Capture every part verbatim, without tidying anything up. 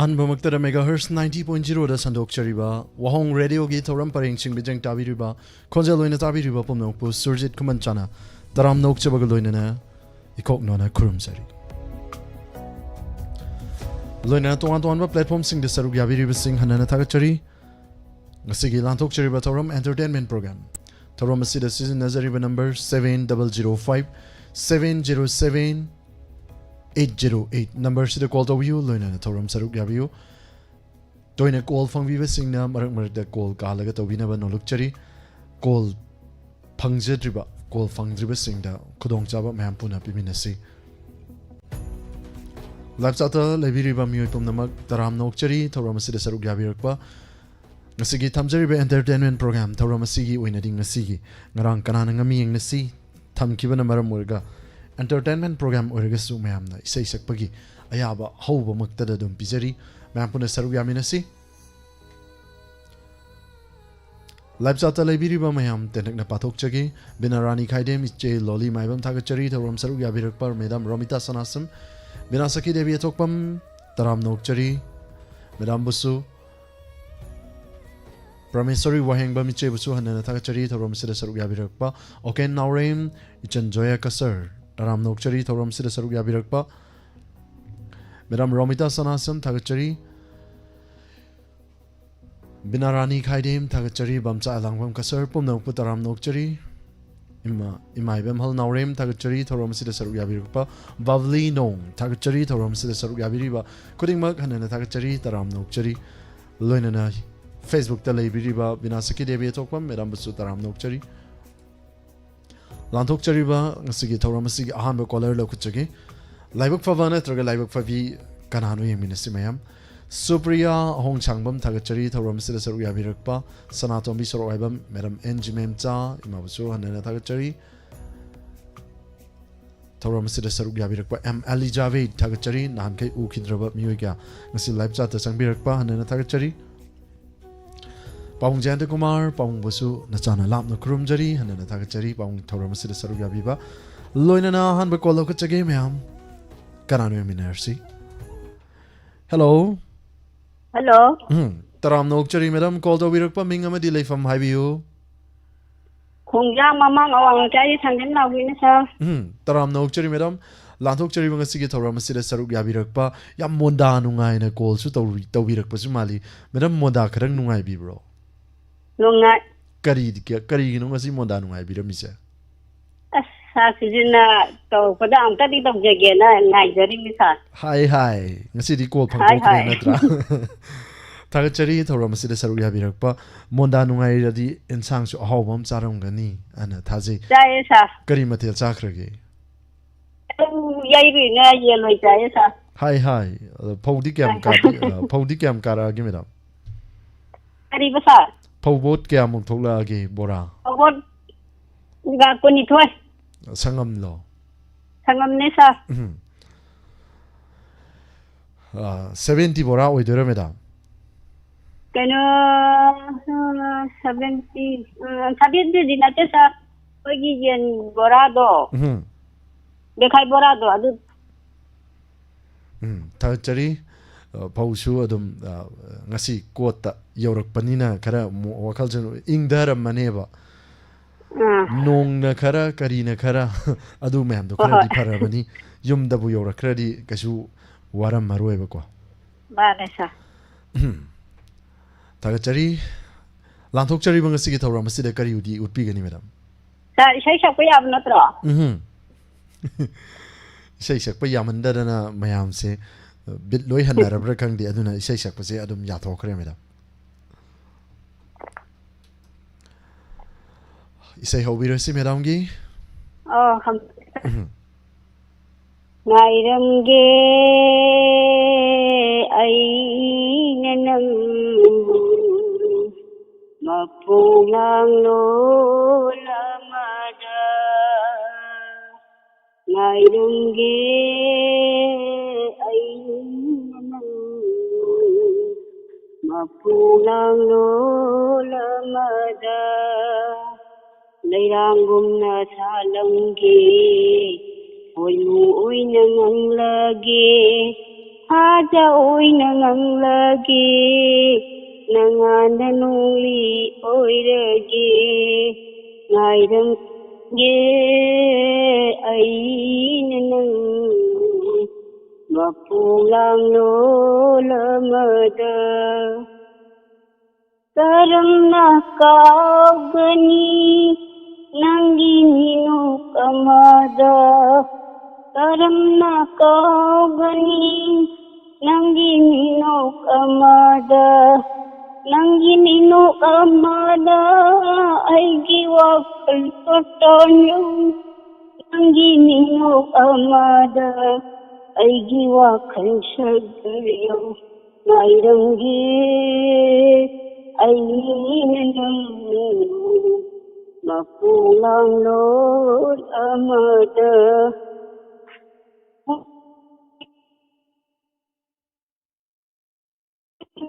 ꯑꯍꯥꯟꯕꯃꯛꯇꯗ megahertz ninety point zero ꯗ ꯁꯟꯗꯣꯛꯆꯔꯤꯕ ꯋꯥꯍꯣꯡ ꯔꯦꯗꯤꯑꯣꯒꯤ ꯊꯧꯔꯝ ꯄꯔꯦꯡꯁꯤꯡ ꯃꯤꯠꯌꯦꯡ ꯇꯥꯕꯤꯔꯤꯕ, ꯈꯣꯟꯖꯦꯜ ꯑꯣꯏꯅ ꯇꯥꯕꯤꯔꯤꯕ ꯄꯨꯝꯅꯃꯛꯄꯨ ꯁꯨꯔꯖꯤꯠ ꯈꯨꯃꯟꯆꯥꯅ ꯇꯔꯥꯝꯅ ꯑꯣꯛꯆꯕꯒ ꯂꯣꯏꯅꯅ ꯏꯀꯣꯛ ꯅꯣꯟꯅ ꯈꯨꯔꯨꯝꯖꯔꯤ꯫ ꯂꯣꯏꯅꯅ ꯇꯣꯉꯥꯟ ꯇꯣꯉꯥꯟꯕ platformꯁꯤꯡꯗ ꯁꯔꯨꯛ ꯌꯥꯕꯤꯔꯤꯕꯁꯤꯡ ꯍꯟꯅꯅ ꯊꯥꯒꯠꯆꯔꯤ꯫ ꯉꯁꯤꯒꯤ ꯂꯥꯟꯊꯣꯛꯆꯔꯤꯕ ꯊꯧꯔꯝ entertainment program, ꯊꯧꯔꯝ ꯑꯁꯤꯗ ꯁꯤꯖꯤꯟꯅꯖꯔꯤꯕ number seven double zero five seven zero seven eight zero eight numberꯁꯤꯗ call ꯇꯧꯕꯤꯌꯨ, ꯂꯣꯏꯅꯅ ꯊꯧꯔꯝ ꯁꯔꯨꯛ ꯌꯥꯕꯤꯌꯨ꯫ ꯇꯣꯏꯅ call ꯐꯪꯕꯤꯕꯁꯤꯡꯅ ꯃꯔꯛ ꯃꯔꯛꯇ call ꯀꯥꯜꯂꯒ ꯇꯧꯕꯤꯅꯕ ꯅꯣꯜꯂꯨꯛꯆꯔꯤ꯫ Call ꯐꯪꯖꯗ꯭ꯔꯤꯕ, call ꯐꯪꯗ꯭ꯔꯤꯕꯁꯤꯡꯗ ꯈꯨꯗꯣꯡꯆꯥꯕ ꯃꯌꯥꯝ ꯄꯨꯟꯅ ꯄꯤꯃꯤꯟꯅꯁꯤ꯫ Live chatꯇ ꯂꯩꯕꯤꯔꯤꯕ ꯃꯤꯑꯣꯏ ꯄꯨꯝꯅꯃꯛ ꯇꯔꯥꯝꯅ ꯑꯣꯛꯆꯔꯤ꯫ ꯊꯧꯔꯝ ꯑꯁꯤꯗ ꯁꯔꯨꯛ ꯌꯥꯕꯤꯔꯛꯄ, ꯉꯁꯤꯒꯤ ꯊꯝꯖꯔꯤꯕ entertainment program, ꯊꯧꯔꯝ ꯑꯁꯤꯒꯤ ꯑꯣꯏꯅꯗꯤ ꯉꯁꯤꯒꯤ ꯉꯔꯥꯡ ꯀꯅꯥꯅ ꯉꯝꯃꯤ ꯌꯦꯡꯅꯁꯤ ꯊꯝꯈꯤꯕꯅ ꯃꯔꯝ ꯑꯣꯏꯔꯒ entertainment program ꯑꯣꯏꯔꯒꯁꯨ ꯃꯌꯥꯝꯅ ꯏꯁꯩ ꯁꯛꯄꯒꯤ ꯑꯌꯥꯕ ꯑꯍꯧꯕꯃꯛꯇꯗ ꯑꯗꯨꯝ ꯄꯤꯖꯔꯤ꯫ ꯃꯌꯥꯝ ꯄꯨꯟꯅ ꯁꯔꯨꯛ ꯌꯥꯃꯤꯟꯅꯁꯤ꯫ Live chatꯇ ꯂꯩꯕꯤꯔꯤꯕ ꯃꯌꯥꯝ ꯇꯦꯟꯇꯛꯅ ꯄꯥꯊꯣꯛꯆꯒꯦ꯫ ꯕꯤꯅꯥ ꯔꯥꯅꯤ ꯈꯥꯏꯗꯦꯝ, ꯏꯆꯦ ꯂꯣꯂꯤ ꯃꯥꯏꯕꯝ ꯊꯥꯒꯠꯆꯔꯤ, ꯊꯧꯔꯝ ꯁꯔꯨꯛ ꯌꯥꯕꯤꯔꯛꯄ꯫ Madam ꯔꯣꯃꯤꯇꯥ ꯁꯅꯥꯁꯝ, ꯕꯤꯅꯥ ꯁꯈꯤ ꯗꯦꯕꯤ ꯑꯊꯣꯛꯄꯝ, ꯇꯔꯥꯝꯅ ꯑꯣꯛꯆꯔꯤ꯫ Madamꯕꯨꯁꯨ, ꯄ꯭ꯔꯃꯦꯁꯣꯔꯤ ꯋꯥꯍꯦꯡꯕꯝ ꯏꯆꯦꯕꯨꯁꯨ ꯍꯟꯅꯅ ꯊꯥꯒꯠꯆꯔꯤ, ꯊꯧꯔꯝ ꯑꯁꯤꯗ ꯁꯔꯨꯛ ꯌꯥꯕꯤꯔꯛꯄ꯫ ꯑꯣꯀꯦꯟ ꯅꯥꯎꯔꯦꯝ, ꯏꯆꯟ ꯖꯣꯌꯥ ꯀꯁꯔ, ꯇꯔꯥꯝꯅ ꯑꯣꯛꯆꯔꯤ, ꯊꯧꯔꯝ ꯑꯁꯤꯗ ꯁꯔꯨꯛ ꯌꯥꯕꯤꯔꯛꯄ꯫ Madam ꯔꯣꯃꯤꯇꯥ ꯁꯅꯥꯁꯝ ꯊꯥꯒꯠꯆꯔꯤ꯫ ꯕꯤꯅꯥ ꯔꯥꯅꯤ ꯈꯥꯏꯗꯦꯝ ꯊꯥꯒꯠꯆꯔꯤ, ꯕꯝꯆꯥ ꯑꯂꯥꯡꯕꯝ ꯀꯁꯔ ꯄꯨꯝꯅꯃꯛꯄꯨ ꯇꯔꯥꯝꯅ ꯑꯣꯛꯆꯔꯤ꯫ ꯏꯃꯥ, ꯏꯃꯥ ꯏꯕꯦꯝꯍꯜ ꯅꯥꯎꯔꯦꯝ ꯊꯥꯒꯠꯆꯔꯤ, ꯊꯧꯔꯝ ꯑꯁꯤꯗ ꯁꯔꯨꯛ ꯌꯥꯕꯤꯔꯛꯄ꯫ ꯕꯕ꯭ꯂꯤ ꯅꯣꯡ ꯊꯥꯒꯠꯆꯔꯤ, ꯊꯧꯔꯝ ꯑꯁꯤꯗ ꯁꯔꯨꯛ ꯌꯥꯕꯤꯔꯤꯕ ꯈꯨꯗꯤꯡꯃꯛ ꯍꯟꯅꯅ ꯊꯥꯒꯠꯆꯔꯤ, ꯇꯔꯥꯝꯅ ꯑꯣꯛꯆꯔꯤ꯫ ꯂꯣꯏꯅꯅ Facebookꯇ ꯂꯩꯕꯤꯔꯤꯕ ꯕꯤꯅꯥ ꯁꯈꯤ ꯗꯦꯕꯤ ꯑꯊꯣꯛꯄꯝ Madamꯕꯨꯁꯨ ꯇꯔꯥꯝꯅ ꯑꯣꯛꯆꯔꯤ꯫ ꯂꯥꯟꯊꯣꯛꯆꯔꯤꯕ ꯉꯁꯤꯒꯤ ꯊꯧꯔꯝ ꯑꯁꯤꯒꯤ ꯑꯍꯥꯟꯕ caller ꯂꯧꯈꯠꯆꯒꯦ꯫ ꯂꯥꯏꯕꯛ ꯐꯕ ꯅꯠꯇ꯭ꯔꯒ ꯂꯥꯏꯕꯛ ꯐꯕꯤ ꯀꯅꯥꯅꯣ ꯌꯦꯡꯃꯤꯟꯅꯁꯤ ꯃꯌꯥꯝ꯫ ꯁꯨꯄ꯭ꯔꯤꯌꯥ ꯑꯍꯣꯡꯁꯥꯡꯕꯝ ꯊꯥꯒꯠꯆꯔꯤ, ꯊꯧꯔꯝ ꯑꯁꯤꯗ ꯁꯔꯨꯛ ꯌꯥꯕꯤꯔꯛꯄ꯫ ꯁꯅꯥꯇꯣꯝꯕꯤ ꯁꯣꯔꯣꯛ ꯍꯥꯏꯕꯝ, Madam ꯑꯦꯟ ꯖꯤ ꯃꯦꯝꯆꯥ, ꯏꯃꯥꯕꯨꯁꯨ ꯍꯟꯅꯅ ꯊꯥꯒꯠꯆꯔꯤ꯫ ꯊꯧꯔꯝ ꯑꯁꯤꯗ ꯁꯔꯨꯛ ꯌꯥꯕꯤꯔꯛꯄ ꯑꯦꯝ ꯑꯦꯂꯤꯖꯥꯕꯦꯠ ꯊꯥꯒꯠꯆꯔꯤ, ꯅꯍꯥꯟꯈꯩ ꯎꯈꯤꯗ꯭ꯔꯕ ꯃꯤꯑꯣꯏ ꯀꯌꯥ ꯉꯁꯤ live chatꯇ ꯆꯪꯕꯤꯔꯛꯄ ꯍꯟꯅꯅ ꯊꯥꯒꯠꯆꯔꯤ꯫ ꯄꯥꯕꯨꯡ ꯖꯌꯟꯇ ꯀꯨꯃꯥꯔ, ꯄꯥꯕꯨꯡꯕꯨꯁꯨ ꯅꯆꯥꯅ ꯂꯥꯞꯅ ꯈꯨꯔꯨꯝꯖꯔꯤ, ꯍꯟꯅꯅ ꯊꯥꯒꯠꯆꯔꯤ ꯄꯥꯕꯨꯡ ꯊꯧꯔꯝ ꯑꯁꯤꯗ ꯁꯔꯨꯛ ꯌꯥꯕꯤꯕ꯫ ꯂꯣꯏꯅꯅ ꯑꯍꯥꯟꯕ call ꯂꯧꯈꯠꯆꯒꯦ ꯃꯌꯥꯝ꯫ ꯀꯅꯥꯅꯣ ꯌꯦꯡꯃꯤꯟꯅꯔꯁꯤ? Hello꯫ ꯍꯜꯂꯣ꯫ ꯎꯝ, ꯇꯔꯥꯝꯅ ꯑꯣꯛꯆꯔꯤ, ꯃꯦꯗꯥꯝ꯫ ꯀꯣꯜ ꯇꯧꯕꯤꯔꯛꯄ ꯃꯤꯡ ꯑꯃꯗꯤ ꯂꯩꯐꯝ ꯍꯥꯏꯕꯤꯌꯨ꯫ ꯈꯣꯡꯖꯥꯝ ꯃꯃꯥꯡ ꯑꯋꯥꯡ ꯂꯩꯀꯥꯏꯒꯤ ꯊꯥꯡꯖꯝ ꯅꯥꯎꯕꯤꯅꯤ, ꯁꯥꯔ꯫ ꯎꯝ, ꯇꯔꯥꯝꯅ ꯑꯣꯛꯆꯔꯤ, ꯃꯦꯗꯥꯝ꯫ ꯂꯥꯟꯊꯣꯛꯆꯔꯤꯕ ꯉꯁꯤꯒꯤ ꯊꯧꯔꯝ ꯑꯁꯤꯗ ꯁꯔꯨꯛ ꯌꯥꯕꯤꯔꯛꯄ꯫ ꯌꯥꯝ ꯃꯣꯟꯗꯥ ꯅꯨꯡꯉꯥꯏꯅ ꯀꯣꯜꯁꯨ ꯇꯧꯔꯤ-, ꯇꯧꯕꯤꯔꯛꯄꯁꯨ ꯃꯥꯜꯂꯤ꯫ ꯃꯦꯗꯥꯝ, ꯃꯣꯟꯗꯥ ꯈꯔ ꯅꯨꯡꯉꯥꯏꯕꯤꯕ꯭ꯔꯣ? ꯅꯨꯡꯉꯥꯏ꯫ ꯀꯔꯤ, ꯀꯔꯤꯒꯤꯅꯣ ꯉꯁꯤ ꯃꯣꯟꯗꯥ ꯅꯨꯡꯉꯥꯏꯕꯤꯔꯝꯃꯤꯁꯦ? ꯑꯁ, ꯁꯥꯔ ꯁꯤꯖꯤꯟꯅ ꯇꯧꯔꯛꯄꯗ ꯑꯃꯨꯛꯇꯗꯤ ꯇꯧꯖꯒꯦꯅ ꯉꯥꯏꯖꯔꯤꯅꯤ, ꯁꯥꯔ꯫ ꯍꯥꯏ, ꯍꯥꯏ꯫ ꯉꯁꯤꯗꯤ ꯀꯣꯜ ꯍꯥꯏ, ꯐꯪꯗꯣꯛꯈ꯭ꯔꯦ, ꯍꯥꯏ꯫ ꯅꯠꯇ꯭ꯔꯥ? ꯊꯥꯒꯠꯆꯔꯤ ꯊꯧꯔꯝ ꯑꯁꯤꯗ ꯁꯔꯨꯛ ꯌꯥꯕꯤꯔꯛꯄ꯫ ꯃꯣꯟꯗꯥ ꯅꯨꯡꯉꯥꯏꯔꯗꯤ ꯏꯟꯁꯥꯡꯁꯨ ꯑꯍꯥꯎꯕ ꯑꯃ ꯆꯥꯔꯝꯒꯅꯤ ꯑꯅ ꯊꯥꯖꯩ꯫ ꯆꯥꯏꯌꯦ, ꯁꯥꯔ꯫ ꯀꯔꯤ ꯃꯊꯦꯜ ꯆꯥꯈ꯭ꯔꯒꯦ? ꯑꯗꯨꯝ ꯌꯩꯔꯨꯏꯅ ꯌꯦꯟ ꯑꯣꯏ ꯆꯥꯏꯌꯦ, ꯁꯥꯔ꯫ ꯍꯥꯏ, ꯍꯥꯏ꯫ ꯑꯗꯣ ꯐꯧꯗꯤ ꯀꯌꯥꯝ ꯍꯥꯏ, ꯍꯥꯏ꯫ ꯀꯥꯕꯤ-, ꯑ, ꯐꯧꯗꯤ ꯀꯌꯥꯝ ꯀꯥꯔꯛꯑꯒꯦ, ꯃꯦꯗꯥꯝ? ꯀꯔꯤꯕ, ꯁꯥꯔ? ꯐꯧꯕꯣꯠ ꯀꯌꯥꯃꯨꯛ ꯊꯣꯛꯂꯛꯑꯒꯦ, ꯕꯣꯔꯥ? ꯐꯧꯕꯣꯠ ꯀꯨꯟꯅꯤꯊꯣꯏ꯫ ꯁꯪꯉꯝꯂꯣ? ꯁꯪꯉꯝꯅꯦ, ꯁꯥꯔ꯫ ꯎꯝ꯫ ꯑ, ꯁꯚꯦꯟꯇꯤ ꯕꯣꯔꯥ ꯑꯣꯏꯗꯣꯏꯔꯥ, ꯃꯦꯗꯥꯝ? ꯀꯩꯅꯣ, ꯑ, ꯁꯚꯦꯟꯇꯤ, ꯑ, ꯁꯚꯦꯟꯇꯤꯗꯤ ꯅꯠꯇꯦ, ꯁꯥꯔ꯫ ꯑꯩꯈꯣꯏꯒꯤ ꯌꯦꯟ ꯕꯣꯔꯥꯗꯣ, ꯎꯝ꯫ ꯕꯦꯈꯥꯏ ꯕꯣꯔꯥꯗꯣ ꯑꯗꯨ꯫ ꯎꯝ, ꯊꯥꯒꯠꯆꯔꯤ꯫ ꯑ, ꯐꯧꯁꯨ ꯑꯗꯨꯝ, ꯑ, ꯉꯁꯤ ꯀꯣꯠꯇ ꯌꯧꯔꯛꯄꯅꯤꯅ ꯈꯔ ꯃꯣ-, ꯋꯥꯈꯜꯁꯨ ꯏꯪꯊꯔꯝꯃꯅꯦꯕ꯫ ꯑꯥ꯫ ꯅꯣꯡꯅ ꯈꯔ, ꯀꯔꯤꯅ ꯈꯔ, ꯑꯗꯨ ꯃꯌꯥꯝꯗꯣ ꯍꯣꯏ, ꯈꯔꯗꯤ ꯍꯣꯏ꯫ ꯐꯔꯕꯅꯤ꯫ ꯌꯨꯝꯗꯕꯨ ꯌꯧꯔꯛꯈ꯭ꯔꯗꯤ ꯀꯩꯁꯨ ꯋꯥꯔꯝꯃꯔꯣꯏꯕꯀꯣ꯫ ꯃꯥꯅꯦ, ꯁꯥꯔ꯫ ꯎꯝ꯫ ꯊꯥꯒꯠꯆꯔꯤ꯫ ꯂꯥꯟꯊꯣꯛꯆꯔꯤꯕ ꯉꯁꯤꯒꯤ ꯊꯧꯔꯝ ꯑꯁꯤꯗ ꯀꯔꯤꯗꯤ ꯎꯠꯄꯤꯒꯅꯤ, ꯃꯦꯗꯥꯝ? ꯁꯥꯔ, ꯏꯁꯩ ꯁꯛꯄ ꯌꯥꯕ ꯅꯠꯇ꯭ꯔꯣ? ꯎꯝ꯫ ꯏꯁꯩ ꯁꯛꯄ ꯌꯥꯃꯟꯗꯗꯅ ꯃꯌꯥꯝꯁꯦ ꯕꯤꯠ ꯂꯣꯏ ꯍꯟꯅꯔꯕ꯭ꯔꯥ ꯈꯪꯗꯦ, ꯑꯗꯨꯅ ꯏꯁꯩ ꯁꯛꯄꯁꯦ ꯑꯗꯨꯝ ꯌꯥꯊꯣꯛꯈ꯭ꯔꯦ, ꯃꯦꯗꯥꯝ꯫ ꯏꯁꯩ ꯍꯧꯕꯤꯔꯁꯤ, ꯃꯦꯗꯥꯝꯒꯤ꯫ ꯑꯣ, ꯍꯝ-, ꯎꯝ꯫ ꯉꯥꯏꯔꯝꯒꯦ ꯑꯩꯅ ꯅꯪꯕꯨ ꯃꯄꯣꯛ ꯂꯥꯡꯂꯣꯟ ꯑꯃꯗ꯫ ꯉꯥꯏꯔꯝꯒꯦ ꯑꯩꯅ ꯅꯪꯕꯨ ꯃꯄꯣꯛ ꯂꯥꯡꯂꯣꯟ ꯑꯃꯗ꯫ ꯂꯩꯔꯥꯡꯒꯨꯝꯅ ꯁꯥꯠꯂꯝꯒꯦ, ꯄꯣꯏꯅꯨ ꯑꯣꯏꯅ ꯉꯪꯂꯒꯦ, ꯃꯥꯗ ꯑꯣꯏꯅ ꯉꯥꯡꯂꯒꯦ, ꯅꯉꯥꯟꯗ ꯅꯣꯡꯂꯤ ꯑꯣꯏꯔꯒꯦ, ꯉꯥꯏꯔꯝꯒꯦ ꯑꯩꯅ ꯅꯪ ꯃꯄꯨ ꯂꯥꯡꯂꯣꯜ ꯑꯃꯗ꯫ ꯀꯔꯝꯅ ꯀꯥꯎꯒꯅꯤ ꯅꯪꯒꯤ ꯃꯤꯅꯣꯛ ꯑꯃꯗ? ꯀꯔꯝꯅ ꯀꯥꯎꯒꯅꯤ ꯅꯪꯒꯤ ꯃꯤꯅꯣꯛ ꯑꯃꯗ? ꯅꯪꯒꯤ ꯃꯤꯅꯣꯛ ꯑꯃꯗ ꯑꯩꯒꯤ ꯋꯥꯈꯜ ꯇꯣꯇꯣꯟ ꯅꯪꯒꯤ ꯃꯤꯅꯣꯛ ꯑꯃꯗ ꯑꯩꯒꯤ ꯋꯥꯈꯜ ꯁꯒꯔꯤꯌꯧ ꯉꯥꯏꯔꯝꯒꯦ ꯑꯩꯅ ꯅꯪ ꯃꯄꯨ ꯂꯥꯡꯂꯣꯜ ꯑꯃꯗ꯫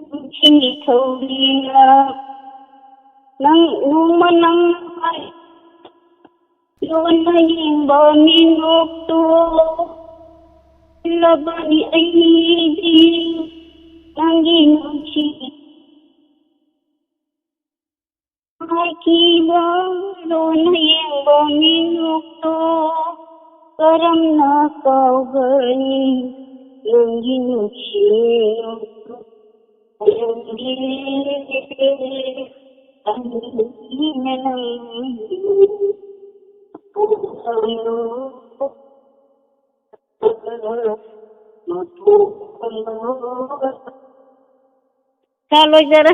ꯅꯨꯡꯁꯤ ꯊꯧꯔꯤꯅ ꯅꯪ ꯅꯣꯡꯃ ꯅꯪ ꯂꯣꯟꯅ ꯌꯦꯡꯕ ꯃꯤꯅꯣꯛꯇꯣ ꯂꯕꯅꯤ ꯑꯩꯗꯤ ꯅꯪꯒꯤ ꯅꯨꯡꯁꯤ ꯍꯥꯏꯈꯤꯕ ꯂꯣꯟꯅ ꯌꯦꯡꯕ ꯃꯤꯅꯣꯛꯇꯣ ꯀꯔꯝꯅ ꯀꯥꯎꯒꯅꯤ ꯅꯪꯒꯤ ꯅꯨꯡꯁꯤ ꯃꯤꯅꯣꯛꯇꯣ? ꯀꯥꯎꯔꯝꯒꯦ ꯑꯩꯅ ꯅꯪ ꯃꯄꯨ ꯂꯥꯡꯂꯣꯜ ꯃꯄꯨ ꯂꯥꯡꯂꯣꯜ ꯁꯥ ꯂꯣꯏꯖꯔꯦ꯫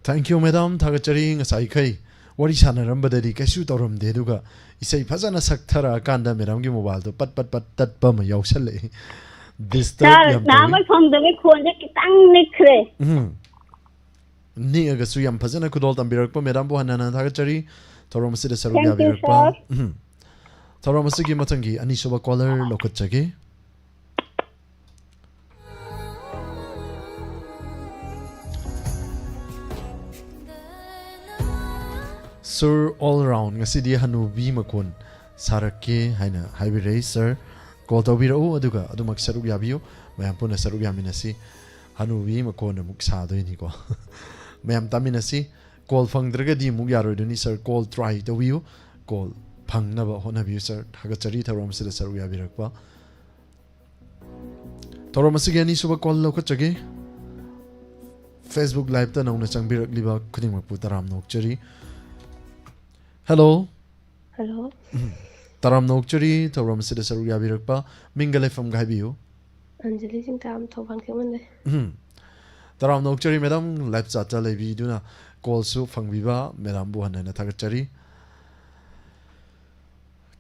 Thank you, madam. ꯊꯥꯒꯠꯆꯔꯤ꯫ ꯉꯁꯥꯏꯈꯩ ꯋꯥꯔꯤ ꯁꯥꯟꯅꯔꯝꯕꯗꯗꯤ ꯀꯩꯁꯨ ꯇꯧꯔꯝꯗꯦ, ꯑꯗꯨꯒ ꯏꯁꯩ ꯐꯖꯅ ꯁꯛꯊꯔꯛꯑꯀꯥꯟꯗ madamꯒꯤ mobileꯗꯣ ꯄꯠ ꯄꯠ ꯄꯠ ꯇꯠꯄ ꯑꯃ ꯌꯥꯎꯁꯜꯂꯛꯑꯦ꯫ Disturb ꯁꯥꯔ, ꯌꯥꯝ ꯇꯧꯋꯤ꯫ ꯅꯍꯥꯟꯋꯥꯏ ꯐꯪꯗꯕꯩ ꯈꯣꯟꯁꯦ ꯈꯤꯇꯪ ꯅꯤꯛꯈ꯭ꯔꯦ꯫ ꯎꯝ꯫ ꯅꯤꯛꯑꯒꯁꯨ ꯌꯥꯝ ꯐꯖꯅ ꯈꯨꯗꯣꯜ ꯇꯝꯕꯤꯔꯛꯄ madamꯕꯨ ꯍꯟꯅ ꯍꯟꯅ ꯊꯥꯒꯠꯆꯔꯤ꯫ ꯊꯧꯔꯝ ꯑꯁꯤꯗ ꯁꯔꯨꯛ Thank you, ꯌꯥꯕꯤꯔꯛꯄ꯫ Sir. ꯎꯝ꯫ ꯊꯧꯔꯝ ꯑꯁꯤꯒꯤ ꯃꯊꯪꯒꯤ ꯑꯅꯤꯁꯨꯕ caller ꯂꯧꯈꯠꯆꯒꯦ꯫ Sir All Round, ꯉꯁꯤꯗꯤ ꯍꯅꯨꯕꯤ ꯃꯈꯣꯟ ꯁꯥꯔꯛꯀꯦ ꯍꯥꯏꯅ ꯍꯥꯏꯕꯤꯔꯛꯏ, sir꯫ ꯀꯣꯜ ꯇꯧꯕꯤꯔꯛꯎ, ꯑꯗꯨꯒ ꯑꯗꯨꯃꯛ ꯁꯔꯨꯛ ꯌꯥꯕꯤꯌꯨ꯫ ꯃꯌꯥꯝ ꯄꯨꯟꯅ ꯁꯔꯨꯛ ꯌꯥꯃꯤꯟꯅꯁꯤ꯫ ꯍꯅꯨꯕꯤ ꯃꯈꯣꯟ ꯑꯃꯨꯛ ꯁꯥꯗꯣꯏꯅꯤꯀꯣ꯫ ꯃꯌꯥꯝ ꯇꯥꯃꯤꯟꯅꯁꯤ꯫ ꯀꯣꯜ ꯐꯪꯗ꯭ꯔꯒꯗꯤ ꯑꯃꯨꯛ ꯌꯥꯔꯣꯏꯗꯣꯏꯅꯤ, ꯁꯥꯔ꯫ ꯀꯣꯜ ꯇ꯭ꯔꯥꯏ ꯇꯧꯕꯤꯌꯨ꯫ ꯀꯣꯜ ꯐꯪꯅꯕ ꯍꯣꯠꯅꯕꯤꯌꯨ, ꯁꯥꯔ꯫ ꯊꯥꯒꯠꯆꯔꯤ ꯊꯧꯔꯝ ꯑꯁꯤꯗ ꯁꯔꯨꯛ ꯌꯥꯕꯤꯔꯛꯄ꯫ ꯊꯧꯔꯝ ꯑꯁꯤꯒꯤ ꯑꯅꯤꯁꯨꯕ ꯀꯣꯜ ꯂꯧꯈꯠꯆꯒꯦ꯫ Facebook Live-ꯇ ꯅꯧꯅ ꯆꯪꯕꯤꯔꯛꯂꯤꯕ ꯈꯨꯗꯤꯡꯃꯛꯄꯨ ꯇꯔꯥꯝꯅ ꯑꯣꯛꯆꯔꯤ꯫ ꯍꯦꯜꯂꯣ꯫ ꯍꯦꯜꯂꯣ꯫ ꯎꯝ꯫ ꯇꯔꯥꯝꯅ ꯑꯣꯛꯆꯔꯤ ꯊꯧꯔꯝ ꯑꯁꯤꯗ ꯁꯔꯨꯛ ꯌꯥꯕꯤꯔꯛꯄ꯫ ꯃꯤꯡꯒ ꯂꯩꯐꯝꯒ ꯍꯥꯏꯕꯤꯌꯨ꯫ ꯑꯟꯖꯂꯤ ꯆꯤꯡꯊꯥꯝ, ꯊꯧꯕꯥꯜ ꯈꯦꯛꯃꯟꯗꯩ꯫ ꯎꯝ꯫ ꯇꯔꯥꯝꯅ ꯑꯣꯛꯆꯔꯤ ꯃꯦꯗꯥꯝ, live chat-ꯇ ꯂꯩꯕꯤꯗꯨꯅ ꯀꯣꯜꯁꯨ ꯐꯪꯕꯤꯕ ꯃꯦꯗꯥꯝꯕꯨ ꯍꯟꯅ ꯍꯟꯅ ꯊꯥꯒꯠꯆꯔꯤ꯫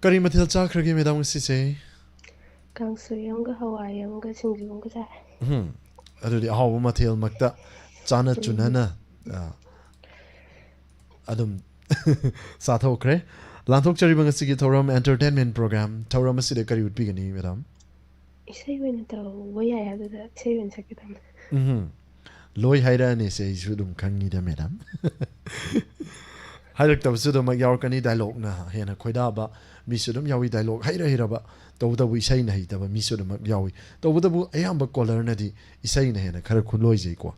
ꯀꯔꯤ ꯃꯊꯦꯜ ꯆꯥꯈ꯭ꯔꯒꯦ ꯃꯦꯗꯥꯝ ꯉꯁꯤꯁꯦ? ꯀꯥꯡꯁꯣꯏ ꯑꯃꯒ ꯍꯋꯥꯏ ꯑꯃꯒ ꯁꯤꯡꯖꯨ ꯑꯃꯒ ꯆꯥꯏ꯫ ꯎꯝ꯫ ꯑꯗꯨꯗꯤ ꯑꯍꯥꯎꯕ ꯃꯊꯦꯜꯃꯛꯇ ꯆꯥꯅ ꯎꯝ꯫ ꯆꯨꯅꯅ, ꯑ, ꯑꯗꯨꯝ ꯆꯥꯊꯣꯛꯈ꯭ꯔꯦ꯫ ꯂꯥꯟꯊꯣꯛꯆꯔꯤꯕ ꯉꯁꯤꯒꯤ ꯊꯧꯔꯝ entertainment program, ꯊꯧꯔꯝ ꯑꯁꯤꯗ ꯀꯔꯤ ꯎꯠꯄꯤꯒꯅꯤ ꯃꯦꯗꯥꯝ? ꯏꯁꯩ ꯑꯣꯏꯅ ꯇꯧꯕ ꯌꯥꯏ ꯍꯥꯏꯕꯗꯨꯗ ꯏꯁꯩ ꯑꯣꯏꯅ ꯁꯛꯀꯦ ꯇꯧꯕꯅꯦ꯫ ꯎꯝꯍꯨꯝ꯫ ꯂꯣꯏ ꯍꯥꯏꯔꯛꯑꯅꯤꯁꯦ ꯑꯩꯁꯨ ꯑꯗꯨꯝ ꯈꯪꯉꯤꯗ ꯃꯦꯗꯥꯝ꯫ ꯍꯥꯏꯔꯛꯇꯕꯁꯨ ꯑꯗꯨꯃꯛ ꯌꯥꯎꯔꯛꯀꯅꯤ, dialogue-ꯅ ꯍꯦꯟꯅ ꯈꯣꯏꯗꯥꯕ ꯃꯤꯁꯨ ꯑꯗꯨꯝ ꯌꯥꯎꯏ, dialogue ꯍꯩꯔ ꯍꯩꯔꯕ, ꯇꯧꯕꯇꯕꯨ ꯏꯁꯩꯅ ꯍꯩꯇꯕ ꯃꯤꯁꯨ ꯑꯗꯨꯃꯛ ꯌꯥꯎꯏ꯫ ꯇꯧꯕꯇꯕꯨ ꯑꯌꯥꯝꯕ caller-ꯅꯗꯤ ꯏꯁꯩꯅ ꯍꯦꯟꯅ ꯈꯔ ꯈꯨꯂꯣꯏꯖꯩꯀꯣ꯫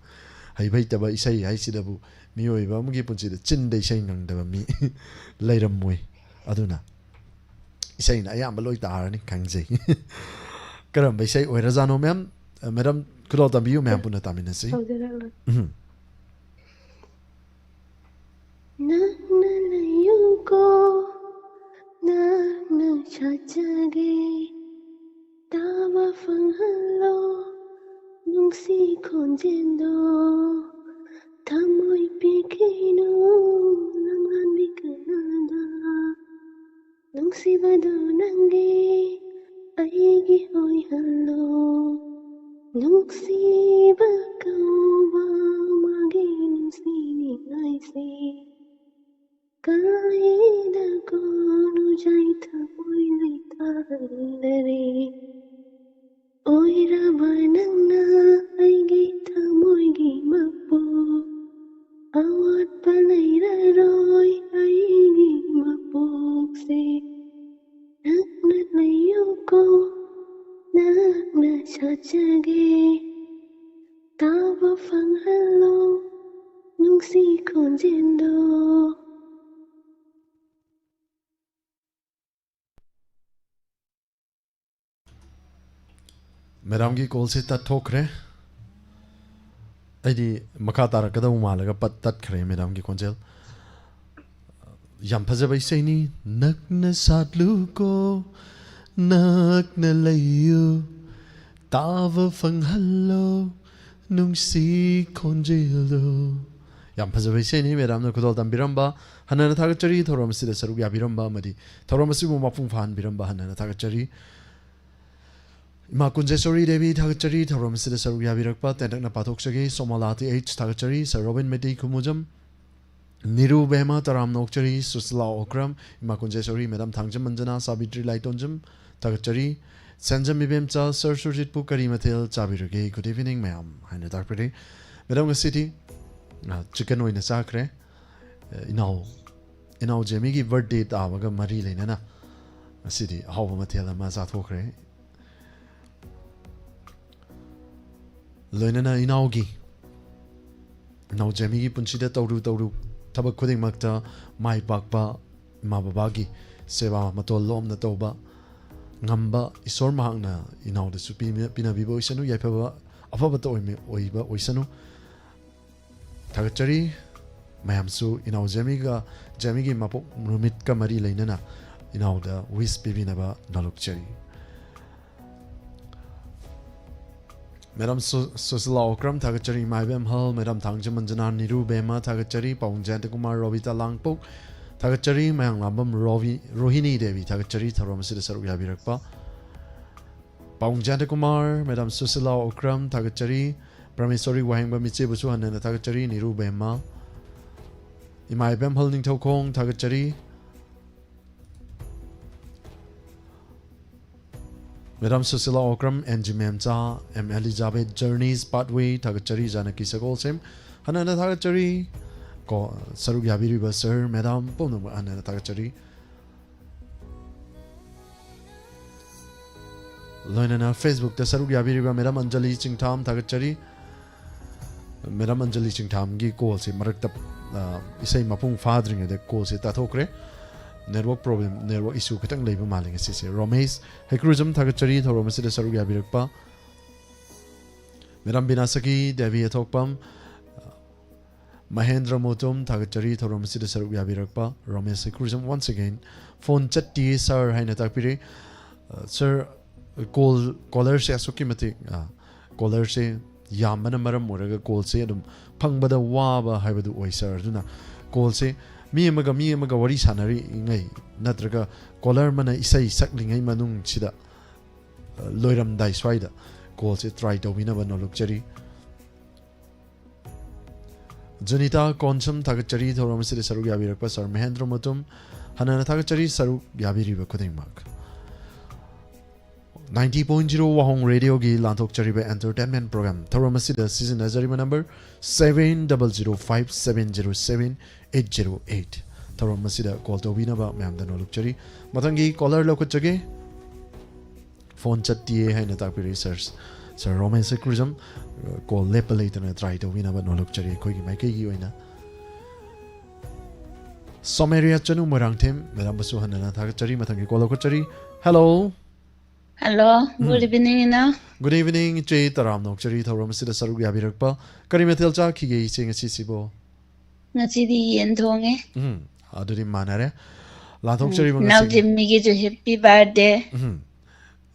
ꯍꯩꯕ ꯍꯩꯇꯕ ꯏꯁꯩ ꯍꯥꯏꯁꯤꯗꯕꯨ ꯃꯤꯑꯣꯏꯕ ꯑꯃꯒꯤ ꯄꯨꯟꯁꯤꯗ ꯆꯤꯟꯗ ꯏꯁꯩ ꯉꯪꯗꯕ ꯃꯤ ꯂꯩꯔꯝꯃꯣꯏ꯫ ꯑꯗꯨꯅ ꯏꯁꯩꯅ ꯑꯌꯥꯝꯕ ꯂꯣꯏ ꯇꯥꯔꯅꯤ ꯈꯪꯖꯩ꯫ ꯀꯔꯝꯕ ꯏꯁꯩ ꯑꯣꯏꯔꯖꯥꯠꯅꯣ ꯃꯦꯝ? ꯃꯦꯗꯥꯝ ꯈꯨꯗꯣꯜ ꯇꯝꯕꯤꯌꯨ, ꯃꯌꯥꯝ ꯄꯨꯟꯅ ꯇꯥꯃꯤꯟꯅꯁꯤ꯫ ꯇꯧꯖꯔꯛꯂꯣ꯫ ꯎꯝ꯫ ꯅꯛꯅ ꯂꯩꯌꯨꯀꯣ, ꯅꯛꯅ ꯆꯠꯆꯒꯦ, ꯇꯥꯕ ꯐꯪꯍꯜꯂꯣ, ꯅꯨꯡꯁꯤ ꯈꯣꯟꯖꯦꯜꯗꯣ, ꯊꯃꯣꯏ ꯄꯤꯈꯤꯅꯨ, ꯂꯝꯂꯥꯟꯕꯤ ꯀꯅꯥꯗ, ꯅꯨꯡꯁꯤꯕꯗꯨ ꯅꯪꯒꯤ ꯑꯩꯒꯤ ꯑꯣꯏꯍꯜꯂꯣ, ꯅꯨꯡꯁꯤꯕ ꯀꯧꯕ ꯃꯥꯒꯤ ꯅꯨꯡꯁꯤꯅꯤꯡꯉꯥꯏꯁꯦ꯫ ꯀꯥꯏꯗ ꯀꯣꯟꯅ ꯊꯃꯣꯏ ꯂꯩꯇꯥꯍꯜꯂꯔꯦ꯫ ꯑꯣꯏꯔꯕ ꯅꯪꯅ ꯑꯩꯒꯤ ꯊꯃꯣꯏꯒꯤ ꯈꯪꯍꯜꯂꯣ ꯅꯨꯡꯁꯤ ꯈꯣꯟꯖꯦꯜꯗꯣ꯫ ꯃꯦꯗꯥꯝꯒꯤ ꯀꯣꯜꯁꯦ ꯇꯠꯊꯣꯛꯈ꯭ꯔꯦ꯫ ꯑꯩꯗꯤ ꯃꯈꯥ ꯇꯥꯔꯛꯀꯗꯧ ꯃꯥꯜꯂꯒ ꯄꯠ ꯇꯠꯈ꯭ꯔꯦ ꯃꯦꯗꯥꯝꯒꯤ ꯈꯣꯟꯖꯦꯜ꯫ ꯌꯥꯝ ꯐꯖꯕ ꯏꯁꯩꯅꯤ꯫ ꯅꯛꯅ ꯁꯥꯠꯂꯨꯀꯣ, ꯅꯛꯅ ꯂꯩꯌꯨ, ꯇꯥꯕ ꯐꯪꯍꯜꯂꯣ ꯅꯨꯡꯁꯤ ꯈꯣꯟꯖꯦꯜꯗꯣ꯫ ꯌꯥꯝ ꯐꯖꯕ ꯏꯁꯩꯅꯤ꯫ ꯃꯦꯗꯥꯝꯅ ꯈꯨꯗꯣꯜ ꯇꯝꯕꯤꯔꯝꯕ ꯍꯟꯅꯅ ꯊꯥꯒꯠꯆꯔꯤ꯫ ꯊꯧꯔꯝ ꯑꯁꯤꯗ ꯁꯔꯨꯛ ꯌꯥꯕꯤꯔꯝꯕ ꯑꯃꯗꯤ ꯊꯧꯔꯝ ꯑꯁꯤꯕꯨ ꯃꯄꯨꯡ ꯐꯥꯍꯟꯕꯤꯔꯝꯕ ꯍꯟꯅꯅ ꯊꯥꯒꯠꯆꯔꯤ꯫ ꯏꯃꯥ ꯀꯨꯟꯖꯦꯁꯣꯔꯤ ꯗꯦꯕꯤ ꯊꯥꯒꯠꯆꯔꯤ꯫ ꯊꯧꯔꯝ ꯑꯁꯤꯗ ꯁꯔꯨꯛ ꯌꯥꯕꯤꯔꯛꯄ ꯇꯦꯟꯇꯛꯅ ꯄꯥꯊꯣꯛꯆꯒꯦ꯫ ꯁꯣꯃꯣꯂꯥ ꯇꯤ ꯑꯩꯆ ꯊꯥꯒꯠꯆꯔꯤ꯫ ꯁꯔ ꯔꯣꯕꯤꯟ ꯃꯩꯇꯩ ꯈꯨꯃꯨꯖꯝ, ꯅꯤꯔꯨ ꯕꯦꯃꯥ ꯇꯔꯥꯝꯅ ꯑꯣꯛꯆꯔꯤ꯫ ꯁꯨꯁꯤꯂꯥ ꯑꯣꯀ꯭ꯔꯝ, ꯏꯃꯥ ꯀꯨꯟꯖꯦꯁꯣꯔꯤ, ꯃꯦꯗꯥꯝ ꯊꯥꯡꯖꯝ ꯃꯟꯖꯅꯥ, ꯁꯥꯕꯤꯇ꯭ꯔꯤ ꯂꯥꯏꯇꯣꯟꯖꯝ ꯊꯥꯒꯠꯆꯔꯤ꯫ ꯁꯦꯟꯖꯝ ꯏꯕꯦꯝꯆꯥ, ꯁꯔ ꯁꯨꯔꯖꯤꯠꯄꯨ ꯀꯔꯤ ꯃꯊꯦꯜ ꯆꯥꯕꯤꯔꯒꯦ? Good evening ꯃꯌꯥꯝ ꯍꯥꯏꯅ ꯇꯥꯛꯄꯤꯔꯤ꯫ ꯃꯦꯗꯥꯝ ꯉꯁꯤꯗꯤ ꯆꯤꯀꯟ ꯑꯣꯏꯅ ꯆꯥꯈ꯭ꯔꯦ꯫ ꯏꯅꯥꯎ ꯏꯅꯥꯎ ꯖꯦꯃꯤꯒꯤ ꯕꯥꯔꯗꯦ ꯇꯥꯕꯒ ꯃꯔꯤ ꯂꯩꯅꯅ ꯉꯁꯤꯗꯤ ꯑꯍꯥꯎꯕ ꯃꯊꯦꯜ ꯑꯃ ꯆꯥꯊꯣꯛꯈ꯭ꯔꯦ꯫ ꯂꯣꯏꯅꯅ ꯏꯅꯥꯎꯒꯤ ꯏꯅꯥꯎ ꯖꯦꯃꯤꯒꯤ ꯄꯨꯟꯁꯤꯗ ꯇꯧꯔꯨ ꯇꯧꯔꯨ ꯊꯕꯛ ꯈꯨꯗꯤꯡꯃꯛꯇ ꯃꯥꯏ ꯄꯥꯛꯄ, ꯏꯃꯥ ꯕꯕꯥꯒꯤ ꯁꯦꯕꯥ ꯃꯇꯣꯜ ꯂꯣꯝꯅ ꯇꯧꯕ ꯉꯝꯕ ꯏꯁꯣꯔ ꯃꯍꯥꯛꯅ ꯏꯅꯥꯎꯗꯁꯨ ꯄꯤꯅ- ꯄꯤꯅꯕꯤꯕ ꯑꯣꯏꯁꯅꯨ꯫ ꯌꯥꯏꯐꯕ ꯑꯐꯕꯇ ꯑꯣꯏꯃꯤ- ꯑꯣꯏꯕ ꯑꯣꯏꯁꯅꯨ꯫ ꯊꯥꯒꯠꯆꯔꯤ꯫ ꯃꯌꯥꯝꯁꯨ ꯏꯅꯥꯎ ꯖꯦꯃꯤꯒ, ꯖꯦꯃꯤꯒꯤ ꯃꯄꯣꯛ ꯅꯨꯃꯤꯠꯀ ꯃꯔꯤ ꯂꯩꯅꯅ ꯏꯅꯥꯎꯗ ꯋꯤꯁ ꯄꯤꯕꯤꯅꯕ ꯅꯣꯂꯨꯛꯆꯔꯤ꯫ ꯃꯦꯗꯥꯝ ꯁꯨ- ꯁꯨꯁꯤꯂꯥ ꯑꯣꯀ꯭ꯔꯝ ꯊꯥꯒꯠꯆꯔꯤ꯫ ꯏꯃꯥ ꯏꯕꯦꯝꯍꯜ, ꯃꯦꯗꯥꯝ ꯊꯥꯡꯖꯝ ꯃꯟꯖꯅꯥ, ꯅꯤꯔꯨ ꯕꯦꯝꯃ ꯊꯥꯒꯠꯆꯔꯤ꯫ ꯄꯥꯎꯡ ꯖꯌꯟꯇ ꯀꯨꯃꯥꯔ, ꯔꯣꯕꯤꯇꯥ ꯂꯥꯡꯄꯣꯛ ꯊꯥꯒꯠꯆꯔꯤ꯫ ꯃꯌꯥꯡꯂꯥꯝꯕꯝ ꯔꯣꯕꯤ- ꯔꯣꯍꯤꯅꯤ ꯗꯦꯕꯤ ꯊꯥꯒꯠꯆꯔꯤ, ꯊꯧꯔꯝ ꯑꯁꯤꯗ ꯁꯔꯨꯛ ꯌꯥꯕꯤꯔꯛꯄ꯫ ꯄꯥꯎꯡ ꯖꯌꯟꯇ ꯀꯨꯃꯥꯔ, ꯃꯦꯗꯥꯝ ꯁꯨꯁꯤꯂꯥ ꯑꯣꯀ꯭ꯔꯝ ꯊꯥꯒꯠꯆꯔꯤ꯫ ꯄ꯭ꯔꯃꯦꯁꯣꯔꯤ ꯋꯥꯍꯦꯡꯕꯝ ꯏꯆꯦꯕꯨꯁꯨ ꯍꯟꯅ ꯍꯟꯅ ꯊꯥꯒꯠꯆꯔꯤ꯫ ꯅꯤꯔꯨ ꯕꯦꯝꯃ, ꯏꯃꯥ ꯏꯕꯦꯝꯍꯜ ꯅꯤꯡꯊꯧꯈꯣꯡ ꯊꯥꯒꯠꯆꯔꯤ꯫ Madam Sushila Okram, N G Memcha, M Elizabeth, journey's pathway ꯊꯥꯒꯠꯆꯔꯤ꯫ ꯖꯥꯅꯀꯤ ꯁꯒꯣꯜꯁꯦꯝ ꯍꯟꯅ ꯍꯟꯅ ꯊꯥꯒꯠꯆꯔꯤ꯫ ꯀꯣ ꯁꯔꯨꯛ ꯌꯥꯕꯤꯔꯤꯕ ꯁꯔ, ꯃꯦꯗꯥꯝ ꯄꯨꯝꯅꯃꯛ ꯍꯟꯅ ꯍꯟꯅ ꯊꯥꯒꯠꯆꯔꯤ꯫ ꯂꯣꯏꯅꯅ ꯐꯦꯁꯕꯨꯛꯇ ꯁꯔꯨꯛ ꯌꯥꯕꯤꯔꯤꯕ ꯃꯦꯗꯥꯝ ꯑꯟꯖꯂꯤ ꯆꯤꯡꯊꯥꯝ ꯊꯥꯒꯠꯆꯔꯤ꯫ ꯃꯦꯗꯥꯝ ꯑꯟꯖꯂꯤ ꯆꯤꯡꯊꯥꯝꯒꯤ ꯀꯣꯜꯁꯦ ꯃꯔꯛꯇ, ꯑ, ꯏꯁꯩ ꯃꯄꯨꯡ ꯐꯥꯗ꯭ꯔꯤꯉꯩꯗ ꯀꯣꯜꯁꯦ ꯇꯥꯊꯣꯛꯈ꯭ꯔꯦ꯫ ꯅꯦꯠꯋꯥꯛ ꯄ꯭ꯔꯣꯕ꯭ꯂꯦꯝ, ꯅꯦꯠꯋꯥꯛ ꯏꯁꯨ ꯈꯤꯇꯪ ꯂꯩꯕ ꯃꯥꯜꯂꯦ ꯉꯁꯤꯁꯦ꯫ ꯔꯣꯃꯦꯁ ꯍꯩꯀ꯭ꯔꯨꯖꯝ ꯊꯥꯒꯠꯆꯔꯤ ꯊꯧꯔꯝ ꯑꯁꯤꯗ ꯁꯔꯨꯛ ꯌꯥꯕꯤꯔꯛꯄ꯫ ꯃꯦꯗꯥꯝ ꯕꯤꯅꯥꯁꯀꯤ ꯗꯦꯕꯤ ꯑꯊꯣꯛꯄꯝ, ꯃꯍꯦꯟꯗ꯭ꯔ ꯃꯣꯇꯣꯝ ꯊꯥꯒꯠꯆꯔꯤ ꯊꯧꯔꯝ ꯑꯁꯤꯗ ꯁꯔꯨꯛ ꯌꯥꯕꯤꯔꯛꯄ꯫ ꯔꯣꯃꯦꯁ ꯍꯩꯀ꯭ꯔꯨꯖꯝ once again ꯐꯣꯟ ꯆꯠꯇꯤꯌꯦ ꯁꯥꯔ ꯍꯥꯏꯅ ꯇꯥꯛꯄꯤꯔꯤ꯫ ꯑ, ꯁꯥꯔ, ꯀꯣꯜ, ꯀꯣꯂꯔꯁꯦ ꯑꯁꯨꯛꯀꯤ ꯃꯇꯤꯛ, ꯑ, ꯀꯣꯂꯔꯁꯦ ꯌꯥꯝꯕꯅ ꯃꯔꯝ ꯑꯣꯏꯔꯒ ꯀꯣꯜꯁꯦ ꯑꯗꯨꯝ ꯐꯪꯕꯗ ꯋꯥꯕ ꯍꯥꯏꯕꯗꯨ ꯑꯣꯏ ꯁꯥꯔ꯫ ꯑꯗꯨꯅ ꯀꯣꯜꯁꯦ ꯃꯤ ꯑꯃꯒ ꯃꯤ ꯑꯃꯒ ꯋꯥꯔꯤ ꯁꯥꯟꯅꯔꯤꯉꯩ ꯅꯠꯇ꯭ꯔꯒ ꯀꯣꯂꯔ ꯑꯃꯅ ꯏꯁꯩ ꯁꯛꯂꯤꯉꯩ ꯃꯅꯨꯡꯁꯤꯗ, ꯑ, ꯂꯣꯏꯔꯝꯗꯥꯏ ꯁ꯭ꯋꯥꯏꯗ ꯀꯣꯜꯁꯦ ꯇ꯭ꯔꯥꯏ ꯇꯧꯕꯤꯅꯕ ꯅꯣꯜꯂꯨꯛꯆꯔꯤ꯫ ꯖꯨꯅꯤꯇꯥ ꯀꯣꯟꯁꯝ ꯊꯥꯒꯠꯆꯔꯤ ꯊꯧꯔꯝ ꯑꯁꯤꯗ ꯁꯔꯨꯛ ꯌꯥꯕꯤꯔꯛꯄ ꯁꯥꯔ ꯃꯍꯦꯟꯗ꯭ꯔ ꯃꯣꯇꯨꯝ꯫ ꯍꯟꯅꯅ ꯊꯥꯒꯠꯆꯔꯤ ꯁꯔꯨꯛ ꯌꯥꯕꯤꯔꯤꯕ ꯈꯨꯗꯤꯡꯃꯛ꯫ Ninety point zero ꯋꯥꯍꯣꯡ ꯔꯦꯗꯤꯑꯣꯒꯤ ꯂꯥꯟꯊꯣꯛꯆꯔꯤꯕ entertainment program ꯊꯧꯔꯝ ꯑꯁꯤꯗ ꯁꯤꯖꯤꯟꯅꯖꯔꯤꯕ number seven double zero five seven zero seven eight zero eight꯫ ꯊꯧꯔꯝ ꯑꯁꯤꯗ ꯀꯣꯜ ꯇꯧꯕꯤꯅꯕ ꯃꯌꯥꯝꯗ ꯅꯣꯜꯂꯨꯛꯆꯔꯤ꯫ ꯃꯊꯪꯒꯤ ꯀꯣꯂꯔ ꯂꯧꯈꯠꯆꯒꯦ꯫ ꯐꯣꯟ ꯆꯠꯇꯤꯌꯦ ꯍꯥꯏꯅ ꯇꯥꯛꯄꯤꯔꯛꯏ ꯁꯥꯔ, ꯁꯥꯔ ꯔꯣꯃꯦꯟ ꯁꯦꯀ꯭ꯔꯤꯖꯝ꯫ ꯀꯣꯜ ꯂꯦꯞꯄ ꯂꯩꯇꯅ ꯇ꯭ꯔꯥꯏ ꯇꯧꯕꯤꯅꯕ ꯅꯣꯜꯂꯨꯛꯆꯔꯤ ꯑꯩꯈꯣꯏꯒꯤ ꯃꯥꯏꯀꯩꯒꯤ ꯑꯣꯏꯅ꯫ ꯁꯣꯃꯦꯔꯤꯌꯥ ꯆꯅꯨ ꯃꯣꯏꯔꯥꯡꯊꯦꯝ ꯃꯦꯗꯥꯝꯕꯨꯁꯨ ꯍꯟꯅꯅ ꯊꯥꯒꯠꯆꯔꯤ꯫ ꯃꯊꯪꯒꯤ ꯀꯣꯜ ꯂꯧꯈꯠꯆꯔꯤ꯫ ꯍꯦꯜꯂꯣ꯫ ꯍꯜꯂꯣ꯫ ꯎꯝ꯫ Good evening, ꯏꯅꯥꯎ꯫ Good evening, ꯏꯆꯦ꯫ ꯇꯔꯥꯝꯅ ꯑꯣꯛꯆꯔꯤ ꯊꯧꯔꯝ ꯑꯁꯤꯗ ꯁꯔꯨꯛ ꯌꯥꯕꯤꯔꯛꯄ꯫ ꯀꯔꯤ ꯃꯊꯦꯜ ꯆꯥꯈꯤꯒꯦ ꯏꯆꯦ ꯉꯁꯤꯁꯤꯕꯣ? ꯉꯁꯤꯗꯤ ꯌꯦꯟ ꯊꯣꯡꯉꯦ꯫ ꯎꯝ, ꯑꯗꯨꯗꯤ ꯃꯥꯟꯅꯔꯦ꯫ ꯂꯥꯟꯊꯣꯛꯆꯔꯤꯕ ꯎꯝ, ꯏꯅꯥꯎ ꯉꯁꯤꯒꯤ ꯖꯤꯝꯃꯤꯒꯤꯁꯨ happy birthday꯫ ꯎꯝ꯫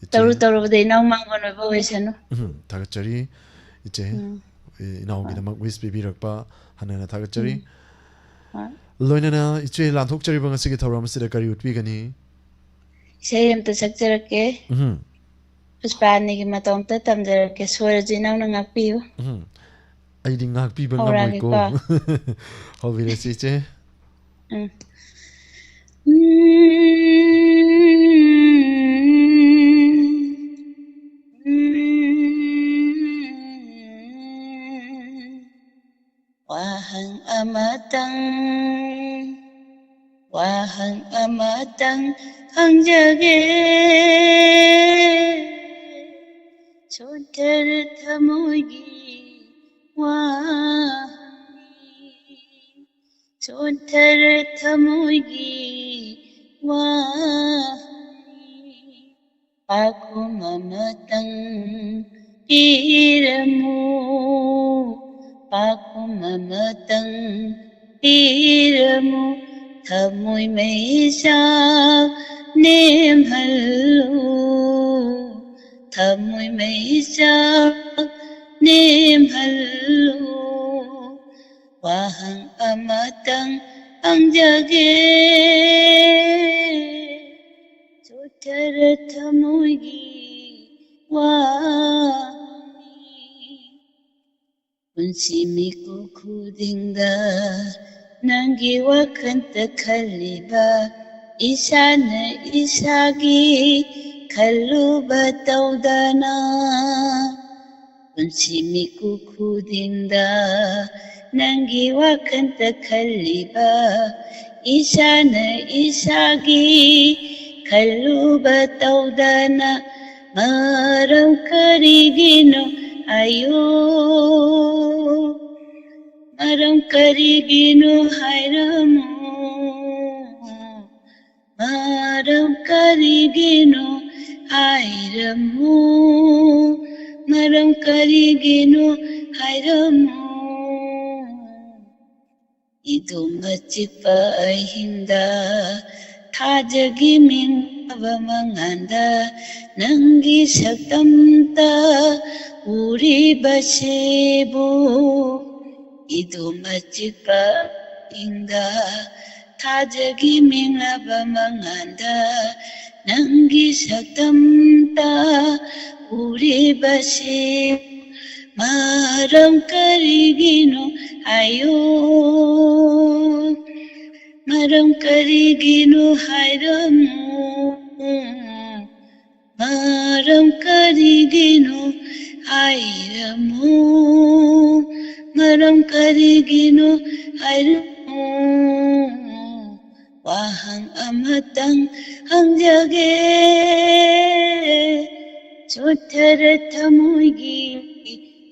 ꯏꯆꯦ꯫ ꯇꯧꯔꯨ ꯇꯧꯔꯨꯕꯗ ꯏꯅꯥꯎ ꯃꯥꯡꯒꯣꯟ ꯑꯣꯏꯕ ꯑꯣꯏꯁꯅꯨ꯫ ꯎꯝ, ꯊꯥꯒꯠꯆꯔꯤ ꯏꯆꯦ꯫ ꯎꯝ꯫ ꯏ-, ꯏꯅꯥꯎꯒꯤꯗꯃꯛ wish ꯄꯤꯕꯤꯔꯛꯄ ꯍꯟꯅꯅ ꯊꯥꯒꯠꯆꯔꯤ꯫ ꯎꯝ꯫ ꯍꯣꯏ꯫ ꯂꯣꯏꯅꯅ ꯏꯆꯦ ꯂꯥꯟꯊꯣꯛꯆꯔꯤꯕ ꯉꯁꯤꯒꯤ ꯊꯧꯔꯝ ꯑꯁꯤꯗ ꯀꯔꯤ ꯎꯠꯄꯤꯒꯅꯤ? ꯏꯁꯩ ꯑꯝꯇ ꯁꯛꯆꯔꯛꯀꯦ꯫ ꯎꯝ꯫ ꯄꯨꯁꯄꯥ ꯑꯅꯤꯒꯤ ꯃꯇꯧ ꯑꯝꯇ ꯇꯝꯖꯔꯛꯀꯦ꯫ ꯁꯣꯏꯔꯁꯨ ꯏꯅꯥꯎꯅ ꯉꯥꯛꯄꯤꯌꯨ꯫ ꯎꯝ꯫ ꯑꯩꯗꯤ ꯉꯥꯛꯄꯤꯕ ꯉꯝꯃꯣꯏꯀꯣ꯫ ꯍꯧꯔꯛꯑꯒꯦꯀꯣ꯫ ꯍꯧꯕꯤꯔꯁꯤ ꯏꯆꯦ꯫ ꯎꯝ꯫ ꯋꯥꯍꯪ ꯑꯃꯇꯪ, ꯋꯥꯍꯪ ꯑꯃꯇꯪ ꯍꯪꯖꯒꯦ꯫ ꯁꯣꯟꯊꯔ ꯊꯃꯣꯏꯒꯤ ꯋꯥꯍꯪꯅꯤ, ꯆꯣꯟꯊꯔ ꯊꯃꯣꯏꯒꯤ ꯋꯥꯍꯪꯅꯤ꯫ ꯄꯥꯎꯈꯨꯝ ꯑꯃꯇꯪ ꯄꯤꯔꯝꯃꯨ, ꯄꯥꯎꯈꯨꯝ ꯑꯃꯇꯪ ꯄꯤꯔꯝꯃꯨ, ꯊꯃꯣꯏ ꯃꯩꯆꯥꯛ ꯅꯦꯝꯍꯜꯂꯨ, ꯊꯃꯣꯏ ꯃꯩꯆꯥꯛ ꯅꯦꯝꯍꯜꯂꯨ꯫ ꯋꯥꯍꯪ ꯑꯃꯇꯪ ꯍꯪꯖꯒꯦ, ꯆꯣꯠꯊꯔ ꯊꯃꯣꯏꯒꯤ ꯋꯥꯍꯪꯅꯤ꯫ ꯄꯨꯟꯁꯤ ꯃꯤꯀꯨꯞ ꯈꯨꯗꯤꯡꯗ ꯅꯪꯒꯤ ꯋꯥꯈꯜꯇ ꯈꯜꯂꯤꯕ, ꯏꯁꯥꯅ ꯏꯁꯥꯒꯤ ꯈꯜꯂꯨꯕ ꯇꯧꯗꯅ꯫ ꯄꯨꯟꯁꯤ ꯃꯤꯀꯨꯞ ꯈꯨꯗꯤꯡꯗ ꯅꯪꯒꯤ ꯋꯥꯈꯜꯇ ꯈꯜꯂꯤꯕ, ꯏꯁꯥꯅ ꯏꯁꯥꯒꯤ ꯈꯜꯂꯨꯕ ꯇꯧꯗꯅ꯫ ꯃꯔꯝ ꯀꯔꯤꯒꯤꯅꯣ ꯍꯥꯏꯌꯨ, ꯃꯔꯝ ꯀꯔꯤꯒꯤꯅꯣ ꯍꯥꯏꯔꯝꯃꯨ, ꯃꯔꯝ ꯀꯔꯤꯒꯤꯅꯣ ꯍꯥꯏꯔꯝꯃꯨ, ꯃꯔꯝ ꯀꯔꯤꯒꯤꯅꯣ ꯍꯥꯏꯔꯝꯃꯨ꯫ ꯏꯗꯣꯝ ꯑꯆꯤꯛꯄ ꯑꯍꯤꯡꯗ ꯊꯥꯖꯒꯤ ꯃꯤꯡꯂꯕ ꯃꯉꯥꯟꯗ ꯅꯪꯒꯤ ꯁꯛꯇꯝꯇ ꯎꯔꯤꯕꯁꯤꯕꯨ꯫ ꯏꯗꯣꯝ ꯑꯆꯤꯛꯄ ꯑꯍꯤꯡꯗ ꯊꯥꯖꯒꯤ ꯃꯤꯡꯂꯕ ꯃꯉꯥꯟꯗ ꯅꯪꯒꯤ ꯁꯛꯇꯝꯇ ꯎꯔꯤꯕꯁꯤ ꯃꯔꯝ ꯀꯔꯤꯒꯤꯅꯣ ꯍꯥꯏꯌꯨ, ꯃꯔꯝ ꯀꯔꯤꯒꯤꯅꯣ ꯍꯥꯏꯔꯝꯃꯨ, ꯃꯔꯝ ꯀꯔꯤꯒꯤꯅꯣ ꯍꯥꯏꯔꯝꯃꯨ, ꯃꯔꯝ ꯀꯔꯤꯒꯤꯅꯣ ꯍꯥꯏꯔꯝꯃꯨ꯫ ꯋꯥꯍꯪ ꯑꯃꯇꯪ ꯍꯪꯖꯒꯦ, ꯆꯣꯠꯊꯔ ꯊꯃꯣꯏꯒꯤ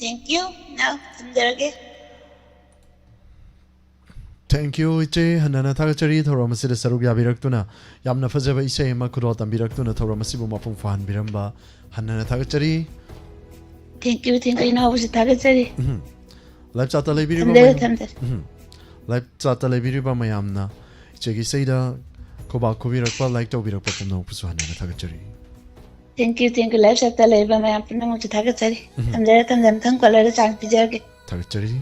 Thank you. Now, ꯊꯝꯖꯔꯒꯦ꯫ Thank you, ꯏꯆꯦ꯫ ꯍꯟꯅꯅ ꯊꯥꯒꯠꯆꯔꯤ ꯊꯧꯔꯝ ꯑꯁꯤꯗ ꯁꯔꯨꯛ ꯌꯥꯕꯤꯔꯛꯇꯨꯅ꯫ ꯌꯥꯝꯅ ꯐꯖꯕ ꯏꯁꯩ ꯑꯃ ꯈꯨꯗꯣꯜ ꯇꯝꯕꯤꯔꯛꯇꯨꯅ ꯊꯧꯔꯝ ꯑꯁꯤꯕꯨ ꯃꯄꯨꯡ ꯐꯥꯍꯟꯕꯤꯔꯝꯕ ꯍꯟꯅꯅ ꯊꯥꯒꯠꯆꯔꯤ꯫ Thank you, thank you, ꯏꯅꯥꯎꯕꯨꯁꯨ ꯊꯥꯒꯠꯆꯔꯤ꯫ ꯎꯝ꯫ Live chat ꯇ ꯂꯩꯕꯤꯔꯤꯕ ꯊꯝꯖꯔꯦ, ꯃꯌꯥꯝ-, ꯊꯝꯖꯔꯦ꯫ ꯎꯝ꯫ Live chat ꯇ ꯂꯩꯕꯤꯔꯤꯕ ꯃꯌꯥꯝꯅ ꯏꯆꯦꯒꯤ ꯏꯁꯩꯗ ꯈꯨꯕꯥꯛ ꯈꯨꯕꯤꯔꯛꯄ, like ꯇꯧꯕꯤꯔꯛꯄ ꯄꯨꯝꯅꯃꯛꯄꯨꯁꯨ ꯍꯟꯅꯅ ꯊꯥꯒꯠꯆꯔꯤ꯫ Thank you, thank you, live chat ꯇ ꯂꯩꯕ ꯃꯌꯥꯝ ꯄꯨꯝꯅꯃꯛꯁꯨ ꯊꯥꯒꯠꯆꯔꯤ꯫ ꯎꯝ꯫ ꯊꯝꯖꯔꯦ, ꯊꯝꯖꯔꯦ, ꯃꯊꯪ caller ꯗ chance ꯄꯤꯖꯔꯒꯦ꯫ ꯊꯥꯒꯠꯆꯔꯤ꯫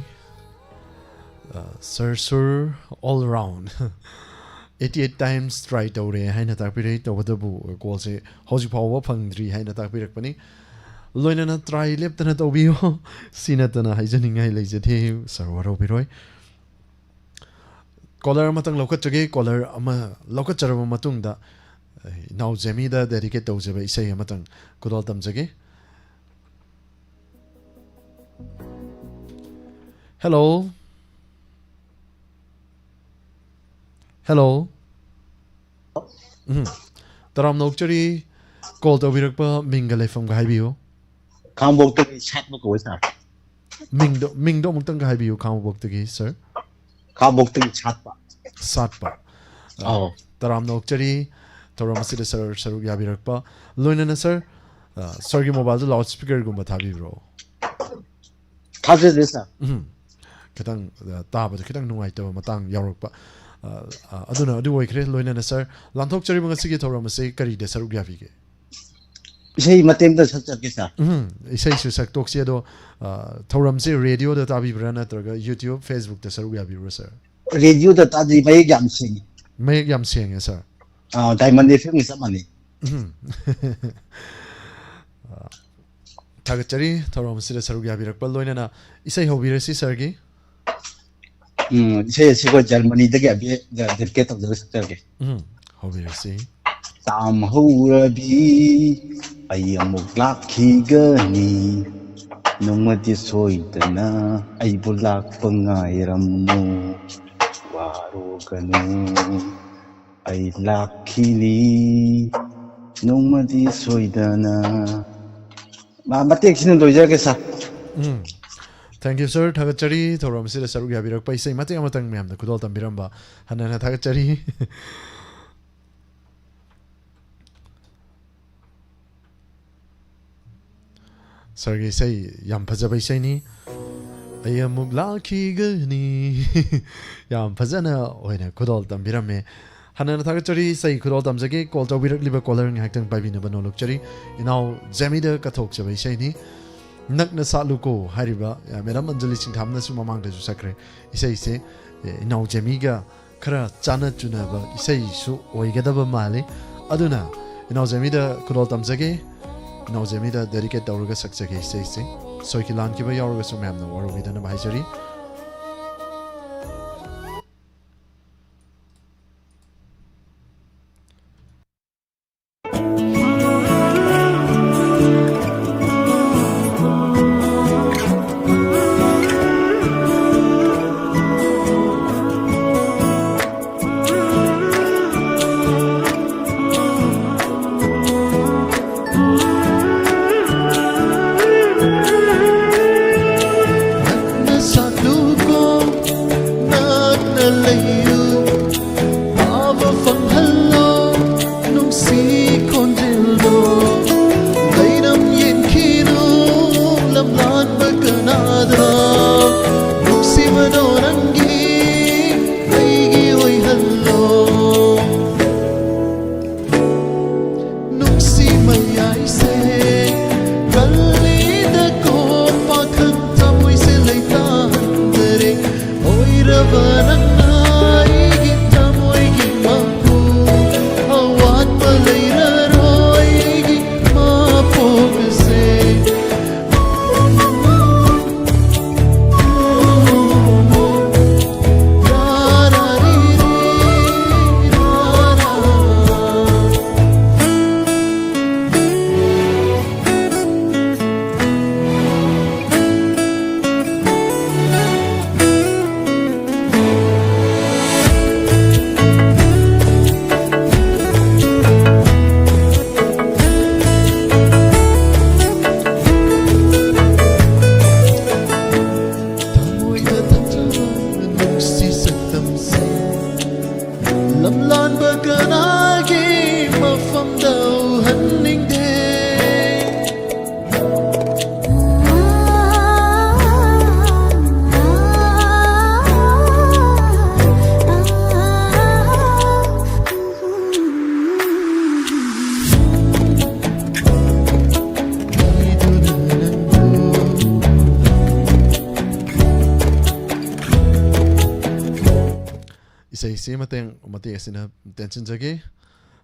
ꯑ, Sir ꯁꯨꯔ all round eighty eight times try ꯇꯧꯔꯦ ꯍꯥꯏꯅ ꯇꯥꯛꯄꯤꯔꯛꯏ꯫ ꯇꯧꯕꯇꯕꯨ call ꯁꯦ ꯍꯧꯖꯤꯛ ꯐꯥꯎꯕ ꯐꯪꯗ꯭ꯔꯤ ꯍꯥꯏꯅ ꯇꯥꯛꯄꯤꯔꯛꯄꯅꯤ꯫ ꯂꯣꯏꯅꯅ try ꯂꯦꯞꯇꯅ ꯇꯧꯕꯤꯌꯨ꯫ ꯁꯤ ꯅꯠꯇꯅ ꯍꯥꯏꯖꯅꯤꯡꯉꯥꯏ ꯂꯩꯖꯗꯦ꯫ Sir ꯋꯥꯔꯧꯕꯤꯔꯣꯏ꯫ Caller ꯑꯃꯇꯪ ꯂꯧꯈꯠꯆꯒꯦ꯫ Caller ꯑꯃ ꯂꯧꯈꯠꯆꯔꯕ ꯃꯇꯨꯡꯗ, ꯑ, ꯏꯅꯥꯎ ꯖꯦꯃꯤꯗ dedicate ꯇꯧꯖꯕ ꯏꯁꯩ ꯑꯃꯇꯪ ꯈꯨꯗꯣꯜ ꯇꯝꯖꯒꯦ꯫ Hello? Hello? ꯎꯝ꯫ ꯇꯔꯥꯝꯅ ꯑꯣꯛꯆꯔꯤ꯫ Call ꯇꯧꯕꯤꯔꯛꯄ ꯃꯤꯡꯒ ꯂꯩꯐꯝꯒ ꯍꯥꯏꯕꯤꯌꯨ꯫ ꯈꯥꯡꯉꯕꯣꯛꯇꯒꯤ ꯁꯥꯠꯄ ꯀꯧꯋꯦ, sir꯫ ꯃꯤꯡꯗꯣ, ꯃꯤꯡꯗꯣ ꯑꯃꯨꯛꯇꯪꯒ ꯍꯥꯏꯕꯤꯌꯨ, ꯈꯥꯡꯉꯕꯣꯛꯇꯒꯤ, sir꯫ ꯈꯥꯡꯉꯕꯣꯛꯇꯒꯤ ꯁꯥꯠꯄ꯫ ꯁꯥꯠꯄ꯫ ꯑ, ꯑꯧ꯫ ꯇꯔꯥꯝꯅ ꯑꯣꯛꯆꯔꯤ ꯊꯧꯔꯝ ꯑꯁꯤꯗ sir ꯁꯔꯨꯛ ꯌꯥꯕꯤꯔꯛꯄ꯫ ꯂꯣꯏꯅꯅ sir, ꯑ, sir ꯒꯤ mobile ꯗ loudspeaker ꯒꯨꯝꯕ ꯊꯥꯕꯤꯕ꯭ꯔꯣ? ꯊꯥꯖꯗꯦ, sir꯫ ꯎꯝ꯫ ꯈꯤꯇꯪ, ꯑ, ꯇꯥꯕꯗ ꯈꯤꯇꯪ ꯅꯨꯡꯉꯥꯏꯇꯕ ꯃꯇꯥꯡ ꯌꯥꯎꯔꯛꯄ꯫ ꯑ, ꯑ, ꯑꯗꯨꯅ ꯑꯗꯨ ꯑꯣꯏꯈ꯭ꯔꯦ꯫ ꯂꯣꯏꯅꯅ sir, ꯂꯥꯟꯊꯣꯛꯆꯔꯤꯕ ꯉꯁꯤꯒꯤ ꯊꯧꯔꯝ ꯑꯁꯤ ꯀꯔꯤꯗ ꯁꯔꯨꯛ ꯌꯥꯕꯤꯒꯦ? ꯏꯁꯩ ꯃꯇꯦꯛ ꯑꯃꯇ ꯁꯛꯆꯔꯛꯀꯦ, sir꯫ ꯎꯝ, ꯏꯁꯩꯁꯨ ꯁꯛꯇꯣꯛꯁꯤ꯫ ꯑꯗꯣ, ꯑ, ꯊꯧꯔꯝꯁꯤ radio ꯗ ꯇꯥꯕꯤꯕ꯭ꯔꯥ ꯅꯠꯇ꯭ꯔꯒ YouTube, Facebook ꯇ ꯁꯔꯨꯛ ꯌꯥꯕꯤꯕ꯭ꯔꯥ, sir? Radio ꯗ ꯇꯥꯗꯤ ꯃꯌꯦꯛ ꯌꯥꯝ ꯁꯦꯡꯉꯤ꯫ ꯃꯌꯦꯛ ꯌꯥꯝ ꯁꯦꯡꯉꯦ, sir꯫ ꯑꯥ, Diamond F M ꯒ ꯆꯞ ꯃꯥꯟꯅꯩ꯫ ꯎꯝ꯫ ꯊꯥꯒꯠꯆꯔꯤ ꯊꯧꯔꯝ ꯑꯁꯤꯗ ꯁꯔꯨꯛ ꯌꯥꯕꯤꯔꯛꯄ, ꯂꯣꯏꯅꯅ ꯏꯁꯩ ꯍꯧꯕꯤꯔꯁꯤ ꯁꯥꯔꯒꯤ꯫ ꯎꯝ, ꯏꯁꯩ ꯑꯁꯤ ꯑꯩꯈꯣꯏ ꯖꯔꯃꯅꯤꯗꯒꯤ ꯑꯕꯤ ꯗꯦꯗꯤꯀꯦꯠ ꯇꯧꯖꯔꯒ ꯁꯛꯆꯔꯒꯦ꯫ ꯎꯝ, ꯍꯧꯕꯤꯔꯁꯤ꯫ ꯇꯥꯝꯍꯧꯔꯕꯤ, ꯑꯩ ꯑꯃꯨꯛ ꯂꯥꯛꯈꯤꯒꯅꯤ꯫ ꯅꯣꯡꯃꯗꯤ ꯁꯣꯏꯗꯅ ꯑꯩꯕꯨ ꯂꯥꯛꯄ ꯉꯥꯏꯔꯝꯃꯨ꯫ ꯋꯥꯔꯨꯒꯅꯨ, ꯑꯩ ꯂꯥꯛꯈꯤꯅꯤ ꯅꯣꯡꯃꯗꯤ ꯁꯣꯏꯗꯅ꯫ ꯃꯥ-, ꯃꯇꯦꯛꯁꯤꯅ ꯂꯣꯏꯖꯔꯒꯦ, ꯁꯥꯔ꯫ ꯎꯝ꯫ Thank you, sir. ꯊꯥꯒꯠꯆꯔꯤ ꯊꯧꯔꯝ ꯑꯁꯤꯗ ꯁꯔꯨꯛ ꯌꯥꯕꯤꯔꯛꯄ, ꯏꯁꯩ ꯃꯇꯦꯛ ꯑꯃꯇꯪ ꯃꯌꯥꯝꯗ ꯈꯨꯗꯣꯜ ꯇꯝꯕꯤꯔꯝꯕ꯫ ꯍꯟꯅ ꯍꯟꯅ ꯊꯥꯒꯠꯆꯔꯤ꯫ ꯁꯥꯔꯒꯤ ꯏꯁꯩ ꯌꯥꯝ ꯐꯖꯕ ꯏꯁꯩꯅꯤ꯫ ꯑꯩ ꯑꯃꯨꯛ ꯂꯥꯛꯈꯤꯒꯅꯤ꯫ ꯌꯥꯝ ꯐꯖꯅ ꯑꯣꯏꯅ ꯈꯨꯗꯣꯜ ꯇꯝꯕꯤꯔꯝꯃꯦ꯫ ꯍꯟꯅ ꯍꯟꯅ ꯊꯥꯒꯠꯆꯔꯤ꯫ ꯏꯁꯩ ꯈꯨꯗꯣꯜ ꯇꯝꯖꯒꯦ꯫ ꯀꯣꯜ ꯇꯧꯕꯤꯔꯛꯂꯤꯕ ꯀꯣꯂꯔ ꯉꯥꯏꯍꯥꯛꯇꯪ ꯄꯥꯏꯕꯤꯅꯕ ꯅꯣꯜꯂꯛꯆꯔꯤ꯫ ꯏꯅꯥꯎ ꯖꯦꯃꯤꯗ ꯀꯠꯊꯣꯛꯆꯕ ꯏꯁꯩꯅꯤ꯫ ꯅꯛꯅ ꯁꯥꯠꯂꯨꯀꯣ ꯍꯥꯏꯔꯤꯕ, ꯑ, ꯃꯦꯗꯥꯝ ꯑꯟꯖꯂꯤ ꯁꯤꯡꯊꯥꯝꯅꯁꯨ ꯃꯃꯥꯡꯗꯁꯨ ꯁꯛꯈ꯭ꯔꯦ꯫ ꯏꯁꯩꯁꯦ, ꯑ, ꯏꯅꯥꯎ ꯖꯦꯃꯤꯒ ꯈꯔ ꯆꯥꯟꯅ ꯆꯨꯅꯕ ꯏꯁꯩꯁꯨ ꯑꯣꯏꯒꯗꯕ ꯃꯥꯜꯂꯤ꯫ ꯑꯗꯨꯅ ꯏꯅꯥꯎ ꯖꯦꯃꯤꯗ ꯈꯨꯗꯣꯜ ꯇꯝꯖꯒꯦ꯫ ꯏꯅꯥꯎ ꯖꯦꯃꯤꯗ ꯗꯦꯗꯤꯀꯦꯠ ꯇꯧꯔꯒ ꯁꯛꯆꯒꯦ ꯏꯁꯩꯁꯦ꯫ ꯁꯣꯏꯈꯤ ꯂꯥꯟꯈꯤꯕ ꯌꯥꯎꯔꯒꯁꯨ ꯃꯌꯥꯝꯅ ꯋꯥꯔꯧꯕꯤꯗꯅꯕ ꯍꯥꯏꯖꯔꯤ꯫ ꯁꯤ ꯃꯇꯦꯡ ꯃꯇꯦꯛ ꯑꯁꯤꯅ ꯇꯦꯟꯁꯤꯟꯖꯒꯦ꯫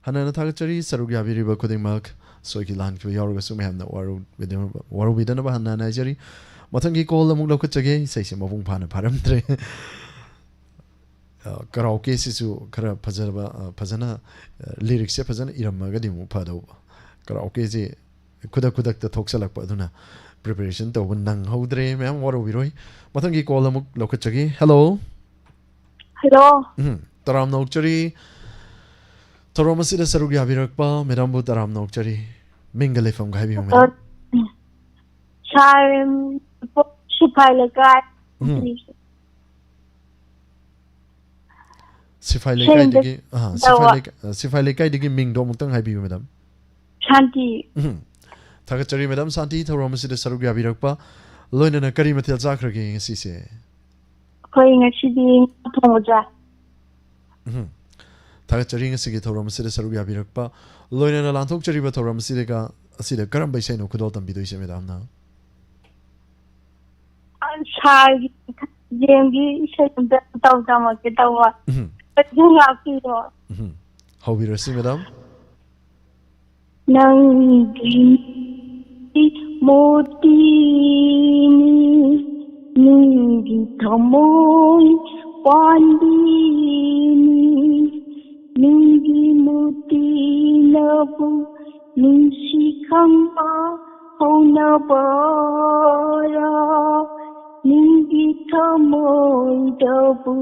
ꯍꯟꯅꯅ ꯊꯥꯒꯠꯆꯔꯤ, ꯁꯔꯨꯛ ꯌꯥꯕꯤꯔꯤꯕ ꯈꯨꯗꯤꯡꯃꯛ꯫ ꯁꯣꯏꯈꯤ ꯂꯥꯟꯈꯤꯕ ꯌꯥꯎꯔꯒꯁꯨ ꯃꯌꯥꯝꯅ ꯋꯥꯔꯧꯕꯤꯗꯅꯕ, ꯋꯥꯔꯧꯕꯤꯗꯅꯕ ꯍꯟꯅ ꯍꯟꯅ ꯍꯥꯏꯖꯔꯤ꯫ ꯃꯊꯪꯒꯤ ꯀꯣꯜ ꯑꯃꯨꯛ ꯂꯧꯈꯠꯆꯒꯦ꯫ ꯏꯁꯩꯁꯦ ꯃꯄꯨꯡ ꯐꯥꯅ ꯐꯥꯔꯝꯗ꯭ꯔꯦ꯫ ꯑ, ꯀꯔꯥꯎꯀꯦꯁꯤꯁꯨ ꯈꯔ ꯐꯖꯕ, ꯑ, ꯐꯖꯅ, ꯑ, ꯂꯤꯔꯤꯛꯁꯦ ꯐꯖꯅ ꯏꯔꯝꯃꯒꯗꯤ ꯑꯃꯨꯛ ꯐꯗꯧꯕ꯫ ꯀꯔꯥꯎꯀꯦꯁꯦ ꯈꯨꯗꯛ ꯈꯨꯗꯛꯇ ꯊꯣꯛꯆꯜꯂꯛꯄ ꯑꯗꯨꯅ preparation ꯇꯧꯕ ꯅꯪꯍꯧꯗ꯭ꯔꯦ꯫ ꯃꯌꯥꯝ ꯋꯥꯔꯧꯕꯤꯔꯣꯏ꯫ ꯃꯊꯪꯒꯤ ꯀꯣꯜ ꯑꯃꯨꯛ ꯂꯧꯈꯠꯆꯒꯦ꯫ ꯍꯦꯜꯂꯣ꯫ ꯍꯜꯂꯣ꯫ ꯎꯝ, ꯇꯔꯥꯝꯅ ꯑꯣꯛꯆꯔꯤ꯫ ꯊꯧꯔꯝ ꯑꯁꯤꯗ ꯁꯔꯨꯛ ꯌꯥꯕꯤꯔꯛꯄ ꯃꯦꯗꯥꯝꯕꯨ ꯇꯔꯥꯝꯅ ꯑꯣꯛꯆꯔꯤ꯫ ꯃꯤꯡꯒ ꯂꯩꯐꯝꯒ ꯍꯥꯏꯕꯤꯌꯨ, ꯃꯦꯗꯥꯝ꯫ ꯁꯥꯔ, ꯎꯝ, ꯁꯤꯐꯥꯏ ꯂꯩꯀꯥꯏ꯫ ꯎꯝ꯫ ꯁꯤꯐꯥꯏ ꯁꯦꯟꯗ ꯂꯩꯀꯥꯏꯗꯒꯤ, ꯑꯥ, ꯁꯤꯐꯥꯏ ꯇꯧꯕ꯫ ꯂꯩꯀꯥꯏ-, ꯑ, ꯁꯤꯐꯥꯏ ꯂꯩꯀꯥꯏꯗꯒꯤ ꯃꯤꯡꯗꯣ ꯑꯃꯨꯛꯇꯪ ꯍꯥꯏꯕꯤꯌꯨ, ꯃꯦꯗꯥꯝ꯫ ꯁꯥꯟꯇꯤ꯫ ꯎꯝ꯫ ꯊꯥꯒꯠꯆꯔꯤ, ꯃꯦꯗꯥꯝ ꯁꯥꯟꯇꯤ, ꯊꯧꯔꯝ ꯑꯁꯤꯗ ꯁꯔꯨꯛ ꯌꯥꯕꯤꯔꯛꯄ꯫ ꯂꯣꯏꯅꯅ ꯀꯔꯤ ꯃꯊꯦꯜ ꯆꯥꯈ꯭ꯔꯒꯦ ꯉꯁꯤꯁꯦ? ꯑꯩꯈꯣꯏ ꯉꯁꯤꯗꯤ ꯉꯥ ꯊꯣꯡꯕ ꯆꯥꯏ꯫ ꯎꯝ꯫ ꯊꯥꯒꯠꯆꯔꯤ, ꯉꯁꯤꯒꯤ ꯊꯧꯔꯝ ꯑꯁꯤꯗ ꯁꯔꯨꯛ ꯌꯥꯕꯤꯔꯛꯄ꯫ ꯂꯣꯏꯅꯅ ꯂꯥꯟꯊꯣꯛꯆꯔꯤꯕ ꯊꯧꯔꯝ ꯑꯁꯤꯗꯒ, ꯑꯁꯤꯗ ꯀꯔꯝꯕ ꯏꯁꯩꯅꯣ ꯈꯨꯗꯣꯜ ꯇꯝꯕꯤꯗꯣꯏꯁꯦ, ꯃꯦꯗꯥꯝꯅ? ꯁꯥꯔꯒꯤ ꯈꯖꯦꯡꯒꯤ ꯏꯁꯩ ꯑꯝꯇ ꯇꯧ ꯇꯝꯃꯛꯀꯦ ꯇꯧꯕ꯫ ꯎꯝ꯫ ꯑꯗꯨ ꯉꯥꯛꯄꯤꯔꯣ꯫ ꯎꯝ꯫ ꯍꯧꯕꯤꯔꯁꯤ, ꯃꯦꯗꯥꯝ꯫ ꯅꯪꯒꯤ ꯃꯣꯇꯤꯅꯤ, ꯅꯪꯒꯤ ꯊꯃꯣꯏ ꯄꯥꯟꯕꯤꯅꯤ, ꯅꯪꯒꯤ ꯃꯣꯇꯤꯅꯕꯨ ꯅꯨꯡꯁꯤ ꯈꯪꯕ ꯍꯧꯅꯕꯔꯥ? ꯅꯪꯒꯤ ꯊꯃꯣꯏꯗꯕꯨ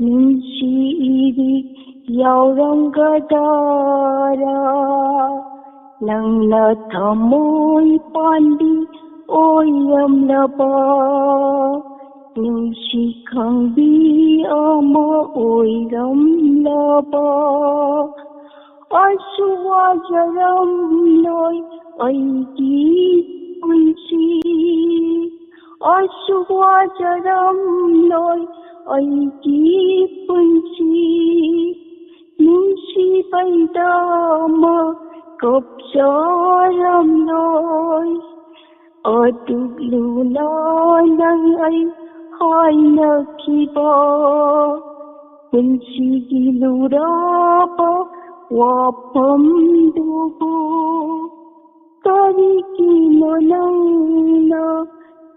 ꯅꯨꯡꯁꯤꯕꯤ ꯌꯥꯎꯔꯝꯒꯗꯔꯥ? ꯅꯪꯅ ꯊꯃꯣꯏ ꯄꯥꯟꯕꯤ ꯑꯣꯏꯔꯝꯂꯕ, ꯅꯨꯡꯁꯤ ꯈꯪꯕꯤ ꯑꯃ ꯑꯣꯏꯔꯝꯂꯕ꯫ ꯑꯁꯨ ꯋꯥꯖꯔꯝꯂꯣꯏ ꯑꯩꯒꯤ ꯄꯨꯟꯁꯤ, ꯑꯁꯨ ꯋꯥꯖꯔꯝꯂꯣꯏ ꯑꯩꯒꯤ ꯄꯨꯟꯁꯤ, ꯅꯨꯡꯁꯤꯕꯩꯗꯃꯛ ꯀꯞꯆꯔꯝꯂꯣꯏ꯫ ꯑꯗꯨꯛ ꯂꯨꯅ ꯅꯪ ꯑꯩ ꯍꯥꯏꯅꯈꯤꯕ, ꯄꯨꯟꯁꯤꯒꯤ ꯂꯨꯔꯕ ꯋꯥꯐꯝꯗꯨꯕꯨ ꯀꯔꯤꯒꯤꯅꯣ ꯅꯪꯅ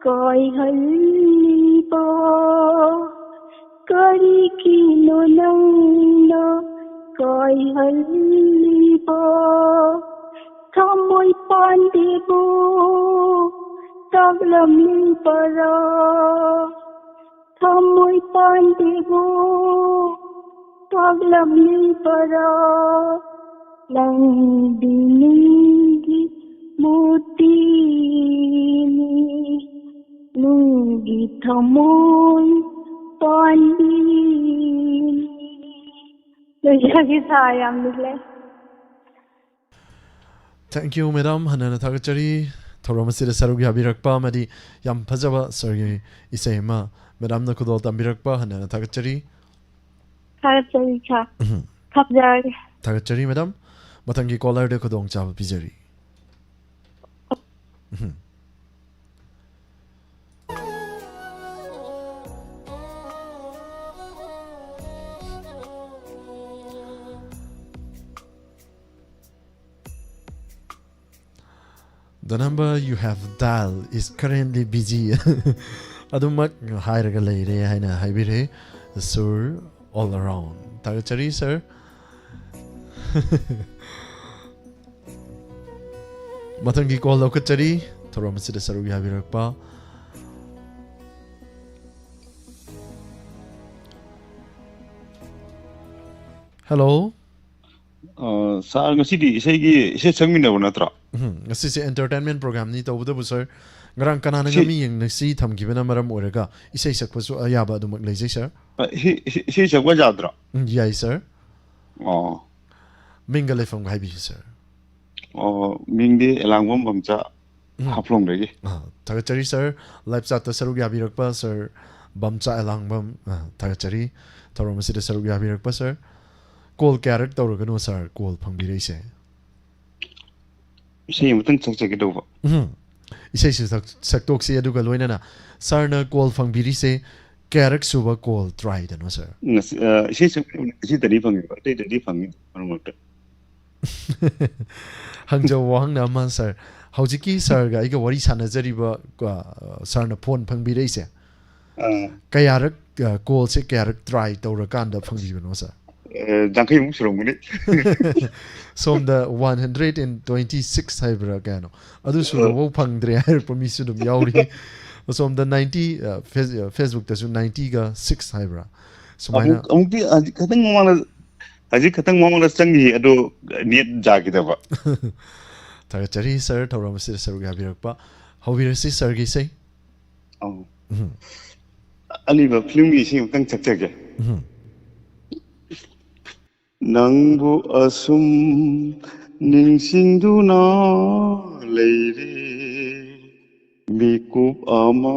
ꯀꯥꯏꯍꯜꯂꯤꯕ? ꯀꯔꯤꯒꯤꯅꯣ ꯅꯪꯅ ꯀꯥꯏꯍꯜꯂꯤꯕ? ꯊꯃꯣꯏ ꯄꯥꯟꯗꯦꯕꯨ ꯇꯥꯛꯂꯝꯂꯤꯕꯔꯥ? ꯊꯃꯣꯏ ꯄꯥꯟꯗꯦꯕꯨ ꯇꯥꯛꯂꯝꯂꯤꯕꯔꯥ? ꯅꯪꯗꯤ ꯅꯨꯡꯒꯤ ꯃꯨꯇꯤꯅꯤ, ꯅꯨꯡꯒꯤ ꯊꯃꯣꯏ ꯄꯥꯟꯕꯤꯅꯤ꯫ ꯂꯣꯏꯖꯔꯒꯦ ꯁꯥꯔ, ꯌꯥꯝ ꯅꯨꯡꯉꯥꯏ꯫ Thank you, madam. ꯍꯟꯅ ꯍꯟꯅ ꯊꯥꯒꯠꯆꯔꯤ ꯊꯧꯔꯝ ꯑꯁꯤꯗ ꯁꯔꯨꯛ ꯌꯥꯕꯤꯔꯛꯄ ꯑꯃꯗꯤ ꯌꯥꯝ ꯐꯖꯕ ꯁꯥꯔꯒꯤ ꯏꯁꯩ ꯑꯃ ꯃꯦꯗꯥꯝꯅ ꯈꯨꯗꯣꯜ ꯇꯝꯕꯤꯔꯛꯄ ꯍꯟꯅ ꯍꯟꯅ ꯊꯥꯒꯠꯆꯔꯤ꯫ ꯊꯥꯒꯠꯆꯔꯤ ꯁꯥꯔ꯫ ꯎꯝ꯫ ꯊꯝꯖꯔꯒꯦ꯫ ꯊꯥꯒꯠꯆꯔꯤ ꯃꯦꯗꯥꯝ꯫ ꯃꯊꯪꯒꯤ ꯀꯣꯂꯔꯗ ꯈꯨꯗꯣꯡꯆꯥꯕ ꯄꯤꯖꯔꯤ꯫ ꯎꯝ꯫ The number you have dialed is currently busy. ꯑꯗꯨꯃꯛ ꯍꯥꯏꯔꯒ ꯂꯩꯔꯦ ꯍꯥꯏꯅ ꯍꯥꯏꯕꯤꯔꯦ꯫ Sir, all around. ꯊꯥꯒꯠꯆꯔꯤ, sir꯫ ꯃꯊꯪꯒꯤ ꯀꯣꯜ ꯂꯧꯈꯠꯆꯔꯤ꯫ ꯊꯧꯔꯝ ꯑꯁꯤꯗ ꯁꯔꯨꯛ ꯌꯥꯕꯤꯔꯛꯄ꯫ Hello꯫ ꯑ, ꯁꯥꯔ, ꯉꯁꯤꯗꯤ ꯏꯁꯩꯒꯤ, ꯏꯁꯩ ꯁꯛꯃꯤꯟꯅꯕ ꯅꯠꯇ꯭ꯔꯣ? ꯎꯝ, ꯉꯁꯤꯁꯦ entertainment programꯅꯤ꯫ ꯇꯧꯕꯇꯕꯨ, sir, ꯉꯔꯥꯡ ꯀꯅꯥꯅ ꯁꯤ- ꯉꯝꯃꯤ ꯌꯦꯡꯅꯁꯤ ꯊꯝꯈꯤꯕꯅ ꯃꯔꯝ ꯑꯣꯏꯔꯒ ꯏꯁꯩ ꯁꯛꯄꯁꯨ ꯑꯌꯥꯕ ꯑꯗꯨꯃꯛ ꯂꯩꯖꯩ, sir꯫ ꯑ, ꯏꯁꯩ, ꯏꯁꯩ, ꯏꯁꯩ ꯁꯛꯄ ꯌꯥꯗ꯭ꯔꯣ? ꯎꯝ, ꯌꯥꯏ, sir꯫ ꯑꯣ꯫ ꯃꯤꯡꯒ ꯂꯩꯐꯝꯒ ꯍꯥꯏꯕꯤꯌꯨ, sir꯫ ꯑꯣ, ꯃꯤꯡꯗꯤ ꯑꯦꯂꯥꯡꯕꯝ ꯕꯝꯆꯥ, ꯎꯝ꯫ ꯍꯥꯐꯂꯣꯡꯗꯒꯤ꯫ ꯑꯥ, ꯊꯥꯒꯠꯆꯔꯤ, sir꯫ Live chatꯇ ꯁꯔꯨꯛ ꯌꯥꯕꯤꯔꯛꯄ sir ꯕꯝꯆꯥ ꯑꯦꯂꯥꯡꯕꯝ, ꯑꯥ, ꯊꯥꯒꯠꯆꯔꯤ꯫ ꯊꯧꯔꯝ ꯑꯁꯤꯗ ꯁꯔꯨꯛ ꯌꯥꯕꯤꯔꯛꯄ sir꯫ ꯀꯣꯜ ꯀꯌꯥꯔꯛ ꯇꯧꯔꯒꯅꯣ sir ꯀꯣꯜ ꯐꯪꯕꯤꯔꯛꯏꯁꯦ? ꯏꯁꯩ ꯑꯃꯇꯪ ꯁꯛꯆꯒꯦ ꯇꯧꯕ꯫ ꯎꯝ꯫ ꯏꯁꯩꯁꯨ ꯁꯛ-, ꯁꯛꯇꯣꯛꯁꯤ, ꯑꯗꯨꯒ ꯂꯣꯏꯅꯅ sirꯅ ꯀꯣꯜ ꯐꯪꯕꯤꯔꯤꯁꯦ ꯀꯌꯥꯔꯛ ꯁꯨꯕ ꯀꯣꯜ ꯇ꯭ꯔꯥꯏꯗꯅꯣ, ꯁꯥꯔ? ꯉꯁꯤ ꯑ, ꯏꯁꯩ ꯁꯛꯄ ꯏꯁꯩꯗꯗꯤ ꯐꯪꯉꯦꯕ, ꯑꯇꯩꯗꯗꯤ ꯐꯪꯉꯤ ꯃꯔꯛ ꯃꯔꯛꯇ꯫ ꯍꯪꯖꯕ ꯋꯥꯍꯪꯅ ꯑꯃ, ꯁꯥꯔ, ꯍꯧꯖꯤꯛꯀꯤ ꯁꯥꯔꯒ ꯑꯩꯒ ꯋꯥꯔꯤ ꯁꯥꯟꯅꯖꯔꯤꯕ, ꯑ, ꯁꯥꯔꯅ ꯐꯣꯟ ꯐꯪꯕꯤꯔꯛꯏꯁꯦ, ꯑ, ꯀꯌꯥꯔꯛ, ꯑ, ꯀꯣꯜꯁꯦ ꯀꯌꯥꯔꯛ ꯇ꯭ꯔꯥꯏ ꯇꯧꯔꯀꯥꯟꯗ ꯐꯪꯕꯤꯕꯅꯣ, ꯁꯥꯔ? ꯑ, ꯌꯥꯡꯈꯩꯃꯨꯛ ꯁꯨꯔꯝꯒꯅꯤ꯫ ꯁꯣꯝꯗ one hundred and twenty six ꯍꯥꯏꯕ꯭ꯔꯥ ꯀꯌꯥꯅꯣ, ꯑꯗꯨ ꯁꯨꯔꯐꯥꯎ ꯐꯪꯗ꯭ꯔꯦ ꯍꯥꯏꯔꯛꯄ ꯃꯤꯁꯨ ꯑꯗꯨꯝ ꯌꯥꯎꯔꯤ꯫ ꯑꯁꯣꯝꯗ ꯅꯥꯏꯟꯇꯤ, ꯑ, ꯐꯦꯁ-, ꯑ, ꯐꯦꯁꯕꯨꯛꯇꯁꯨ ꯅꯥꯏꯟꯇꯤꯒ ꯁꯤꯛꯁ ꯍꯥꯏꯕ꯭ꯔꯥ, ꯁꯨꯃꯥꯏꯅ꯫ ꯑꯃꯨꯛ ꯑꯃꯨꯛꯇꯤ ꯍꯧꯖꯤꯛ ꯈꯇꯪ ꯃꯃꯥꯡꯗ ꯍꯧꯖꯤꯛ ꯈꯇꯪ ꯃꯃꯥꯡꯗ ꯆꯪꯈꯤ, ꯑꯗꯣ ꯅꯦꯠ ꯌꯥꯈꯤꯗꯕ꯫ ꯊꯥꯒꯠꯆꯔꯤ, ꯁꯥꯔ, ꯊꯧꯔꯝ ꯑꯁꯤꯗ ꯁꯔꯨꯛ ꯌꯥꯕꯤꯔꯛꯄ꯫ ꯍꯧꯕꯤꯔꯁꯤ ꯁꯥꯔꯒꯤ ꯏꯁꯩ꯫ ꯑꯧ꯫ ꯎꯝ꯫ ꯑꯂꯤꯕ ꯐꯤꯂꯝꯒꯤ ꯏꯁꯩ ꯑꯃꯇꯪ ꯁꯛꯆꯒꯦ꯫ ꯎꯝ꯫ ꯅꯪꯕꯨ ꯑꯁꯨꯝ ꯅꯤꯡꯁꯤꯡꯗꯨꯅ ꯂꯩꯔꯦ, ꯃꯤꯀꯨꯞ ꯑꯃ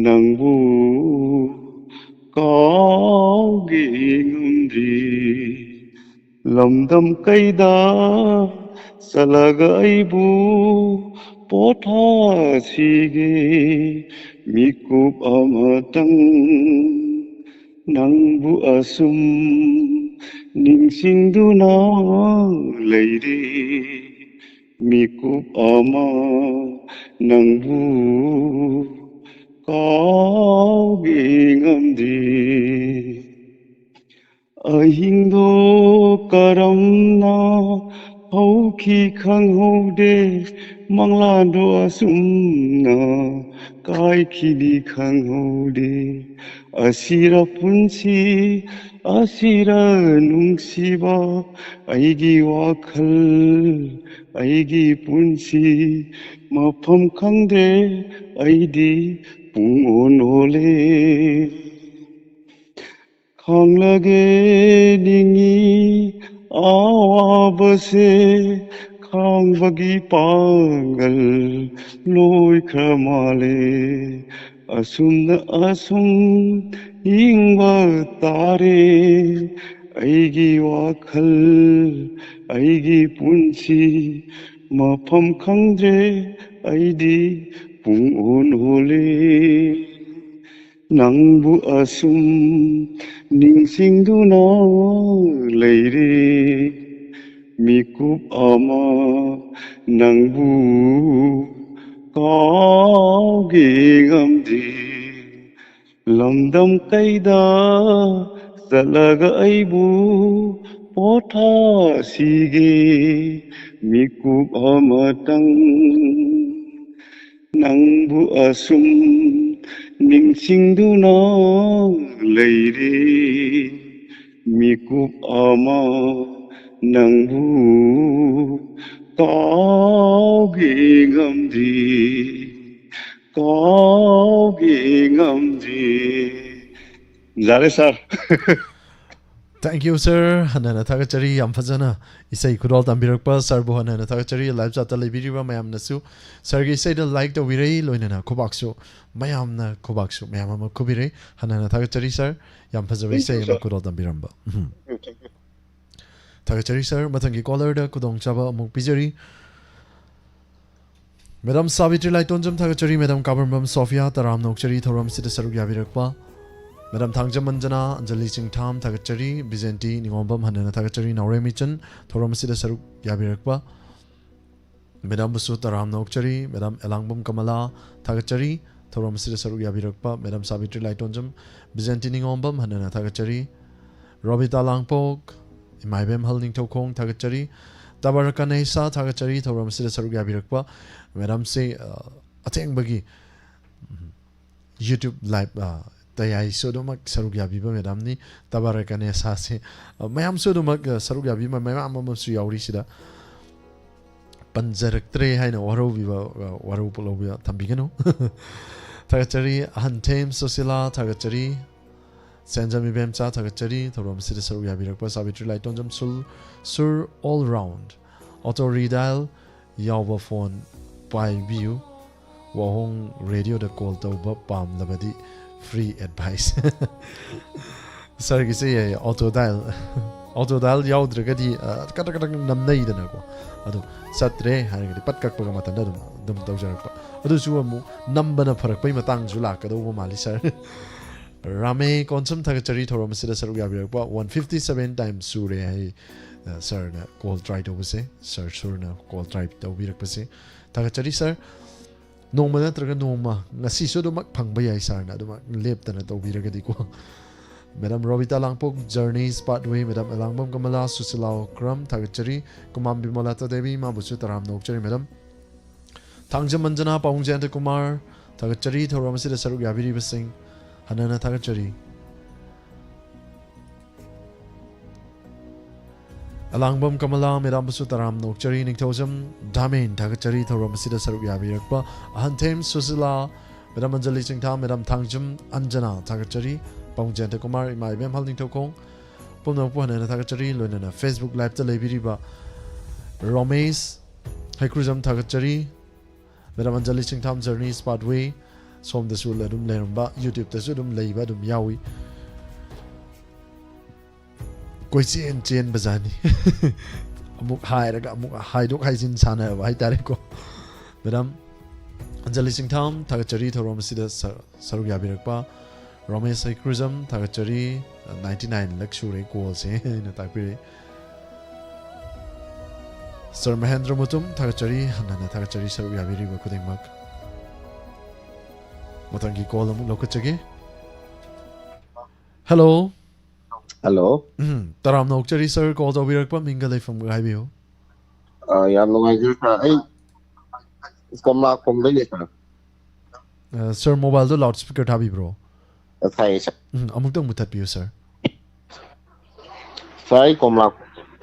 ꯅꯪꯕꯨ ꯀꯥꯎꯒꯦ ꯉꯝꯗ꯭ꯔꯤ꯫ ꯂꯝꯗꯝ ꯀꯩꯗ ꯆꯠꯂꯒ ꯑꯩꯕꯨ ꯄꯣꯊꯥꯁꯤꯒꯦ, ꯃꯤꯀꯨꯞ ꯑꯃꯇꯪ ꯅꯪꯕꯨ ꯑꯁꯨꯝ ꯅꯤꯡꯁꯤꯡꯗꯨꯅ ꯂꯩꯔꯦ, ꯃꯤꯀꯨꯞ ꯑꯃ ꯅꯪꯕꯨ ꯀꯥꯎꯒꯦ ꯉꯝꯗꯦ꯫ ꯑꯍꯤꯡꯗꯣ ꯀꯔꯝꯅ ꯍꯧꯈꯤ ꯈꯪꯍꯧꯗꯦ, ꯃꯪꯂꯥꯟꯗꯣ ꯑꯁꯨꯝꯅ ꯀꯥꯏꯈꯤꯅꯤ ꯈꯪꯍꯧꯗꯦ꯫ ꯑꯁꯤꯔ ꯄꯨꯟꯁꯤ, ꯑꯁꯤꯔ ꯅꯨꯡꯁꯤꯕ, ꯑꯩꯒꯤ ꯋꯥꯈꯜ, ꯑꯩꯒꯤ ꯄꯨꯟꯁꯤ, ꯃꯐꯝ ꯈꯪꯗ꯭ꯔꯦ ꯑꯩꯗꯤ ꯄꯨꯡ ꯑꯣꯟ ꯑꯣꯜꯂꯦ꯫ ꯈꯥꯡꯂꯒꯦ ꯅꯤꯡꯉꯤ ꯑꯋꯥꯕꯁꯦ, ꯈꯥꯡꯕꯒꯤ ꯄꯥꯡꯒꯜ ꯂꯣꯏꯈ꯭ꯔ ꯃꯥꯜꯂꯦ꯫ ꯑꯁꯨꯝꯅ ꯑꯁꯨꯝ ꯍꯤꯡꯕ ꯇꯥꯔꯦ꯫ ꯑꯩꯒꯤ ꯋꯥꯈꯜ, ꯑꯩꯒꯤ ꯄꯨꯟꯁꯤ, ꯃꯐꯝ ꯈꯪꯗ꯭ꯔꯦ ꯑꯩꯗꯤ ꯄꯨꯡ ꯑꯣꯟ ꯑꯣꯜꯂꯦ꯫ ꯅꯪꯕꯨ ꯑꯁꯨꯝ ꯅꯤꯡꯁꯤꯡꯗꯨꯅ ꯂꯩꯔꯦ꯫ ꯃꯤꯀꯨꯞ ꯑꯃ ꯅꯪꯕꯨ ꯀꯥꯎꯒꯦ ꯉꯝꯗꯦ꯫ ꯂꯝꯗꯝ ꯀꯩꯗ ꯆꯠꯂꯒ ꯑꯩꯕꯨ ꯄꯣꯊꯥꯁꯤꯒꯦ? ꯃꯤꯀꯨꯞ ꯑꯃꯇꯪ ꯅꯪꯕꯨ ꯑꯁꯨꯝ ꯅꯤꯡꯁꯤꯡꯗꯨꯅ ꯂꯩꯔꯦ꯫ ꯃꯤꯀꯨꯞ ꯑꯃ ꯅꯪꯕꯨ ꯀꯥꯎꯒꯦ ꯉꯝꯗꯦ, ꯀꯥꯎꯒꯦ ꯉꯝꯗꯦ꯫ ꯌꯥꯔꯦ, ꯁꯥꯔ꯫ Thank you, sir. ꯍꯟꯅ ꯍꯟꯅ ꯊꯥꯒꯠꯆꯔꯤ, ꯌꯥꯝ ꯐꯖꯅ ꯏꯁꯩ ꯈꯨꯗꯣꯜ ꯇꯝꯕꯤꯔꯛꯄ ꯁꯥꯔꯕꯨ ꯍꯟꯅ ꯍꯟꯅ ꯊꯥꯒꯠꯆꯔꯤ꯫ ꯂꯥꯏꯚ ꯆꯥꯠꯇ ꯂꯩꯕꯤꯔꯤꯕ ꯃꯌꯥꯝꯅꯁꯨ ꯁꯥꯔꯒꯤ ꯏꯁꯩꯗ ꯂꯥꯏꯛ ꯇꯧꯕꯤꯔꯛꯏ, ꯂꯣꯏꯅꯅ ꯈꯨꯕꯥꯛꯁꯨ ꯃꯌꯥꯝꯅ ꯈꯨꯕꯥꯛꯁꯨ ꯃꯌꯥꯝ ꯑꯃ ꯈꯨꯕꯤꯔꯛꯏ꯫ ꯍꯟꯅ ꯍꯟꯅ ꯊꯥꯒꯠꯆꯔꯤ ꯁꯥꯔ, ꯌꯥꯝ ꯐꯖꯕ Thank you, ꯏꯁꯩ ꯑꯃ sir. ꯈꯨꯗꯣꯜ ꯇꯝꯕꯤꯔꯝꯕ꯫ ꯎꯝ꯫ Thank you. ꯊꯥꯒꯠꯆꯔꯤ ꯁꯥꯔ꯫ ꯃꯊꯪꯒꯤ ꯀꯣꯂꯔꯗ ꯈꯨꯗꯣꯡꯆꯥꯕ ꯑꯃꯨꯛ ꯄꯤꯖꯔꯤ꯫ ꯃꯦꯗꯥꯝ ꯁꯥꯕꯤꯇ꯭ꯔꯤ ꯂꯥꯏꯇꯣꯟꯖꯝ ꯊꯥꯒꯠꯆꯔꯤ꯫ ꯃꯦꯗꯥꯝ ꯀꯥꯕꯔꯝꯕꯝ ꯁꯣꯐꯤꯌꯥ ꯇꯔꯥꯝꯅ ꯑꯣꯛꯆꯔꯤ ꯊꯧꯔꯝꯁꯤꯗ ꯁꯔꯨꯛ ꯌꯥꯕꯤꯔꯛꯄ꯫ ꯃꯦꯗꯥꯝ ꯊꯥꯡꯖꯝ ꯃꯟꯖꯅꯥ, ꯑꯟꯖꯂꯤ ꯆꯤꯡꯊꯥꯝ ꯊꯥꯒꯠꯆꯔꯤ꯫ ꯕꯤꯖꯦꯟꯇꯤ ꯅꯤꯉꯣꯝꯕꯝ ꯍꯟꯅꯅ ꯊꯥꯒꯠꯆꯔꯤ꯫ ꯅꯥꯎꯔꯦꯝ ꯏꯆꯟ ꯊꯧꯔꯝ ꯑꯁꯤꯗ ꯁꯔꯨꯛ ꯌꯥꯕꯤꯔꯛꯄ꯫ ꯃꯦꯗꯥꯝꯕꯨꯁꯨ ꯇꯔꯥꯝꯅ ꯑꯣꯛꯆꯔꯤ꯫ ꯃꯦꯗꯥꯝ ꯑꯦꯂꯥꯡꯕꯝ ꯀꯃꯂꯥ ꯊꯥꯒꯠꯆꯔꯤ ꯊꯧꯔꯝ ꯑꯁꯤꯗ ꯁꯔꯨꯛ ꯌꯥꯕꯤꯔꯛꯄ꯫ ꯃꯦꯗꯥꯝ ꯁꯥꯕꯤꯇ꯭ꯔꯤ ꯂꯥꯏꯇꯣꯟꯖꯝ, ꯕꯤꯖꯦꯟꯇꯤ ꯅꯤꯉꯣꯝꯕꯝ ꯍꯟꯅꯅ ꯊꯥꯒꯠꯆꯔꯤ꯫ ꯔꯣꯕꯤꯇꯥ ꯂꯥꯡꯄꯣꯛ, ꯏꯃꯥ ꯏꯕꯦꯝꯍꯜ ꯅꯤꯡꯊꯧꯈꯣꯡ ꯊꯥꯒꯠꯆꯔꯤ꯫ ꯇꯕꯔꯀꯅꯦꯁꯥ ꯊꯥꯒꯠꯆꯔꯤ ꯊꯧꯔꯝ ꯑꯁꯤꯗ ꯁꯔꯨꯛ ꯌꯥꯕꯤꯔꯛꯄ꯫ ꯃꯦꯗꯥꯝꯁꯦ, ꯑ, ꯑꯊꯦꯡꯕꯒꯤ, ꯎꯝ, YouTube live, ꯑ, ꯇꯌꯥꯏꯁꯨ ꯑꯗꯨꯃꯛ ꯁꯔꯨꯛ ꯌꯥꯕꯤꯕ ꯃꯦꯗꯥꯝꯅꯤ꯫ ꯇꯕꯔꯀꯅꯦꯁꯥꯁꯦ, ꯑ, ꯃꯌꯥꯝꯁꯨ ꯑꯗꯨꯃꯛ, ꯑ, ꯁꯔꯨꯛ ꯌꯥꯕꯤꯕ ꯃꯌꯥꯝ ꯑꯃꯁꯨ ꯌꯥꯎꯔꯤ ꯁꯤꯗ꯫ ꯄꯟꯖꯔꯛꯇ꯭ꯔꯦ ꯍꯥꯏꯅ ꯋꯥꯔꯧꯕꯤꯕ, ꯑ, ꯋꯥꯔꯧ ꯄꯨꯛꯂꯧꯕꯤꯕ ꯊꯝꯕꯤꯒꯅꯨ꯫ ꯊꯥꯒꯠꯆꯔꯤ꯫ ꯑꯍꯟꯊꯦꯝ ꯁꯨꯁꯤꯂꯥ ꯊꯥꯒꯠꯆꯔꯤ꯫ ꯁꯦꯟꯖꯝ ꯏꯕꯦꯝꯆꯥ ꯊꯥꯒꯠꯆꯔꯤ ꯊꯧꯔꯝ ꯑꯁꯤꯗ ꯁꯔꯨꯛ ꯌꯥꯕꯤꯔꯛꯄ꯫ ꯁꯥꯕꯤꯇ꯭ꯔꯤ ꯂꯥꯏꯇꯣꯟꯖꯝ ꯁꯨꯜ, ꯁꯨꯔ all round, auto redial ꯌꯥꯎꯕ ꯐꯣꯟ ꯄꯥꯏꯕꯤꯌꯨ꯫ ꯋꯥꯍꯣꯡ ꯔꯦꯗꯤꯑꯣꯗ ꯀꯣꯜ ꯇꯧꯕ ꯄꯥꯝꯂꯕꯗꯤ free advice꯫ ꯁꯥꯔꯒꯤꯁꯦ ꯌꯥꯏ, auto dial꯫ ꯑꯣꯇꯣ ꯗꯥꯏꯜ ꯌꯥꯎꯗ꯭ꯔꯒꯗꯤ ꯀꯇꯛ ꯀꯇꯛ ꯅꯝꯅꯩꯗꯅꯀꯣ꯫ ꯑꯗꯣ ꯆꯠꯇ꯭ꯔꯦ ꯍꯥꯏꯔꯒꯗꯤ ꯄꯠ ꯀꯛꯄꯒ ꯃꯊꯟꯇ ꯑꯗꯨꯝ ꯑꯗꯨꯝ ꯇꯧꯖꯔꯛꯄ꯫ ꯑꯗꯨꯁꯨ ꯑꯃꯨꯛ ꯅꯝꯕꯅ ꯐꯔꯛꯄꯩ ꯃꯇꯥꯡꯁꯨ ꯂꯥꯛꯀꯗꯧꯕ ꯃꯥꯜꯂꯤ ꯁꯥꯔ꯫ ꯔꯥꯃꯦ ꯀꯣꯟꯁꯝ ꯊꯥꯒꯠꯆꯔꯤ ꯊꯧꯔꯝ ꯑꯁꯤꯗ ꯁꯔꯨꯛ ꯌꯥꯕꯤꯔꯛꯄ꯫ One fifty seven times ꯁꯨꯔꯦ ꯍꯥꯏ ꯁꯥꯔꯅ ꯀꯣꯜ ꯇ꯭ꯔꯥꯏ ꯇꯧꯕꯁꯦ, ꯁꯥꯔ ꯁꯨꯔꯅ ꯀꯣꯜ ꯇ꯭ꯔꯥꯏ ꯇꯧꯕꯤꯔꯛꯄꯁꯦ꯫ ꯊꯥꯒꯠꯆꯔꯤ ꯁꯥꯔ꯫ ꯅꯣꯡꯃ ꯅꯠꯇ꯭ꯔꯒ ꯅꯣꯡꯃ, ꯉꯁꯤꯁꯨ ꯑꯗꯨꯃꯛ ꯐꯪꯕ ꯌꯥꯏ ꯁꯥꯔꯅ ꯑꯗꯨꯃꯛ ꯂꯦꯞꯇꯅ ꯇꯧꯕꯤꯔꯒꯗꯤꯀꯣ꯫ Madam Robita Langpok, Journey's Pathway, madam Elangbam Kamala, Sushila Okram, ꯊꯥꯒꯠꯆꯔꯤ꯫ ꯀꯨꯃꯥꯝ ꯕꯤꯃꯣꯂꯥꯇꯥ ꯗꯦꯕꯤ, ꯃꯥꯕꯨꯁꯨ ꯇꯔꯥꯝꯅ ꯑꯣꯛꯆꯔꯤ ꯃꯦꯗꯥꯝ꯫ ꯊꯥꯡꯖꯝ ꯑꯟꯖꯅꯥ, ꯄꯥꯎꯡ ꯖꯌꯟꯇ ꯀꯨꯃꯥꯔ, ꯊꯥꯒꯠꯆꯔꯤ ꯊꯧꯔꯝ ꯑꯁꯤꯗ ꯁꯔꯨꯛ ꯌꯥꯕꯤꯔꯤꯕꯁꯤꯡ ꯍꯟꯅꯅ ꯊꯥꯒꯠꯆꯔꯤ꯫ ꯑꯂꯥꯡꯕꯝ ꯀꯃꯂꯥ, ꯃꯦꯗꯥꯝꯕꯨꯁꯨ ꯇꯔꯥꯝꯅ ꯑꯣꯛꯆꯔꯤ꯫ ꯅꯤꯡꯊꯧꯖꯝ ꯙꯥꯃꯦꯟ, ꯊꯥꯒꯠꯆꯔꯤ ꯊꯧꯔꯝ ꯑꯁꯤꯗ ꯁꯔꯨꯛ ꯌꯥꯕꯤꯔꯛꯄ꯫ ꯑꯍꯟꯊꯦꯝ ꯁꯨꯁꯤꯂꯥ, ꯃꯦꯗꯥꯝ ꯑꯟꯖꯂꯤ ꯆꯤꯡꯊꯥꯝ, ꯃꯦꯗꯥꯝ ꯊꯥꯡꯖꯝ ꯑꯟꯖꯅꯥ, ꯊꯥꯒꯠꯆꯔꯤ꯫ ꯄꯥꯎꯡ ꯖꯌꯟꯇ ꯀꯨꯃꯥꯔ, ꯏꯃꯥ ꯏꯕꯦꯝꯍꯜ ꯅꯤꯡꯊꯧꯈꯣꯡ, ꯄꯨꯝꯅꯃꯛꯄꯨ ꯍꯟꯅ ꯍꯟꯅ ꯊꯥꯒꯠꯆꯔꯤ꯫ ꯂꯣꯏꯅꯅ Facebook Liveꯇ ꯂꯩꯕꯤꯔꯤꯕ ꯔꯣꯃꯦꯁ ꯍꯩꯀ꯭ꯔꯨꯖꯝ ꯊꯥꯒꯠꯆꯔꯤ꯫ ꯃꯦꯗꯥꯝ ꯑꯟꯖꯂꯤ ꯆꯤꯡꯊꯥꯝ, Journey's Pathway, ꯁꯣꯝꯗꯁꯨ ꯑꯗꯨꯝ ꯂꯩꯔꯝꯕ, YouTubeꯇꯁꯨ ꯑꯗꯨꯝ ꯂꯩꯕ ꯑꯗꯨꯝ ꯌꯥꯎꯏ꯫ ꯀꯣꯏꯆꯦꯟ ꯆꯦꯟꯕꯖꯥꯠꯅꯤ꯫ ꯑꯃꯨꯛ ꯍꯥꯏꯔꯒ ꯑꯃꯨꯛ ꯍꯥꯏꯗꯣꯛ ꯍꯥꯏꯖꯤꯟ ꯁꯥꯟꯅꯕ ꯍꯥꯏꯇꯥꯔꯦꯀꯣ꯫ ꯃꯦꯗꯥꯝ ꯑꯟꯖꯂꯤ ꯆꯤꯡꯊꯥꯝ, ꯊꯥꯒꯠꯆꯔꯤ ꯊꯧꯔꯝ ꯑꯁꯤꯗ ꯁ-, ꯁꯔꯨꯛ ꯌꯥꯕꯤꯔꯛꯄ꯫ ꯔꯣꯃꯦꯁ ꯍꯩꯀ꯭ꯔꯨꯖꯝ, ꯊꯥꯒꯠꯆꯔꯤ꯫ Ninety nine ꯂꯛ ꯁꯨꯔꯦ ꯀꯣꯜꯁꯦ ꯍꯥꯏꯅ ꯇꯥꯛꯄꯤꯔꯛꯏ꯫ ꯁꯥꯔ ꯃꯍꯦꯟꯗ꯭ꯔ ꯃꯨꯇꯨꯝ, ꯊꯥꯒꯠꯆꯔꯤ꯫ ꯍꯟꯅ ꯍꯟꯅ ꯊꯥꯒꯠꯆꯔꯤ ꯁꯔꯨꯛ ꯌꯥꯕꯤꯔꯤꯕ ꯈꯨꯗꯤꯡꯃꯛ꯫ ꯃꯊꯪꯒꯤ ꯀꯣꯜ ꯑꯃꯨꯛ ꯂꯧꯈꯠꯆꯒꯦ꯫ ꯍꯜꯂꯣ꯫ ꯍꯜꯂꯣ꯫ ꯎꯝ, ꯇꯔꯥꯝꯅ ꯑꯣꯛꯆꯔꯤ ꯁꯥꯔ, ꯀꯣꯜ ꯇꯧꯕꯤꯔꯛꯄ ꯃꯤꯡꯒ ꯂꯩꯐꯝꯒ ꯍꯥꯏꯕꯤꯌꯨ꯫ ꯑ, ꯌꯥꯝ ꯅꯨꯡꯉꯥꯏꯖꯔꯦ ꯁꯥꯔ꯫ ꯑꯩ ꯀꯣꯝꯂꯥꯈꯣꯡꯗꯒꯤ ꯁꯥꯔ꯫ ꯑ, ꯁꯥꯔ, ꯃꯣꯕꯥꯏꯜꯗꯣ ꯂꯥꯎꯠ ꯁ꯭ꯄꯤꯀꯔ ꯊꯥꯕꯤꯕ꯭ꯔꯣ? ꯑ, ꯊꯥꯏꯌꯦ ꯁꯥꯔ꯫ ꯎꯝ, ꯑꯃꯨꯛꯇꯪ ꯃꯨꯊꯠꯄꯤꯌꯨ ꯁꯥꯔ꯫ ꯁꯥꯔ, ꯑꯩ ꯀꯣꯝꯂꯥ,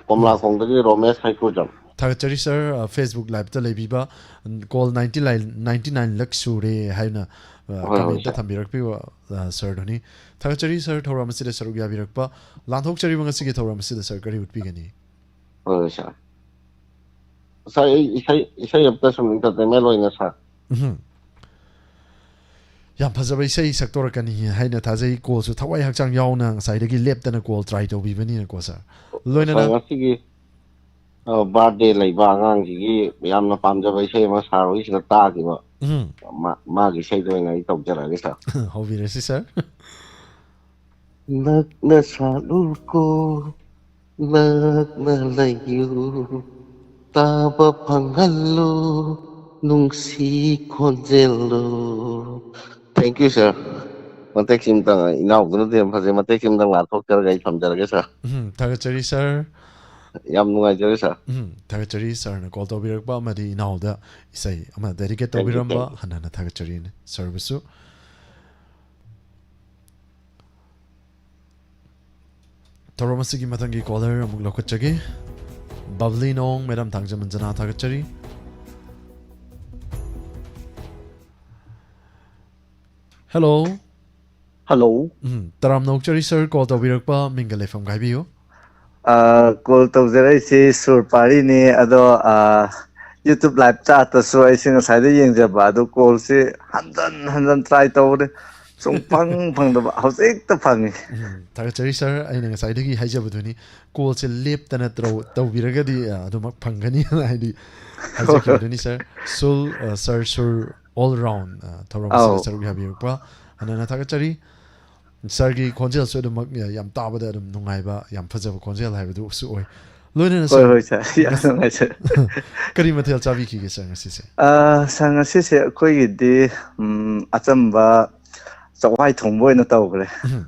ꯀꯣꯝꯂꯥꯈꯣꯡꯗꯒꯤ ꯔꯣꯃꯦꯁ ꯍꯩꯀ꯭ꯔꯨꯖꯝ꯫ ꯊꯥꯒꯠꯆꯔꯤ ꯁꯥꯔ, ꯑ, Facebook Liveꯇ ꯂꯩꯕꯤꯕ, ꯎꯝ, call ninety nine, ninety nine ꯂꯛ ꯁꯨꯔꯦ ꯍꯥꯏꯅ, ꯑ, ꯍꯣꯏ, ꯍꯣꯏ, ꯀꯃꯦꯟꯇ ꯁꯥꯔ꯫ ꯊꯝꯕꯤꯔꯛꯄꯤꯕ, ꯑ, ꯁꯥꯔꯗꯨꯅꯤ꯫ ꯊꯥꯒꯠꯆꯔꯤ ꯁꯥꯔ, ꯊꯧꯔꯝ ꯑꯁꯤꯗ ꯁꯔꯨꯛ ꯌꯥꯕꯤꯔꯛꯄ꯫ ꯂꯥꯟꯊꯣꯛꯆꯔꯤꯕ ꯉꯁꯤꯒꯤ ꯊꯧꯔꯝ ꯑꯁꯤꯗ ꯁꯥꯔ ꯀꯔꯤ ꯎꯠꯄꯤꯒꯅꯤ? ꯍꯣꯏ, ꯍꯣꯏ, ꯁꯥꯔ꯫ ꯁꯥꯔ, ꯑꯩ ꯏꯁꯩ, ꯏꯁꯩ ꯑꯝꯇ ꯁꯨꯝ entertainment ꯑꯣꯏꯅ, ꯁꯥꯔ꯫ ꯎꯝ꯫ ꯌꯥꯝ ꯐꯖꯕ ꯏꯁꯩ ꯁꯛꯇꯣꯔꯛꯀꯅꯤ ꯍꯥꯏꯅ ꯊꯥꯖꯩ꯫ ꯀꯣꯜꯁꯨ ꯊꯋꯥꯏ ꯍꯛꯆꯥꯡ ꯌꯥꯎꯅ ꯉꯁꯥꯏꯗꯒꯤ ꯂꯦꯞꯇꯅ ꯀꯣꯜ ꯇ꯭ꯔꯥꯏ ꯇꯧꯕꯤꯕꯅꯤꯅꯀꯣ ꯁꯥꯔ꯫ ꯂꯣꯏꯅꯅ ꯉꯁꯤꯒꯤ ꯕꯥꯔꯗꯦ ꯂꯩꯕ ꯑꯉꯥꯡꯁꯤꯒꯤ ꯌꯥꯝꯅ ꯄꯥꯝꯖꯕ ꯏꯁꯩ ꯑꯃ ꯁꯥꯔ ꯍꯣꯏꯁꯤꯗ ꯇꯥꯈꯤꯕ, ꯎꯝ, ꯃꯥ- ꯃꯥꯒꯤ ꯏꯁꯩꯗꯣ ꯑꯣꯏꯅ ꯑꯩ ꯇꯧꯖꯔꯛꯑꯒꯦ ꯁꯥꯔ꯫ ꯍꯧꯕꯤꯔꯁꯤ ꯁꯥꯔ꯫ ꯅꯛꯅ ꯁꯥꯠꯂꯨꯀꯣ, ꯅꯛꯅ ꯂꯩꯌꯨ, ꯇꯥꯕ ꯐꯪꯍꯜꯂꯨ, ꯅꯨꯡꯁꯤ ꯈꯣꯟꯖꯦꯜꯗꯣ꯫ Thank you sir. ꯃꯇꯦꯛꯁꯤꯝꯇꯪ, ꯏꯅꯥꯎꯗꯨꯅꯗꯤ ꯌꯥꯝ ꯐꯖꯩ, ꯃꯇꯦꯛꯁꯤꯝꯇꯪ ꯂꯥꯟꯊꯣꯛꯆꯔꯒ ꯑꯩ ꯊꯝꯖꯔꯒꯦ ꯁꯥꯔ꯫ ꯎꯝ, ꯊꯥꯒꯠꯆꯔꯤ ꯁꯥꯔ꯫ ꯌꯥꯝ ꯅꯨꯡꯉꯥꯏꯖꯔꯦ ꯁꯥꯔ꯫ ꯎꯝ, ꯊꯥꯒꯠꯆꯔꯤ ꯁꯥꯔꯅ ꯀꯣꯜ ꯇꯧꯕꯤꯔꯛꯄ ꯑꯃꯗꯤ ꯏꯅꯥꯎꯗ ꯏꯁꯩ ꯑꯃ ꯗꯦꯗꯤꯀꯦꯠ Thank you, ꯇꯧꯕꯤꯔꯝꯕ꯫ thank you. ꯍꯟꯅ ꯍꯟꯅ ꯊꯥꯒꯠꯆꯔꯤꯅꯦ ꯁꯥꯔꯕꯨꯁꯨ꯫ ꯊꯧꯔꯝ ꯑꯁꯤꯒꯤ ꯃꯊꯪꯒꯤ ꯀꯣꯂꯔ ꯑꯃꯨꯛ ꯂꯧꯈꯠꯆꯒꯦ꯫ ꯕꯕ꯭ꯂꯤ ꯅꯣꯡ, ꯃꯦꯗꯥꯝ ꯊꯥꯡꯖꯃꯟꯖꯅꯥ ꯊꯥꯒꯠꯆꯔꯤ꯫ ꯍꯦꯜꯂꯣ꯫ ꯍꯜꯂꯣ꯫ ꯎꯝ, ꯇꯔꯥꯝꯅ ꯑꯣꯛꯆꯔꯤ ꯁꯥꯔ, ꯀꯣꯜ ꯇꯧꯕꯤꯔꯛꯄ ꯃꯤꯡꯒ ꯂꯩꯐꯝꯒ ꯍꯥꯏꯕꯤꯌꯨ꯫ ꯑ, ꯀꯣꯜ ꯇꯧꯖꯔꯛꯏꯁꯤ ꯁꯨꯔ ꯄꯥꯔꯤꯅꯤ, ꯑꯗꯣ, ꯑ, YouTube live chat ꯇꯁꯨ ꯑꯩꯁꯦ ꯉꯁꯥꯏꯗꯩ ꯌꯦꯡꯖꯕ, ꯑꯗꯣ ꯀꯣꯜꯁꯤ ꯍꯟꯖꯟ ꯍꯟꯖꯟ ꯇ꯭ꯔꯥꯏ ꯇꯧꯕꯅꯤ, ꯁꯨꯡꯐꯪ ꯐꯪꯗꯕ, ꯍꯧꯖꯤꯛꯇ ꯐꯪꯉꯤ꯫ ꯎꯝ, ꯊꯥꯒꯠꯆꯔꯤ ꯁꯥꯔ, ꯑꯩꯅ ꯉꯁꯥꯏꯗꯒꯤ ꯍꯥꯏꯖꯕꯗꯨꯅꯤ, ꯀꯣꯜꯁꯦ ꯂꯦꯞꯇꯅ ꯇꯧ- ꯇꯧꯕꯤꯔꯒꯗꯤ, ꯑ, ꯑꯗꯨꯃꯛ ꯐꯪꯒꯅꯤ ꯍꯥꯏꯗꯤ ꯍꯥꯏꯖꯈꯤꯕꯗꯨꯅꯤ ꯁꯥꯔ꯫ ꯁꯨꯜ, ꯑ, ꯁꯥꯔ ꯁꯨꯔ all round, ꯑ, ꯊꯧꯔꯝ ꯑꯁꯤꯗ ꯑꯧ꯫ ꯁꯔꯨꯛ ꯌꯥꯕꯤꯔꯛꯄ ꯍꯟꯅ ꯍꯟꯅ ꯊꯥꯒꯠꯆꯔꯤ꯫ ꯁꯥꯔꯒꯤ ꯈꯣꯟꯖꯦꯜꯁꯨ ꯑꯗꯨꯃꯛ ꯌꯥꯝ ꯇꯥꯕꯗ ꯑꯗꯨꯝ ꯅꯨꯡꯉꯥꯏꯕ, ꯌꯥꯝ ꯐꯖꯕ ꯈꯣꯟꯖꯦꯜ ꯍꯥꯏꯕꯗꯨꯁꯨ ꯑꯣꯏ꯫ ꯂꯣꯏꯅꯅ ꯍꯣꯏ ꯁꯥꯔ, ꯍꯣꯏ ꯁꯥꯔ, ꯌꯥꯝ ꯉꯁ- ꯅꯨꯡꯉꯥꯏꯖꯔꯦ꯫ ꯀꯔꯤ ꯃꯊꯦꯜ ꯆꯥꯕꯤꯈꯤꯒꯦ ꯁꯥꯔ ꯉꯁꯤꯁꯦ? ꯑ, ꯁꯥꯔ, ꯉꯁꯤꯁꯦ ꯑꯩꯈꯣꯏꯒꯤꯗꯤ, ꯎꯝ, ꯑꯆꯝꯕ ꯆꯋꯥꯏ ꯊꯣꯡꯕ ꯑꯣꯏꯅ ꯇꯧꯈ꯭ꯔꯦ꯫ ꯎꯝ꯫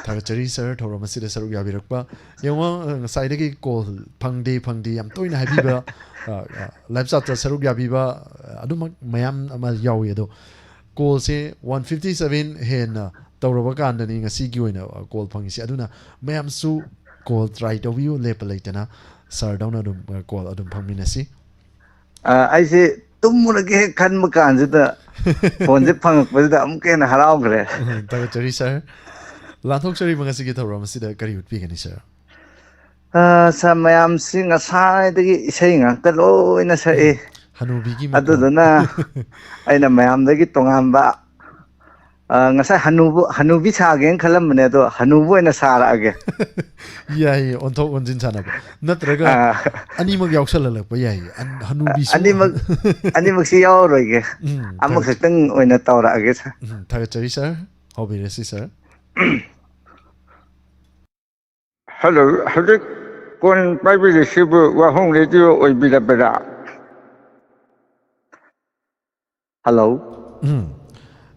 ꯊꯥꯒꯠꯆꯔꯤ ꯁꯥꯔ, ꯊꯧꯔꯝ ꯑꯁꯤꯗ ꯁꯔꯨꯛ ꯌꯥꯕꯤꯔꯛꯄ꯫ ꯌꯦꯡꯉꯣ, ꯑ, ꯉꯁꯥꯏꯗꯒꯤ ꯀꯣꯜ ꯐꯪꯗꯦ ꯐꯪꯗꯦ ꯌꯥꯝ ꯇꯣꯏꯅ ꯍꯥꯏꯕꯤꯕ, ꯑ, ꯑ, ꯂꯥꯏꯞ ꯆꯥꯠꯇ ꯁꯔꯨꯛ ꯌꯥꯕꯤꯕ, ꯑ, ꯑꯗꯨꯃꯛ ꯃꯌꯥꯝ ꯑꯃ ꯌꯥꯎꯏ꯫ ꯑꯗꯣ ꯀꯣꯜꯁꯦ ꯋꯥꯟ ꯐꯤꯐꯇꯤ ꯁꯚꯦꯟ ꯍꯦꯟꯅ ꯇꯧꯔꯕ ꯀꯥꯟꯗꯅꯤ ꯉꯁꯤꯒꯤ ꯑꯣꯏꯅ, ꯑ, ꯀꯣꯜ ꯐꯪꯉꯤꯁꯦ꯫ ꯑꯗꯨꯅ ꯃꯌꯥꯝꯁꯨ ꯀꯣꯜ ꯇ꯭ꯔꯥꯏ ꯇꯧꯕꯤꯌꯨ, ꯂꯦꯞꯄ ꯂꯩꯇꯅ ꯁꯥꯔꯗꯧꯅ ꯑꯗꯨꯝ, ꯑ, ꯀꯣꯜ ꯑꯗꯨꯝ ꯐꯪꯃꯤꯟꯅꯁꯤ꯫ ꯑ, ꯑꯩꯁꯦ ꯇꯨꯝꯃꯨꯔꯒꯦ ꯍꯦꯛ ꯈꯟꯕ ꯀꯥꯟꯁꯤꯗ ꯐꯣꯟꯁꯦ ꯐꯪꯉꯛꯄꯁꯤꯗ ꯑꯃꯨꯛꯀ ꯍꯦꯟꯅ ꯍꯔꯥꯎꯈ꯭ꯔꯦ꯫ ꯎꯝ, ꯊꯥꯒꯠꯆꯔꯤ ꯁꯥꯔ꯫ ꯂꯥꯟꯊꯣꯛꯆꯔꯤꯕ ꯉꯁꯤꯒꯤ ꯊꯧꯔꯝ ꯑꯁꯤꯗ ꯀꯔꯤ ꯎꯠꯄꯤꯒꯅꯤ ꯁꯥꯔ? ꯑ, ꯁꯥꯔ, ꯃꯌꯥꯝꯁꯤ ꯉꯁꯥꯏꯗꯒꯤ ꯏꯁꯩ ꯉꯥꯛꯇ ꯂꯣꯏꯅ ꯁꯛꯏ꯫ ꯍꯅꯨꯕꯤꯒꯤ ꯃꯈꯣꯟ꯫ ꯑꯗꯨꯗꯨꯅ ꯑꯩꯅ ꯃꯌꯥꯝꯗꯒꯤ ꯇꯣꯉꯥꯟꯕ, ꯑ, ꯉꯁꯥꯏ ꯍꯅꯨꯕ, ꯍꯅꯨꯕꯤ ꯁꯥꯒꯦꯅ ꯈꯜꯂꯝꯕꯅꯦ, ꯑꯗꯣ ꯍꯅꯨꯕ ꯑꯣꯏꯅ ꯁꯥꯔꯛꯑꯒꯦ꯫ ꯌꯥꯏꯌꯦ, ꯑꯣꯟꯊꯣꯛ ꯑꯣꯟꯁꯤꯟ ꯁꯥꯟꯅꯕ꯫ ꯅꯠꯇ꯭ꯔꯒ ꯑ, ꯑꯅꯤꯃꯛ ꯌꯥꯎꯁꯜꯍꯜꯂꯛꯄ ꯌꯥꯏꯌꯦ꯫ ꯑꯟ-, ꯍꯅꯨꯕꯤꯁꯨ꯫ ꯑꯅꯤꯃꯛ, ꯑꯅꯤꯃꯛꯁꯤ ꯌꯥꯎꯔꯔꯣꯏꯒꯦ꯫ ꯎꯝ, ꯑꯃꯈꯛꯇꯪ ꯑꯣꯏꯅ ꯇꯧꯔꯛꯑꯒꯦ, ꯁꯥꯔ꯫ ꯎꯝ, ꯊꯥꯒꯠꯆꯔꯤ, ꯁꯥꯔ꯫ ꯍꯧꯕꯤꯔꯁꯤ, ꯁꯥꯔ꯫ ꯍꯜꯂꯣ, ꯍꯧꯖꯤꯛ ꯀꯣꯜ ꯄꯥꯏꯕꯤꯔꯤꯁꯤꯕꯨ ꯋꯥꯍꯣꯡ ꯔꯦꯗꯤꯑꯣ ꯑꯣꯏꯕꯤꯔꯕ꯭ꯔꯥ? ꯍꯜꯂꯣ꯫ ꯎꯝ꯫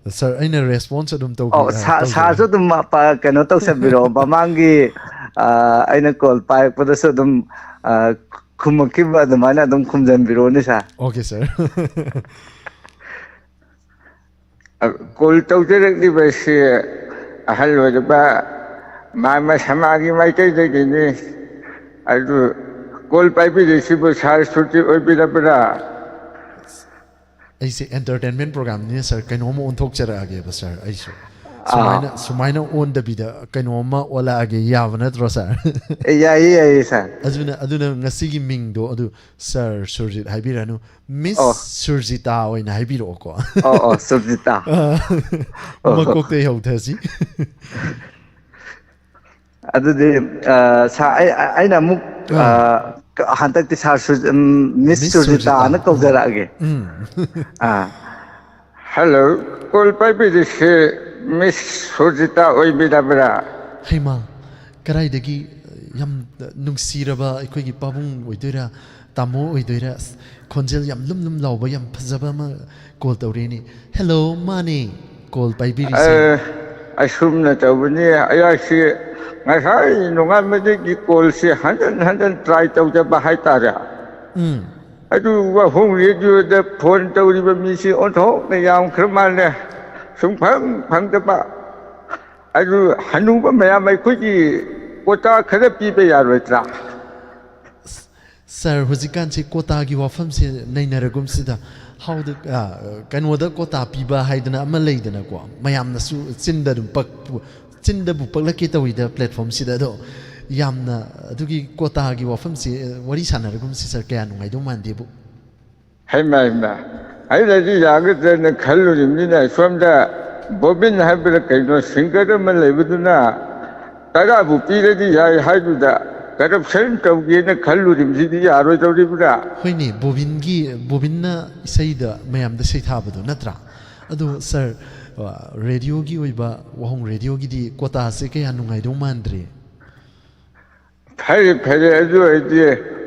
ꯁꯥꯔ, ꯑꯩꯅ ꯔꯦꯁꯄꯣꯟꯁ ꯑꯗꯨꯝ ꯇꯧꯕꯤ-, ꯑꯣ, ꯑ, ꯁꯥ-, ꯇꯧꯖꯔꯦ꯫ ꯁꯥꯔꯁꯨ ꯑꯗꯨꯝ ꯃ-, ꯄ-, ꯀꯩꯅꯣ ꯇꯧꯁꯟꯕꯤꯔꯛꯑꯣ꯫ ꯃꯃꯥꯡꯒꯤ, ꯑ, ꯑꯩꯅ ꯀꯣꯜ ꯄꯥꯏꯔꯛꯄꯗꯁꯨ ꯑꯗꯨꯝ, ꯑ, ꯈꯨꯝꯃꯛꯈꯤꯕ ꯑꯗꯨꯃꯥꯏꯅ ꯑꯗꯨꯝ ꯈꯨꯝꯖꯟꯕꯤꯔꯛꯑꯣꯅꯦ, ꯁꯥꯔ꯫ ꯑꯣꯀꯦ, ꯁꯥꯔ꯫ ꯑ, ꯀꯣꯜ ꯇꯧꯖꯔꯛꯂꯤꯕꯁꯤ ꯑꯍꯜ ꯑꯣꯏꯔꯕ ꯃꯥꯃ ꯁꯃꯥꯒꯤ ꯃꯥꯏꯀꯩꯗꯒꯤꯅꯤ꯫ ꯑꯗꯨ ꯀꯣꯜ ꯄꯥꯏꯕꯤꯔꯤꯁꯤꯕꯨ ꯁꯥꯔ ꯁꯨꯔꯖꯤꯠ ꯑꯣꯏꯕꯤꯔꯕ꯭ꯔꯥ? ꯑꯩꯁꯦ ꯑꯦꯟꯇꯔꯇꯦꯟꯃꯦꯟ ꯄ꯭ꯔꯣꯒ꯭ꯔꯥꯝꯅꯤꯅ, ꯁꯥꯔ, ꯀꯩꯅꯣꯝꯃ ꯑꯣꯟꯊꯣꯛꯆꯔꯛꯑꯒꯦꯕ, ꯁꯥꯔ, ꯑꯩꯁꯨ꯫ ꯁꯨꯃꯥꯏꯅ, ꯁꯨꯃꯥꯏꯅ ꯑꯣꯟꯗꯕꯤꯗ ꯀꯩꯅꯣꯝꯃ ꯑꯣꯜꯂꯛꯑꯒꯦ, ꯌꯥꯕ ꯅꯠꯇ꯭ꯔꯣ, ꯁꯥꯔ? ꯑꯦ, ꯌꯥꯏꯌꯦ, ꯌꯥꯏꯌꯦ, ꯁꯥꯔ꯫ ꯑꯗꯨꯅ, ꯑꯗꯨꯅ ꯉꯁꯤꯒꯤ ꯃꯤꯡꯗꯣ ꯑꯗꯨ ꯁꯥꯔ ꯁꯨꯔꯖꯤꯠ ꯍꯥꯏꯕꯤꯔꯅꯨ, ꯃꯤꯁ ꯑꯣ꯫ ꯁꯨꯔꯖꯤꯇꯥ ꯑꯣꯏꯅ ꯍꯥꯏꯕꯤꯔꯛꯑꯣꯀꯣ꯫ ꯑꯣ, ꯑꯣ, ꯁꯨꯔꯖꯤꯇꯥ꯫ ꯑꯣ, ꯑꯣ꯫ ꯃꯀꯣꯛꯇꯩ ꯍꯧꯊꯁꯤ꯫ ꯑꯗꯨꯗꯤ, ꯑ, ꯁꯥꯔ, ꯑꯩ, ꯑꯩꯅ ꯑꯃꯨꯛ, ꯑ, ꯑꯥ꯫ ꯍꯟꯗꯛꯇꯤ ꯁꯥꯔ ꯁꯨꯔ-, ꯎꯝ, ꯃꯤꯁ ꯃꯤꯁ ꯁꯨꯔꯖꯤꯇꯥꯅ ꯁꯨꯔꯖꯤꯇꯥ꯫ ꯀꯧꯖꯔꯛꯑꯒꯦ꯫ ꯎꯝ꯫ ꯑꯥ꯫ ꯍꯜꯂꯣ, ꯀꯣꯜ ꯄꯥꯏꯕꯤꯔꯤꯁꯤ ꯃꯤꯁ ꯁꯨꯔꯖꯤꯇꯥ ꯑꯣꯏꯕꯤꯔꯕ꯭ꯔꯥ? ꯍꯩꯃꯥ, ꯀꯗꯥꯏꯗꯒꯤ ꯌꯥꯝ ꯅꯨꯡꯁꯤꯔꯕ ꯑꯩꯈꯣꯏꯒꯤ ꯄꯥꯕꯨꯡ ꯑꯣꯏꯗꯣꯏꯔꯥ, ꯇꯥꯃꯣ ꯑꯣꯏꯗꯣꯏꯔꯥ? ꯑꯁ, ꯈꯣꯟꯖꯦꯜ ꯌꯥꯝ ꯂꯨꯝ ꯂꯨꯝ ꯂꯥꯎꯕ ꯌꯥꯝ ꯐꯖꯕ ꯑꯃ ꯀꯣꯜ ꯇꯧꯔꯦꯅꯦ꯫ ꯍꯦꯜꯂꯣ, ꯃꯥꯅꯦ꯫ ꯀꯣꯜ ꯄꯥꯏꯕꯤꯔꯤꯁꯦ꯫ ꯑ, ꯑꯁꯨꯝꯅ ꯇꯧꯕꯅꯤ, ꯑꯩꯍꯥꯛꯁꯤ ꯉꯁꯥꯏ ꯅꯣꯡꯉꯥꯟꯕꯗꯒꯤ ꯀꯣꯜꯁꯤ ꯍꯟꯖꯟ ꯍꯟꯖꯟ ꯇ꯭ꯔꯥꯏ ꯇꯧꯖꯕ ꯍꯥꯏꯇꯥꯔꯦ꯫ ꯎꯝ꯫ ꯑꯗꯨ ꯋꯥꯍꯣꯡ ꯔꯦꯗꯤꯑꯣꯗ ꯐꯣꯟ ꯇꯧꯔꯤꯕ ꯃꯤꯁꯤ ꯑꯣꯟꯊꯣꯛꯅ ꯌꯥꯝꯈ꯭ꯔ ꯃꯥꯜꯂꯦ, ꯁꯨꯡꯐꯪ ꯐꯪꯗꯕ꯫ ꯑꯗꯨ ꯍꯅꯨꯕ ꯃꯌꯥꯝ ꯑꯩꯈꯣꯏꯒꯤ ꯀꯣꯇꯥ ꯈꯔ ꯄꯤꯕ ꯌꯥꯔꯣꯏꯗ꯭ꯔꯥ? ꯁꯥꯔ, ꯍꯧꯖꯤꯛꯀꯥꯟꯁꯤ ꯀꯣꯇꯥꯒꯤ ꯋꯥꯐꯝꯁꯦ ꯅꯩꯅꯔꯒꯨꯝꯁꯤꯗ꯫ ꯍꯥꯎꯗ-, ꯑ, ꯀꯩꯅꯣꯗ ꯀꯣꯇꯥ ꯄꯤꯕ ꯍꯥꯏꯗꯅ ꯑꯃ ꯂꯩꯗꯅꯀꯣ, ꯃꯌꯥꯝꯅꯁꯨ ꯆꯤꯟꯗ ꯑꯗꯨꯝ ꯄꯛ-, ꯆꯤꯟꯗꯕꯨ ꯄꯛꯂꯛꯀꯦ ꯇꯧꯋꯤꯗ ꯄ꯭ꯂꯦꯠꯐꯣꯝꯁꯤꯗ꯫ ꯑꯗꯣ ꯌꯥꯝꯅ ꯑꯗꯨꯒꯤ ꯀꯣꯇꯥꯒꯤ ꯋꯥꯐꯝꯁꯦ, ꯑ, ꯋꯥꯔꯤ ꯁꯥꯟꯅꯔꯒꯨꯝꯁꯤ ꯁꯥꯔ, ꯀꯌꯥ ꯅꯨꯡꯉꯥꯏꯗꯧ ꯃꯥꯟꯗꯦꯕꯨ꯫ ꯍꯩꯃ ꯍꯩꯃ, ꯑꯩꯅꯗꯤ ꯌꯥꯒꯗ꯭ꯔꯅ ꯈꯜꯂꯨꯔꯤꯕꯅꯤꯅ, ꯁꯣꯝꯗ ꯕꯣꯕꯤꯟ ꯍꯥꯏꯕ꯭ꯔꯥ ꯀꯩꯅꯣ, ꯁꯤꯡꯒꯔ ꯑꯃ ꯂꯩꯕꯗꯨꯅ ꯇꯔꯥꯕꯨ ꯄꯤꯔꯗꯤ ꯌꯥꯏ ꯍꯥꯏꯗꯨꯗ, ꯀꯔꯞꯁꯟ ꯇꯧꯒꯦꯅ ꯈꯜꯂꯨꯔꯤꯕꯁꯤꯗꯤ ꯌꯥꯔꯣꯏꯗꯧꯔꯤꯕ꯭ꯔꯥ? ꯍꯣꯏꯅꯦ, ꯕꯣꯕꯤꯟꯒꯤ, ꯕꯣꯕꯤꯟꯅ ꯏꯁꯩꯗ ꯃꯌꯥꯝꯗ ꯁꯩꯊꯥꯕꯗꯣ ꯅꯠꯇ꯭ꯔꯥ? ꯑꯗꯣ ꯁꯥꯔ, ꯑ, ꯔꯦꯗꯤꯑꯣꯒꯤ ꯑꯣꯏꯕ, ꯋꯥꯍꯣꯡ ꯔꯦꯗꯤꯑꯣꯒꯤꯗꯤ ꯀꯣꯇꯥꯁꯦ ꯀꯌꯥ ꯅꯨꯡꯉꯥꯏꯗꯧ ꯃꯥꯟꯗ꯭ꯔꯦ꯫ ꯐꯔꯦ ꯐꯔꯦ, ꯑꯗꯨ ꯑꯣꯏꯔꯗꯤ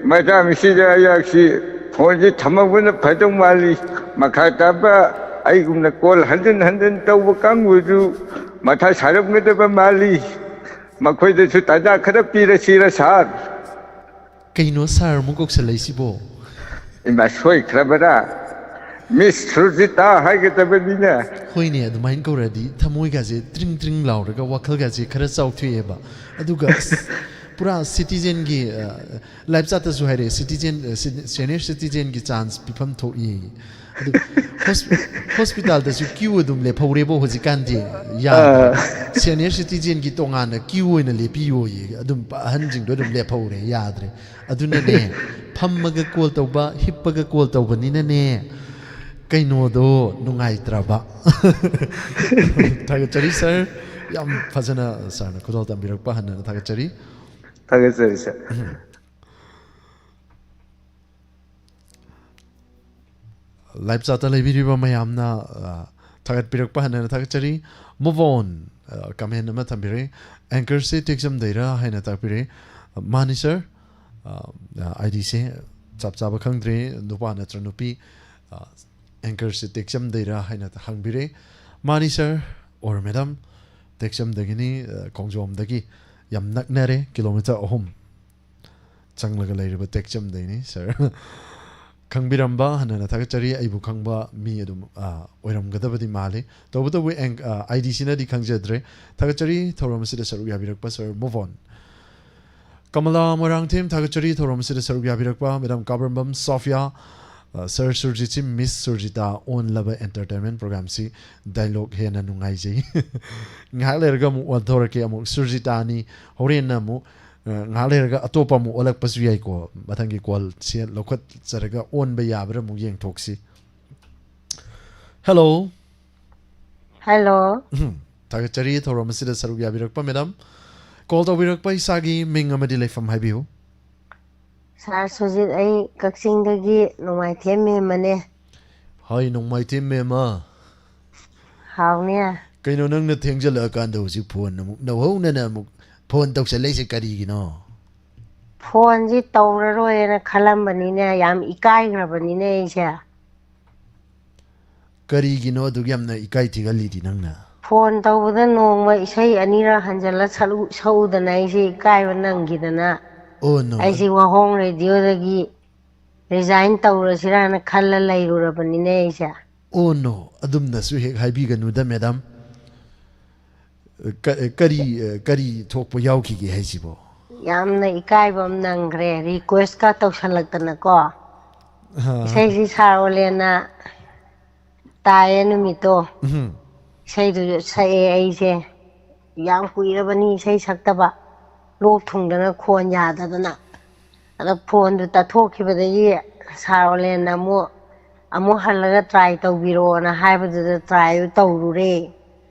ꯃꯇꯥꯡꯁꯤꯗ ꯑꯩꯍꯥꯛꯁꯤ ꯐꯣꯟꯁꯤ ꯊꯝꯍꯧꯕꯅ ꯐꯗꯧ ꯃꯥꯜꯂꯤ꯫ ꯃꯈꯥ ꯇꯥꯕ ꯑꯩꯒꯨꯝꯅ ꯀꯣꯜ ꯍꯟꯖꯤꯟ ꯍꯟꯖꯤꯟ ꯇꯧꯕ ꯀꯥꯡꯕꯨꯗꯨ ꯃꯊꯥ ꯁꯥꯔꯝꯒꯗꯕ ꯃꯥꯜꯂꯤ꯫ ꯃꯈꯣꯏꯗꯁꯨ ꯇꯥꯟꯖꯥ ꯈꯔ ꯄꯤꯔꯁꯤꯔ ꯁꯥꯔ? ꯀꯩꯅꯣ ꯁꯥꯔ ꯑꯃꯨꯛ ꯀꯧꯁꯜꯂꯛꯏꯁꯤꯕꯣ? ꯏꯃꯥ, ꯁꯣꯏꯈ꯭ꯔꯕꯔꯥ? ꯃꯤꯁ ꯁꯨꯔꯖꯤꯇꯥ ꯍꯥꯏꯒꯗꯕꯅꯤꯅꯦ꯫ ꯍꯣꯏꯅꯦ, ꯑꯗꯨꯃꯥꯏꯅ ꯀꯧꯔꯗꯤ ꯊꯃꯣꯏꯒꯁꯦ ꯇ꯭ꯔꯤꯡ ꯇ꯭ꯔꯤꯡ ꯂꯥꯎꯔꯒ ꯋꯥꯈꯜꯒꯁꯦ ꯈꯔ ꯆꯥꯎꯊꯣꯛꯑꯦꯕ꯫ ꯑꯗꯨꯒ ꯑꯁ, ꯄꯨꯔꯥ ꯁꯤꯇꯤꯖꯦꯟꯒꯤ, ꯑ, ꯂꯥꯏꯞ ꯆꯥꯠꯇꯁꯨ ꯍꯥꯏꯔꯛꯑꯦ, ꯁꯤꯇꯤꯖꯦꯟ, ꯑ, ꯁꯤ-, ꯁꯦꯅꯤꯌꯔ ꯁꯤꯇꯤꯖꯦꯟꯒꯤ ꯆꯥꯟꯁ ꯄꯤꯐꯝ ꯊꯣꯛꯏ꯫ ꯑꯗꯨ ꯍꯣꯁ-, ꯍꯣꯁꯄꯤꯇꯥꯜꯗꯁꯨ ꯀ꯭ꯌꯨ ꯑꯗꯨꯝ ꯂꯦꯞꯍꯧꯔꯦꯕꯣ ꯍꯧꯖꯤꯛꯀꯥꯟꯗꯤ꯫ ꯌꯥꯗ꯭ꯔꯦ꯫ ꯁꯦꯅꯤꯌꯔ ꯁꯤꯇꯤꯖꯦꯟꯒꯤ ꯇꯣꯉꯥꯟꯅ ꯀ꯭ꯌꯨ ꯑꯣꯏꯅ ꯂꯦꯞꯄꯤꯌꯣꯌꯦ꯫ ꯑꯗꯨꯝ ꯑꯍꯟꯁꯤꯡꯗꯣ ꯑꯗꯨꯝ ꯂꯦꯞꯍꯧꯔꯦ, ꯌꯥꯗ꯭ꯔꯦ꯫ ꯑꯗꯨꯅꯅꯦ, ꯐꯝꯃꯒ ꯀꯣꯜ ꯇꯧꯕ, ꯍꯤꯞꯄꯒ ꯀꯣꯜ ꯇꯧꯕꯅꯤꯅꯅꯦ, ꯀꯩꯅꯣꯗꯣ ꯅꯨꯡꯉꯥꯏꯇ꯭ꯔꯕ꯫ ꯊꯥꯒꯠꯆꯔꯤ ꯁꯥꯔ, ꯌꯥꯝ ꯐꯖꯅ ꯁꯥꯔꯅ ꯈꯨꯗꯣꯜ ꯇꯝꯕꯤꯔꯛꯄ ꯍꯟꯅ ꯊꯥꯒꯠꯆꯔꯤ꯫ ꯊꯥꯒꯠꯆꯔꯤ ꯁꯥꯔ꯫ ꯂꯥꯏꯞ ꯆꯥꯠꯇ ꯂꯩꯕꯤꯔꯤꯕ ꯃꯌꯥꯝꯅ, ꯑ, ꯊꯥꯒꯠꯄꯤꯔꯛꯄ ꯍꯟꯅ ꯊꯥꯒꯠꯆꯔꯤ꯫ Move on, ꯑ, ꯀꯃꯦꯟ ꯑꯃ ꯊꯝꯕꯤꯔꯛꯏ꯫ ꯑꯦꯡꯀꯔꯁꯦ ꯇꯦꯛꯆꯝꯗꯩꯔꯥ ꯍꯥꯏꯅ ꯇꯥꯛꯄꯤꯔꯛꯏ꯫ ꯃꯥꯅꯤ ꯁꯥꯔ, ꯑ, ꯑ, ꯑꯥꯏ ꯗꯤꯁꯦ ꯆꯞ ꯆꯥꯕ ꯈꯪꯗ꯭ꯔꯦ, ꯅꯨꯄꯥ ꯅꯠꯇ꯭ꯔ ꯅꯨꯄꯤ, ꯑ, ꯑꯦꯡꯀꯔꯁꯦ ꯇꯦꯛꯆꯝꯗꯩꯔꯥ ꯍꯥꯏꯅ ꯍꯪꯕꯤꯔꯛꯏ꯫ ꯃꯥꯅꯤ ꯁꯥꯔ, ꯑꯣꯔ ꯃꯦꯗꯥꯝ, ꯇꯦꯛꯆꯝꯗꯒꯤꯅꯤ, ꯑ, ꯈꯣꯡꯖꯣꯝꯗꯒꯤ ꯌꯥꯝ ꯅꯛꯅꯔꯦ, ꯀꯤꯂꯣꯃꯤꯇꯔ ꯑꯍꯨꯝ ꯆꯪꯂꯒ ꯂꯩꯔꯤꯕ ꯇꯦꯛꯆꯝꯗꯩꯅꯤ ꯁꯥꯔ꯫ ꯈꯪꯕꯤꯔꯝꯕ ꯍꯟꯅ ꯊꯥꯒꯠꯆꯔꯤ꯫ ꯑꯩꯕꯨ ꯈꯪꯕ ꯃꯤ ꯑꯗꯨꯝ, ꯑ, ꯑꯣꯏꯔꯝꯒꯗꯕꯗꯤ ꯃꯥꯜꯂꯤ꯫ ꯇꯧꯕꯇꯕꯨ ꯑꯦꯡ-, ꯑ, ꯑꯥꯏ ꯗꯤꯁꯤꯅꯗꯤ ꯈꯪꯖꯗ꯭ꯔꯦ꯫ ꯊꯥꯒꯠꯆꯔꯤ ꯊꯧꯔꯝ ꯑꯁꯤꯗ ꯁꯔꯨꯛ ꯌꯥꯕꯤꯔꯛꯄ ꯁꯥꯔ꯫ Move on. ꯀꯃꯂꯥ ꯃꯣꯏꯔꯥꯡꯊꯦꯝ, ꯊꯥꯒꯠꯆꯔꯤ ꯊꯧꯔꯝ ꯑꯁꯤꯗ ꯁꯔꯨꯛ ꯌꯥꯕꯤꯔꯛꯄ꯫ ꯃꯦꯗꯥꯝ ꯀꯥꯕ꯭ꯔꯝꯕꯝ ꯁꯣꯐꯤꯌꯥ, ꯑ, ꯁꯥꯔ ꯁꯨꯔꯖꯤꯠꯁꯤ ꯃꯤꯁ ꯁꯨꯔꯖꯤꯇꯥ ꯑꯣꯟꯂꯕ ꯑꯦꯟꯇꯔꯇꯦꯟꯃꯦꯟ ꯄ꯭ꯔꯣꯒ꯭ꯔꯥꯝꯁꯤ ꯗꯥꯏꯂꯣꯛ ꯍꯦꯟꯅ ꯅꯨꯡꯉꯥꯏꯖꯩ꯫ ꯉꯥꯏꯍꯥꯛ ꯂꯩꯔꯒ ꯑꯃꯨꯛ ꯑꯣꯟꯊꯣꯔꯛꯀꯦ, ꯑꯃꯨꯛ ꯁꯨꯔꯖꯤꯇꯥꯅꯤ, ꯍꯣꯔꯦꯟꯅ ꯑꯃꯨꯛ ꯑ, ꯉꯥꯏꯍꯥꯛ ꯂꯩꯔꯒ ꯑꯇꯣꯞꯄ ꯑꯃꯨꯛ ꯑꯣꯜꯂꯛꯄꯁꯨ ꯌꯥꯏꯀꯣ꯫ ꯃꯊꯪꯒꯤ call ꯁꯦ ꯂꯧꯈꯠꯆꯔꯒ ꯑꯣꯟꯕ ꯌꯥꯕ꯭ꯔꯥ ꯑꯃꯨꯛ ꯌꯦꯡꯊꯣꯛꯁꯤ꯫ Hello꯫ Hello꯫ ꯎꯝ, ꯊꯥꯒꯠꯆꯔꯤ ꯊꯧꯔꯝ ꯑꯁꯤꯗ ꯁꯔꯨꯛ ꯌꯥꯕꯤꯔꯛꯄ madam꯫ Call ꯇꯧꯕꯤꯔꯛꯄ ꯏꯁꯥꯒꯤ ꯃꯤꯡ ꯑꯃꯗꯤ ꯂꯩꯐꯝ ꯍꯥꯏꯕꯤꯌꯨ꯫ Sir ꯁꯨꯖꯤꯠ, ꯑꯩ ꯀꯛꯆꯤꯡꯗꯒꯤ ꯅꯣꯡꯃꯥꯏꯊꯦꯝ ꯃꯦꯝꯃꯅꯦ꯫ ꯍꯣꯏ, ꯅꯣꯡꯃꯥꯏꯊꯦꯝ ꯃꯦꯝꯃ꯫ ꯍꯥꯎꯅꯦ꯫ ꯀꯩꯅꯣ ꯅꯪꯅ ꯊꯦꯡꯖꯜꯂꯛꯑꯀꯥꯟꯗ ꯍꯧꯖꯤꯛ phone ꯑꯃꯨꯛ ꯅꯧꯍꯧꯅꯅ ꯑꯃꯨꯛ phone ꯇꯧꯁꯜꯂꯛꯏꯁꯦ ꯀꯔꯤꯒꯤꯅꯣ? Phone ꯁꯤ ꯇꯧꯔꯔꯣꯏꯅ ꯈꯜꯂꯝꯕꯅꯤꯅꯦ, ꯌꯥꯝ ꯏꯀꯥꯏꯈ꯭ꯔꯕꯅꯤꯅꯦ ꯑꯩꯁꯦ꯫ ꯀꯔꯤꯒꯤꯅꯣ ꯑꯗꯨꯛ ꯌꯥꯝꯅ ꯏꯀꯥꯏ ꯊꯤꯒꯜꯂꯤꯗꯤ ꯅꯪꯅ? Phone ꯇꯧꯕꯗ ꯅꯣꯡꯃ ꯏꯁꯩ ꯑꯅꯤꯔꯛ ꯍꯟꯖꯜꯂ ꯁꯛꯎ-, ꯁꯛꯎꯗꯅ ꯑꯩꯁꯦ ꯏꯀꯥꯏꯕ ꯅꯪꯈꯤꯗꯅ, Oh no, ꯑꯩꯁꯦ ꯋꯥꯍꯣꯡ radio ꯗꯒꯤ resign ꯇꯧꯔꯁꯤꯔꯥꯅ ꯈꯜꯂ ꯂꯩꯔꯨꯔꯕꯅꯤꯅꯦ ꯑꯩꯁꯦ꯫ Oh no, ꯑꯗꯨꯝꯅꯁꯨ ꯍꯦꯛ ꯍꯥꯏꯕꯤꯒꯅꯨꯗ madam꯫ ꯀ-, ꯀꯔꯤ, ꯀꯔꯤ ꯊꯣꯛꯄ ꯌꯥꯎꯈꯤꯒꯦ ꯍꯥꯏꯁꯤꯕꯣ? ꯌꯥꯝꯅ ꯏꯀꯥꯏꯕ ꯑꯃ ꯅꯪꯈ꯭ꯔꯦ, request ꯀ ꯇꯧꯁꯜꯂꯛꯇꯅꯀꯣ꯫ ꯑꯥ꯫ ꯏꯁꯩꯁꯤ Sir ꯑꯣꯂꯦꯟꯅ ꯇꯥꯏꯌꯦ ꯅꯨꯃꯤꯠꯇꯣ꯫ ꯎꯝ꯫ ꯏꯁꯩꯗꯨꯁꯨ ꯁꯛꯑꯦ ꯑꯩꯁꯦ꯫ ꯌꯥꯝ ꯀꯨꯏꯔꯕꯅꯤ ꯏꯁꯩ ꯁꯛꯇꯕ꯫ ꯂꯣꯛ ꯊꯨꯡꯗꯅ ꯈꯣꯟ ꯌꯥꯗꯗꯅ꯫ ꯑꯗ phone ꯗꯨ ꯇꯠꯊꯣꯛꯈꯤꯕꯗꯒꯤ Sir ꯑꯣꯂꯦꯟꯅ ꯑꯃꯨꯛ, ꯑꯃꯨꯛ ꯍꯜꯂꯒ try ꯇꯧꯕꯤꯔꯛꯑꯣꯅ ꯍꯥꯏꯕꯗꯨꯗ try ꯗꯨ ꯇꯧꯔꯨꯔꯦ꯫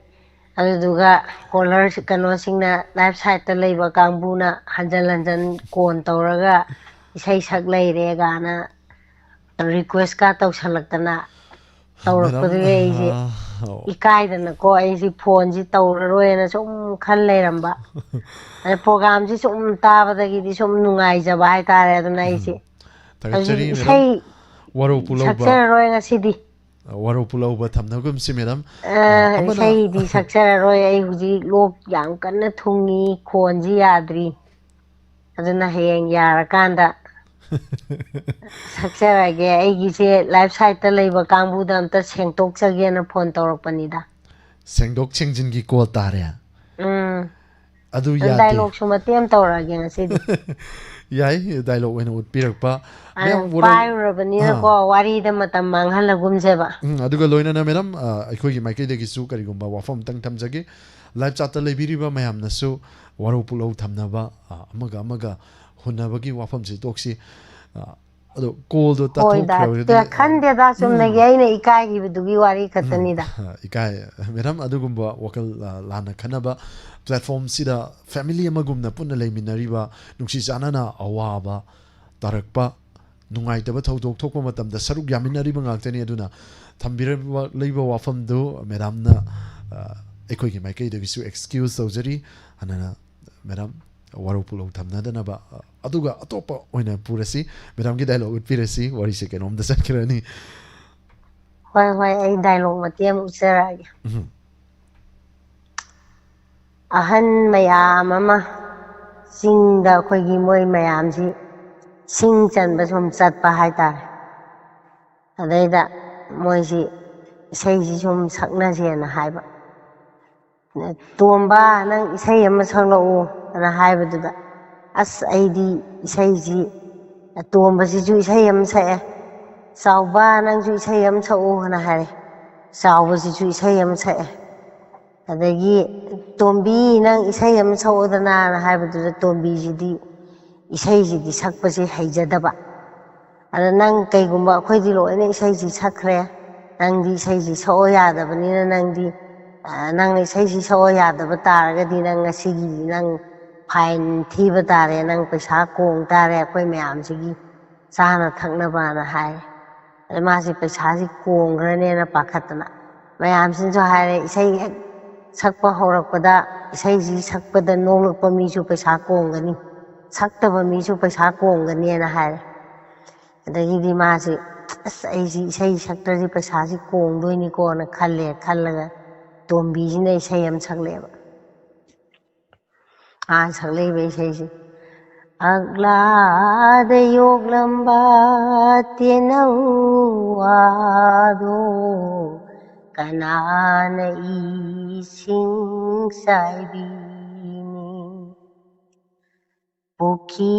ꯑꯗꯨꯗꯨꯒ caller ꯁꯤ-, ꯀꯩꯅꯣꯁꯤꯡꯅ, live side ꯇ ꯂꯩꯕ ꯀꯥꯡꯕꯨꯅ ꯍꯟꯖꯟ ꯍꯟꯖꯟ call ꯇꯧꯔꯒ ꯏꯁꯩ ꯁꯛ ꯂꯩꯔꯦ ꯒꯥꯅ request ꯀ ꯇꯧꯁꯜꯂꯛꯇꯅ ꯇꯧꯔꯛꯄꯗꯨꯗ madam, ꯑꯩꯁꯦ ꯑꯥ, ꯑꯣ꯫ ꯏꯀꯥꯏꯗꯅꯀꯣ ꯑꯩꯁꯦ phone ꯁꯤ ꯇꯧꯔꯔꯣꯏꯅ ꯁꯨꯝ ꯈꯜ ꯂꯩꯔꯝꯕ꯫ ꯑꯗ program ꯁꯤ ꯁꯨꯝ ꯇꯥꯕꯗꯒꯤꯗꯤ ꯁꯨꯝ ꯅꯨꯡꯉꯥꯏꯖꯕ ꯍꯥꯏꯇꯥꯔꯦ꯫ ꯑꯗꯨꯅ ꯑꯩꯁꯦ ꯎꯝ꯫ ꯊꯥꯒꯠꯆꯔꯤ ꯍꯧꯖꯤꯛ madam꯫ ꯏꯁꯩ ꯋꯥꯔꯧ ꯄꯨꯛꯂꯧꯕ꯫ ꯁꯛꯆꯔꯔꯣꯏ ꯉꯁꯤꯗꯤ꯫ ꯋꯥꯔꯧ ꯄꯨꯛꯂꯧꯕ ꯊꯝꯅꯒꯨꯝꯁꯤ madam꯫ ꯑ, ꯑ, ꯑꯃꯅ ꯏꯁꯩꯗꯤ ꯁꯛꯆꯔꯔꯣꯏ꯫ ꯑꯩ ꯍꯧꯖꯤꯛ ꯂꯣꯛ ꯌꯥꯝ ꯀꯟꯅ ꯊꯨꯡꯉꯤ, ꯈꯣꯟꯁꯤ ꯌꯥꯗ꯭ꯔꯤ꯫ ꯑꯗꯨꯅ ꯍꯌꯦꯡ ꯌꯥꯔꯀꯥꯟꯗ ꯁꯛꯆꯔꯒꯦ꯫ ꯑꯩꯒꯤꯁꯦ live side ꯇ ꯂꯩꯕ ꯀꯥꯡꯕꯨꯗ ꯑꯝꯇ ꯁꯦꯡꯇꯣꯛꯆꯒꯦꯅ phone ꯇꯧꯔꯛꯄꯅꯤꯗ꯫ ꯁꯦꯡꯗꯣꯛ ꯁꯦꯡꯖꯤꯟꯒꯤ call ꯇꯥꯔꯦ꯫ ꯎꯝ꯫ ꯑꯗꯨ ꯑꯗꯨ ꯌꯥꯗꯦ꯫ Dialogue ꯁꯨ ꯃꯇꯦꯛ ꯑꯃ ꯇꯧꯔꯛꯑꯒꯦ ꯉꯁꯤꯗꯤ꯫ ꯌꯥꯏ, dialogue ꯑꯣꯏꯅ ꯎꯠꯄꯤꯔꯛꯄ꯫ ꯑ, ꯃꯌꯥꯝ ꯋꯥꯔꯧ-, ꯄꯥꯏꯔꯨꯔꯕꯅꯤꯅꯀꯣ, ꯑꯥ꯫ ꯋꯥꯔꯤꯗ ꯃꯇꯝ ꯃꯥꯡꯍꯜꯂꯒꯨꯝꯁꯦꯕ꯫ ꯎꯝ, ꯑꯗꯨꯒ ꯂꯣꯏꯅꯅ madam, ꯑ, ꯑꯩꯈꯣꯏꯒꯤ ꯃꯥꯏꯀꯩꯗꯒꯤꯁꯨ ꯀꯔꯤꯒꯨꯝꯕ ꯋꯥꯐꯝ ꯑꯝꯇꯪ ꯊꯝꯖꯒꯦ꯫ ꯂꯥꯏꯞ ꯆꯥꯠꯇ ꯂꯩꯕꯤꯔꯤꯕ ꯃꯌꯥꯝꯅꯁꯨ ꯋꯥꯔꯧ ꯄꯨꯛꯂꯧ ꯊꯝꯅꯕ, ꯑ, ꯑꯃꯒ ꯑꯃꯒ ꯍꯨꯟꯅꯕꯒꯤ ꯋꯥꯐꯝꯁꯤ ꯇꯣꯛꯁꯤ꯫ ꯑ, ꯑꯗꯣ ꯀꯣꯜꯗꯣ ꯍꯣꯏꯗ꯫ ꯇꯥꯊꯣꯛꯈ꯭ꯔꯕꯗꯤ, ꯑ, ꯈꯟꯗꯦꯗ, ꯆꯨꯝꯅꯒꯤ ꯎꯝ꯫ ꯑꯩꯅ ꯏꯀꯥꯏꯈꯤꯕꯗꯨꯒꯤ ꯋꯥꯔꯤ ꯈꯛꯇꯅꯤꯗ꯫ ꯏꯀꯥꯏ꯫ ꯃꯦꯗꯥꯝ, ꯑꯗꯨꯒꯨꯝꯕ ꯋꯥꯈꯜ, ꯑ, ꯂꯥꯟꯅ ꯈꯟꯅꯕ, ꯄ꯭ꯂꯦꯠꯐꯣꯝꯁꯤꯗ ꯐꯦꯃꯤꯂꯤ ꯑꯃꯒꯨꯝꯅ ꯄꯨꯟꯅ ꯂꯩꯃꯤꯟꯅꯔꯤꯕ, ꯅꯨꯡꯁꯤ ꯆꯥꯟꯅꯅ ꯑꯋꯥꯕ ꯇꯥꯔꯛꯄ, ꯅꯨꯡꯉꯥꯏꯇꯕ ꯊꯧꯗꯣꯛ ꯊꯣꯛꯄ ꯃꯇꯝꯗ ꯁꯔꯨꯛ ꯌꯥꯃꯤꯟꯅꯔꯤꯕ ꯉꯥꯛꯇꯅꯤ꯫ ꯑꯗꯨꯅ ꯊꯝꯕꯤꯔꯛꯂꯤꯕ ꯋꯥꯐꯝꯗꯨ ꯃꯦꯗꯥꯝꯅ, ꯑ, ꯑꯩꯈꯣꯏꯒꯤ ꯃꯥꯏꯀꯩꯗꯒꯤꯁꯨ ꯑꯦꯛꯁꯀ꯭ꯌꯨꯁ ꯇꯧꯖꯔꯤ꯫ ꯑꯗꯨꯅ ꯃꯦꯗꯥꯝ, ꯋꯥꯔꯧ ꯄꯨꯛꯂꯧ ꯊꯝꯅꯗꯅꯕ, ꯑ, ꯑꯗꯨꯒ ꯑꯇꯣꯞꯄ ꯑꯣꯏꯅ ꯄꯨꯔꯁꯤ꯫ ꯃꯦꯗꯥꯝꯒꯤ ꯗꯥꯏꯂꯣꯛ ꯎꯠꯄꯤꯔꯁꯤ, ꯋꯥꯔꯤꯁꯦ ꯀꯩꯅꯣꯝꯗ ꯆꯠꯈ꯭ꯔꯅꯤ꯫ ꯍꯣꯏ, ꯍꯣꯏ, ꯑꯩ ꯗꯥꯏꯂꯣꯛ ꯃꯇꯦꯛ ꯑꯃ ꯎꯠꯆꯔꯛꯑꯒꯦ꯫ ꯎꯝ꯫ ꯑꯍꯟ ꯃꯌꯥꯝ ꯑꯃ ꯆꯤꯡꯗ ꯑꯩꯈꯣꯏꯒꯤ ꯃꯣꯏ ꯃꯌꯥꯝꯁꯤ ꯁꯤꯡ ꯆꯟꯕ ꯁꯨꯝ ꯆꯠꯄ ꯍꯥꯏꯇꯥꯔꯦ꯫ ꯑꯗꯩꯗ ꯃꯣꯏꯁꯤ ꯏꯁꯩꯁꯤ ꯁꯨꯝ ꯁꯛꯅꯁꯦꯅ ꯍꯥꯏꯕ꯫ "ꯇꯣꯝꯕ, ꯅꯪ ꯏꯁꯩ ꯑꯃ ꯁꯛꯂꯛꯎ" ꯑꯅ ꯍꯥꯏꯕꯗꯨꯗ, "ꯑꯁ, ꯑꯩꯗꯤ ꯏꯁꯩꯁꯤ, ꯇꯣꯝꯕꯁꯤꯁꯨ ꯏꯁꯩ ꯑꯃ ꯁꯛꯑꯦ, ꯆꯥꯎꯕ, ꯅꯪꯁꯨ ꯏꯁꯩ ꯑꯃ ꯁꯛꯎ" ꯑꯅ ꯍꯥꯏꯔꯦ꯫ ꯆꯥꯎꯕꯁꯤꯁꯨ ꯏꯁꯩ ꯑꯃ ꯁꯛꯑꯦ꯫ ꯑꯗꯒꯤ, "ꯇꯣꯝꯕꯤ, ꯅꯪ ꯏꯁꯩ ꯑꯃ ꯁꯛꯎꯗꯅ" ꯑꯅ ꯍꯥꯏꯕꯗꯨꯗ ꯇꯣꯝꯕꯤꯁꯤꯗꯤ ꯏꯁꯩꯁꯤꯗꯤ ꯁꯛꯄꯁꯦ ꯍꯩꯖꯗꯕ꯫ ꯑꯗ ꯅꯪ ꯀꯩꯒꯨꯝꯕ ꯑꯩꯈꯣꯏꯗꯤ ꯂꯣꯏꯅ ꯏꯁꯩꯁꯤ ꯁꯛꯈ꯭ꯔꯦ, ꯅꯪꯗꯤ ꯏꯁꯩꯁꯤ ꯁꯛꯑꯣ ꯌꯥꯗꯕꯅꯤꯅ ꯅꯪꯗꯤ, ꯑ, ꯅꯪꯅ ꯏꯁꯩꯁꯤ ꯁꯛꯑꯣ ꯌꯥꯗꯕ ꯇꯥꯔꯒꯗꯤ ꯅꯪ ꯉꯁꯤꯒꯤ ꯅꯪ ꯐꯥꯏꯟ ꯊꯤꯕ ꯇꯥꯔꯦ, ꯅꯪ ꯄꯩꯁꯥ ꯀꯣꯡ ꯇꯥꯔꯦ ꯑꯩꯈꯣꯏ ꯃꯌꯥꯝꯁꯤꯒꯤ ꯆꯥꯅ ꯊꯛꯅꯕꯅ ꯍꯥꯏ꯫ ꯑꯗ ꯃꯥꯁꯦ ꯄꯩꯁꯥꯁꯤ ꯀꯣꯡꯈ꯭ꯔꯅꯦꯅ ꯄꯥꯈꯠꯇꯅ ꯃꯌꯥꯝꯁꯤꯅꯁꯨ ꯍꯥꯏꯔꯦ, "ꯏꯁꯩ ꯍꯦꯛ ꯁꯛꯄ ꯍꯧꯔꯛꯄꯗ ꯏꯁꯩꯁꯤ ꯁꯛꯄꯗ ꯅꯣꯛꯂꯛꯄ ꯃꯤꯁꯨ ꯄꯩꯁꯥ ꯀꯣꯡꯒꯅꯤ, ꯁꯛꯇꯕ ꯃꯤꯁꯨ ꯄꯩꯁꯥ ꯀꯣꯡꯒꯅꯤꯅ" ꯍꯥꯏꯔꯦ꯫ ꯑꯗꯒꯤꯗꯤ ꯃꯥꯁꯤ, "ꯑꯁ, ꯑꯩꯁꯤ ꯏꯁꯩ ꯁꯛꯇ꯭ꯔꯗꯤ ꯄꯩꯁꯥꯁꯤ ꯀꯣꯡꯗꯣꯏꯅꯤꯀꯣꯅ" ꯈꯜꯂꯦ꯫ ꯈꯜꯂꯒ ꯇꯣꯝꯕꯤꯁꯤꯅ ꯏꯁꯩ ꯑꯃ ꯁꯛꯂꯛꯑꯦꯕ꯫ ꯑꯥ, ꯁꯛꯂꯛꯏꯕ ꯏꯁꯩꯁꯦ, "ꯑꯒ꯭ꯂꯥꯗ ꯌꯣꯛꯂꯝꯕ ꯇꯦꯅꯧꯋꯥꯗꯣ ꯀꯅꯥꯅ ꯏꯁꯤꯡ ꯆꯥꯏꯕꯤꯅꯤ? ꯄꯨꯈ꯭ꯔꯤ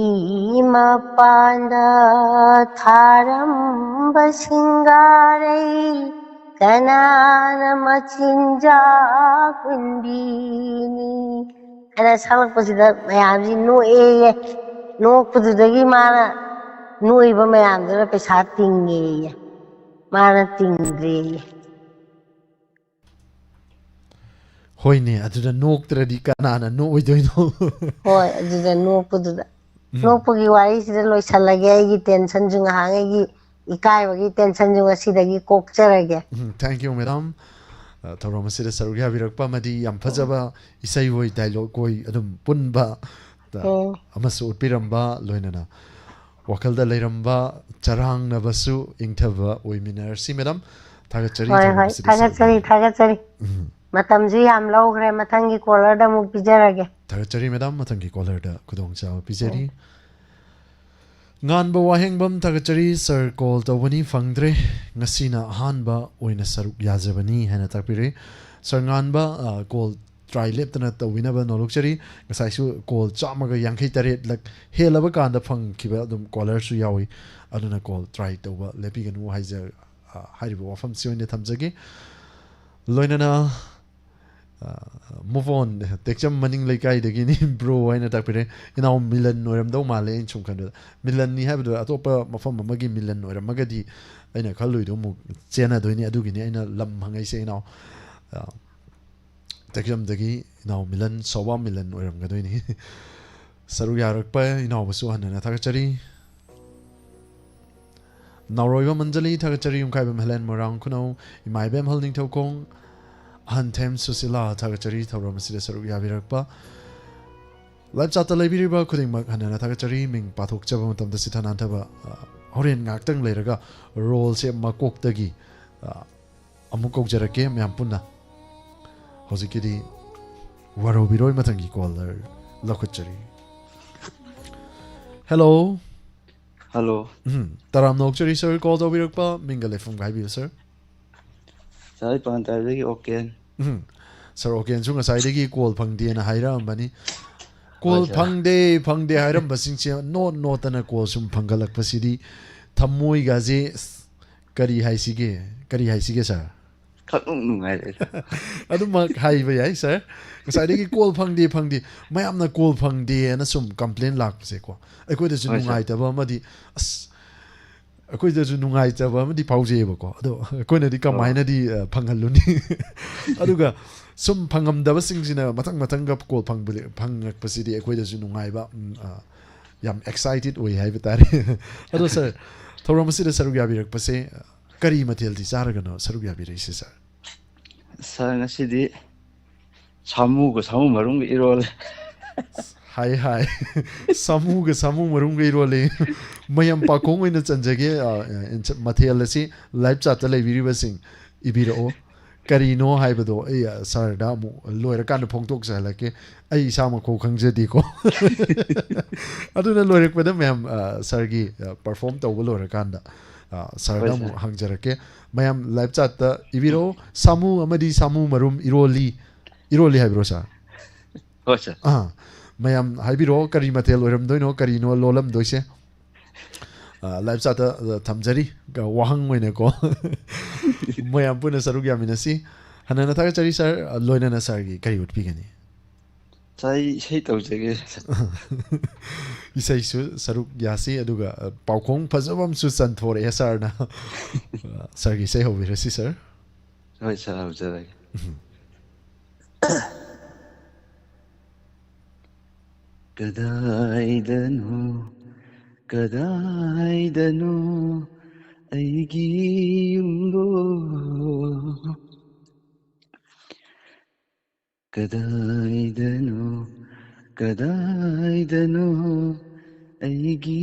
ꯃꯄꯥꯟꯗ ꯊꯥꯔꯝꯕ ꯁꯤꯡꯒꯥꯔꯩ ꯀꯅꯥꯅ ꯃꯆꯤꯟꯖꯥꯛ ꯍꯨꯟꯕꯤꯅꯤ? ꯍꯥꯏꯅ ꯁꯛꯂꯛꯄꯁꯤꯗ ꯃꯌꯥꯝꯁꯤ ꯅꯣꯛꯑꯦꯌꯦ꯫ ꯅꯣꯛꯄꯗꯨꯗꯒꯤ ꯃꯥꯅ ꯅꯣꯛꯏꯕ ꯃꯌꯥꯝꯗꯨꯅ ꯄꯩꯁꯥ ꯇꯤꯡꯉꯦꯌꯦ꯫ ꯃꯥꯅ ꯇꯤꯡꯗ꯭ꯔꯦꯌꯦ꯫ ꯍꯣꯏꯅꯦ, ꯑꯗꯨꯗ ꯅꯣꯛꯇ꯭ꯔꯗꯤ ꯀꯅꯥꯅ ꯅꯣꯛꯑꯣꯏꯗꯣꯏꯅꯣ? ꯍꯣꯏ, ꯑꯗꯨꯗ ꯅꯣꯛꯄꯗꯨꯗ꯫ ꯅꯣꯛꯄꯒꯤ ꯋꯥꯔꯤꯁꯤꯗ ꯂꯣꯏꯁꯜꯂꯒꯦ꯫ ꯑꯩꯒꯤ ꯇꯦꯟꯁꯟꯁꯨ ꯉꯥꯏꯍꯥꯛ, ꯑꯩꯒꯤ ꯏꯀꯥꯏꯕꯒꯤ ꯇꯦꯟꯁꯟꯁꯨ ꯉꯁꯤꯗꯒꯤ ꯀꯣꯛꯆꯔꯒꯦ꯫ ꯎꯝ, thank you, madam꯫ ꯑ, ꯊꯧꯔꯝ ꯑꯁꯤꯗ ꯁꯔꯨꯛ ꯌꯥꯕꯤꯔꯛꯄ ꯑꯃꯗꯤ ꯌꯥꯝ ꯐꯖꯕ ꯏꯁꯩ ꯑꯣꯏ, dialogue ꯑꯣꯏ, ꯑꯗꯨꯝ ꯄꯨꯟꯕ, ꯑ, ꯎꯝ꯫ ꯑꯃꯁꯨ ꯎꯠꯄꯤꯔꯝꯕ, ꯂꯣꯏꯅꯅ ꯋꯥꯈꯜꯗ ꯂꯩꯔꯝꯕ ꯆꯔꯥꯡꯅꯕꯁꯨ ꯏꯪꯊꯕ ꯑꯣꯏꯃꯤꯟꯅꯔꯁꯤ, madam꯫ ꯊꯥꯒꯠꯆꯔꯤ ꯍꯣꯏ, ꯊꯧꯔꯝ ꯍꯣꯏ, ꯑꯁꯤꯗ ꯊꯥꯒꯠꯆꯔꯤ, ꯁꯔꯨꯛ ꯊꯥꯒꯠꯆꯔꯤ꯫ ꯎꯝ꯫ ꯃꯇꯝꯁꯨ ꯌꯥꯝ ꯂꯧꯈ꯭ꯔꯦ, ꯃꯊꯪꯒꯤ ꯀꯣꯂꯔꯗ ꯑꯃꯨꯛ ꯄꯤꯖꯔꯒꯦ꯫ ꯊꯥꯒꯠꯆꯔꯤ, madam꯫ ꯃꯊꯪꯒꯤ ꯀꯣꯂꯔꯗ ꯈꯨꯗꯣꯡꯆꯥꯕ ꯄꯤꯖꯔꯤ꯫ ꯉꯥꯟꯕ ꯋꯥꯍꯦꯡꯕꯝ, ꯊꯥꯒꯠꯆꯔꯤ꯫ ꯁꯥꯔ, ꯀꯣꯜ ꯇꯧꯕꯅꯤ, ꯐꯪꯗ꯭ꯔꯦ꯫ ꯉꯁꯤꯅ ꯑꯍꯥꯟꯕ ꯑꯣꯏꯅ ꯁꯔꯨꯛ ꯌꯥꯖꯕꯅꯤ ꯍꯥꯏꯅ ꯇꯥꯛꯄꯤꯔꯦ꯫ ꯁꯥꯔ ꯉꯥꯟꯕ, ꯑ, ꯀꯣꯜ ꯇ꯭ꯔꯥꯏ ꯂꯦꯞꯇꯅ ꯇꯧꯕꯤꯅꯕ ꯅꯣꯂꯣꯛꯆꯔꯤ꯫ ꯉꯁꯥꯏꯁꯨ ꯀꯣꯜ ꯆꯥꯝꯃꯒ ꯌꯥꯡꯈꯩ ꯇꯔꯦꯠꯂꯛ ꯍꯦꯜꯂꯕ ꯀꯥꯟꯗ ꯐꯪꯈꯤꯕ ꯑꯗꯨꯝ ꯀꯣꯂꯔꯁꯨ ꯌꯥꯎꯏ꯫ ꯑꯗꯨꯅ ꯀꯣꯜ ꯇ꯭ꯔꯥꯏ ꯇꯧꯕ ꯂꯦꯞꯄꯤꯒꯅꯨ ꯍꯥꯏꯖ-, ꯑ, ꯍꯥꯏꯔꯤꯕ ꯋꯥꯐꯝꯁꯤ ꯑꯣꯏꯅ ꯊꯝꯖꯒꯦ꯫ ꯂꯣꯏꯅꯅ, ꯑ, move on, ꯇꯦꯛꯆꯝ ꯃꯅꯤꯡ ꯂꯩꯀꯥꯏꯗꯒꯤꯅꯤ꯫ ꯕ꯭ꯔꯣ ꯍꯥꯏꯅ ꯇꯥꯛꯄꯤꯔꯦ꯫ ꯏꯅꯥꯎ ꯃꯤꯂꯟ ꯑꯣꯏꯔꯝꯗꯧ ꯃꯥꯜꯂꯦ ꯑꯩꯅ ꯁꯨꯝ ꯈꯟꯕꯗ꯫ ꯃꯤꯂꯟꯅꯤ ꯍꯥꯏꯕꯗꯨ ꯑꯇꯣꯞꯄ ꯃꯐꯝ ꯑꯃꯒꯤ ꯃꯤꯂꯟ ꯑꯣꯏꯔꯝꯃꯒꯗꯤ ꯑꯩꯅ ꯈꯜꯂꯨꯏꯗꯣ ꯑꯃꯨꯛ ꯆꯦꯟꯅꯗꯣꯏꯅꯤ꯫ ꯑꯗꯨꯒꯤꯅꯤ ꯑꯩꯅ ꯂꯝ ꯍꯪꯉꯛꯏꯁꯦ, ꯏꯅꯥꯎ꯫ ꯑ, ꯇꯦꯛꯆꯝꯗꯒꯤ ꯏꯅꯥꯎ ꯃꯤꯂꯟ, ꯁꯣꯕꯥ ꯃꯤꯂꯟ ꯑꯣꯏꯔꯝꯒꯗꯣꯏꯅꯤ꯫ ꯁꯔꯨꯛ ꯌꯥꯔꯛꯄ ꯏꯅꯥꯎꯕꯁꯨ ꯍꯟꯅ ꯍꯟꯅ ꯊꯥꯒꯠꯆꯔꯤ꯫ ꯅꯥꯎꯔꯣꯏꯕ ꯃꯟꯖꯂꯤ ꯊꯥꯒꯠꯆꯔꯤ, ꯌꯨꯝꯈꯥꯏꯕꯝ ꯍꯦꯂꯦꯟ ꯃꯣꯏꯔꯥꯡ ꯈꯨꯅꯧ, ꯏꯃꯥ ꯏꯕꯦꯝꯍꯜ ꯅꯤꯡꯊꯧꯈꯣꯡ, ꯑꯍꯟꯊꯦꯝ ꯁꯨꯁꯤꯂꯥ ꯊꯥꯒꯠꯆꯔꯤ ꯊꯧꯔꯝ ꯑꯁꯤꯗ ꯁꯔꯨꯛ ꯌꯥꯕꯤꯔꯛꯄ꯫ ꯂꯥꯏꯞ ꯆꯥꯠꯇ ꯂꯩꯕꯤꯔꯤꯕ ꯈꯨꯗꯤꯡꯃꯛ ꯍꯟꯅ ꯍꯟꯅ ꯊꯥꯒꯠꯆꯔꯤ꯫ ꯃꯤꯡ ꯄꯥꯊꯣꯛꯆꯕ ꯃꯇꯝꯗ ꯁꯤꯊ ꯅꯥꯟꯊꯕ, ꯑ, ꯍꯣꯔꯦꯟ ꯉꯥꯏꯍꯥꯛꯇꯪ ꯂꯩꯔꯒ ꯔꯣꯜꯁꯦ ꯃꯀꯣꯛꯇꯒꯤ, ꯑ, ꯑꯃꯨꯛ ꯀꯧꯖꯔꯛꯀꯦ ꯃꯌꯥꯝ ꯄꯨꯟꯅ꯫ ꯍꯧꯖꯤꯛꯀꯤꯗꯤ ꯋꯥꯔꯧꯕꯤꯔꯣꯏ, ꯃꯊꯪꯒꯤ ꯀꯣꯂꯔ ꯂꯧꯈꯠꯆꯔꯤ꯫ ꯍꯦꯜꯂꯣ꯫ ꯍꯜꯂꯣ꯫ ꯎꯝ, ꯇꯔꯥꯝꯅ ꯑꯣꯛꯆꯔꯤ ꯁꯥꯔ, ꯀꯣꯜ ꯇꯧꯕꯤꯔꯛꯄ꯫ ꯃꯤꯡꯒ ꯂꯩꯐꯝꯒ ꯍꯥꯏꯕꯤꯌꯨ ꯁꯥꯔ꯫ ꯁꯥꯔ, ꯑꯩ ꯄꯥꯟꯇꯥꯏꯕꯗꯒꯤ ꯑꯣꯀꯦꯟ꯫ ꯎꯝ, ꯁꯥꯔ ꯑꯣꯀꯦꯟꯁꯨ ꯉꯁꯥꯏꯗꯒꯤ ꯀꯣꯜ ꯐꯪꯗꯦꯅ ꯍꯥꯏꯔꯛꯑꯝꯕꯅꯤ꯫ ꯀꯣꯜ ꯍꯣꯏ, ꯁꯥꯔ꯫ ꯐꯪꯗꯦ, ꯐꯪꯗꯦ ꯍꯥꯏꯔꯝꯕꯁꯤꯡꯁꯦ ꯅꯣꯠ ꯅꯣꯠꯇꯅ ꯀꯣꯜ ꯁꯨꯝ ꯐꯪꯒꯠꯂꯛꯄꯁꯤꯗꯤ ꯊꯃꯣꯏꯒꯁꯦ ꯑꯁ, ꯀꯔꯤ ꯍꯥꯏꯁꯤꯒꯦ? ꯀꯔꯤ ꯍꯥꯏꯁꯤꯒꯦ, ꯁꯥꯔ? ꯈꯛ ꯅꯨꯡꯉꯥꯏꯔꯦ꯫ ꯑꯗꯨꯃꯛ ꯍꯥꯏꯕ ꯌꯥꯏ, ꯁꯥꯔ꯫ ꯉꯁꯥꯏꯗꯒꯤ ꯀꯣꯜ ꯐꯪꯗꯦ, ꯐꯪꯗꯦ, ꯃꯌꯥꯝꯅ ꯀꯣꯜ ꯐꯪꯗꯦꯅ ꯁꯨꯝ ꯀꯝꯄ꯭ꯂꯦꯟ ꯂꯥꯛꯄꯁꯦꯀꯣ, ꯑꯩꯈꯣꯏꯗꯁꯨ ꯍꯣꯏ, ꯁꯥꯔ꯫ ꯅꯨꯡꯉꯥꯏꯇꯕ ꯑꯃꯗꯤ, ꯑꯁ, ꯑꯩꯈꯣꯏꯗꯁꯨ ꯅꯨꯡꯉꯥꯏꯇꯕ ꯑꯃꯗꯤ ꯐꯥꯎꯖꯩꯌꯦꯕꯀꯣ꯫ ꯑꯗꯣ ꯑꯩꯈꯣꯏꯅꯗꯤ ꯑꯣ꯫ ꯀꯃꯥꯏꯅꯗꯤ, ꯑ, ꯐꯪꯍꯜꯂꯨꯅꯤ? ꯑꯗꯨꯒ ꯁꯨꯝ ꯐꯪꯉꯝꯗꯕꯁꯤꯡꯁꯤꯅ ꯃꯊꯪ ꯃꯊꯪꯒ ꯀꯣꯜ ꯐꯪꯕ-, ꯐꯪꯉꯛꯄꯁꯤꯗꯤ ꯑꯩꯈꯣꯏꯗꯁꯨ ꯅꯨꯡꯉꯥꯏꯕ, ꯎꯝ, ꯑ, ꯌꯥꯝ ꯑꯦꯛꯁꯥꯏꯇꯦꯠ ꯑꯣꯏ ꯍꯥꯏꯕ ꯇꯥꯔꯦ꯫ ꯑꯗꯣ, ꯁꯥꯔ, ꯊꯧꯔꯝ ꯑꯁꯤꯗ ꯁꯔꯨꯛ ꯌꯥꯕꯤꯔꯛꯄꯁꯦ, ꯀꯔꯤ ꯃꯊꯦꯜꯗꯤ ꯆꯥꯔꯒꯅꯣ ꯁꯔꯨꯛ ꯌꯥꯕꯤꯔꯛꯏꯁꯦ, ꯁꯥꯔ? ꯁꯥꯔ, ꯉꯁꯤꯗꯤ ꯁꯥꯃꯨꯒ ꯁꯥꯃꯨ ꯃꯔꯨꯝꯒ ꯏꯔꯣꯜꯂꯦ꯫ ꯍꯥꯏ, ꯍꯥꯏ꯫ ꯁꯥꯃꯨꯒ ꯁꯥꯃꯨ ꯃꯔꯨꯝꯒ ꯏꯔꯣꯜꯂꯦ꯫ ꯃꯌꯥꯝ ꯄꯥꯈꯣꯡ ꯑꯣꯏꯅ ꯆꯟꯖꯒꯦ, ꯑ, ꯑ, ꯃꯊꯦꯜ ꯑꯁꯤ ꯂꯥꯏꯚ ꯆꯥꯠꯇ ꯂꯩꯕꯤꯔꯤꯕꯁꯤꯡ ꯏꯕꯤꯔꯛꯑꯣ꯫ ꯀꯔꯤꯅꯣ ꯍꯥꯏꯕꯗꯣ ꯑꯩ, ꯑ, ꯁꯥꯔꯗ ꯑꯃꯨꯛ ꯂꯣꯏꯔꯀꯥꯟꯗ ꯐꯣꯡꯗꯣꯛꯆꯍꯜꯂꯛꯀꯦ꯫ ꯑꯩ ꯏꯁꯥꯃꯛꯐꯥꯎ ꯈꯪꯖꯗꯦꯀꯣ꯫ ꯑꯗꯨꯅ ꯂꯣꯏꯔꯛꯄꯗ ꯃꯌꯥꯝ, ꯑ, ꯁꯥꯔꯒꯤ, ꯑ, ꯄꯔꯐꯣꯔꯝ ꯇꯧꯕ ꯂꯣꯏꯔꯀꯥꯟꯗ, ꯑ, ꯁꯥꯔꯗ ꯍꯣꯏ, ꯑꯃꯨꯛ ꯁꯥꯔ꯫ ꯍꯪꯖꯔꯛꯀꯦ꯫ ꯃꯌꯥꯝ ꯂꯥꯏꯚ ꯆꯥꯠꯇ ꯏꯕꯤꯔꯛꯑꯣ꯫ ꯁꯥꯃꯨ ꯑꯃꯗꯤ ꯁꯥꯃꯨ ꯃꯔꯨꯝ ꯏꯔꯣꯜꯂꯤ꯫ ꯏꯔꯣꯜꯂꯤ ꯍꯥꯏꯕꯤꯔꯣ, ꯁꯥꯔ? ꯍꯣꯏ, ꯁꯥꯔ꯫ ꯑꯥ, ꯃꯌꯥꯝ ꯍꯥꯏꯕꯤꯔꯛꯑꯣ, ꯀꯔꯤ ꯃꯊꯦꯜ ꯑꯣꯏꯔꯝꯗꯣꯏꯅꯣ, ꯀꯔꯤꯅꯣ ꯂꯣꯜꯂꯝꯗꯣꯏꯁꯦ? ꯑ, ꯂꯥꯏꯚ ꯆꯥꯠꯇ, ꯑ, ꯊꯝꯖꯔꯤ, ꯑ, ꯋꯥꯍꯪ ꯑꯣꯏꯅꯀꯣ꯫ ꯃꯌꯥꯝ ꯄꯨꯟꯅ ꯁꯔꯨꯛ ꯌꯥꯃꯤꯟꯅꯁꯤ꯫ ꯍꯟꯅꯅ ꯊꯥꯒꯠꯆꯔꯤ, ꯁꯥꯔ꯫ ꯑ, ꯂꯣꯏꯅꯅ ꯁꯥꯔꯒꯤ ꯀꯔꯤ ꯎꯠꯄꯤꯒꯅꯤ? ꯁꯥꯔ, ꯑꯩ ꯏꯁꯩ ꯇꯧꯖꯒꯦ, ꯁꯥꯔ꯫ ꯏꯁꯩꯁꯨ ꯁꯔꯨꯛ ꯌꯥꯁꯤ, ꯑꯗꯨꯒ, ꯑ, ꯄꯥꯎꯈꯣꯡ ꯐꯖꯕ ꯑꯃꯁꯨ ꯆꯟꯊꯣꯔꯛꯑꯦ ꯁꯥꯔꯅ꯫ ꯑ, ꯁꯥꯔꯒꯤ ꯏꯁꯩ ꯍꯧꯕꯤꯔꯁꯤ, ꯁꯥꯔ꯫ ꯍꯣꯏ, ꯁꯥꯔ, ꯍꯧꯖꯔꯒꯦ꯫ ꯀꯗꯥꯏꯗꯅꯣ, ꯀꯗꯥꯏꯗꯅꯣ ꯑꯩꯒꯤ ꯌꯨꯝꯕꯨ? ꯀꯗꯥꯏꯗꯅꯣ, ꯀꯗꯥꯏꯗꯅꯣ ꯑꯩꯒꯤ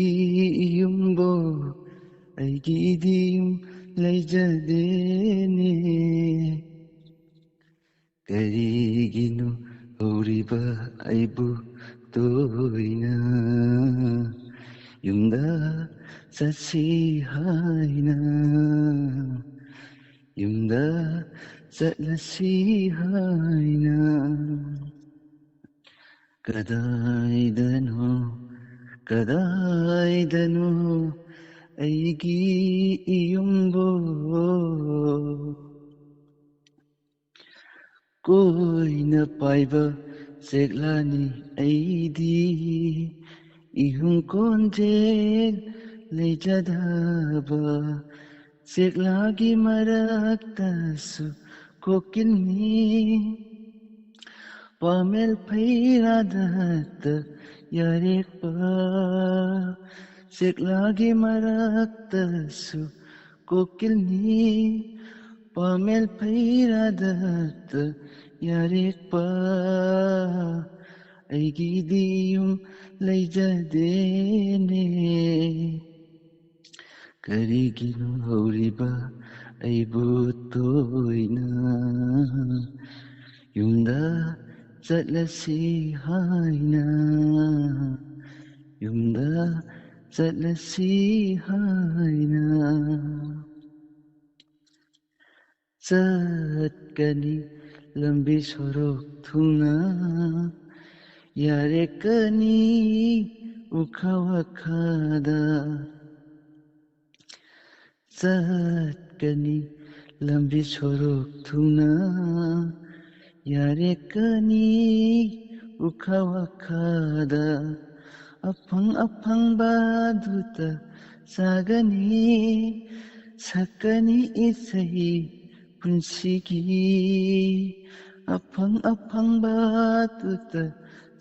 ꯌꯨꯝꯕꯨ? ꯑꯩꯒꯤꯗꯤ ꯌꯨꯝ ꯂꯩꯖꯗꯦꯅꯦ꯫ ꯀꯔꯤꯒꯤꯅꯣ ꯍꯧꯔꯤꯕ ꯑꯩꯕꯨ ꯇꯣꯏꯅ ꯌꯨꯝꯗ ꯆꯠꯁꯤ ꯍꯥꯏꯅ, ꯌꯨꯝꯗ ꯆꯠꯂꯁꯤ ꯍꯥꯏꯅ? ꯀꯗꯥꯏꯗꯅꯣ, ꯀꯗꯥꯏꯗꯅꯣ ꯑꯩꯒꯤ ꯌꯨꯝꯕꯨ? ꯀꯣꯏꯅ ꯄꯥꯏꯕ ꯆꯦꯛꯂꯥꯅꯤ ꯑꯩꯗꯤ, ꯏꯍꯨꯝ ꯀꯣꯟꯖꯦꯜ ꯂꯩꯖꯗꯕ꯫ ꯆꯦꯛꯂꯥꯒꯤ ꯃꯔꯛꯇꯁꯨ ꯀꯣꯀꯤꯜꯅꯤ, ꯄꯥꯃꯦꯜ ꯐꯩꯔꯥꯗꯇ ꯌꯥꯔꯦꯛꯄ꯫ ꯆꯦꯛꯂꯥꯒꯤ ꯃꯔꯛꯇꯁꯨ ꯀꯣꯀꯤꯜꯅꯤ, ꯄꯥꯃꯦꯜ ꯐꯩꯔꯥꯗꯇ ꯌꯥꯔꯦꯛꯄ꯫ ꯑꯩꯒꯤꯗꯤ ꯌꯨꯝ ꯂꯩꯖꯗꯦꯅꯦ, ꯀꯔꯤꯒꯤꯅꯣ ꯍꯧꯔꯤꯕ ꯑꯩꯕꯨ ꯇꯣꯏꯅ ꯌꯨꯝꯗ ꯆꯠꯂꯁꯤ ꯍꯥꯏꯅ, ꯌꯨꯝꯗ ꯆꯠꯂꯁꯤ ꯍꯥꯏꯅ꯫ ꯆꯠꯀꯅꯤ ꯂꯝꯕꯤ ꯁꯣꯔꯣꯛ ꯊꯨꯡꯅ, ꯌꯥꯔꯦꯛꯀꯅꯤ ꯎꯈꯥ ꯋꯥꯈꯥꯗ꯫ ꯆꯠꯀꯅꯤ ꯂꯝꯕꯤ ꯁꯣꯔꯣꯛ ꯊꯨꯡꯅ, ꯌꯥꯔꯦꯛꯀꯅꯤ ꯎꯈꯥ ꯋꯥꯈꯥꯗ꯫ ꯑꯐꯪ ꯑꯐꯪꯕꯗꯨꯇ ꯆꯥꯒꯅꯤ, ꯁꯛꯀꯅꯤ ꯏꯁꯩ ꯄꯨꯟꯁꯤꯒꯤ꯫ ꯑꯐꯪ ꯑꯐꯪꯕꯗꯨꯇ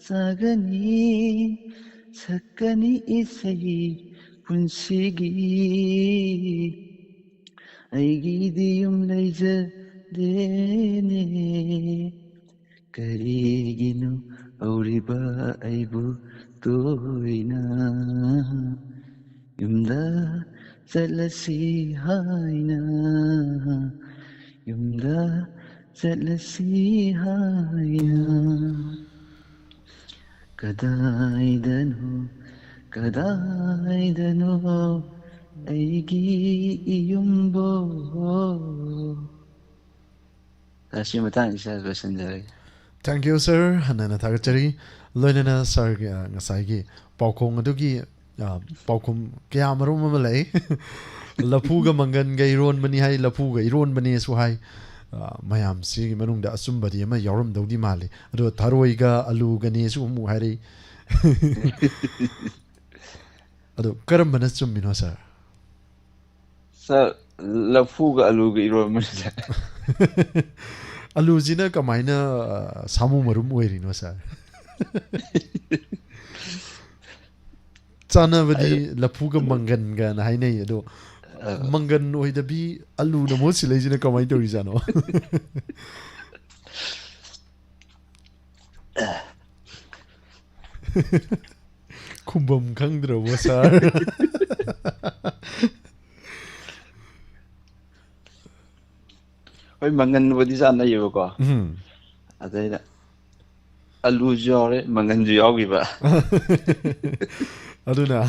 ꯆꯥꯒꯅꯤ, ꯁꯛꯀꯅꯤ ꯏꯁꯩ ꯄꯨꯟꯁꯤꯒꯤ꯫ ꯑꯩꯒꯤꯗꯤ ꯌꯨꯝ ꯂꯩꯖꯗꯦꯅꯦ, ꯀꯔꯤꯒꯤꯅꯣ ꯍꯧꯔꯤꯕ ꯑꯩꯕꯨ ꯇꯣꯏꯅ ꯌꯨꯝꯗ ꯆꯠꯂꯁꯤ ꯍꯥꯏꯅ, ꯌꯨꯝꯗ ꯆꯠꯂꯁꯤ ꯍꯥꯏꯅ꯫ ꯀꯗꯥꯏꯗꯅꯣ, ꯀꯗꯥꯏꯗꯅꯣ ꯑꯩꯒꯤ ꯏꯌꯨꯝꯕꯣ꯫ ꯑꯁꯤ ꯃꯇꯥꯡꯁꯤꯗ ꯂꯣꯏꯁꯤꯟꯖꯔꯒꯦ꯫ Thank you, sir. ꯍꯟꯅ ꯍꯟꯅ ꯊꯥꯒꯠꯆꯔꯤ꯫ ꯂꯣꯏꯅꯅ ꯁꯥꯔꯒꯤ, ꯑ, ꯉꯁꯥꯏꯒꯤ ꯄꯥꯎꯈꯣꯡ ꯑꯗꯨꯒꯤ, ꯑ, ꯄꯥꯎꯈꯨꯝ ꯀꯌꯥ ꯃꯔꯨꯝ ꯑꯃ ꯂꯩ꯫ ꯂꯐꯨꯒ ꯃꯪꯒꯟꯒ ꯏꯔꯣꯟꯕꯅꯤ ꯍꯥꯏ, ꯂꯐꯨꯒ ꯏꯔꯣꯟꯕꯅꯦꯁꯨ ꯍꯥꯏ꯫ ꯑ, ꯃꯌꯥꯝꯁꯤꯒꯤ ꯃꯅꯨꯡꯗ ꯑꯆꯨꯝꯕꯗꯤ ꯑꯃ ꯌꯥꯎꯔꯝꯗꯧꯗꯤ ꯃꯥꯜꯂꯤ꯫ ꯑꯗꯣ ꯊꯔꯣꯏꯒ ꯑꯂꯨꯒꯅꯦꯁꯨ ꯑꯃꯨꯛ ꯍꯥꯏꯔꯛꯏ꯫ ꯑꯗꯣ ꯀꯔꯝꯕꯅ ꯆꯨꯝꯃꯤꯅꯣ, ꯁꯥꯔ? ꯁꯥꯔ, ꯂꯐꯨꯒ ꯑꯂꯨꯒ ꯏꯔꯣꯟꯕꯅꯤ, ꯁꯥꯔ꯫ ꯑꯂꯨꯁꯤꯅ ꯀꯃꯥꯏꯅ, ꯑ, ꯁꯥꯃꯨ ꯃꯔꯨꯝ ꯑꯣꯏꯔꯤꯅꯣ, ꯁꯥꯔ? ꯆꯥꯅꯕꯗꯤ ꯑꯩ ꯂꯐꯨꯒ ꯃꯪꯒꯟꯒꯅ ꯍꯥꯏꯅꯩ, ꯑꯗꯣ ꯑ꯫ ꯃꯪꯒꯟ ꯑꯣꯏꯗꯕꯤ ꯑꯂꯨꯅ ꯃꯍꯨꯠ ꯁꯤꯜꯂꯛꯏꯁꯤꯅ ꯀꯃꯥꯏꯅ ꯇꯧꯔꯤꯖꯥꯠꯅꯣ? ꯈꯨꯝꯕꯝ ꯈꯪꯗ꯭ꯔꯕꯣ, ꯁꯥꯔ? ꯍꯣꯏ, ꯃꯪꯒꯟꯕꯨꯗꯤ ꯆꯥꯅꯩꯌꯦꯕꯀꯣ꯫ ꯎꯝ꯫ ꯑꯗꯩꯗ ꯑꯂꯨꯁꯨ ꯌꯥꯎꯔꯦ, ꯃꯪꯒꯟꯁꯨ ꯌꯥꯎꯈꯤꯕ꯫ ꯑꯗꯨꯅ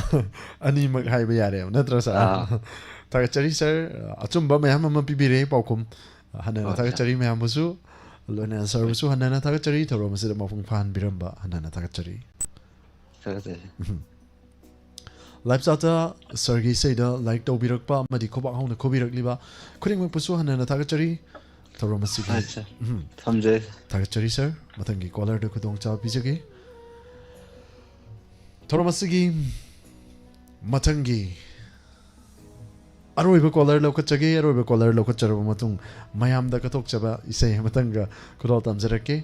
ꯑꯅꯤꯃꯛ ꯍꯥꯏꯕ ꯌꯥꯔꯦꯕ, ꯅꯠꯇ꯭ꯔꯥ, ꯁꯥꯔ? ꯑꯥ꯫ ꯊꯥꯒꯠꯆꯔꯤ, ꯁꯥꯔ꯫ ꯑꯆꯨꯝꯕ ꯃꯌꯥꯝ ꯑꯃ ꯄꯤꯕꯤꯔꯦ ꯄꯥꯎꯈꯨꯝ꯫ ꯍꯟꯅꯅ ꯑꯣ, ꯊꯥꯒꯠꯆꯔꯤ ꯃꯌꯥꯝꯕꯨꯁꯨ, ꯂꯣꯏꯅꯅ ꯁꯥꯔꯕꯨꯁꯨ ꯍꯟꯅꯅ ꯊꯥꯒꯠꯆꯔꯤ, ꯊꯧꯔꯝ ꯑꯁꯤꯗ ꯃꯄꯨꯡ ꯐꯥꯍꯟꯕꯤꯔꯝꯕ ꯍꯟꯅꯅ ꯊꯥꯒꯠꯆꯔꯤ꯫ ꯊꯥꯒꯠꯆꯔꯤ꯫ ꯎꯝ꯫ Live chat-ꯇ ꯁꯥꯔꯒꯤ ꯏꯁꯩꯗ like ꯇꯧꯕꯤꯔꯛꯄ ꯑꯃꯗꯤ ꯈꯨꯕꯥꯛ ꯍꯧꯅ ꯈꯨꯕꯤꯔꯛꯂꯤꯕ ꯈꯨꯗꯤꯡꯃꯛꯄꯨꯁꯨ ꯍꯟꯅꯅ ꯊꯥꯒꯠꯆꯔꯤ꯫ ꯊꯧꯔꯝ ꯑꯁꯤꯒꯤ, ꯑꯠꯆꯥ꯫ ꯎꯝ꯫ ꯊꯝꯖꯔꯦ꯫ ꯊꯥꯒꯠꯆꯔꯤ, ꯁꯥꯔ꯫ ꯃꯊꯪꯒꯤ caller-ꯗ ꯈꯨꯗꯣꯡꯆꯥꯕ ꯄꯤꯖꯒꯦ꯫ ꯊꯧꯔꯝ ꯑꯁꯤꯒꯤ ꯃꯊꯪꯒꯤ ꯑꯔꯣꯏꯕ caller ꯂꯧꯈꯠꯆꯒꯦ꯫ ꯑꯔꯣꯏꯕ caller ꯂꯧꯈꯠꯆꯔꯕ ꯃꯇꯨꯡ ꯃꯌꯥꯝꯗ ꯀꯠꯊꯣꯛꯆꯕ ꯏꯁꯩ ꯑꯃꯇꯪꯒ ꯈꯨꯗꯣꯜ ꯇꯝꯖꯔꯛꯀꯦ꯫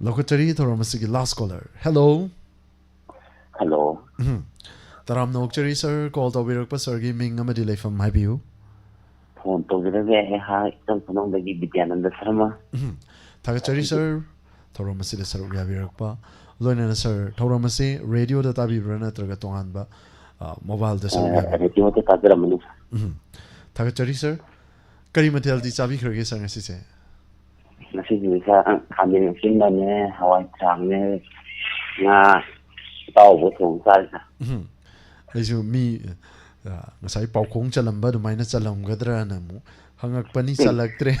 ꯂꯧꯈꯠꯆꯔꯤ ꯊꯧꯔꯝ ꯑꯁꯤꯒꯤ last caller꯫ Hello꯫ Hello꯫ ꯎꯝ꯫ ꯇꯔꯥꯝꯅ ꯑꯣꯛꯆꯔꯤ, ꯁꯥꯔ꯫ Call ꯇꯧꯕꯤꯔꯛꯄ ꯁꯥꯔꯒꯤ ꯃꯤꯡ ꯑꯃꯗꯤ ꯂꯩꯐꯝ ꯍꯥꯏꯕꯤꯌꯨ꯫ Phone ꯇꯧꯖꯔꯛꯂꯤꯕꯁꯤ ꯑꯩꯍꯥꯛ ꯏꯆꯝ ꯈꯨꯅꯧꯗꯒꯤ ꯕꯤꯗ꯭ꯌꯥꯅꯟꯗ ꯁꯔꯃ꯫ ꯎꯝ꯫ ꯊꯥꯒꯠꯆꯔꯤ, ꯁꯥꯔ꯫ ꯊꯧꯔꯝ ꯑꯁꯤꯗ ꯁꯔꯨꯛ ꯌꯥꯕꯤꯔꯛꯄ꯫ ꯂꯣꯏꯅꯅ, ꯁꯥꯔ, ꯊꯧꯔꯝ ꯑꯁꯤ radio-ꯗ ꯇꯥꯕꯤꯕ꯭ꯔꯥ ꯅꯠꯇ꯭ꯔꯒ ꯇꯣꯉꯥꯟꯕ, ꯑ, mobile-ꯗ ꯁꯔꯨꯛ ꯑ, ꯌꯥꯕꯤꯕ꯭ꯔꯥ? Radio-ꯗ ꯇꯥꯖꯔꯝꯕꯅꯤ, ꯁꯥꯔ꯫ ꯎꯝ꯫ ꯊꯥꯒꯠꯆꯔꯤ, ꯁꯥꯔ꯫ ꯀꯔꯤ ꯃꯊꯦꯜꯗꯤ ꯆꯥꯕꯤꯈ꯭ꯔꯒꯦ, ꯁꯥꯔ, ꯉꯁꯤꯁꯦ? ꯉꯁꯤꯗꯤ, ꯁꯥꯔ, ꯈꯥꯃꯦꯟ ꯑꯁꯤꯟꯕꯅꯦ, ꯍꯋꯥꯏ ꯊ꯭ꯔꯥꯛꯅꯦ, ꯉꯥ ꯑꯇꯥꯎꯕ ꯊꯣꯡ ꯆꯥꯔꯦ, ꯁꯥꯔ꯫ ꯎꯝ꯫ ꯑꯩꯁꯨ ꯃꯤ, ꯑ, ꯉꯁꯥꯏ ꯄꯥꯎꯈꯣꯡ ꯆꯜꯂꯝꯕ ꯑꯗꯨꯃꯥꯏꯅ ꯆꯜꯂꯝꯒꯗ꯭ꯔꯅ ꯑꯃꯨꯛ ꯍꯪꯉꯛꯄꯅꯤ, ꯎꯝ꯫ ꯆꯜꯂꯛꯇ꯭ꯔꯦ꯫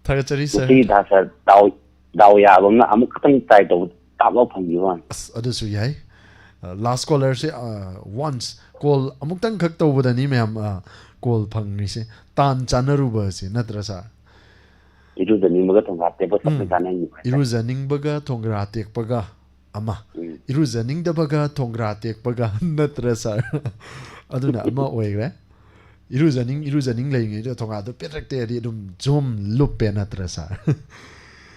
ꯊꯥꯒꯠꯆꯔꯤ, ꯁꯥꯔ꯫ ꯉꯁꯤꯗꯤ, ꯁꯥꯔ, ꯗꯥꯎ, ꯗꯥꯎ ꯌꯥꯕ ꯑꯃꯅ ꯑꯃꯨꯛ ꯈꯛꯇꯪ try ꯇꯧꯕ, ꯇꯥꯕ ꯐꯪꯈꯤꯕ ꯋꯥꯅꯤ꯫ ꯑꯁ, ꯑꯗꯨꯁꯨ ꯌꯥꯏ꯫ ꯂꯥꯁ ꯀꯣꯂꯔꯁꯦ, ꯋꯥꯟꯁ ꯀꯣꯜ ꯑꯃꯨꯛꯇꯪ ꯈꯛ ꯇꯧꯕꯗꯅꯤ ꯃꯌꯥꯝ ꯀꯣꯜ ꯐꯪꯉꯤꯁꯦ꯫ ꯇꯥꯟ ꯆꯥꯟꯅꯔꯨꯕꯁꯦ ꯅꯠꯇ꯭ꯔꯥ ꯁꯥꯔ? ꯏꯔꯨꯖꯅꯤꯡꯕꯒ ꯊꯣꯡꯒꯥ ꯇꯦꯛꯄ ꯆꯞ ꯎꯝ꯫ ꯆꯥꯟꯅꯩ ꯍꯥꯏꯇꯥꯔꯦ꯫ ꯏꯔꯨꯖꯅꯤꯡꯕꯒ ꯊꯣꯡꯒ꯭ꯔꯥ ꯇꯦꯛꯄꯒ ꯑꯃ, ꯎꯝ꯫ ꯏꯔꯨꯖꯅꯤꯡꯗꯕꯒ ꯊꯣꯡꯒ꯭ꯔꯥ ꯇꯦꯛꯄꯒ ꯅꯠꯇ꯭ꯔꯥ ꯁꯥꯔ? ꯑꯗꯨꯅ ꯑꯃ ꯑꯣꯏꯈ꯭ꯔꯦ꯫ ꯏꯔꯨꯖꯅꯤꯡ ꯏꯔꯨꯖꯅꯤꯡ ꯂꯩꯔꯤꯉꯩꯗ ꯊꯣꯡꯒꯥꯗꯣ ꯄꯦꯗ꯭ꯔꯛ ꯇꯦꯛꯑꯗꯤ ꯑꯗꯨꯝ ꯖꯨꯝ ꯂꯨꯞꯄꯦ ꯅꯠꯇ꯭ꯔꯥ ꯁꯥꯔ?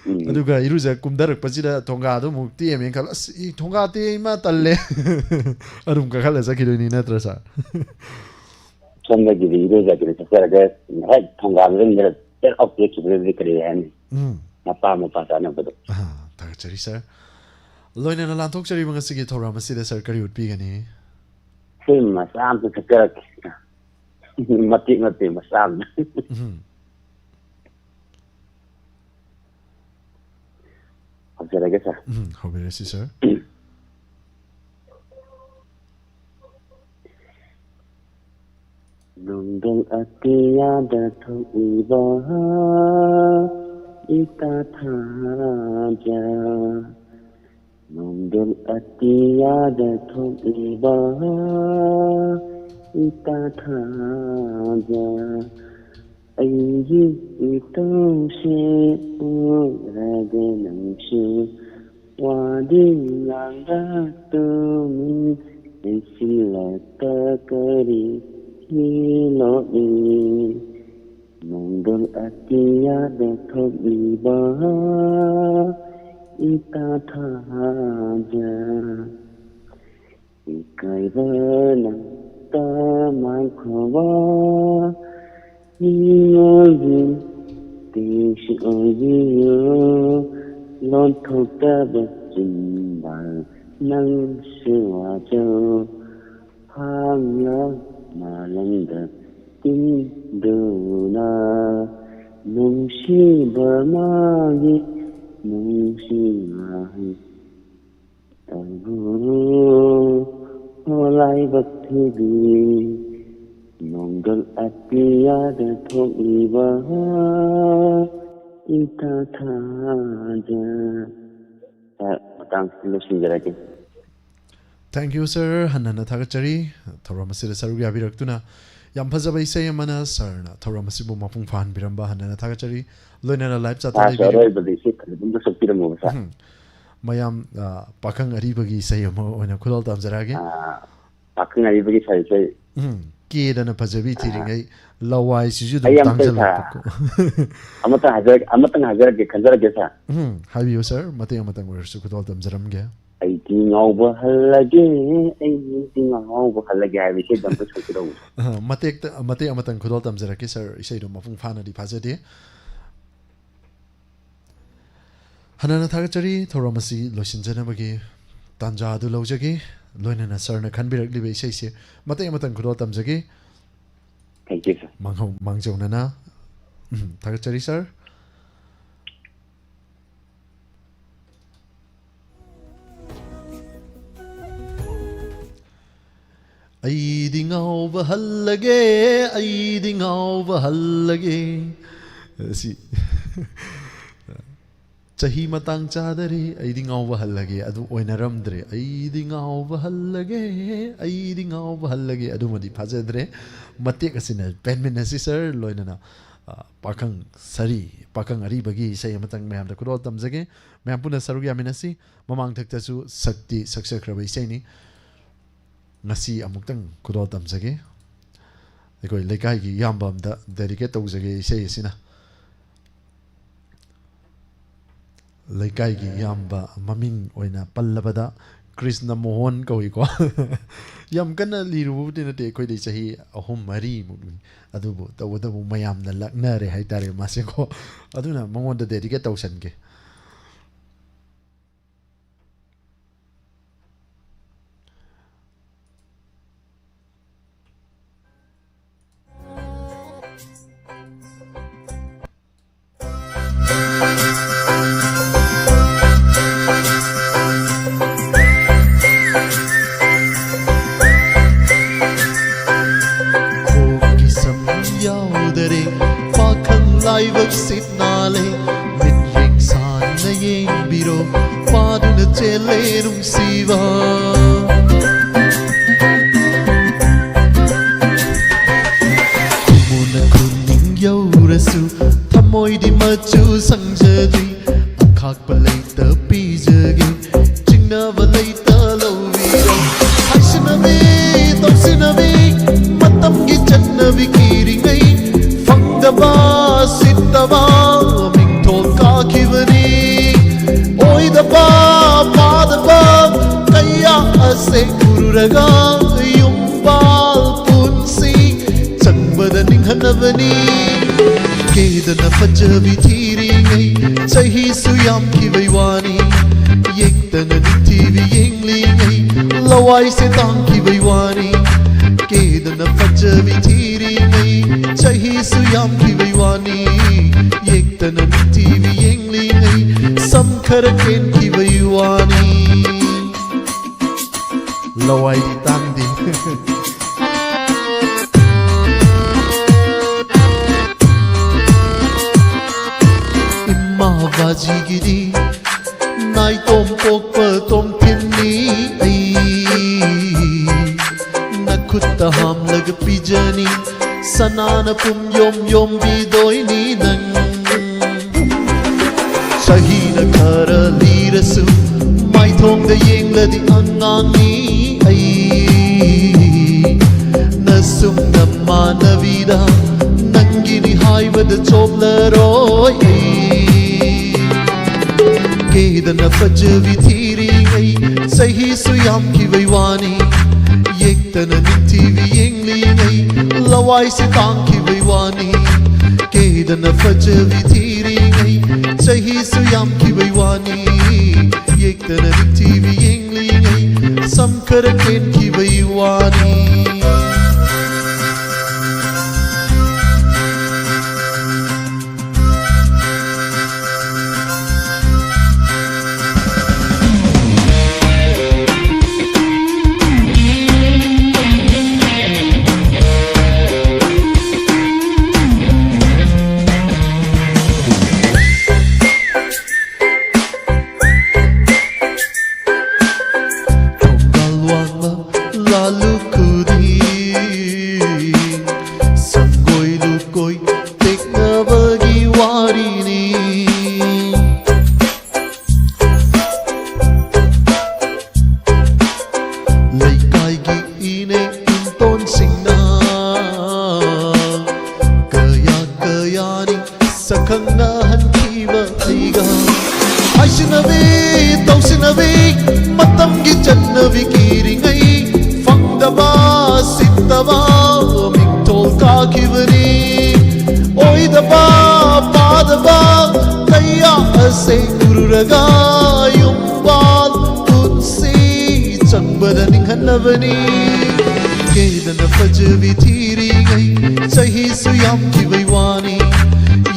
ꯎꯝ꯫ ꯑꯗꯨꯒ ꯏꯔꯨꯖ ꯀꯨꯝꯊꯔꯛꯄꯁꯤꯗ ꯊꯣꯡꯒꯥꯗꯣ ꯑꯃꯨꯛ ꯇꯦꯛꯑꯝꯃꯦꯅ ꯈꯜꯂꯣ, "ꯑꯁ, ꯏ, ꯊꯣꯡꯒꯥ ꯇꯦꯛꯑꯦ, ꯏꯃꯥ, ꯇꯜꯂꯦ"꯫ ꯑꯗꯨꯝ ꯀꯥꯈꯠꯂ ꯆꯠꯈꯤꯗꯣꯏꯅꯤ ꯅꯠꯇ꯭ꯔꯥ ꯁꯥꯔ? ꯁꯣꯝꯗꯒꯤꯗꯤ ꯏꯔꯨꯖꯒꯦꯅ ꯆꯠꯆꯔꯒ ꯍꯦꯛ ꯊꯣꯡꯒꯥꯗꯨꯗ ꯃꯤꯅ ꯄꯦꯗ꯭ꯔꯛ ꯇꯦꯛꯈꯤꯕꯗꯨꯗꯤ ꯀꯔꯤ ꯍꯥꯏꯅꯤ? ꯎꯝ꯫ ꯃꯄꯥ ꯃꯄꯥ ꯆꯥꯅꯕꯗꯣ꯫ ꯑꯥ, ꯊꯥꯒꯠꯆꯔꯤ ꯁꯥꯔ꯫ ꯂꯣꯏꯅꯅ ꯂꯥꯟꯊꯣꯛꯆꯔꯤꯕ ꯉꯁꯤꯒꯤ ꯊꯧꯔꯝ ꯑꯁꯤꯗ ꯁꯥꯔ ꯀꯔꯤ ꯎꯠꯄꯤꯒꯅꯤ? ꯐꯤꯂꯝ ꯃꯆꯥ ꯑꯃꯇ ꯊꯛꯆꯔꯛꯀꯦ꯫ ꯃꯇꯦꯛ ꯃꯇꯦꯛ ꯃꯆꯥ ꯑꯃ꯫ ꯎꯝ꯫ ꯍꯧꯖꯔꯒꯦ ꯁꯥꯔ꯫ ꯎꯝ, ꯍꯧꯕꯤꯔꯁꯤ ꯁꯥꯔ꯫ ꯅꯣꯡꯗꯣꯜ ꯑꯇꯤꯌꯥꯗ ꯊꯣꯛꯂꯤꯕ ꯏꯇꯥ ꯊꯥꯖ꯫ ꯅꯣꯡꯗꯣꯜ ꯑꯇꯤꯌꯥꯗ ꯊꯣꯛꯂꯤꯕ ꯏꯇꯥ ꯊꯥꯖ꯫ ꯑꯩꯒꯤ ꯏꯇꯧꯁꯦ ꯎꯔꯒ ꯅꯪꯁꯨ ꯋꯥꯗꯤ ꯉꯥꯡꯂꯛ ꯇꯨꯃꯤꯟ ꯂꯩꯁꯤꯜꯂꯛꯇ ꯀꯔꯤꯒꯤ ꯂꯣꯠꯂꯤ? ꯅꯣꯡꯗꯣꯜ ꯑꯇꯤꯌꯥꯗ ꯊꯣꯛꯂꯤꯕ ꯏꯇꯥ ꯊꯥꯖ꯫ ꯏꯀꯥꯏꯕꯅ ꯇꯃꯥꯏꯈꯣꯕ ꯃꯤꯑꯣꯏꯒꯤ ꯇꯤꯡꯁꯤ ꯑꯣꯏꯕꯤꯌꯨ꯫ ꯂꯣꯟꯊꯣꯛꯇꯕ ꯆꯤꯟꯕꯥꯜ ꯅꯪꯁꯨ ꯋꯥꯖꯧ꯫ ꯍꯥꯡꯂ ꯃꯥꯂꯪꯗ ꯇꯤꯟꯗꯨꯅ ꯅꯨꯡꯁꯤꯕ ꯃꯥꯒꯤ ꯅꯨꯡꯁꯤ ꯋꯥꯍꯩ ꯇꯧꯔꯨ꯫ ꯍꯣ ꯂꯥꯏꯕꯛ ꯊꯤꯕꯤ ꯅꯣꯡꯗꯣꯜ ꯑꯇꯤꯌꯥꯗ ꯊꯣꯛꯂꯤꯕ ꯏꯇꯥ ꯊꯥꯖ꯫ ꯁꯥꯔ, ꯃꯇꯥꯡꯁꯤꯗ ꯂꯣꯏꯁꯤꯟꯖꯔꯒꯦ꯫ Thank you, sir. ꯍꯟꯅ ꯍꯟꯅ ꯊꯥꯒꯠꯆꯔꯤ꯫ ꯊꯧꯔꯝ ꯑꯁꯤꯗ ꯁꯔꯨꯛ ꯌꯥꯕꯤꯔꯛꯇꯨꯅ ꯌꯥꯝ ꯐꯖꯕ ꯏꯁꯩ ꯑꯃꯅ ꯁꯥꯔꯅ ꯊꯧꯔꯝ ꯑꯁꯤꯕꯨ ꯃꯄꯨꯡ ꯐꯥꯍꯟꯕꯤꯔꯝꯕ ꯍꯟꯅ ꯍꯟꯅ ꯊꯥꯒꯠꯆꯔꯤ꯫ ꯂꯣꯏꯅꯅ ꯂꯥꯏꯞ ꯆꯥꯠꯇ ꯁꯥꯔꯁꯨ ꯂꯩꯕꯤꯔꯤꯕ ꯑꯔꯣꯏꯕꯗ ꯏꯁꯩ ꯈꯔ ꯑꯗꯨꯝ ꯁꯛꯄꯤꯔꯝꯃꯣꯕ ꯁꯥꯔ꯫ ꯎꯝ꯫ ꯃꯌꯥꯝ, ꯑ, ꯄꯥꯈꯪ ꯑꯔꯤꯕꯒꯤ ꯏꯁꯩ ꯑꯃ ꯑꯣꯏꯅ ꯈꯨꯗꯣꯜ ꯇꯝꯖꯔꯛꯑꯒꯦ꯫ ꯑꯥ, ꯄꯥꯈꯪ ꯑꯔꯤꯕꯒꯤ ꯁꯥꯔ ꯏꯁꯩ꯫ ꯎꯝ꯫ ꯀꯦꯗꯅ ꯐꯖꯕꯤ ꯊꯤꯔꯤꯉꯩ ꯂꯋꯥꯏꯁꯤꯁꯨ ꯑꯗꯨꯝ ꯑꯩ ꯑꯝꯇ ꯇꯥꯡꯁꯤꯜꯂꯛꯄꯀꯣ꯫ ꯑꯃꯇꯪ ꯍꯥꯏꯖꯔꯛ ꯑꯃꯇꯪ ꯍꯥꯏꯖꯔꯛꯀꯦ ꯈꯟꯖꯔꯛꯀꯦ ꯁꯥꯔ꯫ ꯎꯝ, ꯍꯥꯏꯕꯤꯌꯨ ꯁꯥꯔ, ꯃꯇꯦꯛ ꯑꯃꯇꯪ ꯑꯣꯏꯔꯁꯨ ꯈꯨꯗꯣꯜ ꯇꯝꯖꯔꯝꯒꯦ꯫ ꯑꯩꯗꯤ ꯉꯥꯎꯕ ꯍꯜꯂꯒꯦ, ꯑꯩꯗꯤ ꯉꯥꯎꯕ ꯍꯜꯂꯒꯦ ꯍꯥꯏꯕ ꯏꯁꯩꯗꯣ ꯑꯝꯇ ꯁꯛꯄꯤꯔꯛꯎ꯫ ꯑ, ꯃꯇꯦꯛꯇ ꯃꯇꯦꯛ ꯑꯃꯇꯪ ꯈꯨꯗꯣꯜ ꯇꯝꯖꯔꯛꯀꯦ ꯁꯥꯔ, ꯏꯁꯩꯗꯣ ꯃꯄꯨꯡ ꯐꯥꯅꯗꯤ ꯐꯥꯖꯗꯦ꯫ ꯍꯟꯅ ꯍꯟꯅ ꯊꯥꯒꯠꯆꯔꯤ, ꯊꯧꯔꯝ ꯑꯁꯤ ꯂꯣꯏꯁꯤꯟꯖꯅꯕꯒꯤ ꯇꯥꯟꯖꯥ ꯑꯗꯨ ꯂꯧꯖꯒꯦ꯫ ꯂꯣꯏꯅꯅ ꯁꯥꯔꯅ ꯈꯟꯕꯤꯔꯛꯂꯤꯕ ꯏꯁꯩꯁꯦ ꯃꯇꯦꯛ ꯑꯃꯇꯪ ꯈꯨꯗꯣꯜ ꯇꯝꯖꯒꯦ꯫ Thank you, sir. ꯃꯥꯡꯍꯧ ꯃꯥꯡꯖꯧꯅꯅ꯫ ꯎꯝ, ꯊꯥꯒꯠꯆꯔꯤ ꯁꯥꯔ꯫ ꯑꯩꯗꯤ ꯉꯥꯎꯕ ꯍꯜꯂꯒꯦ, ꯑꯩꯗꯤ ꯉꯥꯎꯕ ꯍꯜꯂꯒꯦ꯫ ꯁꯤ ꯆꯍꯤ ꯃꯇꯥꯡ ꯆꯥꯗꯔꯦ, ꯑꯩꯗꯤ ꯉꯥꯎꯕ ꯍꯜꯂꯒꯦ, ꯑꯗꯨ ꯑꯣꯏꯅꯔꯝꯗ꯭ꯔꯦ꯫ ꯑꯩꯗꯤ ꯉꯥꯎꯕ ꯍꯜꯂꯒꯦ, ꯑꯩꯗꯤ ꯉꯥꯎꯕ ꯍꯜꯂꯒꯦ, ꯑꯗꯨꯃꯗꯤ ꯐꯥꯖꯗ꯭ꯔꯦ꯫ ꯃꯇꯦꯛ ꯑꯁꯤꯅ ꯄꯦꯟꯃꯤꯟꯅꯁꯤ ꯁꯥꯔ, ꯂꯣꯏꯅꯅ, ꯑ, ꯄꯥꯈꯪ ꯁꯥꯔꯤ, ꯄꯥꯈꯪ ꯑꯔꯤꯕꯒꯤ ꯏꯁꯩ ꯑꯃꯇꯪ ꯃꯌꯥꯝꯗ ꯈꯨꯗꯣꯜ ꯇꯝꯖꯒꯦ꯫ ꯃꯌꯥꯝ ꯄꯨꯟꯅ ꯁꯔꯨꯛ ꯌꯥꯃꯤꯟꯅꯁꯤ꯫ ꯃꯃꯥꯡꯊꯛꯇꯁꯨ ꯁꯛꯇꯤ ꯁꯛꯆꯈ꯭ꯔꯕ ꯏꯁꯩꯅꯤ꯫ ꯉꯁꯤ ꯑꯃꯨꯛꯇꯪ ꯈꯨꯗꯣꯜ ꯇꯝꯖꯒꯦ꯫ ꯑꯩꯈꯣꯏ ꯂꯩꯀꯥꯏꯒꯤ ꯏꯌꯥꯝꯕ ꯑꯝꯗ dedicate ꯇꯧꯖꯒꯦ ꯏꯁꯩ ꯑꯁꯤꯅ꯫ ꯂꯩꯀꯥꯏꯒꯤ ꯏꯌꯥꯝꯕ ꯃꯃꯤꯡ ꯑꯣꯏꯅ ꯄꯜꯂꯕꯗ ꯀ꯭ꯔꯤꯁꯅ ꯃꯣꯍꯟ ꯀꯧꯏꯀꯣ꯫ ꯌꯥꯝ ꯀꯟꯅ ꯂꯤꯔꯨꯕꯕꯨꯗꯤ ꯅꯠꯇꯦ, ꯑꯩꯈꯣꯏꯗꯩ ꯆꯍꯤ ꯑꯍꯨꯝ ꯃꯔꯤꯃꯨꯛꯅꯤ꯫ ꯑꯗꯨꯕꯨ ꯇꯧꯕꯇꯕꯨ ꯃꯌꯥꯝꯅ ꯂꯛꯅꯔꯦ ꯍꯥꯏꯇꯥꯔꯦ ꯃꯥꯁꯦꯀꯣ꯫ ꯑꯗꯨꯅ ꯃꯉꯣꯟꯗ dedicate ꯇꯧꯁꯟꯒꯦ꯫ ꯀꯣꯛꯀꯤ ꯁꯝ ꯌꯥꯎꯗꯔꯦ, ꯄꯥꯈꯪ ꯂꯥꯏꯕꯛ ꯁꯤꯠ ꯅꯥꯜꯂꯦ, ꯃꯤꯠꯌꯦꯡ ꯁꯥ ꯆꯨ ꯁꯪꯖꯗ꯭ꯔꯤ, ꯑꯈꯥꯛꯄ ꯂꯩꯇ ꯄꯤꯖꯒꯦ, ꯆꯤꯡꯅꯕ ꯂꯩꯇ ꯂꯧꯕꯤꯔꯣ꯫ ꯍꯥꯏꯁꯤꯟꯅꯕꯤ, ꯇꯧꯁꯤꯟꯅꯕꯤ, ꯃꯇꯝꯒꯤ ꯆꯠꯅꯕꯤ ꯀꯤꯔꯤꯉꯩ, ꯐꯪꯗꯕ, ꯁꯤꯠꯇꯕ, ꯃꯤꯡꯊꯣꯜ ꯀꯥꯈꯤꯕꯅꯤ꯫ ꯑꯣꯏꯗꯕ, ꯄꯥꯗꯕ ꯀꯌꯥ ꯑꯁꯦ ꯎꯔꯨꯔꯒ, ꯌꯨꯝꯕꯥꯜ ꯄꯨꯟꯁꯤ ꯆꯪꯕꯗ ꯅꯤꯡꯍꯟꯅꯕꯅꯤ꯫ ꯀꯦꯗꯅ ꯐꯖꯕꯤ ꯊꯤꯔꯤꯉꯩ, ꯆꯍꯤꯁꯨ ꯌꯥꯝꯈꯤꯕꯩ ꯋꯥꯅꯤ꯫ ꯌꯦꯛꯇꯅ ꯅꯤꯡꯊꯤꯕꯤ ꯌꯦꯡꯂꯤꯉꯩ, ꯂꯋꯥꯏꯁꯦ ꯇꯥꯡꯈꯤꯕꯩ ꯋꯥꯅꯤ꯫ ꯀꯦꯗꯅ ꯐꯖꯕꯤ ꯊꯤꯔꯤꯉꯩ, ꯆꯍꯤꯁꯨ ꯌꯥꯝꯈꯤꯕꯩ ꯋꯥꯅꯤ꯫ ꯌꯦꯛꯇꯅ ꯅꯤꯡꯊꯤꯕꯤ ꯌꯦꯡꯂꯤꯉꯩ, ꯁꯝ ꯈꯔ ꯀꯦꯟꯈꯤꯕꯩ ꯋꯥꯅꯤ꯫ ꯂꯋꯥꯏꯗꯤ ꯇꯥꯡꯗꯦ꯫ ꯏꯃꯥ ꯕꯥꯖꯤꯒꯤꯗꯤ ꯅꯥꯏꯇꯣꯝ ꯄꯣꯛꯄ ꯇꯣꯝꯊꯤꯟꯅꯤ ꯑꯩ꯫ ꯅꯈꯨꯠꯇ ꯍꯥꯝꯂꯒ ꯄꯤꯖꯅꯤ, ꯁꯅꯥꯅ ꯄꯨꯝ ꯌꯣꯝ ꯌꯣꯝꯕꯤꯗꯣꯏꯅꯤ ꯅꯪ꯫ ꯆꯍꯤꯅ ꯈꯔ ꯂꯤꯔꯁꯨ, ꯃꯥꯏꯊꯣꯡꯗ ꯌꯦꯡꯂꯗꯤ ꯑꯉꯥꯡꯅꯤ ꯑꯩ꯫ ꯅꯁꯨꯝ ꯅꯃꯥꯟꯅꯕꯤꯗ ꯅꯪꯒꯤꯅꯤ ꯍꯥꯏꯕꯗ ꯆꯣꯞꯂꯔꯣꯏ ꯑꯩ꯫ ꯀꯦꯗꯅ ꯐꯖꯕꯤ ꯊꯤꯔꯤꯉꯩ, ꯆꯍꯤꯁꯨ ꯌꯥꯝꯈꯤꯕꯩ ꯋꯥꯅꯤ꯫ ꯌꯦꯛꯇꯅ ꯅꯤꯡꯊꯤꯕꯤ ꯌꯦꯡꯂꯤꯉꯩ, ꯂꯋꯥꯏꯁꯦ ꯇꯥꯡꯈꯤꯕꯩ ꯋꯥꯅꯤ꯫ ꯀꯦꯗꯅ ꯐꯖꯕꯤ ꯊꯤꯔꯤꯉꯩ, ꯆꯍꯤꯁꯨ ꯌꯥꯝꯈꯤꯕꯩ ꯋꯥꯅꯤ꯫ ꯌꯦꯛꯇꯅ ꯅꯤꯡꯊꯤꯕꯤ ꯌꯦꯡꯂꯤꯉꯩ, ꯁꯝ ꯈꯔ ꯀꯦꯟꯈꯤꯕꯩ ꯋꯥꯅꯤ꯫ ꯊꯣꯡꯒꯥꯜ ꯋꯥꯡꯃ ꯂꯥꯜꯂꯨ ꯈꯨꯗꯤ ꯁꯤꯡꯅ ꯀꯌꯥ ꯀꯌꯥꯅꯤ ꯁꯛꯈꯪꯅꯍꯟꯈꯤꯕ ꯑꯩꯒ꯫ ꯍꯥꯏꯁꯤꯟꯅꯕꯤ ꯇꯧꯁꯤꯟꯅꯕꯤ ꯃꯇꯝꯒꯤ ꯆꯠꯅꯕꯤ ꯀꯤꯔꯤꯉꯩ ꯐꯪꯗꯕ ꯁꯤꯠꯇꯕ ꯃꯤꯡꯊꯣꯜ ꯀꯥꯈꯤꯕꯅꯤ꯫ ꯑꯣꯏꯗꯕ ꯄꯥꯗꯕ ꯀꯌꯥ ꯑꯁꯦ ꯎꯔꯨꯔꯒ ꯌꯨꯝꯕꯥꯜ ꯄꯨꯟꯁꯤ ꯆꯪꯕꯗ ꯅꯤꯡꯍꯟꯅꯕꯅꯤ꯫ ꯀꯦꯗꯅ ꯐꯖꯕꯤ ꯊꯤꯔꯤꯉꯩ ꯆꯍꯤꯁꯨ ꯌꯥꯝꯈꯤꯕꯩ ꯋꯥꯅꯤ꯫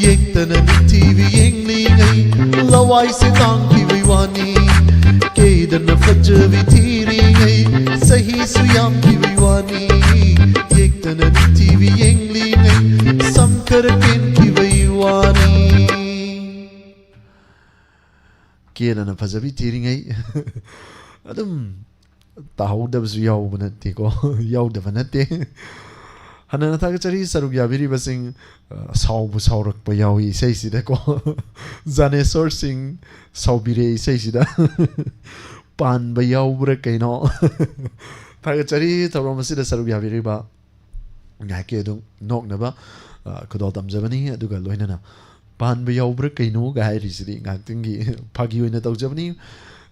ꯌꯦꯛꯇꯅ ꯅꯤꯡꯊꯤꯕꯤ ꯌꯦꯡꯂꯤꯉꯩ ꯂꯋꯥꯏꯁꯦ ꯇꯥꯡꯈꯤꯕꯩ ꯋꯥꯅꯤ꯫ ꯀꯦꯗꯅ ꯐꯖꯕꯤ ꯊꯤꯔꯤꯉꯩ ꯆꯍꯤꯁꯨ ꯌꯥꯝꯈꯤꯕꯩ ꯋꯥꯅꯤ꯫ ꯌꯦꯛꯇꯅ ꯅꯤꯡꯊꯤꯕꯤ ꯌꯦꯡꯂꯤꯉꯩ ꯁꯝ ꯈꯔ ꯀꯦꯟꯈꯤꯕꯩ ꯋꯥꯅꯤ꯫ ꯀꯦꯗꯅ ꯐꯖꯕꯤ ꯊꯤꯔꯤꯉꯩ ꯑꯗꯨꯝ ꯇꯥꯍꯧꯗꯕꯁꯨ ꯌꯥꯎꯕ ꯅꯠꯇꯦꯀꯣ꯫ ꯌꯥꯎꯗꯕ ꯅꯠꯇꯦ꯫ ꯍꯟꯅꯅ ꯊꯥꯒꯠꯆꯔꯤ ꯁꯔꯨꯛ ꯌꯥꯕꯤꯔꯤꯕꯁꯤꯡ꯫ ꯑ, ꯁꯥꯎꯕ ꯁꯥꯎꯔꯛꯄ ꯌꯥꯎꯏ ꯏꯁꯩꯁꯤꯗꯀꯣ꯫ ꯖꯥꯅꯦꯁꯣꯔꯁꯤꯡ ꯁꯥꯎꯕꯤꯔꯦ ꯏꯁꯩꯁꯤꯗ꯫ ꯄꯥꯟꯕ ꯌꯥꯎꯕ꯭ꯔꯥ ꯀꯩꯅꯣ? ꯊꯥꯒꯠꯆꯔꯤ ꯊꯧꯔꯝ ꯑꯁꯤꯗ ꯁꯔꯨꯛ ꯌꯥꯕꯤꯔꯤꯕ꯫ ꯉꯥꯏꯍꯥꯛꯀꯤ ꯑꯗꯨꯝ ꯅꯣꯛꯅꯕ, ꯑ, ꯈꯨꯗꯣꯜ ꯇꯝꯖꯕꯅꯤ꯫ ꯑꯗꯨꯒ ꯂꯣꯏꯅꯅ "ꯄꯥꯟꯕ ꯌꯥꯎꯕ꯭ꯔꯥ ꯀꯩꯅꯣꯒ" ꯍꯥꯏꯔꯤꯁꯤꯗꯤ ꯉꯥꯏꯍꯥꯛꯇꯪꯒꯤ ꯐꯥꯒꯤ ꯑꯣꯏꯅ ꯇꯧꯖꯕꯅꯤ꯫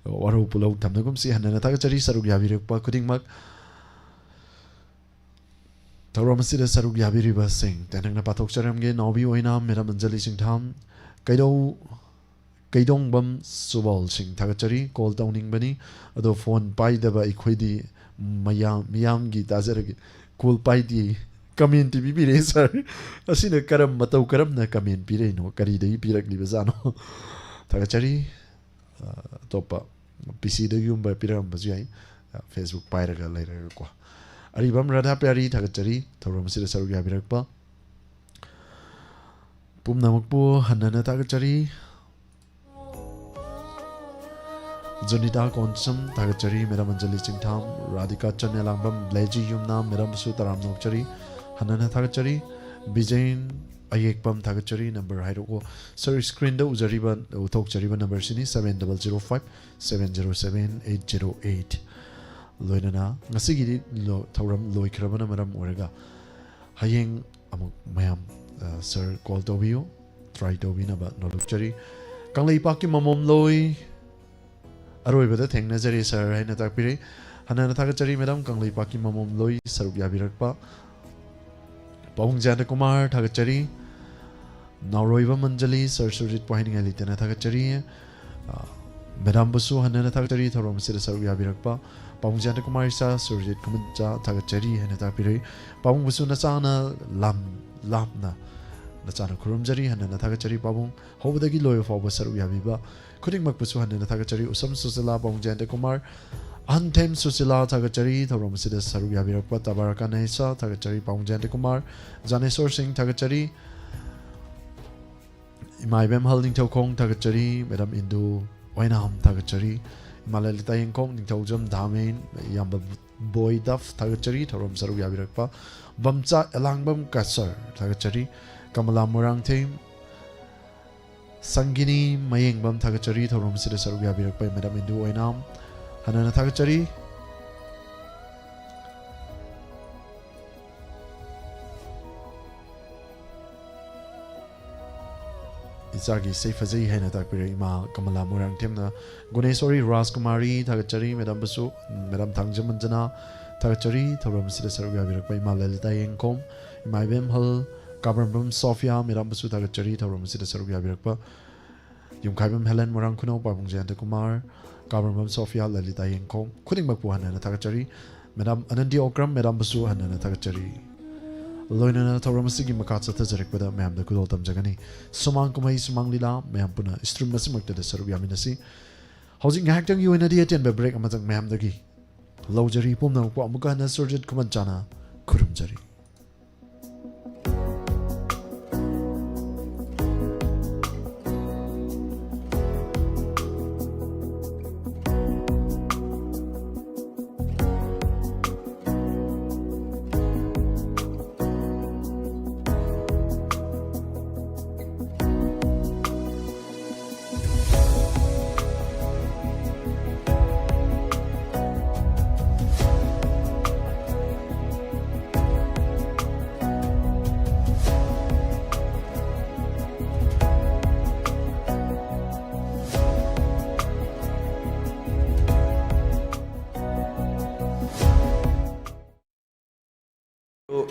ꯋꯥꯔꯧ ꯄꯨꯂꯧ ꯊꯝꯅꯒꯨꯝꯁꯤ꯫ ꯍꯟꯅꯅ ꯊꯥꯒꯠꯆꯔꯤ ꯁꯔꯨꯛ ꯌꯥꯕꯤꯔꯛꯄ ꯈꯨꯗꯤꯡꯃꯛ꯫ ꯊꯧꯔꯝ ꯑꯁꯤꯗ ꯁꯔꯨꯛ ꯌꯥꯕꯤꯔꯤꯕꯁꯤꯡ ꯇꯦꯟꯅꯛꯅ ꯄꯥꯊꯣꯛꯆꯔꯝꯒꯦ꯫ ꯅꯥꯎꯕꯤ ꯑꯣꯏꯅ ꯃꯦꯗꯥꯝ ꯑꯟꯖꯂꯤ ꯁꯤꯡꯊꯥꯝ, ꯀꯩꯗꯧ-, ꯀꯩꯗꯣꯡꯕꯝ ꯁꯨꯕꯜ ꯁꯤꯡ ꯊꯥꯒꯠꯆꯔꯤ꯫ ꯀꯣꯜ ꯇꯧꯅꯤꯡꯕꯅꯤ, ꯑꯗꯣ ꯐꯣꯟ ꯄꯥꯏꯗꯕ ꯑꯩꯈꯣꯏꯗꯤ ꯃꯌꯥꯝ, ꯃꯤꯌꯥꯝꯒꯤ ꯇꯥꯖꯔꯒꯦ꯫ ꯀꯣꯜ ꯄꯥꯏꯗꯦ꯫ ꯀꯃꯦꯟ ꯄꯤꯕꯤꯔꯦ ꯁꯥꯔ꯫ ꯑꯁꯤꯅ ꯀꯔꯝ, ꯃꯇꯧ ꯀꯔꯝꯅ ꯀꯃꯦꯟ ꯄꯤꯔꯛꯏꯅꯣ? ꯀꯔꯤꯗꯒꯤ ꯄꯤꯔꯛꯂꯤꯕꯖꯥꯠꯅꯣ? ꯊꯥꯒꯠꯆꯔꯤ꯫ ꯑ, ꯑꯇꯣꯞꯄ ꯄꯤ ꯁꯤꯗꯒꯤꯒꯨꯝꯕ ꯄꯤꯔꯛꯑꯝꯕꯁꯨ ꯌꯥꯏ꯫ ꯑ, Facebook ꯄꯥꯏꯔꯒ ꯂꯩꯔꯒꯀꯣ꯫ ꯑꯔꯤꯕꯝ ꯔꯥꯙꯥ ꯄ꯭ꯌꯥꯔꯤ ꯊꯥꯒꯠꯆꯔꯤ ꯊꯧꯔꯝ ꯑꯁꯤꯗ ꯁꯔꯨꯛ ꯌꯥꯕꯤꯔꯛꯄ ꯄꯨꯝꯅꯃꯛꯄꯨ ꯍꯟꯅꯅ ꯊꯥꯒꯠꯆꯔꯤ꯫ ꯖꯨꯅꯤꯇꯥ ꯀꯣꯟꯁꯝ ꯊꯥꯒꯠꯆꯔꯤ꯫ ꯃꯦꯗꯥꯝ ꯑꯟꯖꯂꯤ ꯆꯤꯡꯊꯥꯝ, ꯔꯥꯙꯤꯀꯥ ꯆꯟꯌꯥꯂꯥꯡꯕꯝ, ꯕ꯭ꯂꯦꯖꯤ ꯌꯨꯝꯅꯥꯝ, ꯃꯦꯗꯥꯝꯕꯨꯁꯨ ꯇꯔꯥꯝꯅ ꯑꯣꯛꯆꯔꯤ꯫ ꯍꯟꯅꯅ ꯊꯥꯒꯠꯆꯔꯤ꯫ ꯕꯤꯖꯦꯟ ꯑꯌꯦꯛꯄꯝ ꯊꯥꯒꯠꯆꯔꯤ꯫ ꯅꯝꯕꯔ ꯍꯥꯏꯔꯛꯑꯣ꯫ ꯁꯥꯔ, ꯁ꯭ꯀ꯭ꯔꯤꯟꯗ ꯎꯖꯔꯤꯕ, ꯎꯊꯣꯛꯆꯔꯤꯕ ꯅꯝꯕꯔꯁꯤꯅꯤ, seven double zero five seven zero seven eight zero eight꯫ ꯂꯣꯏꯅꯅ ꯉꯁꯤꯒꯤꯗꯤ ꯂꯣ-, ꯊꯧꯔꯝ ꯂꯣꯏꯈ꯭ꯔꯕꯅ ꯃꯔꯝ ꯑꯣꯏꯔꯒ ꯍꯌꯦꯡ ꯑꯃꯨꯛ ꯃꯌꯥꯝ, ꯑ, ꯁꯥꯔ ꯀꯣꯜ ꯇꯧꯕꯤꯌꯨ, ꯇ꯭ꯔꯥꯏ ꯇꯧꯕꯤꯅꯕ ꯅꯣꯜꯂꯨꯛꯆꯔꯤ꯫ ꯀꯪꯂꯩꯄꯥꯛꯀꯤ ꯃꯃꯣꯝꯂꯣꯏ ꯑꯔꯣꯏꯕꯗ ꯊꯦꯡꯅꯖꯔꯦ ꯁꯥꯔ ꯍꯥꯏꯅ ꯇꯥꯛꯄꯤꯔꯦ꯫ ꯍꯟꯅꯅ ꯊꯥꯒꯠꯆꯔꯤ ꯃꯦꯗꯥꯝ, ꯀꯪꯂꯩꯄꯥꯛꯀꯤ ꯃꯃꯣꯝꯂꯣꯏ ꯁꯔꯨꯛ ꯌꯥꯕꯤꯔꯛꯄ꯫ ꯄꯥꯕꯨꯡ ꯖꯌꯟꯇ ꯀꯨꯃꯥꯔ ꯊꯥꯒꯠꯆꯔꯤ꯫ ꯅꯥꯎꯔꯣꯏꯕ ꯃꯟꯖꯂꯤ ꯁꯥꯔ ꯁꯨꯔꯖꯤꯠꯄꯨ ꯍꯥꯏꯅꯤꯡꯉꯥꯏ ꯂꯩꯇꯅ ꯊꯥꯒꯠꯆꯔꯤ꯫ ꯑ, ꯃꯦꯗꯥꯝꯕꯨꯁꯨ ꯍꯟꯅꯅ ꯊꯥꯒꯠꯆꯔꯤ ꯊꯧꯔꯝ ꯑꯁꯤꯗ ꯁꯔꯨꯛ ꯌꯥꯕꯤꯔꯛꯄ꯫ ꯄꯥꯕꯨꯡ ꯖꯌꯟꯇ ꯀꯨꯃꯥꯔ ꯏꯆꯥ ꯁꯨꯔꯖꯤꯠ ꯈꯨꯃꯟꯆꯥ ꯊꯥꯒꯠꯆꯔꯤ ꯍꯥꯏꯅ ꯇꯥꯛꯄꯤꯔꯛꯏ꯫ ꯄꯥꯕꯨꯡꯕꯨꯁꯨ ꯅꯆꯥꯅ ꯂꯥꯝ-, ꯂꯥꯞꯅ ꯅꯆꯥꯅ ꯈꯨꯔꯨꯝꯖꯔꯤ, ꯍꯟꯅꯅ ꯊꯥꯒꯠꯆꯔꯤ ꯄꯥꯕꯨꯡ꯫ ꯍꯧꯕꯗꯒꯤ ꯂꯣꯏꯕ ꯐꯥꯎꯕ ꯁꯔꯨꯛ ꯌꯥꯕꯤꯕ ꯈꯨꯗꯤꯡꯃꯛꯄꯨꯁꯨ ꯍꯟꯅꯅ ꯊꯥꯒꯠꯆꯔꯤ꯫ ꯎꯁꯝ ꯁꯨꯁꯤꯂꯥ, ꯄꯥꯕꯨꯡ ꯖꯌꯟꯇ ꯀꯨꯃꯥꯔ, ꯑꯍꯟꯊꯦꯝ ꯁꯨꯁꯤꯂꯥ ꯊꯥꯒꯠꯆꯔꯤ꯫ ꯊꯧꯔꯝ ꯑꯁꯤꯗ ꯁꯔꯨꯛ ꯌꯥꯕꯤꯔꯛꯄ ꯇꯕꯥꯔꯀꯥ ꯅꯥꯏꯁꯥ ꯊꯥꯒꯠꯆꯔꯤ꯫ ꯄꯥꯕꯨꯡ ꯖꯌꯟꯇ ꯀꯨꯃꯥꯔ, ꯖꯥꯅꯦꯁꯣꯔ ꯁꯤꯡ ꯊꯥꯒꯠꯆꯔꯤ꯫ ꯏꯃꯥ ꯏꯕꯦꯝꯍꯜ ꯅꯤꯡꯊꯧꯈꯣꯡ ꯊꯥꯒꯠꯆꯔꯤ꯫ ꯃꯦꯗꯥꯝ ꯏꯟꯗꯨ ꯑꯣꯏꯅꯥꯝ ꯊꯥꯒꯠꯆꯔꯤ꯫ ꯏꯃꯥ ꯂꯂꯤꯇꯥ ꯌꯦꯡꯈꯣꯝ, ꯅꯤꯡꯊꯧꯖꯝ ꯙꯥꯃꯦꯟ, ꯏꯌꯥꯝꯕ ꯕꯣꯏ ꯗꯐ ꯊꯥꯒꯠꯆꯔꯤ꯫ ꯊꯧꯔꯝ ꯁꯔꯨꯛ ꯌꯥꯕꯤꯔꯛꯄ ꯕꯝꯆꯥ ꯑꯦꯂꯥꯡꯕꯝ ꯀꯁꯔ ꯊꯥꯒꯠꯆꯔꯤ꯫ ꯀꯃꯂꯥ ꯃꯣꯏꯔꯥꯡꯊꯦꯝ, ꯁꯪꯒꯤꯅꯤ ꯃꯌꯦꯡꯕꯝ ꯊꯥꯒꯠꯆꯔꯤ꯫ ꯊꯧꯔꯝ ꯑꯁꯤꯗ ꯁꯔꯨꯛ ꯌꯥꯕꯤꯔꯛꯄ ꯃꯦꯗꯥꯝ ꯏꯟꯗꯨ ꯑꯣꯏꯅꯥꯝ ꯍꯟꯅꯅ ꯊꯥꯒꯠꯆꯔꯤ꯫ ꯏꯆꯥꯒꯤ ꯏꯁꯩ ꯐꯖꯩ ꯍꯥꯏꯅ ꯇꯥꯛꯄꯤꯔꯛꯏ ꯏꯃꯥ ꯀꯃꯂꯥ ꯃꯣꯏꯔꯥꯡꯊꯦꯝꯅ꯫ ꯒꯨꯅꯦꯁꯣꯔꯤ ꯔꯥꯖꯀꯨꯃꯥꯔꯤ ꯊꯥꯒꯠꯆꯔꯤ꯫ ꯃꯦꯗꯥꯝꯕꯨꯁꯨ, ꯃꯦꯗꯥꯝ ꯊꯥꯡꯖꯃꯟꯖꯅ ꯊꯥꯒꯠꯆꯔꯤ꯫ ꯊꯧꯔꯝ ꯑꯁꯤꯗ ꯁꯔꯨꯛ ꯌꯥꯕꯤꯔꯛꯄ ꯏꯃꯥ ꯂꯂꯤꯇꯥ ꯌꯦꯡꯈꯣꯝ, ꯏꯃꯥ ꯏꯕꯦꯝꯍꯜ, ꯀꯥꯕ꯭ꯔꯝꯕꯝ ꯁꯣꯐꯤꯌꯥ, ꯃꯦꯗꯥꯝꯕꯨꯁꯨ ꯊꯥꯒꯠꯆꯔꯤ꯫ ꯊꯧꯔꯝ ꯑꯁꯤꯗ ꯁꯔꯨꯛ ꯌꯥꯕꯤꯔꯛꯄ ꯌꯨꯝꯈꯥꯏꯕꯝ ꯍꯦꯂꯦꯟ, ꯃꯣꯏꯔꯥꯡ ꯈꯨꯅꯧ, ꯄꯥꯕꯨꯡ ꯖꯌꯟꯇ ꯀꯨꯃꯥꯔ, ꯀꯥꯕ꯭ꯔꯝꯕꯝ ꯁꯣꯐꯤꯌꯥ, ꯂꯂꯤꯇꯥ ꯌꯦꯡꯈꯣꯝ ꯈꯨꯗꯤꯡꯃꯛꯄꯨ ꯍꯟꯅ ꯍꯟꯅ ꯊꯥꯒꯠꯆꯔꯤ꯫ ꯃꯦꯗꯥꯝ ꯑꯅꯟꯗꯤ ꯑꯣꯀ꯭ꯔꯝ, ꯃꯦꯗꯥꯝꯕꯨꯁꯨ ꯍꯟꯅ ꯍꯟꯅ ꯊꯥꯒꯠꯆꯔꯤ꯫ ꯂꯣꯏꯅꯅ ꯊꯧꯔꯝ ꯑꯁꯤꯒꯤ ꯃꯈꯥ ꯆꯠꯊꯖꯔꯛꯄꯗ ꯃꯌꯥꯝꯗ ꯈꯨꯗꯣꯜ ꯇꯝꯖꯒꯅꯤ꯫ ꯁꯨꯃꯥꯡ ꯀꯨꯝꯍꯩ, ꯁꯨꯃꯥꯡ ꯂꯤꯂꯥ, ꯃꯌꯥꯝ ꯄꯨꯟꯅ stream ꯑꯁꯤꯃꯛꯇꯗ ꯁꯔꯨꯛ ꯌꯥꯃꯤꯟꯅꯁꯤ꯫ ꯍꯧꯖꯤꯛ ꯉꯥꯏꯍꯥꯛꯇꯪꯒꯤ ꯑꯣꯏꯅꯗꯤ ꯑꯇꯦꯟꯕ break ꯑꯃꯇꯪ ꯃꯌꯥꯝꯗꯒꯤ ꯂꯧꯖꯔꯤ꯫ ꯄꯨꯝꯅꯃꯛꯄꯨ ꯑꯃꯨꯛꯀ ꯍꯟꯅ ꯁꯨꯔꯖꯤꯠ ꯈꯨꯃꯟꯆꯥꯅ ꯈꯨꯔꯨꯝꯖꯔꯤ꯫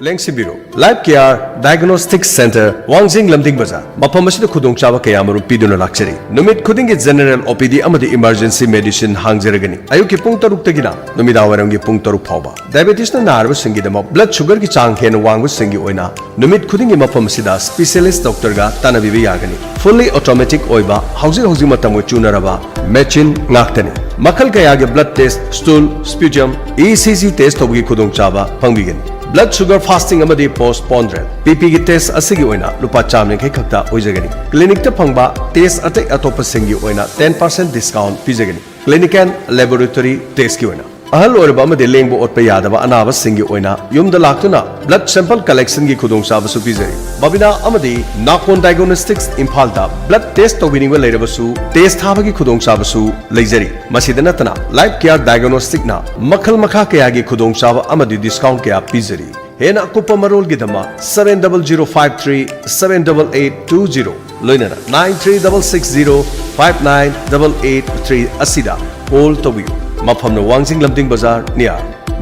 ꯂꯦꯡꯁꯤꯟꯕꯤꯔꯨ꯫ Life care diagnostic centre, Wangjing Lamding ꯕꯖꯥꯔ꯫ ꯃꯐꯝ ꯑꯁꯤꯗ ꯈꯨꯗꯣꯡꯆꯥꯕ ꯀꯌꯥꯃꯔꯨꯝ ꯄꯤꯗꯨꯅ ꯂꯥꯛꯆꯔꯤ꯫ ꯅꯨꯃꯤꯠ ꯈꯨꯗꯤꯡꯒꯤ ꯖꯦꯅꯔꯦꯜ ꯑꯣ ꯄꯤ ꯗꯤ ꯑꯃꯗꯤ ꯏꯃꯔꯖꯦꯟꯁꯤ ꯃꯦꯗꯤꯁꯤꯟ ꯍꯥꯡꯖꯔꯒꯅꯤ꯫ ꯑꯌꯨꯛꯀꯤ ꯄꯨꯡ ꯇꯔꯨꯛꯇꯒꯤꯅ ꯅꯨꯃꯤꯗꯥꯡꯋꯥꯏꯔꯝꯒꯤ ꯄꯨꯡ ꯇꯔꯨꯛ ꯐꯥꯎꯕ꯫ ꯗꯥꯏꯕꯦꯇꯤꯁꯅ ꯅꯥꯔꯕꯁꯤꯡꯒꯤꯗꯃꯛ ꯕ꯭ꯂꯗ ꯁꯨꯒꯔꯒꯤ ꯆꯥꯡ ꯍꯦꯟꯅ ꯋꯥꯡꯕꯁꯤꯡꯒꯤ ꯑꯣꯏꯅ ꯅꯨꯃꯤꯠ ꯈꯨꯗꯤꯡꯒꯤ ꯃꯐꯝ ꯑꯁꯤꯗ ꯁ꯭ꯄꯦꯁꯤꯌꯦꯂꯤꯁ ꯗꯣꯛꯇꯔꯒ ꯇꯥꯟꯅꯕꯤꯕ ꯌꯥꯒꯅꯤ꯫ ꯐꯨꯜꯂꯤ ꯑꯣꯇꯣꯃꯦꯇꯤꯛ ꯑꯣꯏꯕ, ꯍꯧꯖꯤꯛ ꯍꯧꯖꯤꯛ ꯃꯇꯝꯒ ꯆꯨꯅꯔꯕ ꯃꯦꯆꯤꯟ ꯉꯥꯛꯇꯅꯤ꯫ ꯃꯈꯜ ꯀꯌꯥꯒꯤ blood test, stool, ꯁ꯭ꯄ꯭ꯌꯨꯖꯝ, E C G test ꯇꯧꯕꯒꯤ ꯈꯨꯗꯣꯡꯆꯥꯕ ꯐꯪꯕꯤꯒꯅꯤ꯫ ꯕ꯭ꯂꯗ ꯁꯨꯒꯔ ꯐꯥꯁꯇꯤꯡ ꯑꯃꯗꯤ ꯄꯣꯁ ꯄꯣꯟꯗ꯭ꯔꯦꯜ ꯄꯤ ꯄꯤꯒꯤ ꯇꯦꯁ ꯑꯁꯤꯒꯤ ꯑꯣꯏꯅ ꯂꯨꯄꯥ ꯆꯥꯝ ꯌꯥꯡꯈꯩ ꯈꯛꯇ ꯑꯣꯏꯖꯒꯅꯤ꯫ ꯀ꯭ꯂꯤꯅꯤꯛꯇ ꯐꯪꯕ ꯇꯦꯁ ꯑꯇꯩ ꯑꯇꯣꯞꯄꯁꯤꯡꯒꯤ ꯑꯣꯏꯅ ꯇꯦꯟ ꯄꯥꯔꯁꯦꯟ ꯗꯤꯁꯀꯥꯎꯟ ꯄꯤꯖꯒꯅꯤ꯫ ꯀ꯭ꯂꯤꯅꯤꯛ ꯑꯦꯟ ꯂꯦꯕꯣꯔꯦꯇꯣꯔꯤ ꯇꯦꯁꯀꯤ ꯑꯣꯏꯅ꯫ ꯑꯍꯜ ꯑꯣꯏꯔꯕ ꯑꯃꯗꯤ ꯂꯦꯡꯕ ꯑꯣꯠꯄ ꯌꯥꯗꯕ ꯑꯅꯥꯕꯁꯤꯡꯒꯤ ꯑꯣꯏꯅ ꯌꯨꯝꯗ ꯂꯥꯛꯇꯨꯅ ꯕ꯭ꯂꯗ ꯁꯦꯝꯄꯜ ꯀꯂꯦꯛꯁꯟꯒꯤ ꯈꯨꯗꯣꯡꯆꯥꯕꯁꯨ ꯄꯤꯖꯔꯤ꯫ ꯕꯕꯤꯅꯥ ꯑꯃꯗꯤ ꯅꯥꯀꯣꯟ ꯗꯥꯏꯒꯅꯣꯁꯇꯤꯛꯁ ꯏꯝꯐꯥꯜꯗ ꯕ꯭ꯂꯗ ꯇꯦꯁ ꯇꯧꯕꯤꯅꯤꯡꯕ ꯂꯩꯔꯕꯁꯨ ꯇꯦꯁ ꯊꯥꯕꯒꯤ ꯈꯨꯗꯣꯡꯆꯥꯕꯁꯨ ꯂꯩꯖꯔꯤ꯫ ꯃꯁꯤꯗ ꯅꯠꯇꯅ ꯂꯥꯏꯐ ꯀꯦꯌꯥꯔ ꯗꯥꯏꯒꯅꯣꯁꯇꯤꯛꯅ ꯃꯈꯜ ꯃꯈꯥ ꯀꯌꯥꯒꯤ ꯈꯨꯗꯣꯡꯆꯥꯕ ꯑꯃꯗꯤ ꯗꯤꯁꯀꯥꯎꯟ ꯀꯌꯥ ꯄꯤꯖꯔꯤ꯫ ꯍꯦꯟꯅ ꯑꯀꯨꯞꯄ ꯃꯔꯣꯜꯒꯤꯗꯃꯛ seven double zero five three seven double eight two zero ꯂꯣꯏꯅꯅ nine three double six zero five nine double eight three ꯑꯁꯤꯗ ꯀꯣꯜ ꯇꯧꯕꯤꯌꯨ꯫ ꯃꯐꯝꯅ ꯋꯥꯡꯖꯤꯡ ꯂꯝꯗꯤꯡ ꯕꯖꯥꯔ near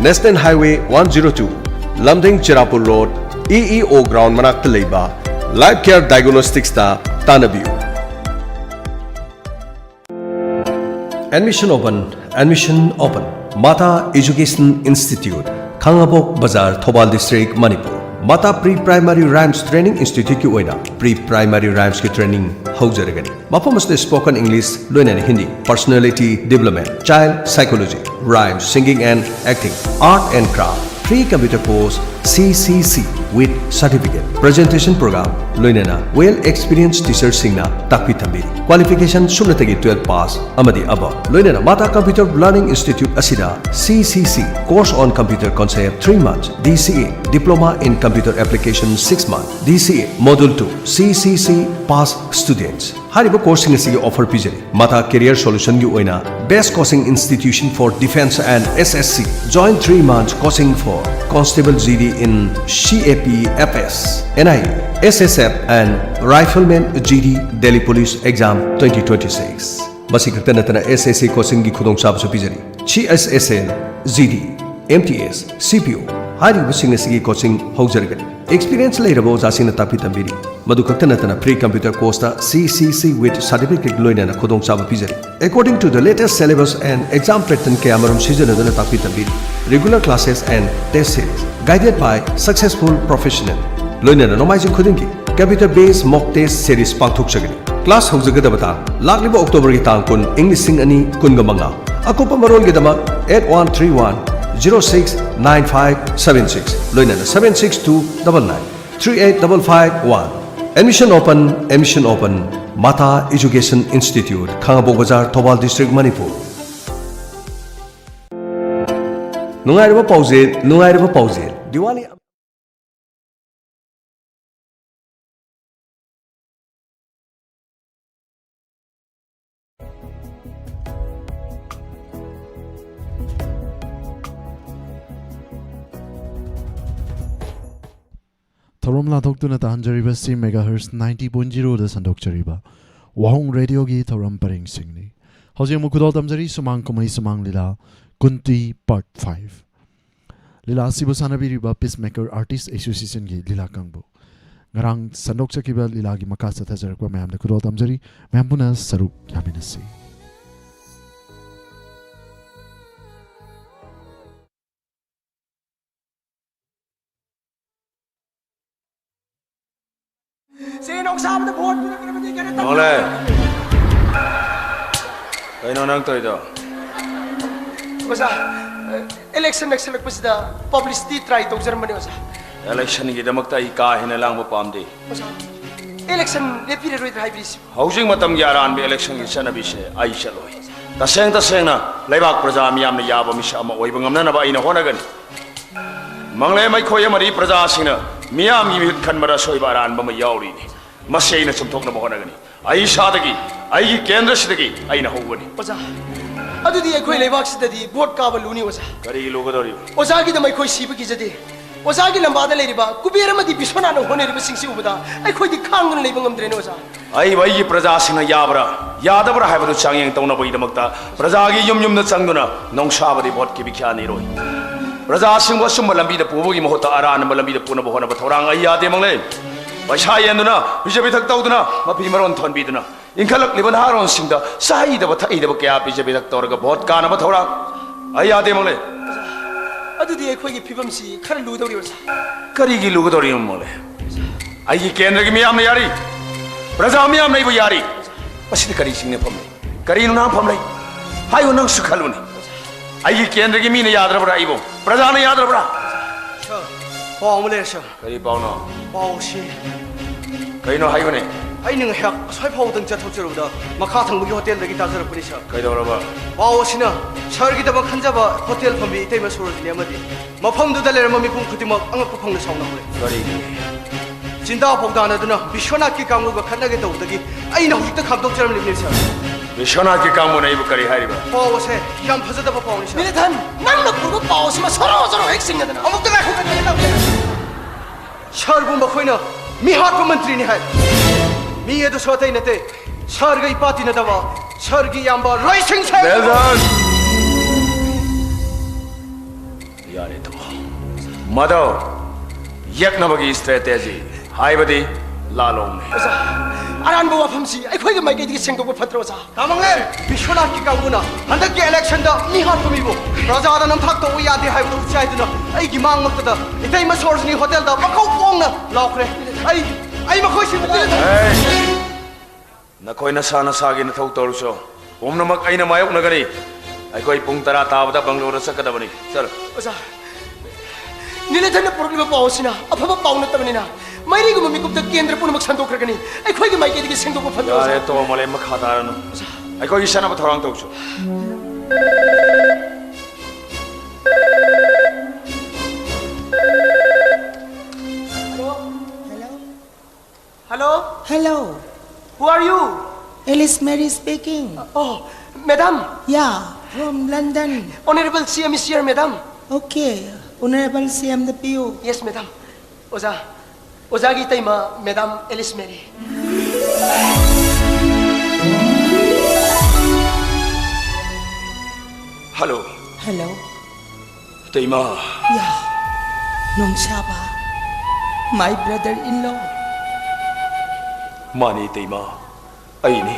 National Highway one zero two, Lamding Chirapur road, E E O ground ꯃꯅꯥꯛꯇ ꯂꯩꯕ life care ꯗꯥꯏꯒꯅꯣꯁꯇꯤꯛꯁꯇ ꯇꯥꯟꯅꯕꯤꯌꯨ꯫ Admission open, admission open. Mata Education Institute, Khangabok Bazar, Thoubal district, Manipur. Mata pre primary rhymes training ꯏꯟꯁꯇꯤꯇ꯭ꯌꯨꯠꯀꯤ ꯑꯣꯏꯅ ꯄ꯭ꯔꯤ ꯄ꯭ꯔꯥꯏꯃꯥꯔꯤ ꯔꯥꯏꯝꯁꯀꯤ ꯇ꯭ꯔꯦꯅꯤꯡ ꯍꯧꯖꯔꯒꯅꯤ꯫ ꯃꯐꯝ ꯑꯁꯤꯗ ꯁ꯭ꯄꯣꯀꯟ ꯏꯪꯂꯤꯁ, ꯂꯣꯏꯅꯅ Hindi, personality development, child psychology, rhymes, singing and acting, art and craft, free computer course, C C C with certificate, presentation program, ꯂꯣꯏꯅꯅ well experienced teacherꯁꯤꯡꯅ ꯇꯥꯛꯄꯤ ꯇꯝꯕꯤꯔꯤ꯫ Qualification ꯁꯨꯞꯅꯇꯒꯤ twelve pass ꯑꯃꯗꯤ above꯫ ꯂꯣꯏꯅꯅ ꯃꯥꯇꯥ Computer Learning Institute ꯑꯁꯤꯗ C C C, Course on Computer Concept, three months, D C A, Diploma in Computer Application, six months, D C A, Module two, C C C pass students꯫ ꯍꯥꯏꯔꯤꯕ ꯀꯣꯔꯁꯁꯤꯡ ꯑꯁꯤꯒꯤ offer ꯄꯤꯖꯔꯤ꯫ Mata career ꯁꯣꯂꯨꯁꯟꯒꯤ ꯑꯣꯏꯅ Best Coaching Institution for Defense and S S C, join three months coaching for Constable G D in C A P F S, N I A, S S F and Rifleman G D, Delhi Police Exam twenty twenty-six꯫ ꯃꯁꯤ ꯈꯛꯇ ꯅꯠꯇꯅ S S C coachingꯒꯤ ꯈꯨꯗꯣꯡꯆꯥꯕꯁꯨ ꯄꯤꯖꯔꯤ꯫ C S S L, G D, M T S, C P O, ꯍꯥꯏꯔꯤꯕꯁꯤꯡ ꯑꯁꯤꯒꯤ coaching ꯍꯧꯖꯔꯒꯅꯤ꯫ Experience ꯂꯩꯔꯕ ꯑꯣꯖꯥꯁꯤꯡꯅ ꯇꯥꯛꯄꯤ ꯇꯝꯕꯤꯔꯤ꯫ ꯃꯗꯨ ꯈꯛꯇ ꯅꯠꯇꯅ, ꯐ꯭ꯔꯤ ꯀꯝꯄ꯭ꯌꯨꯇꯔ ꯀꯣꯔꯁꯇ ꯁꯤ ꯁꯤ ꯁꯤ ꯋꯤꯠ ꯁꯥꯔꯇꯤꯐꯤꯀꯦꯠ ꯂꯣꯏꯅꯅ ꯈꯨꯗꯣꯡꯆꯥꯕ ꯄꯤꯖꯔꯤ꯫ According to the latest syllabus and exam pattern ꯀꯌꯥꯃꯔꯨꯝ ꯁꯤꯖꯤꯟꯅꯗꯨꯅ ꯇꯥꯛꯄꯤ ꯇꯝꯕꯤꯔꯤ꯫ Regular classes and test series guided by successful professional꯫ ꯂꯣꯏꯅꯅ ꯅꯣꯡꯃꯥꯏꯖꯤꯡ ꯈꯨꯗꯤꯡꯒꯤ computer based mock test series ꯄꯥꯡꯊꯣꯛꯆꯒꯅꯤ꯫ ꯀ꯭ꯂꯥꯁ ꯍꯧꯖꯒꯗꯕ ꯇꯥꯡ ꯂꯥꯛꯂꯤꯕ ꯑꯣꯛꯇꯣꯕꯔꯒꯤ ꯇꯥꯡ ꯀꯨꯟ, ꯏꯪ ꯂꯤꯁꯤꯡ ꯑꯅꯤ ꯀꯨꯟꯒ ꯃꯉꯥ꯫ ꯑꯀꯨꯞꯄ ꯃꯔꯣꯜꯒꯤꯗꯃꯛ eight one three one zero six nine five seven six, ꯂꯣꯏꯅꯅ seven six two double nine three eight double five one꯫ Admission open, admission open꯫ Mata Education Institute, Khangabok Bazar, Thoubal District, Manipur. ꯅꯨꯡꯉꯥꯏꯔꯕ ꯄꯥꯎꯖꯦꯜ, ꯅꯨꯡꯉꯥꯏꯔꯕ ꯄꯥꯎꯖꯦꯜ꯫ ꯗꯤꯋꯥꯂꯤ ꯊꯧꯔꯝ ꯂꯥꯟꯊꯣꯛꯇꯨꯅ ꯇꯥꯍꯟꯖꯔꯤꯕꯁꯤ megahertz ninety point zero ꯗ ꯁꯟꯗꯣꯛꯆꯔꯤꯕ ꯋꯥꯍꯣꯡ ꯔꯦꯗꯤꯑꯣꯒꯤ ꯊꯧꯔꯝ ꯄꯔꯦꯡꯁꯤꯡꯅꯤ꯫ ꯍꯧꯖꯤꯛ ꯑꯃꯨꯛ ꯈꯨꯗꯣꯜ ꯇꯝꯖꯔꯤ ꯁꯨꯃꯥꯡ ꯀꯨꯝꯍꯩ ꯁꯨꯃꯥꯡ ꯂꯤꯂꯥ ꯀꯨꯟꯇꯤ part five꯫ ꯂꯤꯂꯥ ꯑꯁꯤꯕꯨ ꯁꯥꯟꯅꯕꯤꯔꯤꯕ Peacemaker Artist Association ꯒꯤ ꯂꯤꯂꯥ ꯀꯥꯡꯕꯨ꯫ ꯉꯔꯥꯡ ꯁꯟꯗꯣꯛꯆꯈꯤꯕ ꯂꯤꯂꯥꯒꯤ ꯃꯈꯥ ꯆꯠꯊꯖꯔꯛꯄ ꯃꯌꯥꯝꯗ ꯈꯨꯗꯣꯜ ꯇꯝꯖꯔꯤ꯫ ꯃꯌꯥꯝ ꯄꯨꯟꯅ ꯁꯔꯨꯛ ꯌꯥꯃꯤꯟꯅꯁꯤ꯫ ꯁꯤ ꯅꯣꯡꯁꯥꯕꯗ ꯚꯣꯠ ꯄꯤꯔꯛꯅꯕꯗꯤ ꯀꯩꯅꯣ ꯇꯧ- ꯃꯣꯂꯦ꯫ ꯀꯩꯅꯣ ꯅꯪ ꯇꯧꯔꯤꯗꯣ? ꯑꯣꯖꯥ, election ꯅꯛꯁꯜꯂꯛꯄꯁꯤꯗ publicity try ꯇꯧꯖꯔꯝꯕꯅꯤ, ꯑꯣꯖꯥ꯫ Election ꯒꯤꯗꯃꯛꯇ ꯑꯩ ꯀꯥ ꯍꯦꯟꯅ ꯂꯥꯡꯕ ꯄꯥꯝꯗꯦ꯫ ꯑꯣꯖꯥ, election ꯂꯦꯞꯄꯤꯔꯔꯣꯏꯗ꯭ꯔꯥ ꯍꯥꯏꯕꯤꯔꯤꯁꯤ? ꯍꯧꯖꯤꯛ ꯃꯇꯝꯒꯤ ꯑꯔꯥꯟꯕ election ꯒꯤ ꯆꯠꯅꯕꯤꯁꯦ ꯑꯩ ꯆꯠꯂꯣꯏ꯫ ꯇꯁꯦꯡ ꯇꯁꯦꯡꯅ ꯂꯩꯕꯥꯛ ꯄ꯭ꯔꯖꯥ ꯃꯤꯌꯥꯝꯅ ꯌꯥꯕ ꯃꯤꯁꯛ ꯑꯃ ꯑꯣꯏꯕ ꯉꯝꯅꯅꯕ ꯑꯩꯅ ꯍꯣꯠꯅꯒꯅꯤ꯫ ꯃꯪꯂꯦꯝ ꯑꯩꯈꯣꯏ ꯑꯃꯗꯤ ꯄ꯭ꯔꯖꯥꯁꯤꯡꯅ ꯃꯤꯌꯥꯝꯒꯤ ꯃꯤꯍꯨꯠ ꯈꯟꯕꯗ ꯑꯁꯣꯏꯕ ꯑꯔꯥꯟꯕ ꯑꯃ ꯌꯥꯎꯔꯤꯅꯤ꯫ ꯃꯁꯤ ꯑꯩꯅ ꯆꯨꯝꯊꯣꯛꯅꯕ ꯍꯣꯠꯅꯒꯅꯤ꯫ ꯑꯩ ꯏꯁꯥꯗꯒꯤ, ꯑꯩꯒꯤ ꯀꯦꯟꯗ꯭ꯔꯁꯤꯗꯒꯤ ꯑꯩꯅ ꯍꯧꯒꯅꯤ꯫ ꯑꯣꯖꯥ, ꯑꯗꯨꯗꯤ ꯑꯩꯈꯣꯏ ꯂꯩꯕꯥꯛꯁꯤꯗꯗꯤ ꯚꯣꯠ ꯀꯥꯕ ꯂꯨꯅꯤ, ꯑꯣꯖꯥ꯫ ꯀꯔꯤꯒꯤ ꯂꯨꯒꯗꯧꯔꯤꯕ? ꯑꯣꯖꯥꯒꯤꯗꯃꯛ ꯑꯩꯈꯣꯏ ꯁꯤꯕ ꯀꯤꯖꯗꯦ꯫ ꯑꯣꯖꯥꯒꯤ ꯂꯝꯕꯥꯗ ꯂꯩꯔꯤꯕ ꯀꯨꯕꯦꯔ ꯑꯃꯗꯤ ꯕꯤꯁ꯭ꯋꯅꯥꯊꯅ ꯍꯣꯠꯅꯔꯤꯕꯁꯤꯡꯁꯤ ꯎꯕꯗ ꯑꯩꯈꯣꯏꯗꯤ ꯈꯥꯡꯗꯨꯅ ꯂꯩꯕ ꯉꯝꯗ꯭ꯔꯦꯅꯦ, ꯑꯣꯖꯥ꯫ ꯑꯩꯕꯨ ꯑꯩꯒꯤ ꯄ꯭ꯔꯖꯥꯁꯤꯡꯅ ꯌꯥꯕ꯭ꯔꯥ, ꯌꯥꯗꯕ꯭ꯔꯥ ꯍꯥꯏꯕꯗꯨ ꯆꯥꯡꯌꯦꯡ ꯇꯧꯅꯕꯒꯤꯗꯃꯛꯇ ꯄ꯭ꯔꯖꯥꯒꯤ ꯌꯨꯝ ꯌꯨꯝꯗ ꯆꯪꯗꯨꯅ ꯅꯣꯡꯁꯥꯕꯗꯤ ꯚꯣꯠꯀꯤ ꯕꯤꯈ꯭ꯌꯥ ꯅꯤꯔꯣꯏ꯫ ꯄ꯭ꯔꯖꯥꯁꯤꯡꯕꯨ ꯑꯆꯨꯝꯕ ꯂꯝꯕꯤꯗ ꯄꯨꯕꯒꯤ ꯃꯍꯨꯠꯇ ꯑꯔꯥꯟꯕ ꯂꯝꯕꯤꯗ ꯄꯨꯅꯕ ꯍꯣꯠꯅꯕ ꯊꯧꯔꯥꯡ ꯑꯩ ꯌꯥꯗꯦ ꯃꯪꯂꯦ꯫ ꯄꯩꯁꯥ ꯌꯦꯟꯗꯨꯅ, ꯄꯤꯖ ꯄꯤꯊꯛ ꯇꯧꯗꯨꯅ, ꯃꯐꯤ ꯃꯔꯣꯟ ꯊꯣꯟꯕꯤꯗꯨꯅ, ꯏꯟꯈꯠꯂꯛꯂꯤꯕ ꯅꯍꯥꯔꯣꯟꯁꯤꯡꯗ ꯆꯥꯍꯩꯗꯕ ꯊꯛꯍꯩꯗꯕ ꯀꯌꯥ ꯄꯤꯖ ꯄꯤꯊꯛ ꯇꯧꯔꯒ ꯚꯣꯠ ꯀꯥꯅꯕ ꯊꯧꯔꯥꯡ ꯑꯩ ꯌꯥꯗꯦ ꯃꯪꯂꯦ꯫ ꯑꯗꯨꯗꯤ ꯑꯩꯈꯣꯏꯒꯤ ꯐꯤꯕꯝꯁꯤ ꯈꯔ ꯂꯨꯗꯧꯔꯤ, ꯑꯣꯖꯥ꯫ ꯀꯔꯤꯒꯤ ꯂꯨꯒꯗꯧꯔꯤꯅꯣ ꯃꯪꯂꯦ? ꯑꯩꯒꯤ ꯀꯦꯟꯗ꯭ꯔꯒꯤ ꯃꯤꯌꯥꯝꯅ ꯌꯥꯔꯤ, ꯄ꯭ꯔꯖꯥ ꯃꯤꯌꯥꯝꯅ ꯑꯩꯕꯨ ꯌꯥꯔꯤ꯫ ꯃꯁꯤꯗ ꯀꯔꯤ ꯆꯤꯡꯅꯐꯝ ꯂꯩ? ꯀꯔꯤꯅꯣ ꯅꯥꯟꯐꯝ ꯂꯩ? ꯍꯥꯏꯌꯨ, ꯅꯪꯁꯨ ꯈꯜꯂꯨꯅꯦ꯫ ꯑꯩꯒꯤ ꯀꯦꯟꯗ꯭ꯔꯒꯤ ꯃꯤꯅ ꯌꯥꯗ꯭ꯔꯕ꯭ꯔꯥ ꯑꯩꯕꯨ? ꯄ꯭ꯔꯖꯥꯅ ꯌꯥꯗ꯭ꯔꯕ꯭ꯔꯥ? ꯁꯥꯔ, ꯄꯥꯎ ꯑꯃ ꯂꯩꯔꯦ, ꯁꯥꯔ꯫ ꯀꯔꯤ ꯄꯥꯎꯅꯣ? ꯄꯥꯎꯁꯤ ꯀꯩꯅꯣ ꯍꯥꯏꯌꯨꯅꯦ꯫ ꯑꯩꯅ ꯉꯥꯏꯍꯥꯛ ꯑꯁ꯭ꯋꯥꯏ ꯐꯥꯎꯕꯗꯪ ꯆꯠꯊꯣꯛꯆꯔꯨꯕꯗ ꯃꯈꯥ ꯊꯪꯕꯒꯤ ꯍꯣꯇꯦꯜꯗꯒꯤ ꯇꯥꯖꯔꯛꯄꯅꯤ, ꯁꯥꯔ꯫ ꯀꯩꯗꯧꯔꯕ? ꯄꯥꯎ ꯑꯁꯤꯅ ꯁꯥꯔꯒꯤꯗꯃꯛ ꯈꯟꯖꯕ ꯍꯣꯇꯦꯜ ꯐꯝꯕꯤ ꯏꯇꯩꯃ ꯁꯣꯔꯣꯖꯤꯅꯤ ꯑꯃꯗꯤ ꯃꯐꯝꯗꯨꯗ ꯂꯩꯔꯝꯕ ꯃꯤꯄꯨꯝ ꯈꯨꯗꯤꯡꯃꯛ ꯑꯉꯛꯄ ꯐꯪꯅ ꯁꯥꯎꯅꯍꯧꯔꯦ꯫ ꯀꯔꯤꯒꯤ? ꯆꯤꯟꯗꯥ ꯄꯥꯎꯗꯥꯅꯗꯨꯅ ꯕꯤꯁ꯭ꯋꯅꯥꯊꯀꯤ ꯀꯥꯡꯕꯨꯒ ꯈꯠꯅꯒꯦ ꯇꯧꯕꯗꯒꯤ ꯑꯩꯅ ꯍꯧꯖꯤꯛꯇ ꯈꯥꯝꯗꯣꯛꯆꯔꯝꯂꯤꯕꯅꯤ, ꯁꯥꯔ꯫ ꯕꯤꯁ꯭ꯋꯅꯥꯊꯀꯤ ꯀꯥꯡꯕꯨꯅ ꯑꯩꯕꯨ ꯀꯔꯤ ꯍꯥꯏꯔꯤꯕ? ꯄꯥꯎ ꯑꯁꯦ ꯌꯥꯝ ꯐꯖꯗꯕ ꯄꯥꯎꯅꯤ, ꯁꯥꯔ꯫ ꯅꯤꯂꯤꯊꯟ, ꯅꯪꯅ ꯄꯨꯔꯛꯄ ꯄꯥꯎ ꯑꯁꯤꯃ ꯁꯣꯔꯣ ꯁꯣꯔꯣ ꯍꯦꯛ ꯆꯤꯡꯅꯗꯅ꯫ ꯑꯃꯨꯛꯇ ꯉꯥꯏꯈꯣ, ꯀꯔꯤ ꯇꯧꯒꯦ? ꯁꯥꯔꯕꯨ ꯃꯈꯣꯏꯅ ꯃꯤꯍꯥꯠꯄ ꯃꯟꯇ꯭ꯔꯤꯅꯤ ꯍꯥꯏ꯫ ꯃꯤ ꯑꯗꯨꯁꯨ ꯑꯇꯩ ꯅꯠꯇꯦ, ꯁꯥꯔꯒ ꯏꯄꯥ ꯇꯤꯟꯅꯗꯕ ꯁꯥꯔꯒꯤ ꯏꯌꯥꯝꯕ ꯔꯣꯏ ꯁꯤꯡ ꯁꯥꯔ꯫ ꯅꯤꯂꯤꯊꯟ! ꯌꯥꯔꯦ, ꯇꯣꯛꯑꯣ꯫ ꯃꯗꯨ ꯌꯦꯛꯅꯕꯒꯤ ꯁ꯭ꯇ꯭ꯔꯦꯇꯦꯖꯤ, ꯍꯥꯏꯕꯗꯤ ꯂꯥꯂꯣꯡꯅꯤ꯫ ꯑꯣꯖꯥ, ꯑꯔꯥꯟꯕ ꯋꯥꯐꯝꯁꯤ ꯑꯩꯈꯣꯏꯒꯤ ꯃꯥꯏꯀꯩꯗꯒꯤ ꯁꯦꯡꯗꯣꯛꯄ ꯐꯠꯇ꯭ꯔꯣ, ꯑꯣꯖꯥ? ꯇꯥꯃꯪꯂꯦꯟ, ꯕꯤꯁ꯭ꯋꯅꯥꯊꯀꯤ ꯀꯥꯡꯕꯨꯅ ꯍꯟꯗꯛꯀꯤ ꯏꯂꯦꯛꯁꯟꯗ ꯃꯤ ꯍꯥꯠꯄ ꯃꯤꯕꯨ ꯄ꯭ꯔꯖꯥꯗ ꯅꯝꯊꯥꯛ ꯇꯧꯕ ꯌꯥꯗꯦ ꯍꯥꯏꯕꯗꯨ ꯎꯠꯆꯥꯏꯗꯨꯅ ꯑꯩꯒꯤ ꯃꯥꯡꯃꯛꯇꯗ ꯏꯇꯩꯃ ꯁꯣꯔꯣꯖꯤꯅꯤ ꯍꯣꯇꯦꯜꯗ ꯃꯈꯧ ꯄꯣꯡꯅ ꯂꯥꯎꯈ꯭ꯔꯦ꯫ ꯑꯩ, ꯑꯩ ꯃꯈꯣꯏꯁꯤꯡꯕꯨ ꯑꯦ! ꯅꯈꯣꯏ ꯅꯁꯥ ꯅꯁꯥꯒꯤ ꯅꯊꯧ ꯇꯧꯔꯨꯆꯣ꯫ ꯄꯨꯝꯅꯃꯛ ꯑꯩꯅ ꯃꯥꯌꯣꯛꯅꯒꯅꯤ꯫ ꯑꯩꯈꯣꯏ ꯄꯨꯡ ꯇꯔꯥ ꯇꯥꯕꯗ ꯕꯪꯒ꯭ꯂꯣꯗ ꯆꯠꯀꯗꯕꯅꯤ꯫ ꯆꯠꯂꯣ꯫ ꯑꯣꯖꯥ, ꯅꯤꯂꯤꯊꯟꯅ ꯄꯨꯔꯛꯂꯤꯕ ꯄꯥꯎ ꯑꯁꯤꯅ ꯑꯐꯕ ꯄꯥꯎ ꯅꯠꯇꯕꯅꯤꯅ, ꯃꯩꯔꯤꯒꯨꯝꯕ ꯃꯤꯀꯨꯞꯇ ꯀꯦꯟꯗ꯭ꯔ ꯄꯨꯝꯅꯃꯛ ꯁꯟꯗꯣꯛꯈ꯭ꯔꯒꯅꯤ꯫ ꯑꯩꯈꯣꯏꯒꯤ ꯃꯥꯏꯀꯩꯗꯒꯤ ꯁꯦꯡꯗꯣꯛꯄ ꯐꯠꯇ꯭ꯔꯣ, ꯌꯥꯔꯦ, ꯑꯣꯖꯥ? ꯇꯣꯛꯑꯣ, ꯃꯥꯂꯦꯝ, ꯃꯈꯥ ꯇꯥꯔꯅꯨ꯫ ꯑꯣꯖꯥ꯫ ꯑꯩꯈꯣꯏꯒꯤ ꯆꯠꯅꯕ ꯊꯧꯔꯥꯡ ꯇꯧꯁꯨ꯫ Hello? Hello? Hello? Who are you? Alice Mary speaking. Oh, madam. Yeah, from London. Honorable C M is here, madam. Okay, Honorable C M the P U. Yes, madam. ꯑꯣꯖꯥ, ꯑꯣꯖꯥꯒꯤ ꯏꯇꯩꯃ, madam Alice Mary. Hello. Hello. ꯏꯇꯩꯃ꯫ ꯌꯥ, ꯅꯣꯡꯁꯥꯕ, my brother in law꯫ ꯃꯥꯅꯤ ꯏꯇꯩꯃ, ꯑꯩꯅꯤ꯫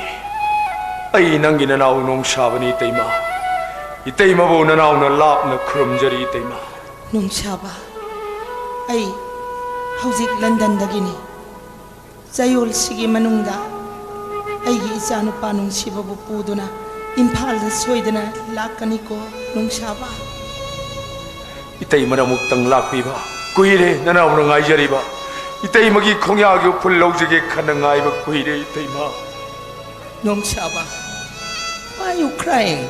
ꯑꯩ ꯅꯪꯒꯤ ꯅꯅꯥꯎ ꯅꯣꯡꯁꯥꯕꯅꯤ ꯏꯇꯩꯃ꯫ ꯏꯇꯩꯃꯕꯨ ꯅꯅꯥꯎꯅ ꯂꯥꯞꯅ ꯈꯨꯔꯨꯝꯖꯔꯤ ꯏꯇꯩꯃ꯫ ꯅꯣꯡꯁꯥꯕ, ꯑꯩ ꯍꯧꯖꯤꯛ ꯂꯟꯗꯟꯗꯒꯤꯅꯤ꯫ ꯆꯌꯣꯜꯁꯤꯒꯤ ꯃꯅꯨꯡꯗ ꯑꯩꯒꯤ ꯏꯆꯥꯅꯨꯄꯥ ꯅꯨꯡꯁꯤꯕꯕꯨ ꯄꯨꯗꯨꯅ ꯏꯝꯐꯥꯜꯗ ꯁꯣꯏꯗꯅ ꯂꯥꯛꯀꯅꯤꯀꯣ ꯅꯣꯡꯁꯥꯕ꯫ ꯏꯇꯩꯃꯅ ꯑꯃꯨꯛꯇꯪ ꯂꯥꯛꯄꯤꯕ ꯀꯨꯏꯔꯦ ꯅꯅꯥꯎꯅ ꯉꯥꯏꯖꯔꯤꯕ꯫ ꯏꯇꯩꯃꯒꯤ ꯈꯣꯡꯌꯥꯒꯤ ꯎꯐꯨꯜ ꯂꯧꯖꯒꯦ ꯈꯟꯅ ꯉꯥꯏꯕ ꯀꯨꯏꯔꯦ ꯏꯇꯩꯃ꯫ ꯅꯣꯡꯁꯥꯕ, why you crying?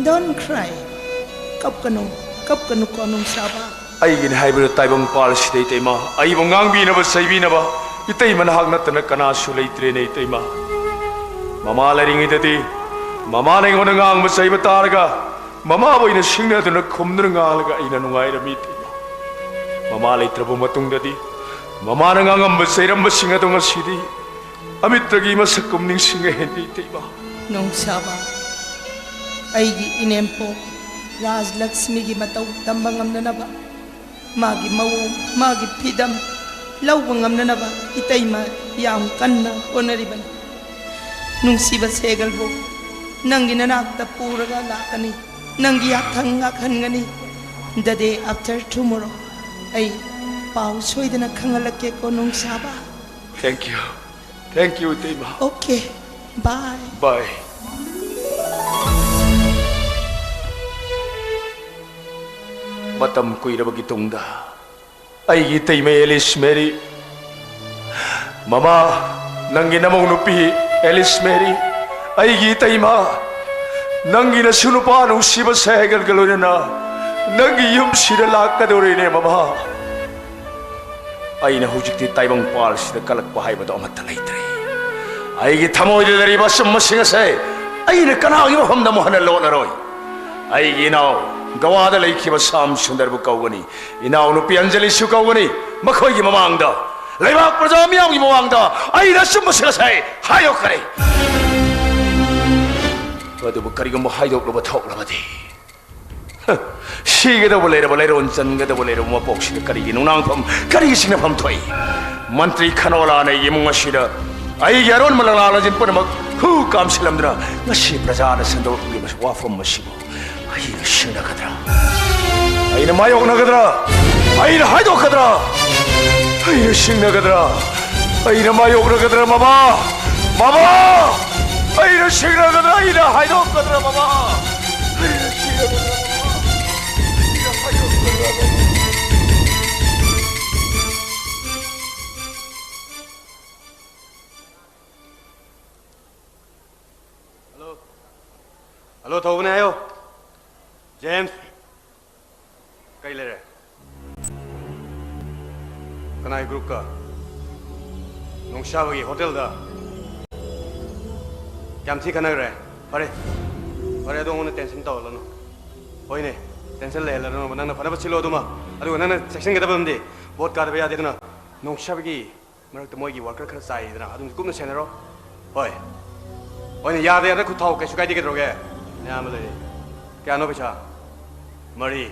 Don't cry. ꯀꯞꯀꯅꯨ, ꯀꯞꯀꯅꯨꯀꯣ ꯅꯣꯡꯁꯥꯕ꯫ ꯑꯩꯒꯤꯅꯤ ꯍꯥꯏꯕꯗ ꯇꯥꯏꯕꯪ ꯄꯥꯜꯁꯤꯗ ꯏꯇꯩꯃ, ꯑꯩꯕꯨ ꯉꯥꯡꯕꯤꯅꯕ ꯆꯩꯕꯤꯅꯕ ꯏꯇꯩꯃ ꯅꯍꯥꯛ ꯅꯠꯇꯅ ꯀꯅꯥꯁꯨ ꯂꯩꯇ꯭ꯔꯦꯅꯦ ꯏꯇꯩꯃ꯫ ꯃꯃꯥ ꯂꯩꯔꯤꯉꯩꯗꯗꯤ ꯃꯃꯥꯅ ꯑꯩꯉꯣꯟꯗ ꯉꯥꯡꯕ ꯆꯩꯕ ꯇꯥꯔꯒ ꯃꯃꯥꯕꯨ ꯑꯩꯅ ꯁꯤꯡꯅꯗꯨꯅ ꯈꯨꯝꯗꯨꯅ ꯉꯥꯡꯂꯒ ꯑꯩꯅ ꯅꯨꯡꯉꯥꯏꯔꯝꯃꯤ ꯏꯇꯩꯃ꯫ ꯃꯃꯥ ꯂꯩꯇ꯭ꯔꯕ ꯃꯇꯨꯡꯗꯗꯤ ꯃꯃꯥꯅ ꯉꯥꯡꯉꯝꯕ ꯆꯩꯔꯝꯕꯁꯤꯡ ꯑꯗꯣ ꯉꯁꯤꯗꯤ ꯑꯃꯤꯠꯇꯒꯤ ꯃꯁꯛ ꯀꯨꯝ ꯅꯤꯡꯁꯤꯡꯉꯦ ꯍꯦꯟꯗꯤ ꯏꯇꯩꯃ꯫ ꯅꯣꯡꯁꯥꯕ, ꯑꯩꯒꯤ ꯏꯅꯦꯝꯄꯣꯛ ꯔꯥꯖꯂꯛꯁꯃꯤꯒꯤ ꯃꯇꯧ ꯇꯝꯕ ꯉꯝꯅꯅꯕ, ꯃꯥꯒꯤ ꯃꯑꯣꯡ, ꯃꯥꯒꯤ ꯐꯤꯗꯝ ꯂꯧꯕ ꯉꯝꯅꯅꯕ ꯏꯇꯩꯃ ꯌꯥꯝ ꯀꯟꯅ ꯍꯣꯠꯅꯔꯤꯕꯅꯤ꯫ ꯅꯨꯡꯁꯤꯕ ꯁꯦꯒꯜꯕꯨ ꯅꯪꯒꯤ ꯅꯅꯥꯛꯇ ꯄꯨꯔꯒ ꯂꯥꯛꯀꯅꯤ, ꯅꯪꯒꯤ ꯌꯥꯊꯪ ꯉꯥꯛꯍꯟꯒꯅꯤ꯫ The day after tomorrow ꯑꯩ ꯄꯥꯎ ꯁꯣꯏꯗꯅ ꯈꯪꯍꯜꯂꯛꯀꯦꯀꯣ ꯅꯣꯡꯁꯥꯕ꯫ Thank you. Thank you, ꯏꯇꯩꯃ꯫ Okay, bye. Bye. ꯃꯇꯝ ꯀꯨꯏꯔꯕꯒꯤ ꯇꯨꯡꯗ ꯑꯩꯒꯤ ꯏꯇꯩꯃ ꯑꯦꯂꯤꯁ ꯃꯦꯔꯤ, ꯃꯃꯥ, ꯅꯪꯒꯤ ꯅꯃꯧ ꯅꯨꯄꯤ ꯑꯦꯂꯤꯁ ꯃꯦꯔꯤ, ꯑꯩꯒꯤ ꯏꯇꯩꯃ, ꯅꯪꯒꯤ ꯅꯁꯨ ꯅꯨꯄꯥ ꯅꯨꯡꯁꯤꯕ ꯁꯦꯍꯦꯒꯜꯒ ꯂꯣꯏꯅꯅ ꯅꯪꯒꯤ ꯌꯨꯝꯁꯤꯗ ꯂꯥꯛꯀꯗꯧꯔꯤꯅꯦ ꯃꯃꯥ꯫ ꯑꯩꯅ ꯍꯧꯖꯤꯛꯇꯤ ꯇꯥꯏꯕꯪ ꯄꯥꯜꯁꯤꯗ ꯀꯜꯂꯛꯄ ꯍꯥꯏꯕꯗꯣ ꯑꯃꯠꯇ ꯂꯩꯇ꯭ꯔꯦ꯫ ꯑꯩꯒꯤ ꯊꯃꯣꯏꯗ ꯂꯩꯔꯤꯕ ꯑꯆꯨꯝꯕꯁꯤꯡ ꯑꯁꯦ ꯑꯩꯅ ꯀꯅꯥꯒꯤ ꯃꯐꯝꯗ ꯑꯃꯨꯛ ꯍꯟꯅ ꯂꯣꯠꯂꯔꯣꯏ꯫ ꯑꯩꯒꯤ ꯏꯅꯥꯎ ꯒꯋꯥꯗ ꯂꯩꯈꯤꯕ ꯁꯥꯝ ꯁꯨꯟꯗꯔꯕꯨ ꯀꯧꯒꯅꯤ, ꯏꯅꯥꯎ ꯅꯨꯄꯤ ꯑꯟꯖꯂꯤꯁꯨ ꯀꯧꯒꯅꯤ꯫ ꯃꯈꯣꯏꯒꯤ ꯃꯃꯥꯡꯗ ꯂꯩꯕꯥꯛ ꯄ꯭ꯔꯖꯥ ꯃꯤꯌꯥꯝꯒꯤ ꯃꯃꯥꯡꯗ ꯑꯩꯅ ꯑꯆꯨꯝꯕꯁꯤꯡ ꯑꯁꯦ ꯍꯥꯏꯗꯣꯛꯀꯅꯤ꯫ ꯑꯗꯨꯕꯨ ꯀꯔꯤꯒꯨꯝꯕ ꯍꯥꯏꯗꯣꯛꯂꯨꯕ ꯊꯣꯛꯂꯕꯗꯤ, ꯍ, ꯁꯤꯒꯗꯧꯕ ꯂꯩꯔꯕ ꯂꯩꯔꯣꯟ, ꯆꯟꯒꯗꯧꯕ ꯂꯩꯔꯕ ꯃꯄꯣꯛꯁꯤꯗ ꯀꯔꯤꯒꯤ ꯅꯨꯡꯅꯥꯡꯐꯝ, ꯀꯔꯤꯒꯤ ꯁꯤꯡꯅꯐꯝ ꯊꯣꯛꯏ? ꯃꯟꯇ꯭ꯔꯤ ꯈꯅꯣꯂꯥꯅ ꯑꯩꯒꯤ ꯏꯃꯨꯡ ꯑꯁꯤꯗ ꯑꯩꯒꯤ ꯑꯔꯣꯟꯕ ꯂꯪꯂꯥ ꯂꯪꯖꯤꯟ ꯄꯨꯝꯅꯃꯛ ꯍꯨ ꯀꯥꯝꯁꯤꯜꯂꯝꯗꯨꯅ ꯉꯁꯤ ꯄ꯭ꯔꯖꯥꯅ ꯁꯟꯗꯣꯛꯂꯤꯕ ꯋꯥꯐꯝ ꯑꯁꯤꯕꯨ ꯑꯩꯅ ꯁꯤꯡꯅꯒꯗ꯭ꯔꯥ? ꯑꯩꯅ ꯃꯥꯌꯣꯛꯅꯒꯗ꯭ꯔꯥ? ꯑꯩꯅ ꯍꯥꯏꯗꯣꯛꯀꯗ꯭ꯔꯥ? ꯑꯩꯅ ꯁꯤꯡꯅꯒꯗ꯭ꯔꯥ? ꯑꯩꯅ ꯃꯥꯌꯣꯛꯅꯒꯗ꯭ꯔꯥ, ꯃꯃꯥ? ꯃꯃꯥ! ꯑꯩꯅ ꯁꯤꯡꯅꯒꯗ꯭ꯔꯥ? ꯑꯩꯅ ꯍꯥꯏꯗꯣꯛꯀꯗ꯭ꯔꯥ, ꯃꯃꯥ? ꯑꯩꯅ ꯁꯤꯡꯅꯒꯗ꯭ꯔꯥ, ꯃꯃꯥ? ꯑꯩꯅ ꯍꯥꯏꯗꯣꯛꯀꯗ꯭ꯔꯥ, ꯃꯃꯥ? ꯍꯜꯂꯣ꯫ ꯍꯜꯂꯣ, ꯊꯧꯕꯅꯦ ꯍꯥꯏꯌꯣ꯫ ꯖꯦꯝꯁ꯫ ꯀꯩ ꯂꯩꯔꯦ? ꯀꯅꯥꯒꯤ ꯒ꯭ꯔꯨꯞꯀ? ꯅꯣꯡꯁꯥꯕꯒꯤ ꯍꯣꯇꯦꯜꯗ? ꯀꯌꯥꯝ ꯊꯤ ꯈꯠꯅꯈ꯭ꯔꯦ? ꯐꯔꯦ, ꯐꯔꯦ, ꯑꯗꯨ ꯑꯩꯉꯣꯟꯗ ꯇꯦꯟꯁꯟ ꯇꯧꯍꯜꯂꯅꯨ꯫ ꯍꯣꯏꯅꯦ, ꯇꯦꯟꯁꯟ ꯂꯩꯍꯜꯂꯅꯨ, ꯅꯪꯅ ꯐꯅꯕ ꯁꯤꯜꯂꯣ ꯑꯗꯨꯃ꯫ ꯑꯗꯨꯒ ꯅꯪꯅ ꯆꯦꯛꯁꯤꯟꯒꯗꯕ ꯑꯃꯗꯤ, ꯚꯣꯠ ꯀꯥꯗꯕ ꯌꯥꯗꯦ, ꯑꯗꯨꯅ ꯅꯣꯡꯁꯥꯕꯒꯤ ꯃꯔꯛꯇ ꯃꯣꯏꯒꯤ ꯋꯥꯔꯀꯔ ꯈꯔ ꯆꯥꯏꯗꯅ, ꯑꯗꯨꯝ ꯀꯨꯞꯅ ꯁꯦꯟꯅꯔꯣ꯫ ꯍꯣꯏ꯫ ꯍꯣꯏꯅꯦ, ꯌꯥꯗ ꯌꯥꯗ ꯈꯨꯠ ꯊꯥꯎ, ꯀꯩꯁꯨ ꯀꯥꯏꯗꯦ, ꯀꯩꯗꯧꯔꯒꯦ? ꯑꯌꯥꯝꯕ ꯂꯩꯔꯦ꯫ ꯀꯌꯥꯅꯣ ꯄꯩꯁꯥ? ꯃꯔꯤ꯫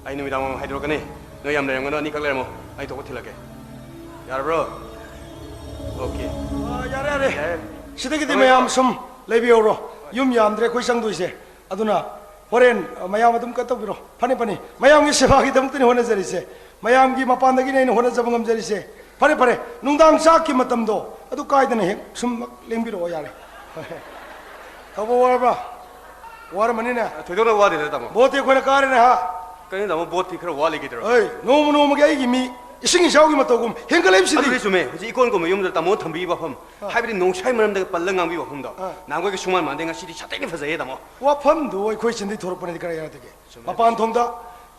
ꯑꯩ ꯅꯨꯃꯤꯗꯥꯡ ꯋꯥꯏꯔꯝ ꯍꯥꯏꯗꯣꯔꯛꯀꯅꯤ꯫ ꯅꯣꯏ ꯌꯥꯝ ꯂꯩꯔꯝꯒꯅꯨ, ꯑꯅꯤꯈꯛ ꯂꯩꯔꯝꯃꯣ꯫ ꯑꯩ ꯊꯣꯛꯄ ꯊꯤꯜꯂꯛꯀꯦ꯫ ꯌꯥꯔꯕ꯭ꯔꯣ? ꯑꯣꯀꯦ꯫ ꯑꯥ, ꯌꯥꯔꯦ, ꯌꯥꯔꯦ꯫ ꯌꯥꯔꯦ꯫ ꯁꯤꯗꯒꯤꯗꯤ ꯊꯝꯃꯦꯀꯣ꯫ ꯃꯌꯥꯝ ꯁꯨꯝ ꯂꯩꯕꯤꯍꯧꯔꯣ꯫ ꯍꯣꯏ꯫ ꯌꯨꯝ ꯌꯥꯝꯗ꯭ꯔꯦ ꯑꯩꯈꯣꯏ ꯆꯪꯗꯣꯏꯁꯦ꯫ ꯑꯗꯨꯅ ꯍꯣꯔꯦꯟ, ꯑ, ꯃꯌꯥꯝ ꯑꯗꯨꯝ ꯀꯩꯅꯣ ꯇꯧꯕꯤꯔꯣ꯫ ꯐꯅꯤ, ꯐꯅꯤ꯫ ꯃꯌꯥꯝꯒꯤ ꯁꯦꯕꯥꯒꯤꯗꯃꯛꯇꯅꯤ ꯍꯣꯠꯅꯖꯔꯤꯁꯦ꯫ ꯃꯌꯥꯝꯒꯤ ꯃꯄꯥꯟꯗꯒꯤꯅꯦ ꯑꯩꯅ ꯍꯣꯠꯅꯖꯕ ꯉꯝꯖꯔꯤꯁꯦ꯫ ꯐꯔꯦ, ꯐꯔꯦ꯫ ꯅꯨꯡꯗꯥꯡ ꯆꯥꯛꯀꯤ ꯃꯇꯝꯗꯣ ꯑꯗꯨ ꯀꯥꯏꯗꯅ ꯍꯦꯛ ꯁꯨꯝ ꯂꯦꯡꯕꯤꯔꯛꯑꯣ ꯌꯥꯔꯦ꯫ ꯊꯧꯕ ꯋꯥꯔꯕ꯭ꯔꯥ? ꯋꯥꯔꯝꯃꯅꯤꯅꯦ꯫ ꯊꯣꯏꯗꯣꯛꯅ ꯋꯥꯗꯦꯗ, ꯇꯥꯃꯣ꯫ ꯚꯣꯠꯇꯤ ꯑꯩꯈꯣꯏꯅ ꯀꯥꯔꯦꯅꯦ, ꯍꯥ? ꯀꯩꯅꯣ, ꯇꯥꯃꯣ, ꯚꯣꯠꯇꯤ ꯈꯔ ꯋꯥꯠꯂꯤ ꯀꯩꯗꯧꯔꯒꯦ? ꯑꯩ, ꯅꯣꯡꯃ ꯅꯣꯡꯃꯒꯤ ꯑꯩꯒꯤ ꯃꯤ ꯏꯁꯤꯡ ꯏꯆꯥꯎꯒꯤ ꯃꯇꯧꯒꯨꯝ ꯍꯦꯟꯒꯠꯂꯛꯏꯕꯁꯤꯗꯤ꯫ ꯑꯗꯨꯗꯤ ꯆꯨꯝꯃꯦ꯫ ꯍꯧꯖꯤꯛ ꯏꯀꯣꯟ ꯀꯣꯟꯕ ꯌꯨꯝꯗ ꯇꯥꯃꯣ ꯊꯝꯕꯤꯔꯤꯕ ꯋꯥꯐꯝ, ꯑꯥ꯫ ꯍꯥꯏꯕꯗꯤ ꯅꯣꯡꯁꯥꯏ ꯃꯔꯝꯗ ꯄꯜꯂ ꯉꯥꯡꯕꯤꯕ ꯋꯥꯐꯝꯗꯣ, ꯑꯥ꯫ ꯅꯍꯥꯟꯈꯣꯏꯒ ꯁꯨꯡꯃꯥꯟ ꯃꯥꯟꯗꯦ, ꯉꯁꯤꯗꯤ ꯁꯥꯊꯤꯅ ꯐꯖꯩꯌꯦ, ꯇꯥꯃꯣ꯫ ꯋꯥꯐꯝꯗꯨ ꯑꯩꯈꯣꯏ ꯆꯤꯟꯗꯒꯤ ꯊꯣꯔꯛꯄꯅꯗꯤ ꯀꯔꯥꯏ ꯌꯥꯗꯒꯦ? ꯆꯨꯝꯃꯦ꯫ ꯃꯄꯥꯟ ꯊꯣꯡꯗ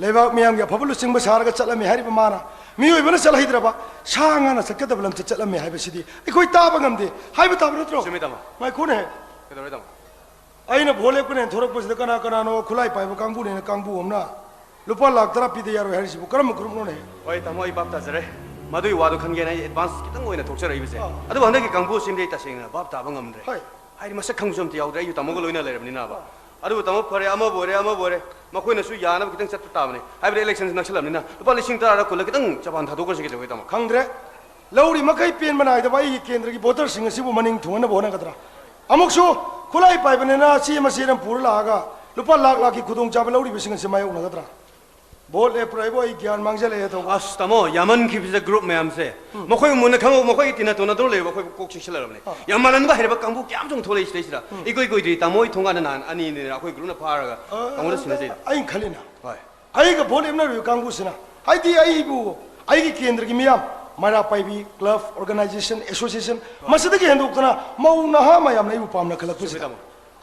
ꯂꯩꯕꯥꯛ ꯃꯤꯌꯥꯝꯒꯤ ꯑꯐꯕ ꯂꯨꯆꯤꯡꯕ ꯁꯥꯔꯒ ꯆꯠꯂꯝꯃꯤ ꯍꯥꯏꯔꯤꯕ ꯃꯥꯅ ꯃꯤꯑꯣꯏꯕꯅ ꯆꯠꯍꯩꯗ꯭ꯔꯕ ꯁꯥ ꯉꯥꯅ ꯆꯠꯀꯗꯕ ꯂꯝꯆꯠ ꯆꯠꯂꯝꯃꯤ ꯍꯥꯏꯕꯁꯤꯗꯤ ꯑꯩꯈꯣꯏ ꯇꯥꯕ ꯉꯝꯗꯦ꯫ ꯍꯥꯏꯕ ꯇꯥꯕ ꯅꯠꯇ꯭ꯔꯣ? ꯆꯨꯝꯃꯤ, ꯇꯥꯃꯣ꯫ ꯉꯥꯏꯈꯣꯅꯦ꯫ ꯀꯩꯗꯧꯔꯦ, ꯇꯥꯃꯣ? ꯑꯩꯅ ꯚꯣꯠ ꯂꯦꯞꯀꯅꯦꯅ ꯊꯣꯔꯛꯄꯁꯤꯗ ꯀꯅꯥ ꯀꯅꯥꯅꯣ ꯈꯨꯠꯂꯥꯏ ꯄꯥꯏꯕ ꯀꯥꯡꯕꯨꯅꯦꯅ ꯀꯥꯡꯕꯨ ꯑꯃꯅ ꯂꯨꯄꯥ ꯂꯥꯛ ꯇꯔꯥ ꯄꯤꯗ ꯌꯥꯔꯣꯏ ꯍꯥꯏꯔꯤꯁꯤꯕꯨ ꯀꯔꯝꯕ ꯒ꯭ꯔꯨꯞꯅꯣꯅꯦ? ꯍꯣꯏ, ꯇꯥꯃꯣ, ꯑꯩ ꯚꯥꯞ ꯇꯥꯖꯔꯦ꯫ ꯃꯗꯨꯒꯤ ꯋꯥꯗꯣ ꯈꯟꯒꯦꯅ ꯑꯩ ꯑꯦꯗꯚꯥꯟꯁ ꯈꯤꯇꯪ ꯑꯣꯏꯅ ꯊꯣꯛꯆꯔꯛꯏꯕꯁꯦ꯫ ꯑꯥ꯫ ꯑꯗꯨꯕꯨ ꯍꯟꯗꯛꯀꯤ ꯀꯥꯡꯕꯨꯁꯤꯃꯗꯤ ꯑꯩ ꯇꯁꯦꯡꯅ ꯚꯥꯞ ꯇꯥꯕ ꯉꯝꯗ꯭ꯔꯦ꯫ ꯍꯣꯏ꯫ ꯍꯥꯏꯗꯤ ꯃꯁꯛ ꯈꯪꯕꯁꯨ ꯑꯝꯇ ꯌꯥꯎꯗ꯭ꯔꯦ, ꯑꯩꯁꯨ ꯇꯥꯃꯣꯒ ꯂꯣꯏꯅ ꯂꯩꯔꯕꯅꯤꯅꯕ꯫ ꯑꯥ꯫ ꯑꯗꯨꯕꯨ ꯇꯥꯃꯣ, ꯐꯔꯦ, ꯑꯃꯕꯨ ꯑꯣꯏꯔꯦ, ꯑꯃꯕꯨ ꯑꯣꯏꯔꯦ, ꯃꯈꯣꯏꯅꯁꯨ ꯌꯥꯅꯕ ꯈꯤꯇꯪ ꯆꯠꯄ ꯇꯥꯕꯅꯤ꯫ ꯍꯥꯏꯕꯗꯤ election ꯁꯤ ꯅꯛꯁꯜꯂꯕꯅꯤꯅ ꯂꯨꯄꯥ ꯂꯤꯁꯤꯡ ꯇꯔꯥꯔ ꯀꯨꯟꯂ ꯈꯤꯇꯪ ꯆꯕꯥꯟ ꯊꯥꯗꯣꯛꯈ꯭ꯔꯁꯤ ꯀꯩꯗꯧꯒꯦ, ꯇꯥꯃꯣ? ꯈꯪꯗ꯭ꯔꯦ꯫ ꯂꯧꯔꯤ ꯃꯈꯩ ꯄꯦꯟꯕ ꯅꯥꯏꯗꯕ ꯑꯩꯒꯤ ꯀꯦꯟꯗ꯭ꯔꯒꯤ voter ꯁꯤꯡ ꯑꯁꯤꯕꯨ ꯃꯅꯤꯡ ꯊꯨꯡꯍꯟꯅꯕ ꯍꯣꯠꯅꯒꯗ꯭ꯔꯥ? ꯑꯃꯨꯛꯁꯨ ꯈꯨꯠꯂꯥꯏ ꯄꯥꯏꯕꯅꯤꯅ ꯆꯦ ꯃꯆꯦꯠ ꯑꯃ ꯄꯨꯔ ꯂꯥꯛꯑꯒ ꯂꯨꯄꯥ ꯂꯥꯛ ꯂꯥꯛꯀꯤ ꯈꯨꯗꯣꯡꯆꯥꯕ ꯂꯧꯔꯤꯕꯁꯤꯡ ꯑꯁꯤ ꯃꯥꯌꯣꯛꯅꯒꯗ꯭ꯔꯥ? Vote ꯂꯦꯞꯄ꯭ꯔꯥ ꯍꯥꯏꯕꯨ ꯑꯩ ꯒ꯭ꯌꯥꯟ ꯃꯥꯡꯖꯜꯂꯛꯑꯦ ꯊꯧꯕ꯫ ꯑꯁ, ꯇꯥꯃꯣ, ꯌꯥꯝꯃꯟꯈꯤꯕꯁꯦ group ꯃꯌꯥꯝꯁꯦ꯫ ꯎꯝ꯫ ꯃꯈꯣꯏ ꯃꯨꯟꯅ ꯈꯪꯍꯧ, ꯃꯈꯣꯏꯒꯤ ꯇꯤꯟꯅ ꯇꯣꯟꯅꯗꯧ ꯂꯩꯕ ꯑꯩꯈꯣꯏ ꯀꯣꯛ ꯆꯤꯛꯁꯤꯜꯂꯛꯑꯕꯅꯦ꯫ ꯑꯥ꯫ ꯌꯥꯝ ꯃꯥꯜꯍꯟꯕ ꯍꯩꯔꯕ ꯀꯥꯡꯕꯨ ꯀꯌꯥꯝ ꯆꯣꯡꯊꯣꯛꯂꯛꯏ ꯁꯤꯗꯩꯁꯤꯗ꯫ ꯎꯝ꯫ ꯏꯀꯨꯏ ꯀꯨꯏꯗ꯭ꯔꯤ ꯇꯥꯃꯣ ꯍꯣꯏ ꯊꯣꯡꯒꯥꯟꯗ ꯅꯍꯥꯟ ꯑꯅꯤꯅꯤꯅ ꯑꯩꯈꯣꯏ group ꯅ ꯐꯥꯔꯒ ꯑꯥ, ꯇꯥꯃꯣꯗ ꯁꯤꯟꯅꯖꯩꯗꯣ꯫ ꯑꯩꯅ ꯈꯜꯂꯤꯅ꯫ ꯍꯣꯏ꯫ ꯑꯩꯒ vote ꯂꯦꯞꯅꯔꯤꯕ ꯀꯥꯡꯕꯨꯁꯤꯅ, ꯍꯥꯏꯗꯤ ꯑꯩꯕꯨ ꯑꯩꯒꯤ ꯀꯦꯟꯗ꯭ꯔꯒꯤ ꯃꯤꯌꯥꯝ, ꯃꯩꯔꯥ ꯄꯥꯏꯕꯤ, club, organisation, association, ꯍꯣꯏ꯫ ꯃꯁꯤꯗꯒꯤ ꯍꯦꯟꯗꯣꯛꯇꯅ ꯃꯧ ꯅꯍꯥ ꯃꯌꯥꯝꯅ ꯑꯩꯕꯨ ꯄꯥꯝꯅ ꯈꯜꯂꯛꯄꯁꯤꯗ꯫ ꯆꯨꯝꯃꯤ, ꯇꯥꯃꯣ꯫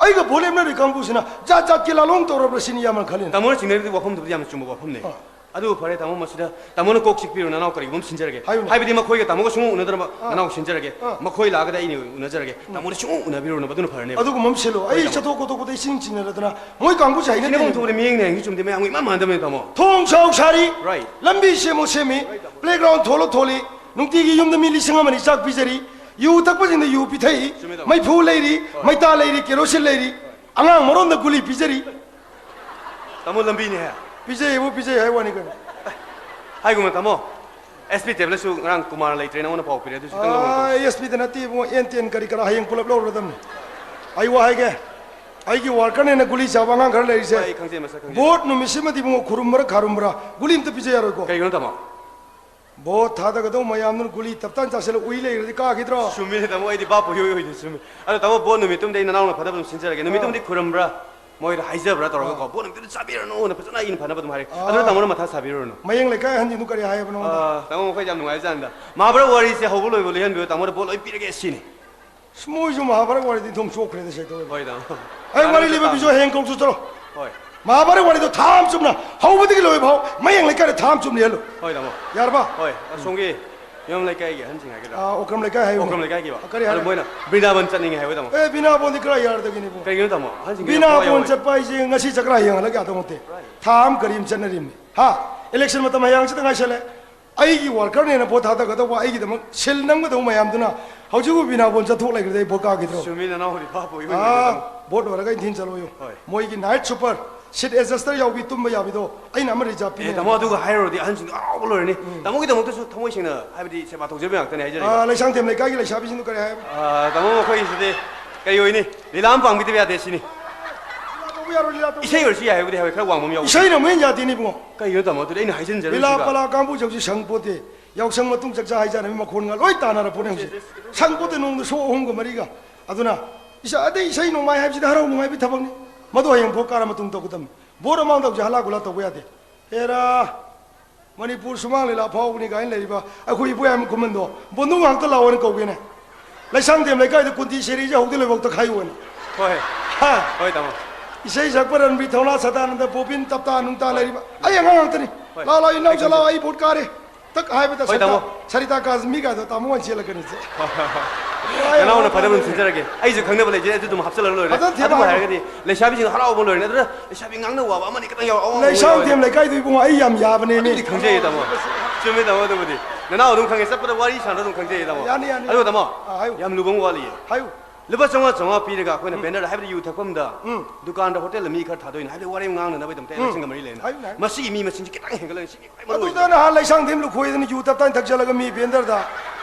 ꯑꯩꯒ vote ꯂꯦꯞꯅꯔꯤ ꯀꯥꯡꯕꯨꯁꯤꯅ ꯖꯥꯠ ꯖꯥꯠꯀꯤ ꯂꯥꯂꯣꯡ ꯇꯧꯔꯕ꯭ꯔꯥ ꯁꯤꯅꯤ ꯏꯌꯥꯝꯕꯅ ꯈꯜꯂꯤꯅ꯫ ꯇꯥꯃꯣꯅ ꯆꯤꯡꯅꯔꯤꯕꯗꯤ ꯋꯥꯐꯝꯗꯨꯕꯨꯗꯤ ꯌꯥꯝꯅ ꯆꯨꯝꯕ ꯋꯥꯐꯝꯅꯦ꯫ ꯑꯥ꯫ ꯑꯗꯨꯕꯨ ꯐꯔꯦ, ꯇꯥꯃꯣ, ꯃꯁꯤꯗ ꯇꯥꯃꯣꯅ ꯀꯣꯛ ꯆꯤꯛꯄꯤꯔꯣ, ꯅꯅꯥꯎ ꯀꯔꯤꯒꯨꯝꯕ ꯑꯃ ꯁꯤꯟꯖꯔꯒꯦ꯫ ꯍꯥꯏꯌꯨꯅꯦ꯫ ꯍꯥꯏꯕꯗꯤ ꯃꯈꯣꯏꯒ ꯇꯥꯃꯣꯒ ꯁꯨꯡꯎ ꯎꯅꯗ꯭ꯔꯕ ꯑꯥ꯫ ꯅꯅꯥꯎ ꯁꯤꯟꯖꯔꯒꯦ꯫ ꯑꯥ꯫ ꯃꯈꯣꯏ ꯂꯥꯛꯑꯒꯗꯤ ꯑꯩꯅ ꯎꯅꯖꯔꯒꯦ꯫ ꯎꯝ꯫ ꯇꯥꯃꯣꯅ ꯁꯨꯡꯎ ꯎꯅꯕꯤꯔꯨꯅꯕ, ꯑꯗꯨꯅ ꯐꯔꯅꯦꯕ꯫ ꯑꯗꯨꯒꯨꯝꯕ ꯑꯃ ꯁꯤꯜꯂꯣ꯫ ꯍꯣꯏ, ꯑꯩ ꯇꯥꯃꯣ꯫ ꯆꯠꯊꯣꯛ ꯈꯣꯠꯇꯣꯛꯄꯗ ꯏꯁꯤꯡ ꯆꯤꯡꯅꯔꯗꯅ ꯃꯣꯏ ꯀꯥꯡꯕꯨꯁꯦ ꯍꯩꯅꯗꯦ꯫ ꯁꯤꯅꯐꯝ ꯊꯣꯛꯄꯗ ꯃꯤꯠꯌꯦꯡꯅ ꯌꯦꯡꯁꯤ ꯆꯨꯝꯗꯦ, ꯃꯌꯥꯝꯒ ꯏꯃꯥꯟ ꯃꯥꯟꯅꯗꯕꯅꯦ, ꯇꯥꯃꯣ꯫ ꯊꯣꯡ ꯁꯥꯎ ꯁꯥꯔꯤ, Right. ꯂꯝꯕꯤ ꯁꯦꯝꯃꯨ ꯁꯦꯝꯃꯤ, Right, ꯇꯥꯃꯣ꯫ Playground ꯊꯣꯜꯂꯨ ꯊꯣꯜꯂꯤ, ꯅꯨꯡꯇꯤꯒꯤ ꯌꯨꯝꯗ ꯃꯤ ꯂꯤꯁꯤꯡ ꯑꯃ ꯑꯅꯤ ꯆꯥꯛ ꯄꯤꯖꯔꯤ, ꯌꯨ ꯊꯛꯄꯁꯤꯡꯗ ꯌꯨ ꯄꯤꯊꯛꯏ, ꯆꯨꯝꯃꯤ, ꯇꯥꯃꯣ꯫ ꯃꯩꯐꯨ ꯂꯩꯔꯤ, ꯍꯣꯏ꯫ ꯃꯩꯇꯥ ꯂꯩꯔꯤ, ꯀꯦꯔꯣꯁꯤꯟ ꯂꯩꯔꯤ, ꯑꯉꯥꯡ ꯃꯔꯣꯟꯗ ꯒꯨꯂꯤ ꯄꯤꯖꯔꯤ꯫ ꯇꯥꯃꯣ, ꯂꯝꯕꯤꯅꯦ ꯍꯦ꯫ ꯄꯤꯖꯩꯕꯨ ꯄꯤꯖꯩ ꯍꯥꯏ ꯋꯥꯅꯤ ꯀꯩꯅꯣ꯫ ꯍꯥꯏꯒꯨꯝꯕ, ꯇꯥꯃꯣ, S P ꯇꯦꯕ꯭ꯂꯦꯠꯁꯨ ꯉꯔꯥꯡ ꯀꯨꯃꯥꯔ ꯂꯩꯇ꯭ꯔꯦ, ꯅꯉꯣꯟꯗ ꯄꯥꯎ ꯄꯤꯔꯦ, ꯑꯗꯨꯁꯨ ꯈꯤꯇꯪ ꯂꯧꯔꯣ꯫ ꯑꯥ, S P ꯗ ꯅꯠꯇꯦ ꯏꯕꯨꯡꯉꯣ, ꯑꯦꯟ ꯇꯦꯟ ꯀꯔꯤ ꯀꯔꯥ ꯍꯌꯦꯡ ꯄꯨꯂꯞ ꯂꯧꯔꯗꯝꯅꯤ꯫ ꯑꯩ ꯋꯥ ꯍꯥꯏꯒꯦ, ꯑꯩꯒꯤ worker ꯅꯦꯅ ꯒꯨꯂꯤ ꯆꯥꯕ ꯑꯉꯥꯡ ꯈꯔ ꯂꯩꯔꯤꯁꯦ꯫ ꯍꯣꯏ, ꯑꯩ ꯈꯪꯖꯩ, ꯃꯁꯛ ꯈꯪꯖꯩ꯫ Vote ꯅꯨꯃꯤꯠꯁꯤꯃꯗꯤ ꯏꯕꯨꯡꯉꯣ ꯈꯨꯔꯨꯝꯕ꯭ꯔꯥ ꯈꯥꯔꯨꯝꯕ꯭ꯔꯥ ꯒꯨꯂꯤ ꯑꯝꯇ ꯄꯤꯖ ꯌꯥꯔꯣꯏꯀꯣ꯫ ꯀꯩꯒꯤꯅꯣ, ꯇꯥꯃꯣ? Vote ꯊꯥꯗꯒꯗꯧ ꯃꯌꯥꯝꯗꯨꯅ ꯒꯨꯂꯤ ꯇꯞꯇꯥꯏ ꯆꯥꯁꯤꯜꯂ ꯎꯏ ꯂꯩꯈ꯭ꯔꯗꯤ ꯀꯥꯈꯤꯗ꯭ꯔꯣ? ꯆꯨꯝꯃꯤꯅꯦ, ꯇꯥꯃꯣ, ꯑꯩꯗꯤ ꯚꯥꯞꯄꯨ ꯏꯑꯣꯏ ꯑꯣꯏꯗꯦ, ꯆꯨꯝꯃꯤ꯫ ꯑꯗꯣ, ꯇꯥꯃꯣ, vote ꯅꯨꯃꯤꯠꯇꯨꯝꯗꯤ ꯑꯩ ꯅꯅꯥꯎꯅ ꯐꯅꯕ ꯑꯗꯨꯝ ꯁꯤꯟꯖꯔꯒꯦ꯫ ꯅꯨꯃꯤꯠꯇꯨꯝꯗꯤ ꯑꯥ꯫ ꯈꯨꯔꯨꯝꯕ꯭ꯔꯥ? ꯃꯣꯏꯗ ꯍꯥꯏꯖꯕ꯭ꯔꯥ ꯇꯧꯔꯒꯀꯣ, ꯑꯥ꯫ Vote ꯅꯨꯃꯤꯠꯇꯨꯗ ꯆꯥꯕꯤꯔꯅꯨꯅ ꯐꯖꯅ ꯑꯩꯅ ꯐꯅꯕ ꯑꯗꯨꯝ ꯍꯥꯏꯔꯒꯦ꯫ ꯑꯗꯨꯅ ꯑꯥ꯫ ꯇꯥꯃꯣꯅ ꯃꯊꯥ ꯁꯥꯕꯤꯔꯨꯔꯅꯨ꯫ ꯃꯌꯦꯡ ꯂꯩꯀꯥꯏ ꯑꯍꯟꯁꯤꯡꯗꯨ ꯀꯔꯤ ꯍꯥꯏꯌꯦꯕ ꯅꯉꯣꯟꯗ? ꯑꯥ, ꯇꯥꯃꯣ, ꯃꯈꯣꯏꯗꯤ ꯌꯥꯝ ꯅꯨꯡꯉꯥꯏꯖꯥꯠꯅꯤꯗ꯫ ꯃꯍꯥꯚꯥꯔꯠ ꯋꯥꯔꯤꯁꯦ ꯍꯧꯕ ꯂꯣꯏꯕ ꯂꯣꯏꯍꯟꯕꯤꯌꯨ, ꯇꯥꯃꯣꯗ vote ꯂꯣꯏ ꯄꯤꯔꯒꯦ ꯁꯤꯅꯤ꯫ ꯑꯁ, ꯃꯣꯏꯁꯨ ꯃꯍꯥꯚꯥꯔꯠ ꯋꯥꯔꯤꯗꯤ ꯊꯣꯡ ꯆꯣꯛꯈ꯭ꯔꯦꯗ, ꯁꯦ ꯇꯧꯋꯦ꯫ ꯍꯣꯏ, ꯇꯥꯃꯣ꯫ ꯑꯩ ꯋꯥꯔꯤ ꯌꯥꯝꯅ ꯂꯤꯕ ꯇꯥꯃꯣ꯫ ꯕꯤꯖꯣꯏ, ꯍꯌꯦꯡ ꯀꯧꯁꯨ ꯆꯠꯂꯣ꯫ ꯍꯣꯏ꯫ ꯃꯍꯥꯚꯥꯔꯠ ꯋꯥꯔꯤꯗꯣ ꯊꯥ ꯑꯃ ꯆꯨꯞꯅ ꯍꯧꯕꯗꯒꯤ ꯂꯣꯏꯕ ꯐꯥꯎ ꯃꯌꯦꯡ ꯂꯩꯀꯥꯏꯗ ꯊꯥ ꯑꯃ ꯆꯨꯞꯅ ꯂꯤꯍꯜꯂꯨ꯫ ꯍꯣꯏ, ꯇꯥꯃꯣ꯫ ꯌꯥꯔꯕ? ꯍꯣꯏ, ꯑꯁꯣꯝꯒꯤ ꯌꯨꯝ ꯂꯩꯀꯥꯏꯒꯤ ꯑꯍꯟꯁꯤꯡ ꯍꯥꯏꯒꯗ꯭ꯔꯥ? ꯑꯥ, ꯑꯣꯀ꯭ꯔꯝ ꯂꯩꯀꯥꯏ ꯍꯥꯏꯌꯨ꯫ ꯑꯣꯀ꯭ꯔꯝ ꯂꯩꯀꯥꯏꯒꯤꯕ? ꯀꯔꯤ ꯑꯗꯣ ꯍꯥꯏꯔꯦ? ꯃꯣꯏꯅ ꯕ꯭ꯔꯤꯟꯗꯥꯕꯟ ꯆꯠꯅꯤꯡꯉꯦ ꯍꯥꯏꯕ, ꯇꯥꯃꯣ꯫ ꯑꯦ, ꯕꯤꯅꯥꯕꯣꯟꯗꯤ ꯀꯔꯥꯏ ꯌꯥꯔꯗꯒꯤꯅꯤꯕꯣ? ꯀꯩꯒꯤꯅꯣ, ꯇꯥꯃꯣ? ꯑꯍꯟꯁꯤꯡꯒꯤ ꯕꯤꯅꯥꯕꯣꯟ ꯊꯋꯥꯏ ꯌꯥꯎꯋꯦ꯫ ꯆꯠꯄ ꯍꯥꯏꯁꯦ ꯉꯁꯤ ꯆꯠꯈ꯭ꯔ ꯍꯌꯦꯡ ꯍꯜꯂꯛ ꯌꯥꯗꯧ ꯅꯠꯇꯦ꯫ Right. ꯊꯥ ꯑꯃ ꯀꯔꯤ ꯑꯃ ꯆꯠꯅꯔꯤꯕꯅꯤ꯫ ꯍꯥ? Election ꯃꯇꯝ ꯍꯌꯦꯡ ꯍꯪꯆꯤꯠꯇ ꯉꯥꯏꯁꯜꯂꯦ꯫ ꯑꯩꯒꯤ worker ꯅꯦꯅ vote ꯊꯥꯗꯒꯗꯧꯕ, ꯑꯩꯒꯤꯗꯃꯛ ꯁꯤꯜ ꯅꯝꯒꯗꯧꯕ ꯃꯌꯥꯝꯗꯨꯅ ꯍꯧꯖꯤꯛꯄꯨ ꯕꯤꯅꯥꯕꯣꯟ ꯆꯠꯊꯣꯛ ꯂꯩꯈ꯭ꯔꯗꯤ ꯑꯩ vote ꯀꯥꯈꯤꯗ꯭ꯔꯣ? ꯆꯨꯝꯃꯤ, ꯅꯅꯥꯎ ꯍꯧꯖꯤꯛ ꯚꯥꯞ ꯑꯣꯏ ꯑꯣꯏ ꯑꯥ, ꯂꯩꯔꯝꯃꯤ꯫ ꯕꯣꯠ ꯂꯣꯏꯔꯒ ꯏꯟꯊꯤꯟ ꯆꯠꯂꯣꯌꯨ꯫ ꯍꯣꯏ꯫ ꯃꯣꯏꯒꯤ ꯅꯥꯏꯠ ꯁꯨꯄꯔ, ꯁꯤꯠ ꯑꯦꯗꯖꯁꯇꯔ ꯌꯥꯎꯕꯤ, ꯇꯨꯝꯕ ꯌꯥꯕꯤꯗꯣ ꯑꯩꯅ ꯑꯃ ꯔꯤꯖꯥꯕ ꯑꯦ, ꯄꯤꯅꯦ꯫ ꯇꯥꯃꯣ, ꯑꯗꯨꯒ ꯍꯥꯏꯔꯨꯔꯗꯤ ꯑꯍꯟꯁꯤꯡꯗꯣ ꯍꯔꯥꯎꯕ ꯂꯣꯏꯔꯅꯤ꯫ ꯎꯝ꯫ ꯇꯥꯃꯣꯒꯤꯗꯃꯛꯇꯁꯨ ꯊꯃꯣꯏ ꯁꯦꯡꯅ, ꯍꯥꯏꯕꯗꯤ, ꯁꯦꯕꯥ ꯇꯧꯖꯕ ꯉꯥꯛꯇꯅꯦ ꯍꯥꯏꯖꯔꯤꯕ꯫ ꯑꯥ, ꯂꯩꯁꯥꯡꯊꯦꯝ ꯂꯩꯀꯥꯏꯒꯤ ꯂꯩꯁꯥꯕꯤꯁꯤꯡꯗꯣ ꯀꯔꯤ ꯍꯥꯏꯕ? ꯑꯥ, ꯇꯥꯃꯣ, ꯃꯈꯣꯏꯒꯤꯁꯤꯗꯤ ꯀꯔꯤ ꯑꯣꯏꯅꯤ? ꯂꯤꯂꯥ ꯑꯃ ꯄꯥꯡꯕꯤꯗꯕ ꯌꯥꯗꯦ ꯁꯤꯅꯤ꯫ ꯂꯤꯂꯥ ꯇꯧꯕ ꯌꯥꯔꯣꯏ, ꯂꯤꯂꯥ ꯇꯧꯕ ꯏꯁꯩ ꯌꯥꯔꯣꯏ꯫ ꯑꯣꯏꯔꯁꯨ ꯌꯥꯏ ꯍꯥꯏꯕꯨꯗꯤ ꯍꯥꯏ, ꯈꯔ ꯋꯥꯡꯕ ꯑꯃ ꯌꯥꯎꯕ꯫ ꯏꯁꯩꯅ ꯑꯃꯨꯛ ꯍꯦꯟꯅ ꯌꯥꯗꯦꯅꯦ ꯏꯕꯨꯡꯉꯣ꯫ ꯀꯩꯒꯤꯅꯣ ꯇꯥꯃꯣ? ꯑꯗꯨꯗꯤ ꯑꯩꯅ ꯍꯥꯏꯖꯤꯟꯖꯔꯨꯁꯤꯒ꯫ ꯂꯤꯂꯥ ꯄꯂꯥ ꯀꯥꯡꯕꯨꯁꯦ ꯍꯧꯖꯤꯛ ꯁꯪꯄꯣꯠꯇꯦ꯫ ꯌꯥꯎꯁꯪ ꯃꯇꯨꯡ ꯆꯥꯛꯆꯥ ꯍꯩꯖꯥꯟꯅꯕꯤ ꯃꯈꯣꯟꯒ ꯂꯣꯏ ꯇꯥꯟꯅꯔ ꯄꯣꯠꯅꯦ ꯍꯧꯖꯤꯛ꯫ ꯁꯪꯄꯣꯠꯇꯦ, ꯅꯣꯡꯃꯗ ꯁꯣ ꯑꯍꯨꯝꯒ ꯃꯔꯤꯒ꯫ ꯑꯗꯨꯅ ꯏꯁ-, ꯑꯇꯩ ꯏꯁꯩ ꯅꯣꯡꯃꯥꯏ ꯍꯥꯏꯕꯁꯤꯗꯤ ꯍꯔꯥꯎ ꯅꯨꯡꯉꯥꯏꯕꯒꯤ ꯊꯕꯛꯅꯤ꯫ ꯃꯗꯨ ꯍꯌꯦꯡ ꯚꯣꯠ ꯀꯥꯔ ꯃꯇꯨꯡ ꯇꯧꯒꯗꯕꯅꯤ꯫ ꯚꯣꯠ ꯃꯃꯥꯡꯗ ꯍꯧꯖꯤꯛ ꯍꯂꯥ ꯒꯨꯂꯥ ꯇꯧꯕ ꯌꯥꯗꯦ꯫ ꯍꯦꯔꯥ, ꯃꯅꯤꯄꯨꯔ ꯁꯨꯃꯥꯡ ꯂꯤꯂꯥ ꯐꯥꯎꯕꯅꯤ ꯀꯥꯏꯅ ꯂꯩꯔꯤꯕ ꯑꯩꯈꯣꯏ ꯏꯕꯣꯌꯥꯏꯃ ꯈꯨꯃꯟꯗꯣ ꯕꯣꯟꯗꯨ ꯉꯥꯛꯇ ꯂꯥꯛꯑꯣꯅ ꯀꯧꯒꯦꯅꯦ꯫ ꯂꯩꯁꯥꯡꯊꯦꯝ ꯂꯩꯀꯥꯏꯗ ꯀꯨꯟꯇꯤ ꯁꯦꯔꯤꯁꯦ ꯍꯧꯗꯤ ꯂꯣꯏꯐꯥꯎꯇ ꯈꯥꯏꯌꯣꯅ꯫ ꯍꯣꯏ꯫ ꯍꯥ? ꯍꯣꯏ, ꯇꯥꯃꯣ꯫ ꯏꯁꯩ ꯁꯛꯄ ꯔꯟꯕꯤ, ꯊꯧꯅꯥ ꯁꯗꯥꯅꯟꯗ, ꯕꯣꯕꯤꯟ, ꯇꯞꯇꯥ ꯅꯨꯡꯇꯥ ꯍꯣꯏ꯫ ꯂꯩꯔꯤꯕ ꯑꯩ ꯑꯉꯥꯡ ꯉꯥꯛꯇꯅꯤ꯫ ꯍꯣꯏ꯫ ꯂꯥꯛꯑꯣ, ꯂꯥꯛꯑꯣ, ꯏꯅꯥꯎ ꯑꯩ ꯆꯠꯂꯣ, ꯈꯪꯖꯩ꯫ ꯑꯩ ꯚꯣꯠ ꯀꯥꯔꯦ꯫ ꯇꯛ ꯍꯥꯏꯕꯗ ꯍꯣꯏ, ꯁꯔꯤꯇꯥ, ꯇꯥꯃꯣ꯫ ꯁꯔꯤꯇꯥ ꯀꯥꯖꯃꯤꯒꯗꯣ ꯇꯥꯃꯣ ꯑꯣꯏꯅ ꯆꯦꯜꯂꯛꯀꯅꯤ ꯏꯆꯦ꯫ ꯅꯅꯥꯎꯅ ꯐꯖꯅ ꯑꯗꯨꯝ ꯁꯤꯟꯖꯔꯒꯦ꯫ ꯑꯩꯁꯨ ꯈꯪꯅꯕ ꯂꯩꯖꯩ, ꯑꯗꯨ ꯑꯗꯨꯝ ꯍꯥꯞꯆꯤꯜꯂꯒ ꯂꯣꯏꯔꯦ꯫ ꯐꯖꯅ ꯊꯦꯝꯃ ꯑꯗꯨꯕꯨ ꯍꯥꯏꯌꯨ꯫ ꯍꯥꯏꯔꯒꯗꯤ ꯂꯩꯁꯥꯕꯤꯁꯤꯡ ꯍꯔꯥꯎꯕ ꯂꯣꯏꯔꯦ꯫ ꯑꯗꯨꯅ ꯂꯩꯁꯥꯕꯤ ꯉꯥꯡꯅ ꯋꯥꯕ ꯑꯃꯅꯤ ꯈꯤꯇꯪ ꯌꯥꯎ-, ꯑꯋꯥꯕ ꯑꯃ ꯂꯩꯁꯥꯡ ꯌꯥꯎꯋꯦ꯫ ꯊꯦꯝ ꯂꯩꯀꯥꯏꯗꯨ ꯏꯕꯨꯡꯉꯣ ꯑꯩ ꯌꯥꯝ ꯌꯥꯕꯅꯦꯃꯤ꯫ ꯑꯗꯨꯕꯨꯗꯤ ꯈꯪꯖꯩꯌꯦ, ꯇꯥꯃꯣ꯫ ꯆꯨꯝꯃꯦ, ꯇꯥꯃꯣ, ꯑꯗꯨꯕꯨꯗꯤ꯫ ꯅꯅꯥꯎ ꯑꯗꯨꯝ ꯈꯪꯉꯦ, ꯆꯠꯄꯗ ꯋꯥꯔꯤ ꯁꯥꯟꯅꯕ ꯑꯗꯨꯝ ꯈꯪꯖꯩꯌꯦ, ꯇꯥꯃꯣ꯫ ꯌꯥꯅꯤ, ꯌꯥꯅꯤ꯫ ꯑꯗꯨꯒ, ꯇꯥꯃꯣ, ꯑꯥ, ꯍꯥꯏꯌꯨ꯫ ꯌꯥꯝ ꯂꯨꯕ ꯑꯃ ꯋꯥꯠꯂꯤꯌꯦ꯫ ꯍꯥꯏꯌꯨ꯫ ꯂꯨꯄꯥ ꯆꯥꯝꯃꯉꯥ, ꯆꯥꯝꯃꯉꯥ ꯄꯤꯔꯒ ꯑꯩꯈꯣꯏꯅ ꯎꯝ꯫ ꯕꯦꯅꯔ, ꯍꯥꯏꯕꯗꯤ ꯌꯨ ꯊꯛꯐꯝꯗ, ꯎꯝ꯫ ꯗꯨꯀꯥꯟꯗ, ꯍꯣꯇꯦꯜꯗ ꯃꯤ ꯈꯔ ꯊꯥꯗꯣꯛꯏꯅꯦ, ꯍꯥꯏꯕꯗꯤ ꯋꯥꯔꯦꯡ ꯉꯥꯡꯅꯅꯕꯒꯤꯗꯃꯛꯇ ꯎꯝ꯫ ꯏꯂꯦꯛꯁꯟꯒ ꯃꯔꯤ ꯂꯩꯅꯅ꯫ ꯍꯥꯏꯌꯨꯅꯦ, ꯍꯥꯏꯌꯨꯅꯦ꯫ ꯃꯁꯤꯒꯤ ꯃꯤ ꯃꯁꯤꯡꯁꯦ ꯈꯤꯇꯪ ꯍꯦꯟꯒꯠꯂꯒ ꯁꯤꯒꯤ ꯈ꯭ꯋꯥꯏ ꯃꯔꯨ ꯑꯗꯨꯗ ꯑꯣꯏꯕ꯫ ꯅꯍꯥꯟ ꯂꯩꯁꯥꯡꯊꯦꯝ ꯂꯨꯈꯣꯏꯗꯅ ꯌꯨ ꯇꯞꯇꯥꯏꯅ ꯊꯛꯆꯜꯂꯒ ꯃꯤ ꯕꯦꯟꯗꯔꯗ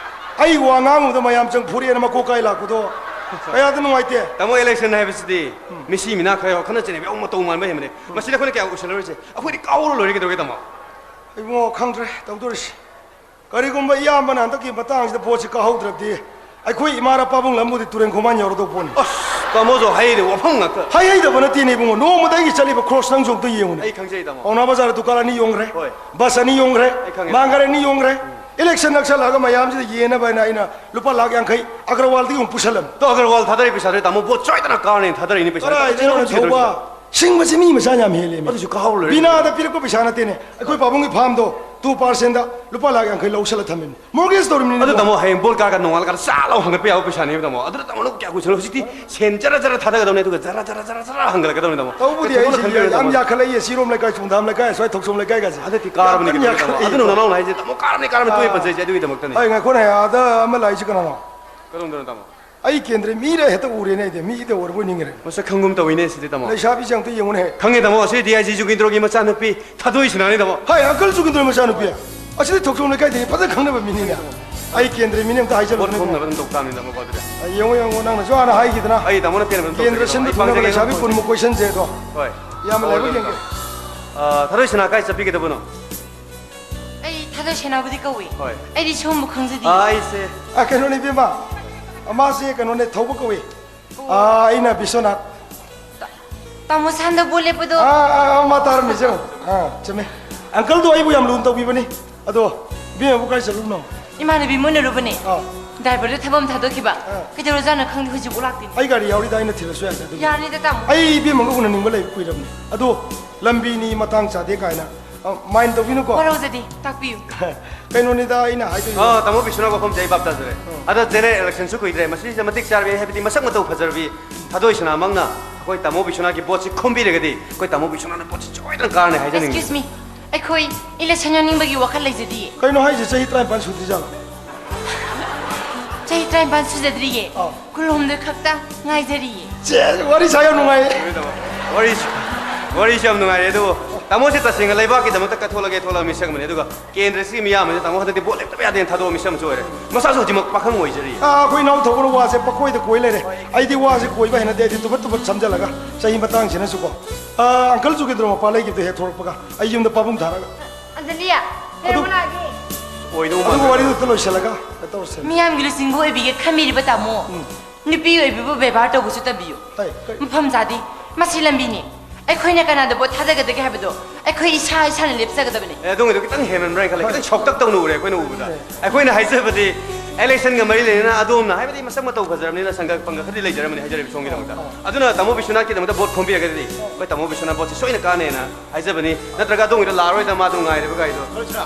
ꯑꯩ ꯋꯥ ꯉꯥꯡꯕꯗ ꯃꯌꯥꯝ ꯆꯪ ꯐꯨꯔꯦꯅ ꯃꯀꯣꯛ ꯀꯥꯏ ꯂꯥꯛꯄꯗꯣ ꯀꯌꯥꯗ ꯅꯨꯡꯉꯥꯏꯇꯦ꯫ ꯇꯥꯃꯣ, ꯏꯂꯦꯛꯁꯟ ꯍꯥꯏꯕꯁꯤꯗꯤ ꯎꯝ꯫ ꯃꯤꯁꯤ ꯃꯤꯅꯥ ꯈꯔ ꯌꯥꯎ, ꯈꯠꯅ ꯆꯩꯅꯕ ꯌꯥꯎ, ꯃꯇꯧ ꯃꯥꯟꯕ ꯍꯦꯟꯕꯅꯦ꯫ ꯎꯝ꯫ ꯃꯁꯤꯗ ꯑꯩꯈꯣꯏꯅ ꯀꯌꯥ ꯎꯁꯜꯂꯔꯣꯏꯁꯦ꯫ ꯑꯩꯈꯣꯏꯗꯤ ꯀꯥꯎꯔ ꯂꯣꯏꯔꯦ, ꯀꯩꯗꯧꯔꯒꯦ, ꯇꯥꯃꯣ? ꯏꯕꯨꯡꯉꯣ, ꯈꯪꯗ꯭ꯔꯦ ꯇꯧꯗꯣꯔꯤꯁꯤ꯫ ꯀꯔꯤꯒꯨꯝꯕ ꯏꯌꯥꯝꯕꯅ ꯍꯟꯗꯛꯀꯤ ꯃꯇꯥꯡꯁꯤꯗ ꯚꯣꯠꯁꯤ ꯀꯥꯍꯧꯗ꯭ꯔꯕꯗꯤ ꯑꯩꯈꯣꯏ ꯏꯃꯥꯔꯥ ꯄꯥꯕꯨꯡ ꯂꯝꯕꯨꯗꯤ ꯇꯨꯔꯦꯟ ꯈꯣꯡꯕꯥꯟ ꯌꯧꯔꯗꯧ ꯄꯣꯠꯅꯤ꯫ ꯑꯁ, ꯇꯥꯃꯣꯁꯨ ꯍꯥꯏꯔꯤꯗꯣ ꯋꯥꯐꯝ ꯉꯥꯛꯇ꯫ ꯍꯥꯏꯍꯩꯗꯕ ꯅꯠꯇꯦꯅꯦ ꯏꯕꯨꯡꯉꯣ, ꯅꯣꯡꯃꯗ ꯑꯩꯒꯤ ꯆꯠꯂꯤꯕ ꯈ꯭ꯔꯣꯁ ꯅꯪꯁꯨ ꯑꯝꯇ ꯌꯦꯡꯉꯨꯅꯦ꯫ ꯑꯩ ꯈꯪꯖꯩ, ꯇꯥꯃꯣ꯫ ꯄꯥꯎꯅꯥ ꯕꯖꯥꯔꯗ ꯗꯨꯀꯥꯟ ꯑꯅꯤ ꯌꯣꯟꯈ꯭ꯔꯦ, ꯍꯣꯏ꯫ ꯕꯁ ꯑꯅꯤ ꯌꯣꯟꯈ꯭ꯔꯦ, ꯑꯩ ꯈꯪꯉꯦ꯫ ꯃꯥꯡꯒꯔ ꯑꯅꯤ ꯌꯣꯟꯈ꯭ꯔꯦ꯫ ꯎꯝ꯫ ꯏꯂꯦꯛꯁꯟ ꯅꯛꯁꯜꯂꯛꯑꯒ ꯃꯌꯥꯝꯁꯤꯗ ꯌꯦꯟꯅꯕ ꯍꯥꯏꯅ ꯑꯩꯅ ꯂꯨꯄꯥ ꯂꯥꯈ ꯌꯥꯡꯈꯩ ꯑꯒꯔꯋꯥꯜꯗꯒꯤ ꯑꯃꯨꯛ ꯄꯨꯁꯜꯂꯝꯃꯤ꯫ ꯇꯣ, ꯑꯒꯔꯋꯥꯜ ꯊꯥꯗꯔꯤ ꯄꯩꯁꯥꯗꯨꯗꯤ ꯇꯥꯃꯣ ꯚꯣꯠ ꯁꯣꯏꯗꯅ ꯀꯥꯔꯅꯤ ꯊꯥꯗꯔꯛꯏꯅꯦ ꯄꯩꯁꯥ꯫ ꯀꯗꯥꯏꯗꯩꯅꯣ ꯊꯧꯕ? ꯁꯤꯡꯕꯁꯤ ꯃꯤ ꯃꯆꯥ ꯌꯥꯝ ꯍꯦꯜꯂꯦꯃꯤ꯫ ꯑꯗꯨꯁꯨ ꯀꯥꯍꯧꯔꯦ꯫ ꯕꯤꯅꯥꯗ ꯄꯤꯔꯛꯄ ꯄꯩꯁꯥ ꯅꯠꯇꯦꯅꯦ꯫ ꯑꯩꯈꯣꯏ ꯄꯥꯕꯨꯡꯒꯤ ꯐꯥꯝꯗꯣ two percentꯗ ꯂꯨꯄꯥ ꯂꯥꯈ ꯌꯥꯡꯈꯩ ꯂꯧꯁꯜꯂ ꯊꯝꯃꯤꯅꯤ꯫ Mortgage ꯇꯧꯔꯤꯕꯅꯤꯅꯦ꯫ ꯑꯗꯨ ꯇꯥꯃꯣ, ꯍꯌꯦꯡ ꯕꯣꯜ ꯀꯥꯔꯒ ꯅꯣꯡꯉꯥꯜꯂꯀꯥꯟꯗ ꯆꯥ ꯂꯥꯎ ꯍꯪꯒꯠꯄ ꯌꯥꯕ ꯄꯩꯁꯥꯅꯦꯕ ꯇꯥꯃꯣ꯫ ꯑꯗꯨꯗ ꯇꯥꯃꯣꯅ ꯀꯌꯥ ꯀꯨꯏꯁꯜꯂꯣ? ꯍꯧꯖꯤꯛꯇꯤ ꯁꯦꯟ ꯖꯔ ꯖꯔ ꯊꯥꯗꯒꯗꯕꯅꯦ, ꯑꯗꯨꯒ ꯖꯔ ꯖꯔ ꯖꯔ ꯖꯔ ꯍꯪꯒꯠꯂꯛꯀꯗꯕꯅꯦ ꯇꯥꯃꯣ꯫ ꯇꯧꯕꯨꯗꯤ ꯀꯩꯗꯧꯕꯅꯣ ꯑꯩꯁꯦ ꯈꯪꯕꯤꯔꯣꯏ ꯌꯥꯝ ꯇꯥꯃꯣ꯫ ꯌꯥꯈꯠꯂꯛꯏꯌꯦ꯫ ꯁꯤꯔꯣꯝ ꯂꯩꯀꯥꯏ, ꯆꯨꯝꯗꯥꯝ ꯂꯩꯀꯥꯏ, ꯑꯁ꯭ꯋꯥꯏ ꯊꯣꯛꯆꯣꯝ ꯂꯩꯀꯥꯏꯒꯁꯦ꯫ ꯍꯟꯗꯛꯇꯤ ꯀꯥꯔꯕꯅꯤ ꯌꯥꯝ ꯀꯟꯅ ꯀꯩꯅꯣ ꯇꯥꯃꯣ꯫ ꯌꯥꯈꯠꯂꯛꯏꯌꯦ꯫ ꯑꯗꯨꯅ ꯅꯅꯥꯎꯅ ꯍꯥꯏꯁꯦ ꯇꯥꯃꯣ ꯀꯥꯔꯕꯅꯤ, ꯀꯥꯔꯕꯅꯤ, ꯇꯣꯏꯅ ꯑꯥ꯫ ꯄꯟꯖꯩꯁꯦ ꯑꯗꯨꯒꯤꯗꯃꯛꯇꯅꯤ꯫ ꯍꯣꯏ, ꯉꯥꯏꯈꯣꯅꯦ, ꯑꯥꯗ ꯑꯃ ꯂꯥꯛꯏꯁꯦ ꯀꯅꯥꯅꯣ? ꯀꯔꯣꯝꯗꯅꯣ ꯇꯥꯃꯣ? ꯑꯩ ꯀꯦꯟꯗ꯭ꯔ ꯃꯤꯔ ꯍꯦꯛꯇ ꯎꯔꯦꯅꯦ, ꯑꯩꯗꯤ ꯃꯤꯗ ꯑꯣꯏꯔꯕꯣꯏ ꯅꯤꯡꯉꯤꯔꯦ꯫ ꯃꯁꯛ ꯈꯪꯒꯨꯝ ꯇꯧꯏꯅꯦ ꯁꯤꯗꯤ, ꯇꯥꯃꯣ꯫ ꯂꯩꯁꯥꯕꯤꯁꯦ ꯑꯝꯇ ꯌꯦꯡꯉꯨꯅꯦꯍꯦ꯫ ꯈꯪꯉꯦ, ꯇꯥꯃꯣ, ꯑꯁꯤ ꯗꯤ ꯑꯥꯏ ꯖꯤ ꯖꯨꯒꯤꯟꯗ꯭ꯔꯣꯒꯤ ꯃꯆꯥꯅꯨꯄꯤ ꯊꯥꯗꯣꯏ ꯁꯅꯥꯅꯤ, ꯇꯥꯃꯣ꯫ ꯍꯥꯏ, ꯑꯪꯀꯜ ꯖꯨꯒꯤꯟꯗ꯭ꯔꯣ ꯃꯆꯥꯅꯨꯄꯤ? ꯑꯁꯤꯗꯤ ꯊꯣꯛꯆꯣꯝ ꯂꯩꯀꯥꯏꯗꯒꯤ ꯐꯖꯅ ꯈꯪꯅꯕ ꯃꯤꯅꯤꯅꯦ꯫ ꯑꯩ ꯀꯦꯟꯗ꯭ꯔ ꯃꯤꯅꯤ, ꯑꯝꯇ ꯄꯣꯠ ꯍꯥꯏꯖꯜꯂꯨꯅꯦ꯫ ꯈꯣꯝꯅꯕ ꯑꯗꯨꯝ ꯇꯧ ꯇꯥꯕꯅꯤ, ꯇꯥꯃꯣ, ꯑꯗꯨꯗꯤ꯫ ꯑ, ꯌꯦꯡꯉꯣ, ꯌꯦꯡꯉꯣ, ꯅꯪꯅꯁꯨ ꯍꯥꯟꯅ ꯍꯥꯏꯈꯤꯗꯅ꯫ ꯑꯩ ꯇꯥꯃꯣꯅ ꯄꯦꯟꯅꯕ ꯑꯗꯨꯝ ꯀꯦꯟꯗ꯭ꯔ ꯇꯧꯖꯒꯦ, ꯁꯤꯟꯕ ꯑꯩ ꯊꯨꯡꯅꯕ ꯄꯥꯡꯖꯒꯦ, ꯂꯩꯁꯥꯕꯤ ꯇꯥꯃꯣ꯫ ꯀꯨꯟꯃꯨꯛ ꯀꯣꯏꯁꯟꯁꯦ ꯑꯗꯣ꯫ ꯍꯣꯏ꯫ ꯌꯥꯝꯅ ꯍꯣꯏ, ꯂꯥꯏꯕꯛ ꯍꯣꯏ, ꯌꯦꯡꯒꯦ꯫ ꯇꯥꯃꯣ꯫ ꯑ, ꯊꯥꯗꯣꯏ ꯁꯅꯥ ꯀꯥꯏ ꯆꯠꯄꯤꯒꯗꯕꯅꯣ? ꯑꯩ ꯊꯥꯗꯣꯏ ꯁꯦꯅꯥꯕꯨꯗꯤ ꯀꯧꯏ꯫ ꯍꯣꯏ꯫ ꯑꯩꯗꯤ ꯁꯤꯒꯨꯝꯕ ꯈꯪꯖꯗꯦ꯫ ꯑ, ꯑꯩꯁꯦ ꯑ, ꯀꯩꯅꯣꯅꯦ, ꯏꯕꯦꯝꯃ꯫ ꯑ, ꯃꯥꯁꯦ ꯀꯩꯅꯣꯅꯦ, ꯊꯧꯕ ꯀꯧꯏ꯫ ꯑꯣ꯫ ꯑ, ꯑꯩꯅ ꯕꯤꯁ꯭ꯋꯅꯥꯊ꯫ ꯇꯥ-, ꯇꯥꯃꯣ ꯁꯥꯟꯗ ꯕꯣꯠ ꯂꯦꯞꯄꯗꯣ꯫ ꯑ, ꯑ, ꯑ, ꯃꯥ ꯇꯥꯔꯝꯃꯤꯁꯦ ꯌꯦꯡꯉꯣ꯫ ꯑ, ꯆꯨꯝꯃꯦ꯫ ꯑꯪꯀꯜꯗꯣ ꯑꯩꯕꯨ ꯌꯥꯝ ꯂꯨꯅ ꯇꯧꯕꯤꯕꯅꯤ꯫ ꯑꯗꯣ ꯏꯕꯦꯝꯃꯕꯨ ꯀꯥꯏ ꯆꯠꯂꯨꯕꯅꯣ? ꯏꯃꯥꯟꯅꯕꯤ ꯑꯃ ꯎꯅꯔꯨꯕꯅꯦ꯫ ꯑ꯫ ꯗ꯭ꯔꯥꯏꯚꯔꯗꯣ ꯊꯕꯛ ꯑꯃ ꯊꯥꯗꯣꯛꯈꯤꯕ꯫ ꯑ꯫ ꯀꯩꯗꯧꯔꯖꯥꯠꯅꯣ ꯈꯪꯗꯦ, ꯍꯧꯖꯤꯛꯐꯥꯎ ꯂꯥꯛꯇꯦꯅꯦ꯫ ꯑꯩ ꯒꯥꯔꯤ ꯌꯥꯎꯔꯤꯗ, ꯑꯩꯅ ꯊꯤꯜꯂꯁꯨ ꯌꯥꯏꯗ ꯑꯗꯨꯕꯨ꯫ ꯌꯥꯅꯤꯗ, ꯇꯥꯃꯣ꯫ ꯑꯩ ꯏꯕꯦꯝꯃꯒ ꯎꯅꯅꯤꯡꯕ ꯂꯩꯕ ꯀꯨꯏꯔꯕꯅꯤ꯫ ꯑꯗꯣ ꯂꯝꯕꯤꯅꯤ ꯃꯇꯥꯡ ꯆꯥꯗꯦ ꯀꯥꯏꯅ ꯑ, mind ꯇꯧꯕꯤꯅꯨꯀꯣ꯫ ꯋꯥꯔꯧꯖꯗꯦ, ꯇꯥꯛꯄꯤꯌꯨ꯫ ꯀꯩꯅꯣꯅꯤꯗ ꯑꯩꯅ ꯍꯥꯏꯗꯣꯏꯁꯦ꯫ ꯑ, ꯇꯥꯃꯣ ꯕꯤꯁ꯭ꯋꯅꯥꯊ, ꯋꯥꯐꯝꯁꯦ ꯑꯩ ꯚꯥꯞ ꯇꯥꯖꯔꯦ꯫ ꯑ꯫ ꯑꯗꯣ ꯖꯦꯅꯔꯦꯜ ꯏꯂꯦꯛꯁꯟꯁꯨ ꯀꯨꯏꯗ꯭ꯔꯦ, ꯃꯁꯤꯁꯤꯗ ꯃꯇꯤꯛ ꯆꯥꯔꯕꯤ, ꯍꯥꯏꯕꯗꯤ ꯃꯁꯛ ꯃꯇꯧ ꯐꯖꯔꯕꯤ ꯊꯥꯗꯣꯏ ꯁꯅꯥꯃꯛꯅ ꯑꯩꯈꯣꯏ ꯇꯥꯃꯣ ꯕꯤꯁ꯭ꯋꯅꯥꯊꯀꯤ ꯚꯣꯠꯁꯤ ꯈꯣꯝꯕꯤꯔꯒꯗꯤ ꯑꯩꯈꯣꯏ ꯇꯥꯃꯣ ꯕꯤꯁ꯭ꯋꯅꯥꯊꯅ ꯚꯣꯠꯁꯤ ꯁꯣꯏꯗꯅ ꯀꯥꯔꯅꯤ ꯍꯥꯏꯖꯅꯤꯡꯉꯤ꯫ Excuse me, ꯑꯩꯈꯣꯏ ꯏꯂꯦꯛꯁꯟ ꯌꯥꯎꯅꯤꯡꯕꯒꯤ ꯋꯥꯈꯜ ꯂꯩꯖꯗꯤꯌꯦ꯫ ꯀꯩꯅꯣ ꯍꯥꯏꯁꯦ, ꯆꯍꯤ ꯇꯔꯥꯅꯤꯄꯥꯟ ꯁꯨꯗ꯭ꯔꯤꯖꯥꯠꯂꯣ? ꯆꯍꯤ ꯇꯔꯥꯅꯤꯄꯥꯟ ꯁꯨꯖꯗ꯭ꯔꯤꯌꯦ꯫ ꯑꯥ꯫ ꯀꯨꯟꯍꯨꯝꯗꯣꯏ ꯈꯛꯇ ꯉꯥꯏꯖꯔꯤꯌꯦ꯫ ꯆꯦ, ꯋꯥꯔꯤ ꯁꯥ ꯌꯥꯝ ꯅꯨꯡꯉꯥꯏꯌꯦ꯫ ꯋꯥꯔꯤ, ꯋꯥꯔꯤꯁꯨ ꯌꯥꯝ ꯅꯨꯡꯉꯥꯏꯔꯦ, ꯑꯗꯨꯕꯨ ꯇꯥꯃꯣꯁꯦ ꯇꯁꯦꯡꯅ ꯂꯩꯕꯥꯛꯀꯤꯗꯃꯛꯇ ꯀꯠꯊꯣꯛꯂꯒꯦ ꯊꯣꯛꯂꯛꯑ ꯃꯤꯁꯛ ꯑꯃꯅꯤ, ꯑꯗꯨꯒ ꯀꯦꯟꯗ꯭ꯔꯁꯤꯒꯤ ꯃꯤꯌꯥꯝ ꯑꯁꯤꯅ ꯇꯥꯃꯣ ꯍꯟꯗꯛꯇꯤ ꯚꯣꯠ ꯂꯦꯞꯇꯕ ꯌꯥꯗꯦꯅ ꯊꯥꯗꯣꯛꯑ ꯃꯤꯁꯛ ꯑꯃꯁꯨ ꯑꯣꯏꯔꯦ꯫ ꯃꯁꯥꯁꯨ ꯍꯧꯖꯤꯛꯃꯛ ꯄꯥꯈꯪ ꯑꯣꯏꯖꯔꯤ꯫ ꯑꯥ, ꯑꯩꯈꯣꯏ ꯏꯅꯥꯎ ꯊꯧꯕꯅ ꯋꯥꯁꯦ ꯄꯀꯣꯏꯗ ꯀꯣꯏ ꯂꯩꯔꯦ꯫ ꯑꯩꯗꯤ ꯋꯥꯁꯦ ꯀꯣꯏꯕ ꯍꯩꯅꯗꯦ, ꯑꯩꯗꯤ ꯇꯨꯐꯠ ꯇꯨꯐꯠ ꯁꯝꯖꯜꯂꯒ ꯆꯍꯤ ꯃꯇꯥꯡꯁꯤꯅꯁꯨꯀꯣ꯫ ꯑꯥ, ꯑꯪꯀꯜ ꯖꯨꯒꯦꯟꯗ꯭ꯔꯣ ꯃꯄꯥ ꯂꯩꯈꯤꯕꯗꯣ ꯍꯦꯛ ꯊꯣꯛꯂꯛꯄꯒ ꯑꯩ ꯌꯨꯝꯗ ꯄꯥꯕꯨꯡ ꯊꯥꯔꯒ꯫ ꯑꯟꯖꯂꯤ, ꯑꯗꯨ ꯀꯩꯗꯧꯕ ꯂꯥꯛꯑꯒꯦ? ꯑꯣꯏꯗꯧ ꯑꯗꯨꯒ ꯃꯥꯟꯗ꯭ꯔꯦ꯫ ꯋꯥꯔꯤꯗꯨ ꯑꯝꯇ ꯂꯣꯏꯁꯤꯜꯂꯒ ꯀꯩꯅꯣ ꯇꯧꯔꯁꯦ꯫ ꯃꯤꯌꯥꯝꯒꯤ ꯂꯨꯆꯤꯡꯕ ꯑꯣꯏꯕꯤꯒꯦ ꯈꯟꯕꯤꯔꯤꯕ ꯇꯥꯃꯣ꯫ ꯎꯝ꯫ ꯅꯨꯄꯤ ꯑꯣꯏꯕꯤꯕꯨ ꯕꯦꯕꯥꯔ ꯇꯧꯕꯁꯨ ꯇꯝꯕꯤꯌꯨ꯫ ꯍꯩ, ꯀꯩ? ꯃꯐꯝ ꯆꯥꯗꯦ꯫ ꯃꯁꯤ ꯂꯝꯕꯤꯅꯤ꯫ ꯑꯩꯈꯣꯏꯅ ꯀꯅꯥꯗ ꯚꯣꯠ ꯊꯥꯗꯒꯗꯒꯦ ꯍꯥꯏꯕꯗꯣ ꯑꯩꯈꯣꯏ ꯏꯁꯥ ꯏꯁꯥꯅ ꯂꯦꯞꯆꯒꯗꯕꯅꯤ꯫ ꯑꯦ, ꯑꯗꯣꯝꯒꯤꯗꯣ ꯈꯤꯇꯪ ꯍꯦꯟꯃꯟꯕ꯭ꯔꯥ ꯈꯜꯂꯦ, ꯈꯤꯇꯪ ꯁꯥꯎꯇꯛ ꯇꯧꯅ ꯎꯔꯦ ꯑꯩꯈꯣꯏꯅ ꯎꯕꯗ꯫ ꯑꯦ꯫ ꯑꯩꯈꯣꯏꯅ ꯍꯥꯏꯖꯕꯗꯤ ꯏꯂꯦꯛꯁꯟꯒ ꯃꯔꯤ ꯂꯩꯅꯅ ꯑꯗꯣꯝꯅ ꯍꯥꯏꯕꯗꯤ ꯃꯁꯛ ꯃꯇꯧ ꯐꯖꯔꯕꯅꯤꯅ ꯁꯪꯒ ꯄꯪꯒ ꯈꯔꯗꯤ ꯂꯩꯖꯔꯝꯃꯅꯤ ꯍꯥꯏꯖꯔꯤꯕ ꯁꯣꯝꯒꯤꯗꯃꯛꯇ꯫ ꯑꯗꯨꯅ ꯇꯥꯃꯣ ꯕꯤꯁ꯭ꯋꯅꯥꯊꯀꯤꯗꯃꯛꯇ ꯚꯣꯠ ꯈꯣꯝꯕꯤꯔꯒꯗꯤ ꯑꯩꯈꯣꯏ ꯇꯥꯃꯣ ꯕꯤꯁ꯭ꯋꯅꯥꯊ ꯚꯣꯠꯁꯤ ꯁꯣꯏꯅ ꯀꯥꯟꯅꯦꯅ ꯍꯥꯏꯖꯕꯅꯤ꯫ ꯅꯠꯇ꯭ꯔꯒ ꯑꯗꯣꯝꯒꯤꯗ ꯂꯥꯛꯑꯔꯣꯏꯗ ꯃꯥꯗꯣ ꯉꯥꯏꯔꯤꯕ ꯒꯥꯔꯤꯗꯣ꯫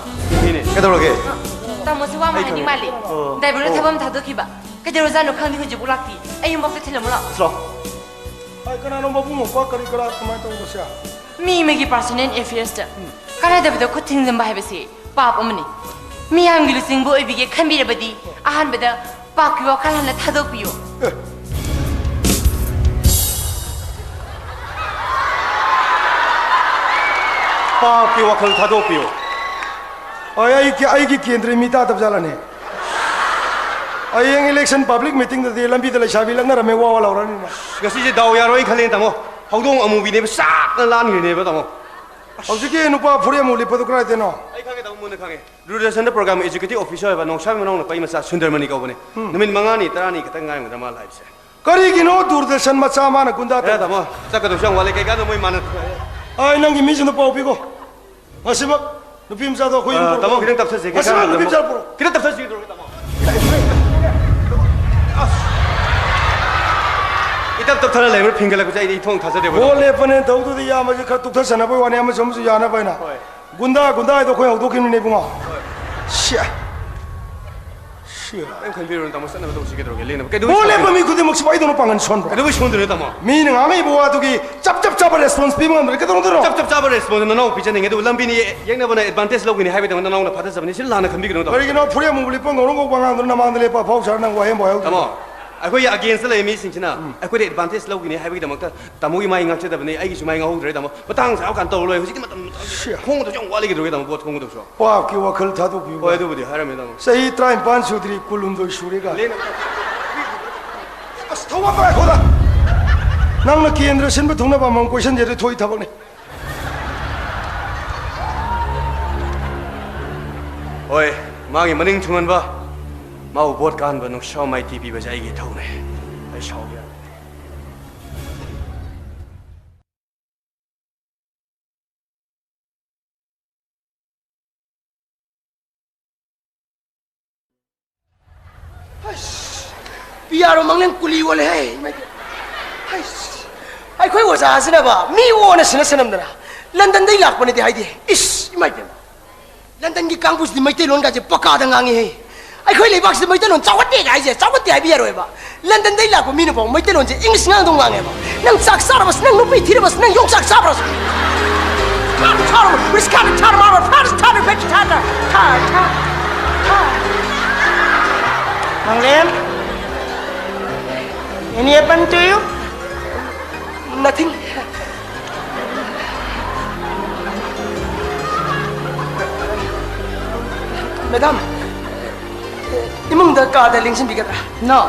ꯃꯤꯅꯦ꯫ ꯀꯩꯗꯧꯔꯒꯦ? ꯇꯥꯃꯣꯁꯦ ꯋꯥ ꯑꯃ ꯑꯩ ꯍꯥꯏꯅꯤꯡ ꯈꯪꯉꯦ꯫ ꯃꯥꯜꯂꯦ꯫ ꯑꯣ꯫ ꯗ꯭ꯔꯥꯏꯚꯔꯗꯣ ꯑꯣ꯫ ꯊꯕꯛ ꯑꯃ ꯊꯥꯗꯣꯛꯈꯤꯕ꯫ ꯀꯩꯗꯧꯔꯖꯥꯠꯅꯣ ꯈꯪꯗꯦ, ꯍꯧꯖꯤꯛꯐꯥꯎ ꯂꯥꯛꯇꯦ꯫ ꯑꯩ ꯌꯨꯝꯐꯥꯎꯇ ꯊꯤꯜꯂꯝꯃꯨ ꯂꯥꯛꯑꯣ꯫ ꯂꯥꯛꯑꯣ꯫ ꯑꯩ ꯀꯅꯥꯅꯣ ꯃꯕꯨꯡ ꯃꯧꯄ꯭ꯋꯥ ꯀꯔꯤ ꯀꯔꯥ ꯀꯃꯥꯏꯅ ꯇꯧꯕꯁꯦ? ꯃꯤ ꯑꯃꯒꯤ personal affairsꯇ ꯀꯥꯟꯅꯗꯕꯗ ꯈꯨꯠ ꯊꯤꯡꯖꯤꯟꯕ ꯍꯥꯏꯕꯁꯤ ꯄꯥꯞ ꯑꯃꯅꯤ꯫ ꯃꯤꯌꯥꯝꯒꯤ ꯂꯨꯆꯤꯡꯕ ꯑꯣꯏꯕꯤꯒꯦ ꯈꯟꯕꯤꯔꯕꯗꯤ ꯑꯍꯥꯟꯕꯗ ꯄꯥꯞꯀꯤ ꯋꯥꯈꯜ ꯍꯥꯟꯅ ꯊꯥꯗꯣꯛꯄꯤꯌꯨ꯫ ꯑꯦ꯫ ꯄꯥꯞꯀꯤ ꯋꯥꯈꯜ ꯊꯥꯗꯣꯛꯄꯤꯌꯨ꯫ ꯑꯩ, ꯑꯩ ꯀꯦ-, ꯑꯩꯒꯤ ꯀꯦꯟꯗ꯭ꯔꯒꯤ ꯃꯤ ꯇꯥꯗꯕ ꯖꯥꯠꯂꯅꯦ? ꯍꯌꯦꯡ election public meetingꯗꯗꯤ ꯂꯝꯕꯤꯗ ꯂꯩꯁꯥꯕꯤ ꯂꯛꯅꯔꯝꯃꯦ, ꯋꯥ ꯋꯥ ꯂꯥꯎꯔꯅꯤꯅ꯫ ꯉꯁꯤꯁꯦ ꯗꯥꯎ ꯌꯥꯔꯣꯏꯅ ꯈꯜꯂꯦ, ꯇꯥꯃꯣ꯫ ꯍꯧꯗꯣꯡ ꯑꯃꯨꯕꯤꯅꯦꯕ, ꯆꯥꯛꯅ ꯂꯥꯟꯈ꯭ꯔꯤꯅꯦꯕ, ꯇꯥꯃꯣ꯫ ꯍꯧꯖꯤꯛꯀꯤ ꯅꯨꯄꯥ ꯐꯨꯔꯤꯠ ꯑꯃꯨꯛ ꯂꯤꯠꯄꯗꯨ ꯀꯗꯥꯏꯗꯩꯅꯣ? ꯑꯩ ꯈꯪꯉꯦ, ꯇꯥꯃꯣ, ꯃꯨꯟꯅ ꯈꯪꯉꯦ꯫ ꯗꯨꯔꯗꯔꯁꯟꯗ program executive officer ꯑꯣꯏꯕ ꯅꯣꯡꯁꯥꯕꯤ ꯃꯅꯥꯎ ꯅꯨꯄꯥꯒꯤ ꯃꯆꯥ ꯁꯨꯟꯗꯔꯃꯅꯤ ꯀꯧꯕꯅꯦ꯫ ꯎꯝ꯫ ꯅꯨꯃꯤꯠ ꯃꯉꯥꯅꯤ, ꯇꯔꯥꯅꯤ ꯈꯛꯇꯪ ꯉꯥꯏꯔꯝꯒꯗ꯭ꯔꯥ ꯃꯥ ꯂꯥꯛꯏꯕꯁꯦ꯫ ꯀꯔꯤꯒꯤꯅꯣ ꯗꯨꯔꯗꯔꯁꯟ ꯃꯆꯥ ꯃꯥꯅ ꯒꯨꯟꯗꯥ ꯑꯦ, ꯇꯧ-, ꯇꯥꯃꯣ, ꯆꯠꯀꯗꯧꯁꯨ ꯌꯥꯝ ꯋꯥꯠꯂꯤ꯫ ꯀꯩꯀꯥꯟꯗ ꯃꯣꯏ ꯃꯥꯟꯅ ꯑꯩ ꯅꯪꯒꯤ ꯃꯤꯁꯤꯡꯗꯣ ꯄꯥꯎ ꯄꯤꯈꯣ꯫ ꯉꯁꯤꯃꯛ ꯅꯨꯄꯤ ꯃꯆꯥꯗꯣ ꯑꯩꯈꯣꯏ ꯌꯨꯝ ꯑ, ꯄꯨꯔꯛꯑꯣ꯫ ꯇꯥꯃꯣ, ꯈꯤꯇꯪ ꯇꯞꯊꯁꯦ, ꯉꯁꯤꯃꯛ ꯈꯤꯇꯪ ꯅꯨꯄꯤ ꯇꯞꯊ-, ꯃꯆꯥ ꯄꯨꯔꯛꯑꯣ꯫ ꯈꯤꯇꯪ ꯇꯞꯊꯁꯤ, ꯇꯥꯃꯣ꯫ ꯑꯁ! ꯏꯇꯞ ꯇꯞꯊꯔ ꯂꯩꯕ꯭ꯔꯥ ꯐꯤꯡꯒꯠꯂꯛꯄꯁꯦ ꯑꯩꯗꯤ ꯏꯊꯣꯡ ꯊꯥꯖꯗꯦꯕ, ꯇꯥꯃꯣ꯫ ꯚꯣꯠ ꯂꯦꯞꯄꯅꯦꯅ ꯇꯧꯗꯨꯗꯤ ꯏꯌꯥꯝꯕꯁꯦ ꯈꯔ ꯇꯨꯞꯊꯁꯅꯕꯩ ꯋꯥꯅꯤ, ꯑꯃꯁꯨ ꯑꯃꯁꯨ ꯌꯥꯅꯕ ꯍꯥꯏꯅ꯫ ꯍꯣꯏ꯫ ꯒꯨꯟꯗꯥ, ꯒꯨꯟꯗꯥ ꯍꯥꯏꯗꯣ ꯑꯩꯈꯣꯏ ꯍꯧꯗꯣꯛꯈꯤꯕꯅꯤꯅꯦ, ꯏꯕꯨꯡꯉꯣ꯫ ꯍꯣꯏ꯫ ꯁꯤꯌꯥ꯫ ꯁꯤꯌꯥ꯫ ꯀꯩꯝ ꯈꯟꯕꯤꯔꯨꯅꯨ, ꯇꯥꯃꯣ, ꯆꯠꯅꯕ ꯇꯧꯁꯤ, ꯀꯩꯗꯧꯔꯒꯦ? ꯂꯦꯡꯅꯕ ꯀꯩꯗꯧꯕꯩ ꯚꯣꯠ ꯂꯦꯞꯄ ꯁꯥꯎꯗꯣꯏꯅꯣ? ꯃꯤ ꯈꯨꯗꯤꯡꯃꯛꯁꯤꯕꯨ ꯑꯩꯗꯧꯅ ꯄꯥꯡꯒꯟ ꯁꯣꯟꯕ꯭ꯔꯣ? ꯀꯩꯗꯧꯕꯩ ꯁꯣꯟꯗꯣꯏꯅꯣ, ꯇꯥꯃꯣ? ꯃꯤꯅ ꯉꯥꯡꯉꯛꯏꯕ ꯋꯥꯗꯨꯒꯤ ꯆꯞ ꯆꯞ ꯆꯥꯕ response ꯄꯤꯕ ꯉꯝꯗ꯭ꯔꯦ, ꯀꯩꯗꯧꯅꯗꯣꯏꯅꯣ? ꯆꯞ ꯆꯞ ꯆꯥꯕ response ꯅꯅꯥꯎ ꯄꯤꯖꯅꯤꯡꯉꯦ, ꯑꯗꯨꯕꯨ ꯂꯝꯕꯤꯅꯤ ꯌꯦꯛꯅꯕꯅ advantage ꯂꯧꯒꯅꯤ ꯍꯥꯏꯕꯒꯤꯗꯃꯛ ꯅꯅꯥꯎꯅ ꯐꯥꯊꯖꯕꯅꯤ, ꯁꯤ ꯂꯥꯟꯅ ꯈꯟꯕꯤꯒꯅꯨ, ꯇꯥꯃꯣ꯫ ꯀꯔꯤꯒꯤꯅꯣ ꯐꯨꯔꯤꯠ ꯑꯃꯨꯕ ꯂꯤꯠꯄ ꯉꯧꯔꯣꯛ ꯉꯧꯕ ꯑꯉꯥꯡꯗꯨꯅ ꯅꯃꯥꯡꯗ ꯂꯦꯞꯄ ꯑꯐꯥꯎ ꯁꯥꯔ ꯅꯪ ꯋꯥꯍꯩ ꯑꯃꯐꯥꯎ ꯍꯥꯏꯍꯧꯗ꯭ꯔꯤꯗꯣ? ꯇꯥꯃꯣ, ꯑꯩꯈꯣꯏꯒꯤ against ꯂꯩꯕ ꯃꯤꯁꯤꯡꯁꯤꯅ ꯎꯝ꯫ ꯑꯩꯈꯣꯏꯗ advantage ꯂꯧꯒꯅꯤ ꯍꯥꯏꯕꯒꯤꯗꯃꯛꯇ ꯇꯥꯃꯣꯒꯤ ꯃꯥꯏ ꯉꯥꯛꯆꯗꯕꯅꯤ, ꯑꯩꯒꯤꯁꯨ ꯃꯥꯏ ꯉꯥꯎꯍꯧꯗ꯭ꯔꯦ, ꯇꯥꯃꯣ꯫ ꯃꯇꯥꯡ ꯆꯥꯕ ꯀꯥꯟꯗ ꯇꯧꯔ ꯂꯣꯏꯔꯦ꯫ ꯍꯧꯖꯤꯛꯇꯤ ꯃꯇꯝ, ꯃꯇꯝ ꯁꯤ꯫ ꯈꯣꯡꯒꯗꯧꯁꯨ ꯌꯥꯝ ꯋꯥꯠꯂꯤ, ꯀꯩꯗꯧꯔꯒꯦ, ꯇꯥꯃꯣ? ꯚꯣꯠ ꯈꯣꯡꯒꯗꯧꯁꯨ꯫ ꯄꯥꯞꯀꯤ ꯋꯥꯈꯜ ꯊꯥꯗꯣꯛꯄꯤꯌꯨ꯫ ꯍꯣꯏ, ꯑꯗꯨꯕꯨꯗꯤ ꯍꯥꯏꯔꯝꯃꯦ, ꯇꯥꯃꯣ꯫ ꯆꯍꯤ ꯇꯔꯥꯅꯤꯄꯥꯟ ꯁꯨꯗ꯭ꯔꯤ, ꯀꯨꯟꯍꯨꯝꯗꯣꯏ ꯁꯨꯔꯦꯒ꯫ ꯂꯦꯟ-, ꯑꯁ, ꯊꯧꯕꯥꯜ ꯄꯥꯏꯈꯣꯗ꯫ ꯅꯪꯅ ꯀꯦꯟꯗ꯭ꯔ ꯁꯤꯟꯕ ꯊꯨꯡꯅꯕ ꯑꯃꯃꯝ ꯀꯣꯏꯁꯟꯁꯦ, ꯑꯗꯨ ꯊꯣꯛꯏ ꯊꯕꯛꯅꯤ꯫ ꯍꯣꯏ, ꯃꯥꯒꯤ ꯃꯅꯤꯡ ꯊꯨꯡꯍꯟꯕ, ꯃꯥꯕꯨ ꯚꯣꯠ ꯀꯥꯍꯟꯕ, ꯅꯨꯡꯁꯥꯎ ꯃꯥꯏꯇꯤ ꯄꯤꯕꯁꯦ ꯑꯩꯒꯤ ꯏꯊꯧꯅꯦ꯫ ꯑꯩ ꯁꯥꯎꯕ ꯌꯥꯗꯦ꯫ ꯑꯁ, ꯄꯤ ꯑꯥꯔ ꯑꯣ ꯃꯪꯂꯦꯝ ꯀꯨꯂꯤ ꯑꯣꯜꯂꯦꯍꯦ, ꯏꯃꯥꯏ ꯄꯦꯝꯃ꯫ ꯑꯁ, ꯑꯩꯈꯣꯏ ꯑꯣꯖꯥꯁꯤꯅꯕ ꯃꯤ ꯑꯣꯟꯅ ꯁꯤꯟꯅ ꯁꯤꯟꯅꯝꯗꯅ ꯂꯟꯗꯟꯗꯩ ꯂꯥꯛꯄꯅꯤꯗꯤ ꯍꯥꯏꯗꯦ꯫ ꯏꯁ, ꯏꯃꯥꯏ ꯄꯦꯝꯃ꯫ ꯂꯟꯗꯟꯒꯤ ꯀꯥꯡꯕꯨꯁꯤꯗꯤ ꯃꯩꯇꯩꯂꯣꯟꯒꯁꯦ ꯄꯀꯥꯗ ꯉꯥꯡꯉꯤꯍꯦ꯫ ꯑꯩꯈꯣꯏ ꯂꯩꯕꯥꯛꯁꯤꯗ ꯃꯩꯇꯩꯂꯣꯟ ꯆꯥꯎꯈꯠꯇꯦꯒ ꯍꯥꯏꯁꯦ ꯆꯥꯎꯈꯠꯇꯦ ꯍꯥꯏꯕ ꯌꯥꯔꯣꯏꯕ꯫ ꯂꯟꯗꯟꯗꯩ ꯂꯥꯛꯄ ꯃꯤꯅꯐꯥꯎ ꯃꯩꯇꯩꯂꯣꯟꯁꯦ English ꯉꯥꯡꯗꯧ ꯉꯥꯡꯉꯦꯕ꯫ ꯅꯪ ꯆꯥꯛ ꯆꯥꯔꯕꯁꯨ, ꯅꯪ ꯅꯨꯄꯤ ꯊꯤꯔꯕꯁꯨ, ꯅꯪ ꯌꯣꯡꯆꯥꯛ ꯆꯥꯕ꯭ꯔꯁꯨ? ꯊꯥꯔ, ꯊꯥꯔ, ꯔꯤꯁꯀꯥꯔ, ꯊꯥꯔ, ꯃꯥꯔ, ꯐꯥꯔ, ꯊꯥꯔ, ꯕꯦꯠ, ꯊꯥꯔ, ꯊꯥꯔ, ꯊꯥꯔ, ꯊꯥꯔ꯫ ꯃꯪꯂꯦꯝ, Happen to you? Nothing. Madam, ꯏꯃꯨꯡꯗ ꯀꯥꯗ ꯂꯦꯡꯁꯤꯟꯕꯤꯒꯗ꯭ꯔꯥ? No.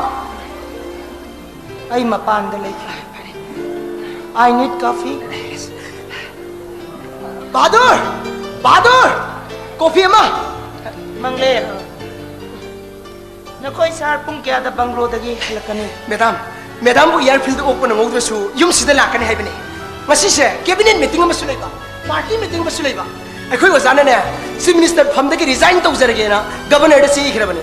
ꯑꯩ ꯃꯄꯥꯟꯗ ꯂꯩꯒꯦ꯫ I need coffee. Bahadur! Bahadur! Coffee ꯑꯃ! ꯃꯪꯂꯦꯝ, ꯅꯈꯣꯏ ꯁꯥꯔ ꯄꯨꯡ ꯀꯌꯥꯗ ꯕꯪꯒ꯭ꯂꯣꯗꯒꯤ ꯍꯜꯂꯛꯀꯅꯤ? ꯃꯦꯗꯥꯝ, ꯃꯦꯗꯥꯝꯕꯨ ꯑꯦꯌꯥꯔꯐꯤꯜꯗ ꯑꯣꯛꯄ ꯅꯪꯍꯧꯗ꯭ꯔꯁꯨ ꯌꯨꯝꯁꯤꯗ ꯂꯥꯛꯀꯅꯤ ꯍꯥꯏꯕꯅꯤ꯫ ꯉꯁꯤꯁꯦ ꯀꯦꯕꯤꯅꯦꯠ ꯃꯤꯇꯤꯡ ꯑꯃꯁꯨ ꯂꯩꯕ, ꯄꯥꯔꯇꯤ ꯃꯤꯇꯤꯡ ꯑꯃꯁꯨ ꯂꯩꯕ꯫ ꯑꯩꯈꯣꯏ ꯑꯣꯖꯥꯅꯅꯦ, ꯆꯤꯐ ꯃꯤꯅꯤꯁꯇꯔ ꯐꯝꯗꯒꯤ ꯔꯤꯖꯥꯏꯟ ꯇꯧꯖꯔꯒꯦꯅ ꯒꯕꯔꯅꯔꯗ ꯆꯦ ꯏꯈ꯭ꯔꯕꯅꯤ꯫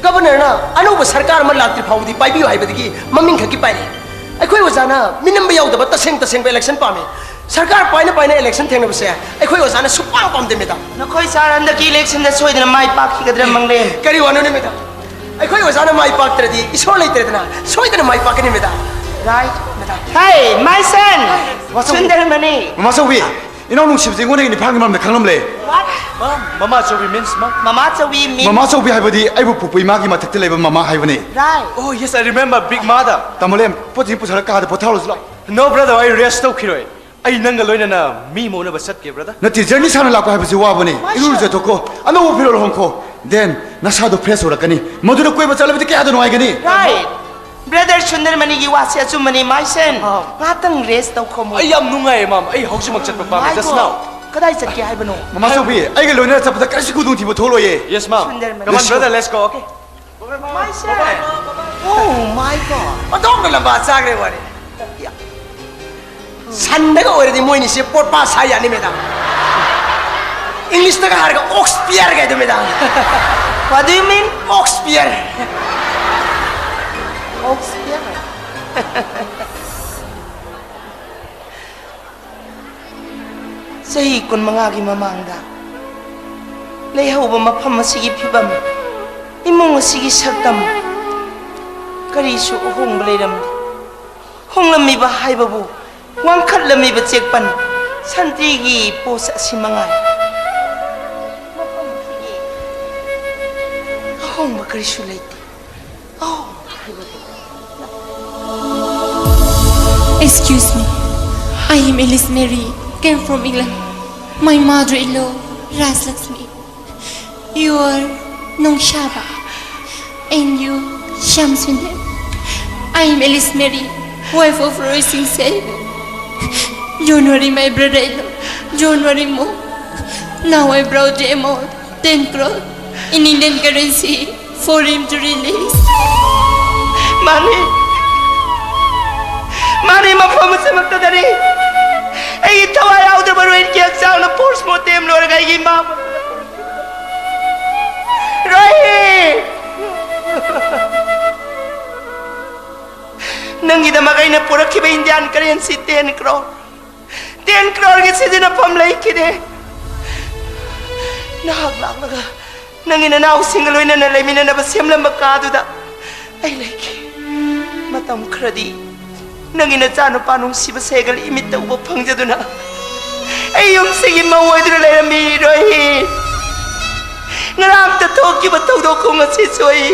ꯒꯕꯔꯅꯔꯅ ꯑꯅꯧꯕ ꯁꯔꯀꯥꯔ ꯑꯃ ꯂꯥꯛꯇ꯭ꯔꯤ ꯐꯥꯎꯕꯗꯤ ꯄꯥꯏꯕꯤꯌꯨ ꯍꯥꯏꯕꯗꯒꯤ ꯃꯃꯤꯡ ꯈꯛꯀꯤ ꯄꯥꯏꯔꯦ꯫ ꯑꯩꯈꯣꯏ ꯑꯣꯖꯥꯅ ꯃꯤꯅꯝꯕ ꯌꯥꯎꯗꯕ ꯇꯁꯦꯡ ꯇꯁꯦꯡꯕ ꯏꯂꯦꯛꯁꯟ ꯄꯥꯝꯃꯤ꯫ ꯁꯔꯀꯥꯔ ꯄꯥꯏꯅ ꯄꯥꯏꯅ ꯏꯂꯦꯛꯁꯟ ꯊꯦꯡꯅꯕꯁꯦ ꯑꯩꯈꯣꯏ ꯑꯣꯖꯥꯅ ꯁꯨꯛꯄꯥꯝ ꯄꯥꯝꯗꯦ, ꯃꯦꯗꯥꯝ꯫ ꯅꯈꯣꯏ ꯁꯥꯔ ꯍꯟꯗꯛꯀꯤ ꯏꯂꯦꯛꯁꯟꯗ ꯁꯣꯏꯗꯅ ꯃꯥꯏ ꯄꯥꯛꯈꯤꯒꯗ꯭ꯔꯥ, ꯃꯪꯂꯦꯝ? ꯀꯔꯤ ꯋꯥꯅꯣꯅꯦ, ꯃꯦꯗꯥꯝ? ꯑꯩꯈꯣꯏ ꯑꯣꯖꯥꯅ ꯃꯥꯏ ꯄꯥꯛꯇ꯭ꯔꯗꯤ ꯏꯁꯣꯔ ꯂꯩꯇ꯭ꯔꯦꯗꯅ, ꯁꯣꯏꯗꯅ ꯃꯥꯏ ꯄꯥꯛꯀꯅꯤ, madam. Right. Madam. Hey, my son! ꯋꯥꯆꯧꯕꯤ꯫ ꯁꯨꯟꯗꯔꯃꯅꯤ꯫ ꯃꯃꯥ ꯆꯧꯕꯤ, ꯏꯅꯥꯎ ꯅꯨꯡꯁꯤꯕꯁꯦ ꯑꯩꯉꯣꯟꯗꯒꯤ ꯅꯤꯡꯐꯥꯒꯤ ꯃꯔꯝꯗ ꯈꯪꯂꯝꯂꯦ꯫ What? ꯃꯃꯥ ꯆꯧꯕꯤ means ꯃꯥ? ꯃꯃꯥ ꯆꯧꯕꯤ means ꯃꯃꯥ ꯆꯧꯕꯤ ꯍꯥꯏꯕꯗꯤ ꯑꯩꯕꯨ ꯄꯣꯛꯄ ꯏꯃꯥꯒꯤ ꯃꯊꯛꯇ ꯂꯩꯕ ꯃꯃꯥ ꯍꯥꯏꯕꯅꯤ꯫ Right. Oh, yes, I remember, big mother. ꯇꯥꯃꯣ ꯂꯦꯝ, ꯄꯣꯠ ꯆꯩ ꯄꯨꯊꯔꯒ ꯀꯥꯗ ꯄꯣꯊꯥꯔꯨꯁꯤ ꯂꯥꯎ꯫ No, brother, ꯑꯩ ꯔꯦꯁ ꯇꯧꯈꯤꯔꯣꯏ꯫ ꯑꯩ ꯅꯪꯒ ꯂꯣꯏꯅꯅ ꯃꯤ ꯃꯣꯛꯅꯕ ꯆꯠꯀꯦ, brother. ꯅꯠꯇꯦ, ꯖꯔꯅꯤ ꯁꯥꯡꯅ ꯂꯥꯛꯄ ꯍꯥꯏꯕꯁꯤ ꯋꯥꯕꯅꯤ꯫ ꯃꯥꯁꯇꯔ꯫ ꯏꯔꯨ ꯂꯨꯖꯊꯣꯛꯈꯣ, ꯑꯅꯧꯕ ꯐꯤꯔꯣꯜ ꯍꯣꯡꯈꯣ꯫ Then ꯅꯁꯥꯗꯣ ꯐ꯭ꯔꯦꯁ ꯑꯣꯏꯔꯛꯀꯅꯤ꯫ ꯃꯗꯨꯅ ꯀꯣꯏꯕ ꯆꯠꯂꯕꯗꯤ ꯀꯌꯥꯗ ꯅꯨꯡꯉꯥꯏꯒꯅꯤ? Right. Brother ꯁꯨꯟꯗꯔꯃꯅꯤꯒꯤ ꯋꯥꯁꯦ ꯑꯆꯨꯝꯕꯅꯤ, my son꯫ ꯑꯥ꯫ ꯉꯥꯇꯪ ꯔꯦꯁ ꯇꯧꯈꯣꯃꯣ꯫ ꯑꯩ ꯌꯥꯝ ꯅꯨꯡꯉꯥꯏꯌꯦ, ꯃꯥꯝ꯫ ꯑꯩ ꯍꯧꯖꯤꯛꯃꯛ ꯆꯠꯄ ꯄꯥꯝꯃꯦ, just now꯫ ꯀꯗꯥꯏ ꯆꯠꯀꯦ ꯍꯥꯏꯕꯅꯣ? ꯃꯃꯥ ꯆꯧꯕꯤ, ꯑꯩꯒ ꯂꯣꯏꯅꯅ ꯆꯠꯄꯗ ꯀꯔꯤꯁꯨ ꯈꯨꯗꯣꯡꯊꯤꯕ ꯊꯣꯛꯂꯣꯏꯌꯦ꯫ Yes, ma'am꯫ ꯁꯨꯟꯗꯔꯃꯅꯤ꯫ Come on, brother, let's go, okay? My son. Oh my God. ꯑꯣꯟꯊꯣꯛꯅ ꯂꯝꯕꯥ ꯆꯥꯈ꯭ꯔꯦ ꯋꯥꯔꯤ꯫ ꯁꯟꯗꯒ ꯑꯣꯏꯔꯗꯤ ꯃꯣꯏꯅꯤꯁꯦ ꯄꯣꯠꯄꯥ ꯁꯥ ꯌꯥꯅꯤ, ꯃꯦꯗꯥꯝ꯫ ꯏꯪꯂꯤꯁꯇꯒ ꯍꯥꯏꯔꯒ ꯑꯣꯛꯁ ꯄꯤꯌꯔ ꯀꯥꯏꯗꯣ, madam. What do you mean? ꯑꯣꯛꯁ ꯄꯤꯌꯔ꯫ ꯑꯣꯛꯁ ꯄꯤꯌꯔ? ꯆꯍꯤ ꯀꯨꯟꯃꯉꯥꯒꯤ ꯃꯃꯥꯡꯗ ꯂꯩꯍꯧꯕ ꯃꯐꯝ ꯑꯁꯤꯒꯤ ꯐꯤꯕꯝ, ꯏꯃꯨꯡ ꯑꯁꯤꯒꯤ ꯁꯛꯇꯝ, ꯀꯔꯤꯁꯨ ꯑꯍꯣꯡꯕ ꯂꯩꯔꯝꯗꯦ꯫ ꯍꯣꯡꯂꯝꯃꯤꯕ ꯍꯥꯏꯕꯕꯨ ꯋꯥꯡꯈꯠꯂꯝꯃꯤꯕ ꯆꯦꯛꯄꯟ ꯁꯟꯇ꯭ꯔꯤꯒꯤ ꯄꯣꯁ ꯑꯁꯤ ꯃꯉꯥꯏ꯫ ꯃꯐꯝ ꯑꯁꯤꯒꯤ ꯑꯍꯣꯡꯕ ꯀꯔꯤꯁꯨ ꯂꯩꯇꯦ꯫ ꯑꯍꯣꯡꯕ ꯍꯥꯏꯕꯕꯨ Excuse me. I am Alice Mary, came from England. My mother-in-law, Rajlakshmi. You are Nongshaba. And you, Shyam Sundar. I am Alice Mary, wife of Roy Singh Saib. Don't worry, my brother-in-law. Don't worry, mom. Now I brought the amount, ten crore, in Indian currency for him to release. ꯃꯥꯅꯤ, ꯃꯥꯅꯤ, ꯃꯐꯝ ꯑꯁꯤꯃꯛꯇꯗꯅꯤ ꯑꯩꯒꯤ ꯊꯋꯥꯏ ꯌꯥꯎꯗ꯭ꯔꯕ ꯔꯣꯍꯤꯠꯀꯤ ꯍꯛꯆꯥꯡꯅ post mortem ꯂꯣꯏꯔꯒ ꯑꯩꯒꯤ ꯏꯃꯥ ꯔꯣꯍꯤꯠ! ꯅꯪꯒꯤꯗꯃꯛ ꯑꯩꯅ ꯄꯨꯔꯛꯈꯤꯕ Indian currency ten crore, ten crore-ꯒꯤ ꯁꯤꯖꯤꯟꯅꯐꯝ ꯂꯩꯈꯤꯗꯦ꯫ ꯅꯍꯥꯛ ꯂꯥꯛꯂꯒ ꯅꯪꯒꯤ ꯅꯅꯥꯎꯁꯤꯡꯒ ꯂꯣꯏꯅꯅ ꯂꯩꯃꯤꯟꯅꯅꯕ ꯁꯦꯝꯂꯝꯕ ꯀꯥꯗꯨꯗ ꯑꯩ ꯂꯩꯈꯤ꯫ ꯃꯇꯝ ꯈꯔꯗꯤ ꯅꯪꯒꯤ ꯅꯆꯥꯅꯨꯄꯥ ꯅꯨꯡꯁꯤꯕ ꯁꯦꯒꯜ ꯏꯃꯤꯠꯇ ꯎꯕ ꯐꯪꯖꯗꯨꯅ ꯑꯩ ꯌꯨꯝꯁꯤꯒꯤ ꯃꯧ ꯑꯣꯏꯗꯨꯅ ꯂꯩꯔꯝꯃꯤ, ꯔꯣꯍꯤꯠ꯫ ꯉꯔꯥꯡꯇ ꯊꯣꯛꯈꯤꯕ ꯊꯧꯗꯣꯛ ꯈꯣꯡ ꯑꯁꯤꯁꯨ ꯑꯩ,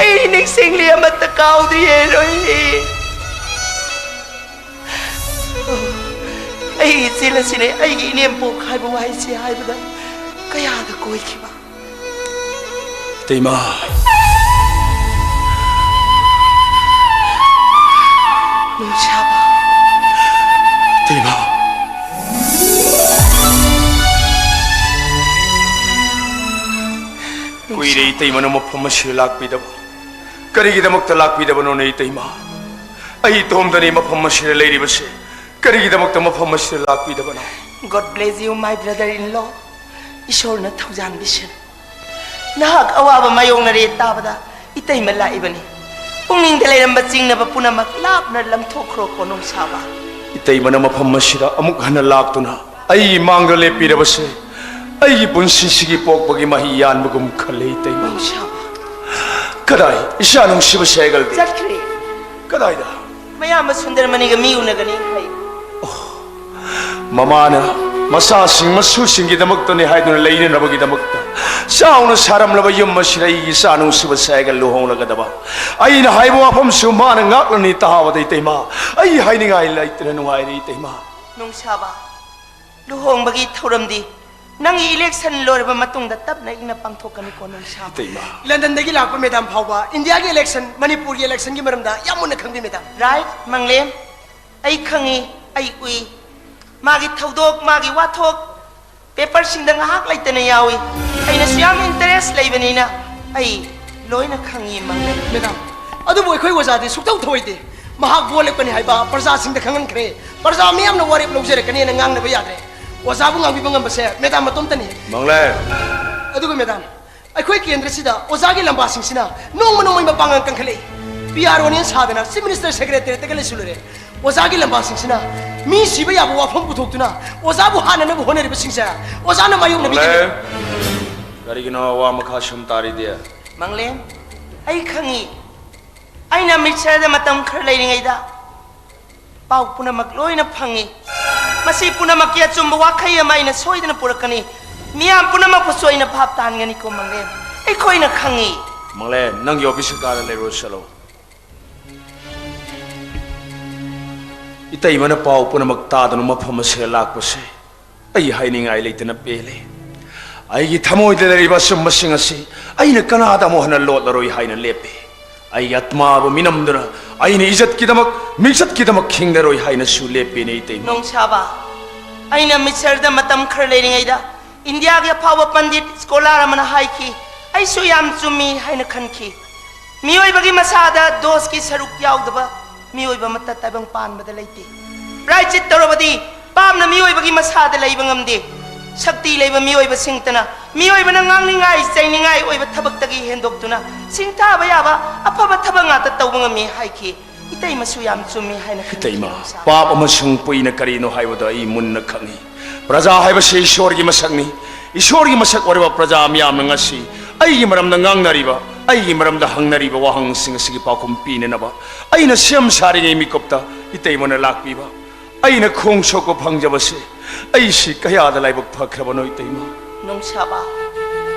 ꯑꯩ ꯅꯤꯡꯁꯤꯡꯂꯤ, ꯑꯃꯠꯇ ꯀꯥꯎꯗ꯭ꯔꯤꯌꯦ, ꯔꯣꯍꯤꯠ꯫ ꯑꯩꯒꯤ ꯏꯆꯦꯜ ꯑꯁꯤꯅ ꯑꯩꯒꯤ ꯏꯅꯦꯝꯄꯣꯛ ꯍꯥꯏꯕ ꯋꯥꯍꯩꯁꯤ ꯍꯥꯏꯕꯗ ꯀꯌꯥꯗ ꯀꯣꯏꯈꯤꯕ꯫ ꯏꯇꯩꯃ꯫ ꯅꯨꯡꯁꯥꯕ꯫ ꯏꯇꯩꯃ꯫ ꯀꯨꯏꯔꯦ ꯏꯇꯩꯃꯅ ꯃꯐꯝ ꯑꯁꯤꯗ ꯂꯥꯛꯄꯤꯗꯕ꯫ ꯀꯔꯤꯒꯤꯗꯃꯛꯇ ꯂꯥꯛꯄꯤꯗꯕꯅꯣꯅꯦ ꯏꯇꯩꯃ? ꯑꯩ ꯏꯇꯣꯝꯗꯅꯤ ꯃꯐꯝ ꯑꯁꯤꯗ ꯂꯩꯔꯤꯕꯁꯦ꯫ ꯀꯔꯤꯒꯤꯗꯃꯛꯇ ꯃꯐꯝ ꯑꯁꯤꯗ ꯂꯥꯛꯄꯤꯗꯕꯅꯣ? God bless you, my brother-in-law. ꯏꯁꯣꯔꯅ ꯊꯧꯖꯥꯟꯕꯤꯁꯅꯨ꯫ ꯅꯍꯥꯛ ꯑꯋꯥꯕ ꯃꯥꯌꯣꯛꯅꯔꯦ ꯇꯥꯕꯗ ꯏꯇꯩꯃ ꯂꯥꯛꯏꯕꯅꯤ꯫ ꯄꯨꯛꯅꯤꯡꯗ ꯂꯩꯔꯝꯕ ꯆꯤꯡꯅꯕ ꯄꯨꯝꯅꯃꯛ ꯂꯥꯞꯅ ꯂꯪꯊꯣꯛꯈ꯭ꯔꯣ, ꯀꯣꯅꯨꯡ ꯁꯥꯕ꯫ ꯏꯇꯩꯃꯅ ꯃꯐꯝ ꯑꯁꯤꯗ ꯑꯃꯨꯛ ꯍꯟꯅ ꯂꯥꯛꯇꯨꯅ ꯑꯩꯒꯤ ꯃꯥꯡꯗ ꯂꯦꯞꯄꯤꯔꯕꯁꯦ ꯑꯩꯒꯤ ꯄꯨꯟꯁꯤꯁꯤꯒꯤ ꯄꯣꯛꯄꯒꯤ ꯃꯍꯩ ꯌꯥꯟꯕꯒꯨꯝ ꯈꯜꯂꯦ, ꯏꯇꯩꯃ꯫ ꯀꯣꯅꯨꯡ ꯁꯥꯕ꯫ ꯀꯗꯥꯏ ꯏꯆꯥ ꯅꯨꯡꯁꯤꯕ ꯁꯦꯒꯜꯗꯤ? ꯆꯠꯈ꯭ꯔꯦ꯫ ꯀꯗꯥꯏꯗ? ꯃꯌꯥꯝꯕ ꯁꯨꯟꯗꯔꯃꯅꯤꯒ ꯃꯤ ꯎꯅꯒꯅꯤ ꯍꯥꯏ꯫ ꯃꯃꯥꯅ ꯃꯆꯥꯁꯤꯡ ꯃꯁꯨꯁꯤꯡꯒꯤꯗꯃꯛꯇꯅꯤ ꯍꯥꯏꯗꯨꯅ ꯂꯩꯅꯅꯕꯒꯤꯗꯃꯛꯇ ꯆꯥꯎꯅ ꯁꯥꯔꯝꯂꯕ ꯌꯨꯝ ꯑꯁꯤꯗ ꯑꯩꯒꯤ ꯏꯆꯥ ꯅꯨꯡꯁꯤꯕ ꯁꯥꯏꯒ ꯂꯨꯍꯣꯡꯂꯒꯗꯕ꯫ ꯑꯩꯅ ꯍꯥꯏꯕ ꯋꯥꯐꯝꯁꯨ ꯃꯥꯅ ꯉꯥꯛꯂꯅꯤ꯫ ꯇꯥꯕꯗ ꯏꯇꯩꯃ, ꯑꯩ ꯍꯥꯏꯅꯤꯡꯉꯥꯏ ꯂꯩꯇꯅ ꯅꯨꯡꯉꯥꯏꯔꯦ ꯏꯇꯩꯃ꯫ ꯅꯨꯡꯁꯥꯕ, ꯂꯨꯍꯣꯡꯕꯒꯤ ꯊꯧꯔꯝꯗꯤ ꯅꯪꯒꯤ election ꯂꯣꯏꯔꯕ ꯃꯇꯨꯡꯗ ꯇꯞꯅ ꯏꯪꯅ ꯄꯥꯡꯊꯣꯛꯀꯅꯤꯀꯣ ꯅꯨꯡꯁꯥꯕ꯫ ꯏꯇꯩꯃ꯫ ꯂꯟꯗꯟꯗꯒꯤ ꯂꯥꯛꯄ ꯃꯦꯗꯥꯝ ꯐꯥꯎꯕ ꯏꯟꯗꯤꯌꯥꯒꯤ election, ꯃꯅꯤꯄꯨꯔꯒꯤ electionꯒꯤ ꯃꯔꯝꯗ ꯌꯥꯝ ꯃꯨꯟꯅ ꯈꯪꯕꯤ ꯃꯦꯗꯥꯝ꯫ Right, ꯃꯪꯂꯦꯝ꯫ ꯑꯩ ꯈꯪꯉꯤ, ꯑꯩ ꯎꯏ꯫ ꯃꯥꯒꯤ ꯊꯧꯗꯣꯛ, ꯃꯥꯒꯤ ꯋꯥꯊꯣꯛ, paperꯁꯤꯡꯗ ꯉꯥꯏꯍꯥꯛ ꯂꯩꯇꯅ ꯌꯥꯎꯏ꯫ ꯑꯩꯅꯁꯨ ꯌꯥꯝ interest ꯂꯩꯕꯅꯤꯅ ꯑꯩ ꯂꯣꯏꯅ ꯈꯪꯉꯤ, ꯃꯪꯂꯦꯝ꯫ ꯃꯦꯗꯥꯝ, ꯑꯗꯨꯕꯨ ꯑꯩꯈꯣꯏ ꯑꯣꯖꯥꯗꯤ ꯁꯨꯛꯇꯧ ꯊꯧꯑꯣꯏꯗꯦ꯫ ꯃꯍꯥꯛ ꯚꯣꯠ ꯂꯦꯞꯀꯅꯤ ꯍꯥꯏꯕ ꯄ꯭ꯔꯖꯥꯁꯤꯡꯗ ꯈꯪꯍꯟꯈ꯭ꯔꯦ꯫ ꯄ꯭ꯔꯖꯥ ꯃꯤꯌꯥꯝꯅ ꯋꯥꯔꯦꯞ ꯂꯧꯖꯔꯛꯀꯅꯤꯅ ꯉꯥꯡꯅꯕ ꯌꯥꯗ꯭ꯔꯦ꯫ ꯑꯣꯖꯥꯕꯨ ꯉꯥꯡꯕꯤꯕ ꯉꯝꯕꯁꯦ ꯃꯦꯗꯥꯝ ꯃꯇꯣꯝꯇꯅꯤ꯫ ꯃꯪꯂꯦꯝ꯫ ꯑꯗꯨꯒ ꯃꯦꯗꯥꯝ, ꯑꯩꯈꯣꯏ ꯀꯦꯟꯗ꯭ꯔꯁꯤꯗ ꯑꯣꯖꯥꯒꯤ ꯂꯝꯕꯥꯁꯤꯡꯁꯤꯅ ꯅꯣꯡꯃ ꯅꯣꯡꯃꯒꯤ ꯃꯄꯥꯡꯒꯜ ꯀꯟꯈꯠꯂꯛꯏ꯫ P R Oꯅꯦꯅ ꯁꯥꯗꯅ Chief Minister Secretariatꯇꯒ ꯂꯩꯁꯤꯜꯂꯨꯔꯦ꯫ ꯑꯣꯖꯥꯒꯤ ꯂꯝꯕꯥꯁꯤꯡꯁꯤꯅ ꯃꯤ ꯁꯤꯕ ꯌꯥꯕ ꯋꯥꯐꯝ ꯄꯨꯊꯣꯛꯇꯨꯅ ꯑꯣꯖꯥꯕꯨ ꯍꯥꯠꯅꯅꯕ ꯍꯣꯠꯅꯔꯤꯕꯁꯤꯡꯁꯦ ꯑꯣꯖꯥꯅ ꯃꯥꯌꯣꯛꯅꯕꯤꯒꯅꯤ꯫ ꯃꯪꯂꯦꯝ, ꯀꯔꯤꯒꯤꯅꯣ ꯋꯥ ꯃꯈꯥ ꯁꯨꯝ ꯇꯥꯔꯤꯗꯤ? ꯃꯪꯂꯦꯝ, ꯑꯩ ꯈꯪꯉꯤ꯫ ꯑꯩꯅ ꯑꯃ꯭ꯔꯤꯠꯁꯔꯗ ꯃꯇꯝ ꯈꯔ ꯂꯩꯔꯤꯉꯩꯗ ꯄꯥꯎ ꯄꯨꯝꯅꯃꯛ ꯂꯣꯏꯅ ꯐꯪꯉꯤ꯫ ꯃꯁꯤ ꯄꯨꯝꯅꯃꯛꯀꯤ ꯑꯆꯨꯝꯕ ꯋꯥꯈꯩ ꯑꯃ ꯑꯩꯅ ꯁꯣꯏꯗꯅ ꯄꯨꯔꯛꯀꯅꯤ꯫ ꯃꯤꯌꯥꯝ ꯄꯨꯝꯅꯃꯛꯄꯨꯁꯨ ꯑꯩꯅ ꯚꯥꯞ ꯇꯥꯍꯟꯒꯅꯤꯀꯣ ꯃꯪꯂꯦꯝ꯫ ꯑꯩꯈꯣꯏꯅ ꯈꯪꯉꯤ꯫ ꯃꯪꯂꯦꯝ, ꯅꯪꯒꯤ officeꯀ ꯀꯥꯗ ꯂꯩꯔꯨꯔꯣ, ꯆꯠꯂꯣ꯫ ꯏꯇꯩꯃꯅ ꯄꯥꯎ ꯄꯨꯝꯅꯃꯛ ꯇꯥꯗꯨꯅ ꯃꯐꯝ ꯑꯁꯤꯗ ꯂꯥꯛꯄꯁꯦ ꯑꯩ ꯍꯥꯏꯅꯤꯡꯉꯥꯏ ꯂꯩꯇꯅ ꯄꯦꯜꯂꯦ꯫ ꯑꯩꯒꯤ ꯊꯃꯣꯏꯗ ꯂꯩꯔꯤꯕ ꯑꯆꯨꯝꯕꯁꯤꯡ ꯑꯁꯤ ꯑꯩꯅ ꯀꯅꯥꯗ ꯑꯃꯨꯛ ꯍꯟꯅ ꯂꯣꯠꯂꯔꯣꯏ ꯍꯥꯏꯅ ꯂꯦꯞꯄꯦ꯫ ꯑꯩꯒꯤ ꯑꯥꯇꯃꯥꯕꯨ ꯃꯤꯅꯝꯗꯨꯅ ꯑꯩꯅ ꯏꯖꯠꯀꯤꯗꯃꯛ, ꯃꯤꯡꯆꯠꯀꯤꯗꯃꯛ ꯍꯤꯡꯂꯔꯣꯏ ꯍꯥꯏꯅꯁꯨ ꯂꯦꯞꯄꯦꯅꯦ ꯏꯇꯩꯃ꯫ ꯅꯣꯡꯁꯥꯕ, ꯑꯩꯅ ꯑꯃ꯭ꯔꯤꯠꯁꯔꯗ ꯃꯇꯝ ꯈꯔ ꯂꯩꯔꯤꯉꯩꯗ ꯏꯟꯗꯤꯌꯥꯒꯤ ꯑꯐꯥꯎꯕ ꯄꯟꯗꯤꯠ scholar ꯑꯃꯅ ꯍꯥꯏꯈꯤ꯫ ꯑꯩꯁꯨ ꯌꯥꯝ ꯆꯨꯝꯃꯤ ꯍꯥꯏꯅ ꯈꯟꯈꯤ꯫ ꯃꯤꯑꯣꯏꯕꯒꯤ ꯃꯁꯥꯗ ꯗꯣꯁꯀꯤ ꯁꯔꯨꯛ ꯌꯥꯎꯗꯕ ꯃꯤꯑꯣꯏꯕ ꯑꯃꯠꯇ ꯇꯥꯏꯕꯪ ꯄꯥꯟꯕꯗ ꯂꯩꯇꯦ꯫ ꯄ꯭ꯔꯥꯏꯆꯤꯠ ꯇꯧꯔꯕꯗꯤ ꯄꯥꯞꯅ ꯃꯤꯑꯣꯏꯕꯒꯤ ꯃꯁꯥꯗ ꯂꯩꯕ ꯉꯝꯗꯦ꯫ ꯁꯛꯇꯤ ꯂꯩꯕ ꯃꯤꯑꯣꯏꯕꯁꯤꯡꯇꯅ ꯃꯤꯑꯣꯏꯕꯅ ꯉꯥꯡꯅꯤꯡꯉꯥꯏ ꯆꯩꯅꯤꯡꯉꯥꯏ ꯑꯣꯏꯕ ꯊꯕꯛꯇꯒꯤ ꯍꯦꯟꯗꯣꯛꯇꯨꯅ ꯁꯤꯡꯊꯥꯕ ꯌꯥꯕ ꯑꯐꯕ ꯊꯕꯛ ꯉꯥꯛꯇ ꯇꯧꯕ ꯉꯝꯃꯤ ꯍꯥꯏꯈꯤ꯫ ꯏꯇꯩꯃꯁꯨ ꯌꯥꯝ ꯆꯨꯝꯃꯤ ꯍꯥꯏꯅ ꯈꯜꯂꯤ, ꯏꯇꯩꯃ, ꯅꯣꯡꯁꯥꯕ꯫ ꯄꯥꯞ ꯑꯃꯁꯨꯡ ꯄꯨꯏꯅ ꯀꯔꯤꯅꯣ ꯍꯥꯏꯕꯗꯨ ꯑꯩ ꯃꯨꯟꯅ ꯈꯪꯏ꯫ ꯄ꯭ꯔꯖꯥ ꯍꯥꯏꯕꯁꯤ ꯏꯁꯣꯔꯒꯤ ꯃꯁꯛꯅꯤ꯫ ꯏꯁꯣꯔꯒꯤ ꯃꯁꯛ ꯑꯣꯏꯔꯕ ꯄ꯭ꯔꯖꯥ ꯃꯤꯌꯥꯝꯅ ꯉꯁꯤ ꯑꯩꯒꯤ ꯃꯔꯝꯗ ꯉꯥꯡꯅꯔꯤꯕ, ꯑꯩꯒꯤ ꯃꯔꯝꯗ ꯍꯪꯅꯔꯤꯕ ꯋꯥꯍꯪꯁꯤꯡ ꯑꯁꯤꯒꯤ ꯄꯥꯎꯈꯨꯝ ꯄꯤꯅꯅꯕ ꯑꯩꯅ ꯁꯦꯝ ꯁꯥꯔꯤꯉꯩ ꯃꯤꯀꯨꯞꯇ ꯏꯇꯩꯃꯅ ꯂꯥꯛꯄꯤꯕ꯫ ꯑꯩꯅ ꯈꯣꯡ ꯁꯣꯛꯄ ꯐꯪꯖꯕꯁꯦ ꯑꯩꯁꯤ ꯀꯌꯥꯗ ꯂꯥꯏꯕꯛ ꯐꯈ꯭ꯔꯕꯅꯣ ꯏꯇꯩꯃ꯫ ꯅꯣꯡꯁꯥꯕ,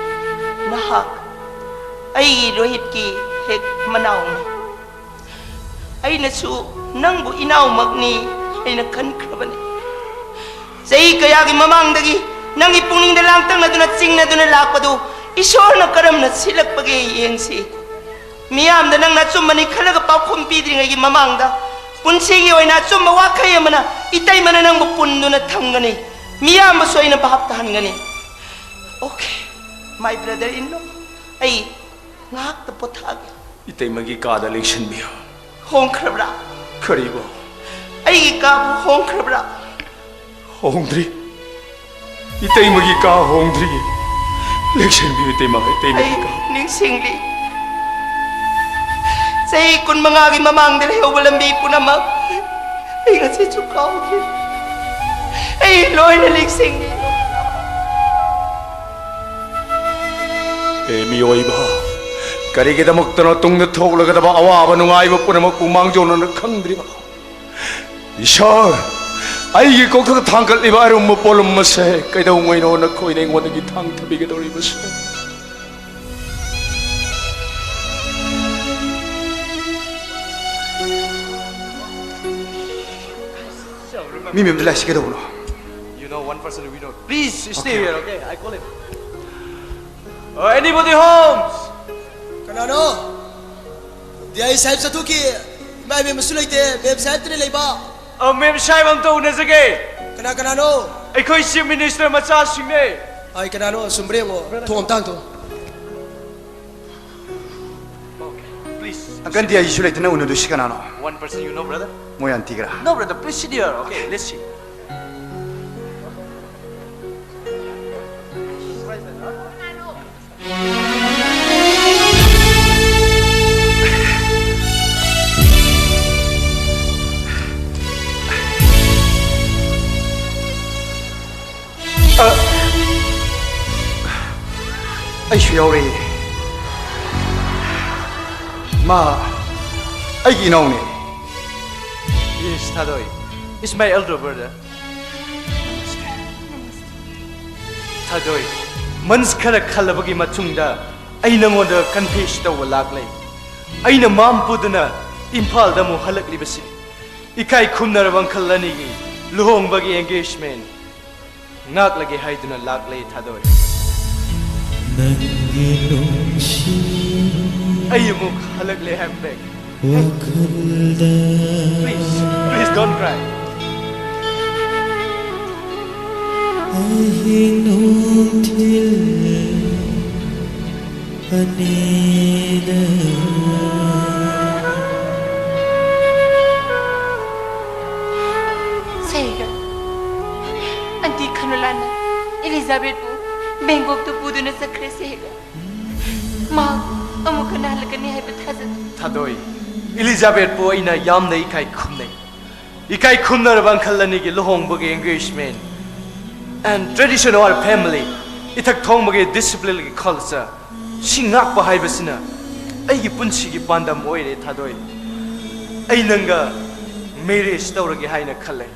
ꯃꯍꯥꯛ ꯑꯩꯒꯤ ꯔꯣꯍꯤꯠꯀꯤ ꯍꯦꯛ ꯃꯅꯥꯎꯅꯤ꯫ ꯑꯩꯅꯁꯨ ꯅꯪꯕꯨ ꯏꯅꯥꯎꯃꯛꯅꯤ ꯍꯥꯏꯅ ꯈꯟꯈ꯭ꯔꯕꯅꯤ꯫ ꯆꯍꯤ ꯀꯌꯥꯒꯤ ꯃꯃꯥꯡꯗꯒꯤ ꯅꯪꯒꯤ ꯄꯨꯛꯅꯤꯡꯗ ꯂꯥꯡꯇꯛꯅꯗꯨꯅ ꯆꯤꯡꯅꯗꯨꯅ ꯂꯥꯛꯄꯗꯨ ꯏꯁꯣꯔꯅ ꯀꯔꯝꯅ ꯁꯤꯜꯂꯛꯄꯒꯦ ꯌꯦꯡꯁꯤ꯫ ꯃꯤꯌꯥꯝꯗ ꯅꯪꯅ ꯑꯆꯨꯝꯕꯅꯤ ꯈꯜꯂꯒ ꯄꯥꯎꯈꯨꯝ ꯄꯤꯗ꯭ꯔꯤꯉꯩꯒꯤ ꯃꯃꯥꯡꯗ ꯄꯨꯟꯁꯤꯒꯤ ꯑꯣꯏꯅ ꯑꯆꯨꯝꯕ ꯋꯥꯈꯩ ꯑꯃꯅ ꯏꯇꯩꯃꯅ ꯅꯪꯕꯨ ꯄꯨꯟꯗꯨꯅ ꯊꯝꯒꯅꯤ꯫ ꯃꯤꯌꯥꯝꯕꯁꯨ ꯑꯩꯅ ꯚꯥꯞ ꯇꯥꯍꯟꯒꯅꯤ꯫ Okay, my brother in law, ꯑꯩ ꯉꯥꯏꯍꯥꯛꯇ ꯄꯣꯊꯥꯒꯦ꯫ ꯏꯇꯩꯃꯒꯤ ꯀꯥꯗ ꯂꯦꯡꯁꯤꯟꯕꯤꯌꯨ꯫ ꯍꯣꯡꯈ꯭ꯔꯕ꯭ꯔꯥ? ꯀꯔꯤꯕꯣ? ꯑꯩꯒꯤ ꯀꯥꯕꯨ ꯍꯣꯡꯈ꯭ꯔꯕ꯭ꯔꯥ? ꯍꯣꯡꯗ꯭ꯔꯤ꯫ ꯏꯇꯩꯃꯒꯤ ꯀꯥ ꯍꯣꯡꯗ꯭ꯔꯤ꯫ ꯂꯦꯡꯁꯤꯟꯕꯤꯌꯨ ꯏꯇꯩꯃ, ꯏꯇꯩꯃꯒꯤ ꯑꯩ ꯀꯥ꯫ ꯅꯤꯡꯁꯤꯡꯂꯤ꯫ ꯆꯍꯤ ꯀꯨꯟꯃꯉꯥꯒꯤ ꯃꯃꯥꯡꯗ ꯂꯩꯍꯧꯕ ꯂꯝꯕꯤ ꯄꯨꯝꯅꯃꯛ ꯑꯩ ꯉꯁꯤꯁꯨ ꯀꯥꯎꯗ꯭ꯔꯤ꯫ ꯑꯩ ꯂꯣꯏꯅ ꯅꯤꯡꯁꯤꯡꯂꯤ꯫ ꯑꯦ ꯃꯤꯑꯣꯏꯕ, ꯀꯔꯤꯒꯤꯗꯃꯛꯇꯅꯣ ꯇꯨꯡꯗ ꯊꯣꯛꯂꯒꯗꯕ ꯑꯋꯥꯕ ꯅꯨꯡꯉꯥꯏꯕ ꯄꯨꯝꯅꯃꯛꯄꯨ ꯃꯥꯡꯖꯧꯅꯅ ꯈꯪꯗ꯭ꯔꯤꯕ? ꯏꯁꯣꯔ, ꯑꯩꯒꯤ ꯀꯣꯛꯊꯛꯇ ꯊꯥꯡꯒꯠꯂꯤꯕ ꯑꯔꯨꯝꯕ ꯄꯣꯠꯂꯨꯝ ꯑꯁꯦ ꯀꯩꯗꯧꯉꯩꯅꯣ ꯅꯈꯣꯏꯅ ꯑꯩꯉꯣꯟꯗꯒꯤ ꯊꯥꯡꯊꯕꯤꯒꯗꯧꯔꯤꯕꯁꯦ? ꯃꯤ ꯃꯌꯥꯝꯗ ꯂꯥꯛꯏꯁꯤ ꯀꯩꯗꯧꯕꯅꯣ? You know one person we know. Please stay Okay. here, okay? I call him. Uh, anybody homes? ꯀꯅꯥꯅꯣ? ꯗꯤ ꯑꯥꯏ ꯁꯥꯍꯦꯕ ꯆꯠꯊꯣꯛꯈꯤ꯫ ꯏꯃꯥ ꯏꯕꯦꯝꯃꯁꯨ ꯂꯩꯇꯦ꯫ ꯃꯦꯝ ꯁꯥꯍꯦꯕꯇꯅꯦ ꯂꯩꯕ꯫ ꯑ, ꯃꯦꯝ ꯁꯥꯍꯦꯕ ꯑꯝꯇ ꯎꯅꯖꯒꯦ꯫ ꯀꯅꯥ ꯀꯅꯥꯅꯣ? ꯑꯩꯈꯣꯏ ꯆꯤꯐ ꯃꯤꯅꯤꯁꯇꯔ ꯃꯆꯥꯁꯤꯡꯅꯦ꯫ ꯑꯩ ꯀꯅꯥꯅꯣ? ꯆꯨꯝꯕ꯭ꯔꯥ ꯌꯦꯡꯉꯣ꯫ ꯊꯣꯡ ꯑꯝꯇ ꯍꯥꯡꯇꯣꯛꯑꯣ꯫ Please. ꯑꯪꯀꯜ ꯗꯤ ꯑꯥꯏꯁꯨ ꯂꯩꯇꯅ ꯎꯅꯗꯣꯏꯁꯤ ꯀꯅꯥꯅꯣ? One person you know, brother? ꯃꯣꯏ ꯑꯟꯇꯤꯒꯔꯥ? No, brother. Please sit here. Okay, let's see. ꯑ, ꯑꯩꯁꯨ ꯌꯥꯎꯔꯦ꯫ ꯃꯥ ꯑꯩꯒꯤ ꯏꯅꯥꯎꯅꯦ꯫ Yes, Thadoi. It's my elder brother. Thadoi, Months ꯈꯔ ꯈꯜꯂꯕꯒꯤ ꯃꯇꯨꯡꯗ ꯑꯩ ꯅꯉꯣꯟꯗ confess ꯇꯧꯕ ꯂꯥꯛꯂꯦ꯫ ꯑꯩꯅ ꯃꯥꯝ ꯄꯨꯗꯨꯅ ꯏꯝꯐꯥꯜꯗ ꯑꯃꯨꯛ ꯍꯜꯂꯛꯂꯤꯕꯁꯤ ꯏꯀꯥꯏ ꯈꯨꯝꯅꯔꯕ uncle ꯑꯅꯤꯒꯤ ꯂꯨꯍꯣꯡꯕꯒꯤ engagement ꯉꯥꯛꯂꯒꯦ ꯍꯥꯏꯗꯨꯅ ꯂꯥꯛꯂꯦ ꯊꯥꯗꯣꯏ꯫ ꯅꯪꯒꯤ ꯅꯨꯡꯁꯤ ꯑꯩ ꯑꯃꯨꯛ ꯍꯜꯂꯛꯂꯦ, I'm back. ꯋꯥꯈꯜꯗ please, please don't cry. ꯑꯍꯤꯡ ꯅꯨꯡꯊꯤꯜ ꯑꯅꯤꯗ ꯁꯦꯒ, ꯑꯟꯇꯤ ꯈꯅꯨꯂꯥꯅ ꯏꯂꯤꯖꯥꯕꯦꯠꯄꯨ ꯕꯦꯡꯀꯣꯛꯇ ꯄꯨꯗꯨꯅ ꯆꯠꯈ꯭ꯔꯦ ꯁꯦꯒ꯫ ꯃꯥ ꯑꯃꯨꯛ ꯍꯟꯅ ꯍꯜꯂꯛꯀꯅꯤ ꯍꯥꯏꯕ ꯊꯥꯖꯗꯦ꯫ ꯊꯥꯗꯣꯏ, ꯏꯂꯤꯖꯥꯕꯦꯠꯄꯨ ꯑꯩꯅ ꯌꯥꯝꯅ ꯏꯀꯥꯏ ꯈꯨꯝꯅꯩ꯫ ꯏꯀꯥꯏ ꯈꯨꯝꯅꯔꯕ uncle ꯑꯅꯤꯒꯤ ꯂꯨꯍꯣꯡꯕꯒꯤ engagement and tradition of our family, ꯏꯊꯛ ꯊꯣꯡꯕꯒꯤ discipline ꯒꯤ culture ꯁꯤ ꯉꯥꯛꯄ ꯍꯥꯏꯕꯁꯤꯅ ꯑꯩꯒꯤ ꯄꯨꯟꯁꯤꯒꯤ ꯄꯥꯟꯗꯝ ꯑꯣꯏꯔꯦ ꯊꯥꯗꯣꯏ꯫ ꯑꯩ ꯅꯪꯒ marriage ꯇꯧꯔꯒꯦ ꯍꯥꯏꯅ ꯈꯜꯂꯦ꯫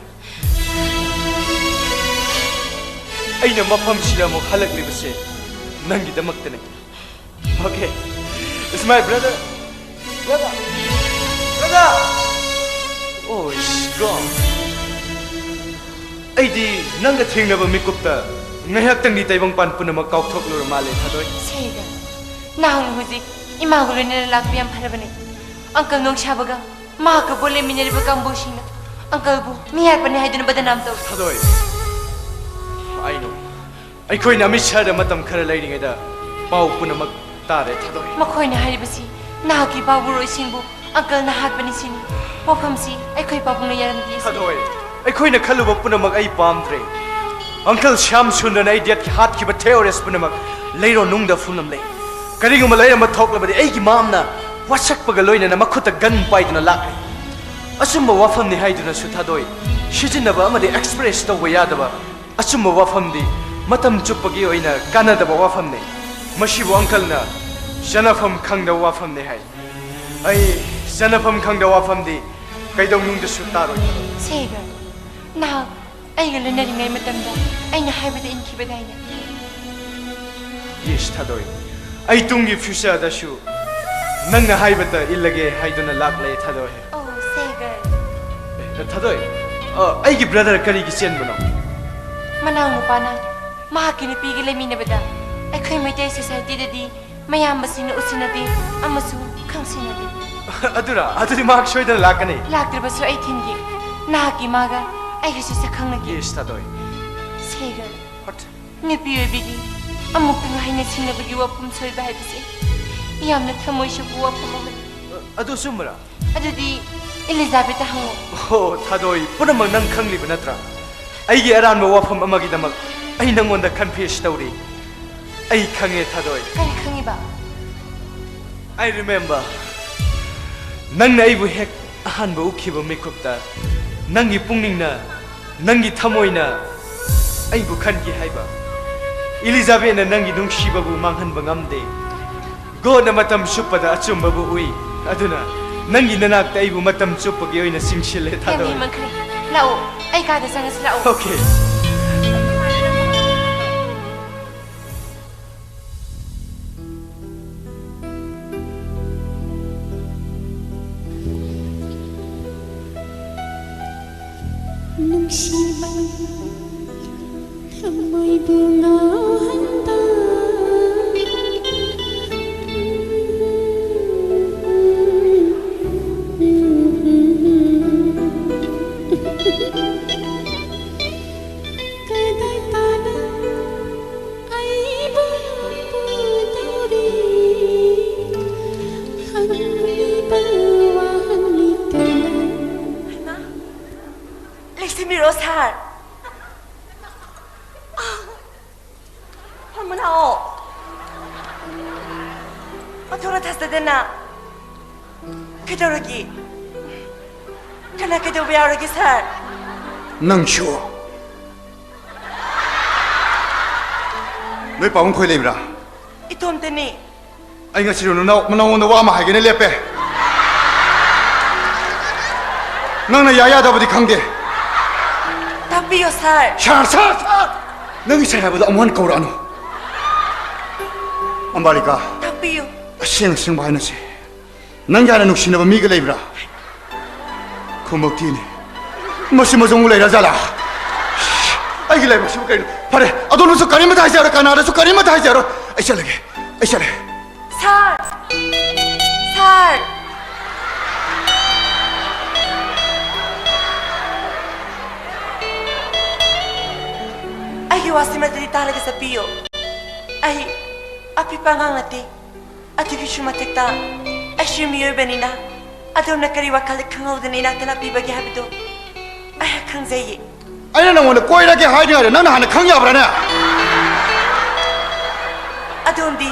ꯑꯩꯅ ꯃꯐꯝꯁꯤꯗ ꯑꯃꯨꯛ ꯍꯜꯂꯛꯂꯤꯕꯁꯦ ꯅꯪꯒꯤꯗꯃꯛꯇꯅꯦ꯫ Okay, it's my brother. Brother! Brother! Oh, it's gone. ꯑꯩꯗꯤ ꯅꯪꯒ ꯊꯦꯡꯅꯕ ꯃꯤꯀꯨꯞꯇ ꯉꯥꯏꯍꯥꯛꯇꯪꯗꯤ ꯇꯥꯏꯕꯪꯄꯥꯟ ꯄꯨꯝꯅꯃꯛ ꯀꯥꯎꯊꯣꯛꯂꯨꯔ ꯃꯥꯜꯂꯦ ꯊꯥꯗꯣꯏ꯫ ꯁꯦꯒ, ꯅꯍꯥꯛꯅ ꯍꯧꯖꯤꯛ ꯏꯃꯥꯒ ꯂꯣꯏꯅꯅ ꯂꯥꯛꯄ ꯌꯥꯝ ꯐꯔꯕꯅꯦ꯫ Uncle ꯅꯣꯡꯁꯥꯕꯒ ꯃꯍꯥꯛꯀ ꯕꯣꯜ ꯂꯦꯝꯃꯤꯟꯅꯔꯤꯕ ꯀꯥꯡꯕꯨꯁꯤꯡꯅ uncle ꯕꯨ ꯃꯤ ꯍꯥꯠꯄꯅꯤ ꯍꯥꯏꯗꯨꯅ ꯕꯗꯅꯥꯝ ꯇꯧꯔꯤ꯫ ꯊꯥꯗꯣꯏ, I know. ꯑꯩꯈꯣꯏꯅ ꯑꯃꯤꯠꯁꯔꯗ ꯃꯇꯝ ꯈꯔ ꯂꯩꯔꯤꯉꯩꯗ ꯄꯥꯎ ꯄꯨꯝꯅꯃꯛ ꯇꯥꯔꯦ ꯊꯥꯗꯣꯏ꯫ ꯃꯈꯣꯏꯅ ꯍꯥꯏꯔꯤꯕꯁꯤ ꯅꯍꯥꯛꯀꯤ ꯏꯄꯥꯕꯨꯔꯣꯏꯁꯤꯡꯕꯨ uncle ꯅ ꯍꯥꯠꯄꯅꯤ ꯁꯤꯅꯤ꯫ ꯋꯥꯐꯝꯁꯤ ꯑꯩꯈꯣꯏ ꯄꯥꯕꯨꯡꯅ ꯌꯥꯔꯝꯗꯦ ꯁꯤꯅꯤ꯫ ꯊꯥꯗꯣꯏ, ꯑꯩꯈꯣꯏꯅ ꯈꯜꯂꯨꯕ ꯄꯨꯝꯅꯃꯛ ꯑꯩ ꯄꯥꯝꯗ꯭ꯔꯦ꯫ Uncle ꯁ꯭ꯌꯥꯝ ꯁꯨꯟꯗꯔꯅ ꯑꯩ ꯗꯦꯠꯀꯤ ꯍꯥꯠꯈꯤꯕ terrorist ꯄꯨꯝꯅꯃꯛ ꯂꯩꯔꯣꯟꯅꯨꯡꯗ ꯐꯨꯝꯂꯝꯂꯦ꯫ ꯀꯔꯤꯒꯨꯝꯕ ꯂꯩꯔꯝꯕ ꯊꯣꯛꯂꯕꯗꯤ ꯑꯩꯒꯤ ꯃꯥꯝꯅ ꯋꯥꯁꯛꯄꯒ ꯂꯣꯏꯅꯅ ꯃꯈꯨꯠꯇ gun ꯄꯥꯏꯗꯨꯅ ꯂꯥꯛꯂꯦ꯫ ꯑꯆꯨꯝꯕ ꯋꯥꯐꯝꯅꯤ ꯍꯥꯏꯗꯨꯅꯁꯨ ꯊꯥꯗꯣꯏ꯫ ꯁꯤꯖꯤꯟꯅꯕ ꯑꯃꯗꯤ express ꯇꯧꯕ ꯌꯥꯗꯕ ꯑꯆꯨꯝꯕ ꯋꯥꯐꯝꯗꯤ ꯃꯇꯝ ꯆꯨꯞꯄꯒꯤ ꯑꯣꯏꯅ ꯀꯥꯟꯅꯗꯕ ꯋꯥꯐꯝꯅꯤ꯫ ꯃꯁꯤꯕꯨ uncle ꯅ ꯆꯠꯅꯐꯝ ꯈꯪꯗꯕ ꯋꯥꯐꯝꯅꯤ ꯍꯥꯏ꯫ ꯑꯩ ꯆꯠꯅꯐꯝ ꯈꯪꯗꯕ ꯋꯥꯐꯝꯗꯤ ꯀꯩꯗꯧꯅꯨꯡꯗꯁꯨ ꯇꯥꯔꯣꯏ꯫ ꯁꯦꯒ, ꯅꯍꯥꯛ ꯑꯩꯒ ꯂꯣꯏꯅꯔꯤꯉꯩ ꯃꯇꯝꯗ ꯑꯩꯅ ꯍꯥꯏꯕꯗ ꯏꯟꯈꯤꯕꯗꯥꯏꯅꯦ? Yes, ꯊꯥꯗꯣꯏ꯫ ꯑꯩ ꯇꯨꯡꯒꯤ future ꯗꯁꯨ ꯅꯪꯅ ꯍꯥꯏꯕꯇ ꯏꯜꯂꯒꯦ ꯍꯥꯏꯗꯨꯅ ꯂꯥꯛꯂꯦ, ꯊꯥꯗꯣꯏ꯫ ꯑꯣ, ꯁꯦꯒꯔ꯫ ꯑꯦ, ꯊꯥꯗꯣꯏ, ꯑ, ꯑꯩꯒꯤ brother ꯀꯔꯤꯒꯤ ꯆꯦꯟꯕꯅꯣ? ꯃꯅꯥꯎ ꯅꯨꯄꯥꯅ ꯃꯍꯥꯛꯀꯤ ꯅꯨꯄꯤꯒ ꯂꯩꯃꯤꯟꯅꯕꯗ ꯑꯩꯈꯣꯏ ꯃꯩꯇꯩ society ꯗꯗꯤ ꯃꯌꯥꯝꯕꯁꯤꯡꯅ ꯎꯁꯤꯟꯅꯗꯦ ꯑꯃꯁꯨꯡ ꯈꯪꯁꯤꯟꯅꯗꯦ꯫ ꯑꯗꯨꯔ? ꯑꯗꯨꯗꯤ ꯃꯍꯥꯛ ꯁꯣꯏꯗꯅ ꯂꯥꯛꯀꯅꯤ꯫ ꯂꯥꯛꯇ꯭ꯔꯕꯁꯨ ꯑꯩ ꯊꯤꯟꯒꯦ꯫ ꯅꯍꯥꯛꯀꯤ ꯃꯥꯒ ꯑꯩꯒꯁꯨ ꯁꯛꯈꯪꯅꯒꯦ꯫ Yes, ꯊꯥꯗꯣꯏ꯫ ꯁꯦꯒꯔ꯫ What? ꯅꯨꯄꯤ ꯑꯣꯏꯕꯤꯒꯤ ꯑꯃꯨꯛꯇꯪ ꯍꯥꯏꯅ ꯁꯤꯡꯅꯕꯒꯤ ꯋꯥꯐꯝ ꯁꯣꯏꯕ ꯍꯥꯏꯕꯁꯦ ꯌꯥꯝꯅ ꯊꯃꯣꯏ ꯁꯣꯛꯄ ꯋꯥꯐꯝ ꯑꯃꯅꯤ꯫ ꯑꯗꯨ ꯑꯆꯨꯝꯕꯔꯥ? ꯑꯗꯨꯗꯤ ꯏꯂꯤꯖꯥꯕꯦꯠꯇ ꯍꯪꯉꯨ꯫ ꯍꯣ, ꯊꯥꯗꯣꯏ, ꯄꯨꯝꯅꯃꯛ ꯅꯪ ꯈꯪꯂꯤꯕ ꯅꯠꯇ꯭ꯔꯥ? ꯑꯩꯒꯤ ꯑꯔꯥꯟꯕ ꯋꯥꯐꯝ ꯑꯃꯒꯤꯗꯃꯛ ꯑꯩ ꯅꯪꯉꯣꯟꯗ confess ꯇꯧꯔꯤ꯫ ꯑꯩ ꯈꯪꯉꯦ, ꯊꯥꯗꯣꯏ꯫ ꯀꯔꯤ ꯈꯪꯉꯤꯕ? I remember. ꯅꯪꯅ ꯑꯩꯕꯨ ꯍꯦꯛ ꯑꯍꯥꯟꯕ ꯎꯈꯤꯕ ꯃꯤꯀꯨꯞꯇ ꯅꯪꯒꯤ ꯄꯨꯛꯅꯤꯡꯅ, ꯅꯪꯒꯤ ꯊꯃꯣꯏꯅ ꯑꯩꯕꯨ ꯈꯟꯈꯤ ꯍꯥꯏꯕ꯫ ꯏꯂꯤꯖꯥꯕꯦꯠꯅ ꯅꯪꯒꯤ ꯅꯨꯡꯁꯤꯕꯕꯨ ꯃꯥꯡꯍꯟꯕ ꯉꯝꯗꯦ꯫ ꯒꯣꯠꯅ ꯃꯇꯝ ꯆꯨꯞꯄꯗ ꯑꯆꯨꯝꯕꯕꯨ ꯎꯏ꯫ ꯑꯗꯨꯅ ꯅꯪꯒꯤ ꯅꯅꯥꯛꯇ ꯑꯩꯕꯨ ꯃꯇꯝ ꯆꯨꯞꯄꯒꯤ ꯑꯣꯏꯅ ꯆꯤꯡꯁꯤꯜꯂꯦ, ꯌꯥꯝ ꯊꯥꯗꯣꯏ꯫ ꯍꯦꯟꯃꯟꯈ꯭ꯔꯦ꯫ ꯂꯥꯛꯑꯣ, ꯑꯩ ꯀꯥꯗ ꯆꯪꯉꯁꯤ, ꯂꯥꯛꯑꯣ꯫ Okay. ꯅꯨꯡꯁꯤꯕ ꯊꯃꯣꯏꯕꯨ ꯉꯥꯎꯍꯟꯕ꯫ ꯀꯗꯥꯏ ꯇꯥꯅ ꯑꯩꯕꯨ ꯄꯨꯗꯧꯔꯤ? ꯍꯪꯂꯤꯕ ꯋꯥꯍꯪꯅꯤ ꯀꯅꯥ? ꯍꯩꯃꯥ, ꯂꯦꯡꯁꯤꯟꯕꯤꯔꯣ, ꯁꯥꯔ꯫ ꯐꯝꯃꯨ ꯂꯥꯛꯑꯣ꯫ ꯑꯣꯟꯊꯣꯛꯅ ꯊꯥꯖꯗꯅ꯫ ꯀꯩꯗꯧꯔꯒꯦ? ꯀꯅꯥ ꯀꯩꯗꯧꯕ ꯌꯥꯎꯔꯒꯦ, ꯁꯥꯔ? ꯅꯪꯁꯨ? ꯅꯣꯏ ꯄꯥꯕꯨꯡ ꯈꯣꯏ ꯂꯩꯕ꯭ꯔꯥ? ꯏꯇꯣꯝꯇꯅꯤ꯫ ꯑꯩ ꯉꯁꯤ ꯅꯅꯥꯎ ꯅꯉꯣꯟꯗ ꯋꯥ ꯑꯃ ꯍꯥꯏꯒꯦꯅ ꯂꯦꯞꯄꯦ꯫ ꯅꯪꯅ ꯌꯥ ꯌꯥꯗꯕꯗꯤ ꯈꯪꯗꯦ꯫ ꯇꯥꯛꯄꯤꯌꯣ, ꯁꯥꯔ꯫ ꯁꯥꯔ, ꯁꯥꯔ, ꯁꯥꯔ! ꯅꯪꯒꯤ ꯁꯥꯔ ꯍꯥꯏꯕꯗꯣ ꯑꯃꯨꯛ ꯍꯟꯅ ꯀꯧꯔꯛꯑꯅꯨ꯫ ꯑꯝꯕꯥꯂꯤꯀꯥ, ꯇꯥꯛꯄꯤꯌꯨ꯫ ꯑꯁꯦꯡ ꯑꯁꯦꯡꯕ ꯍꯥꯏꯅꯁꯤ꯫ ꯅꯪꯒꯤ ꯍꯥꯟꯅ ꯅꯨꯡꯁꯤꯅꯕ ꯃꯤꯒ ꯂꯩꯕ꯭ꯔꯥ? ꯈꯨꯝꯃꯛꯇꯦꯅꯦ꯫ ꯃꯁꯤ ꯃꯖꯣꯡꯕꯨ ꯂꯩꯔ ꯖꯥꯠꯂꯥ? ꯑꯩꯒꯤ ꯂꯥꯏꯕꯛꯁꯤꯕꯨ ꯀꯩꯅꯣ? ꯐꯔꯦ, ꯑꯗꯣꯝꯗꯁꯨ ꯀꯔꯤꯃꯠꯇ ꯍꯥꯏꯖꯔꯣꯏ, ꯀꯅꯥꯗꯁꯨ ꯀꯔꯤꯃꯠꯇ ꯍꯥꯏꯖꯔꯣꯏ꯫ ꯑꯩ ꯆꯠꯂꯒꯦ, ꯑꯩ ꯆꯠꯂꯦ꯫ ꯁꯥꯔ! ꯁꯥꯔ! ꯑꯩꯒꯤ ꯋꯥꯁꯤꯃꯗꯤ ꯇꯥꯔꯒ ꯆꯠꯄꯤꯌꯨ꯫ ꯑꯩ ꯑꯄꯤꯛꯄ ꯑꯉꯥꯡ ꯅꯠꯇꯦ꯫ ꯑꯗꯨꯒꯤꯁꯨ ꯃꯊꯛꯇ ꯑꯩꯁꯨ ꯃꯤꯑꯣꯏꯕꯅꯤꯅ, ꯑꯗꯣꯝꯅ ꯀꯔꯤ ꯋꯥꯈꯜꯗ ꯈꯪꯍꯧꯗꯅ ꯏꯅꯥꯛꯇ ꯂꯥꯛꯄꯤꯕꯒꯦ ꯍꯥꯏꯕꯗꯨ ꯑꯩꯍꯥꯛ ꯈꯪꯖꯩꯌꯦ꯫ ꯑꯩꯅ ꯅꯉꯣꯟꯗ ꯀꯣꯏꯔꯒꯦ ꯍꯥꯏꯗ꯭ꯔꯤꯉꯩꯗ ꯅꯪꯅ ꯍꯥꯟꯅ ꯈꯪ ꯌꯥꯕ꯭ꯔꯥꯅꯦ? ꯑꯗꯣꯝꯗꯤ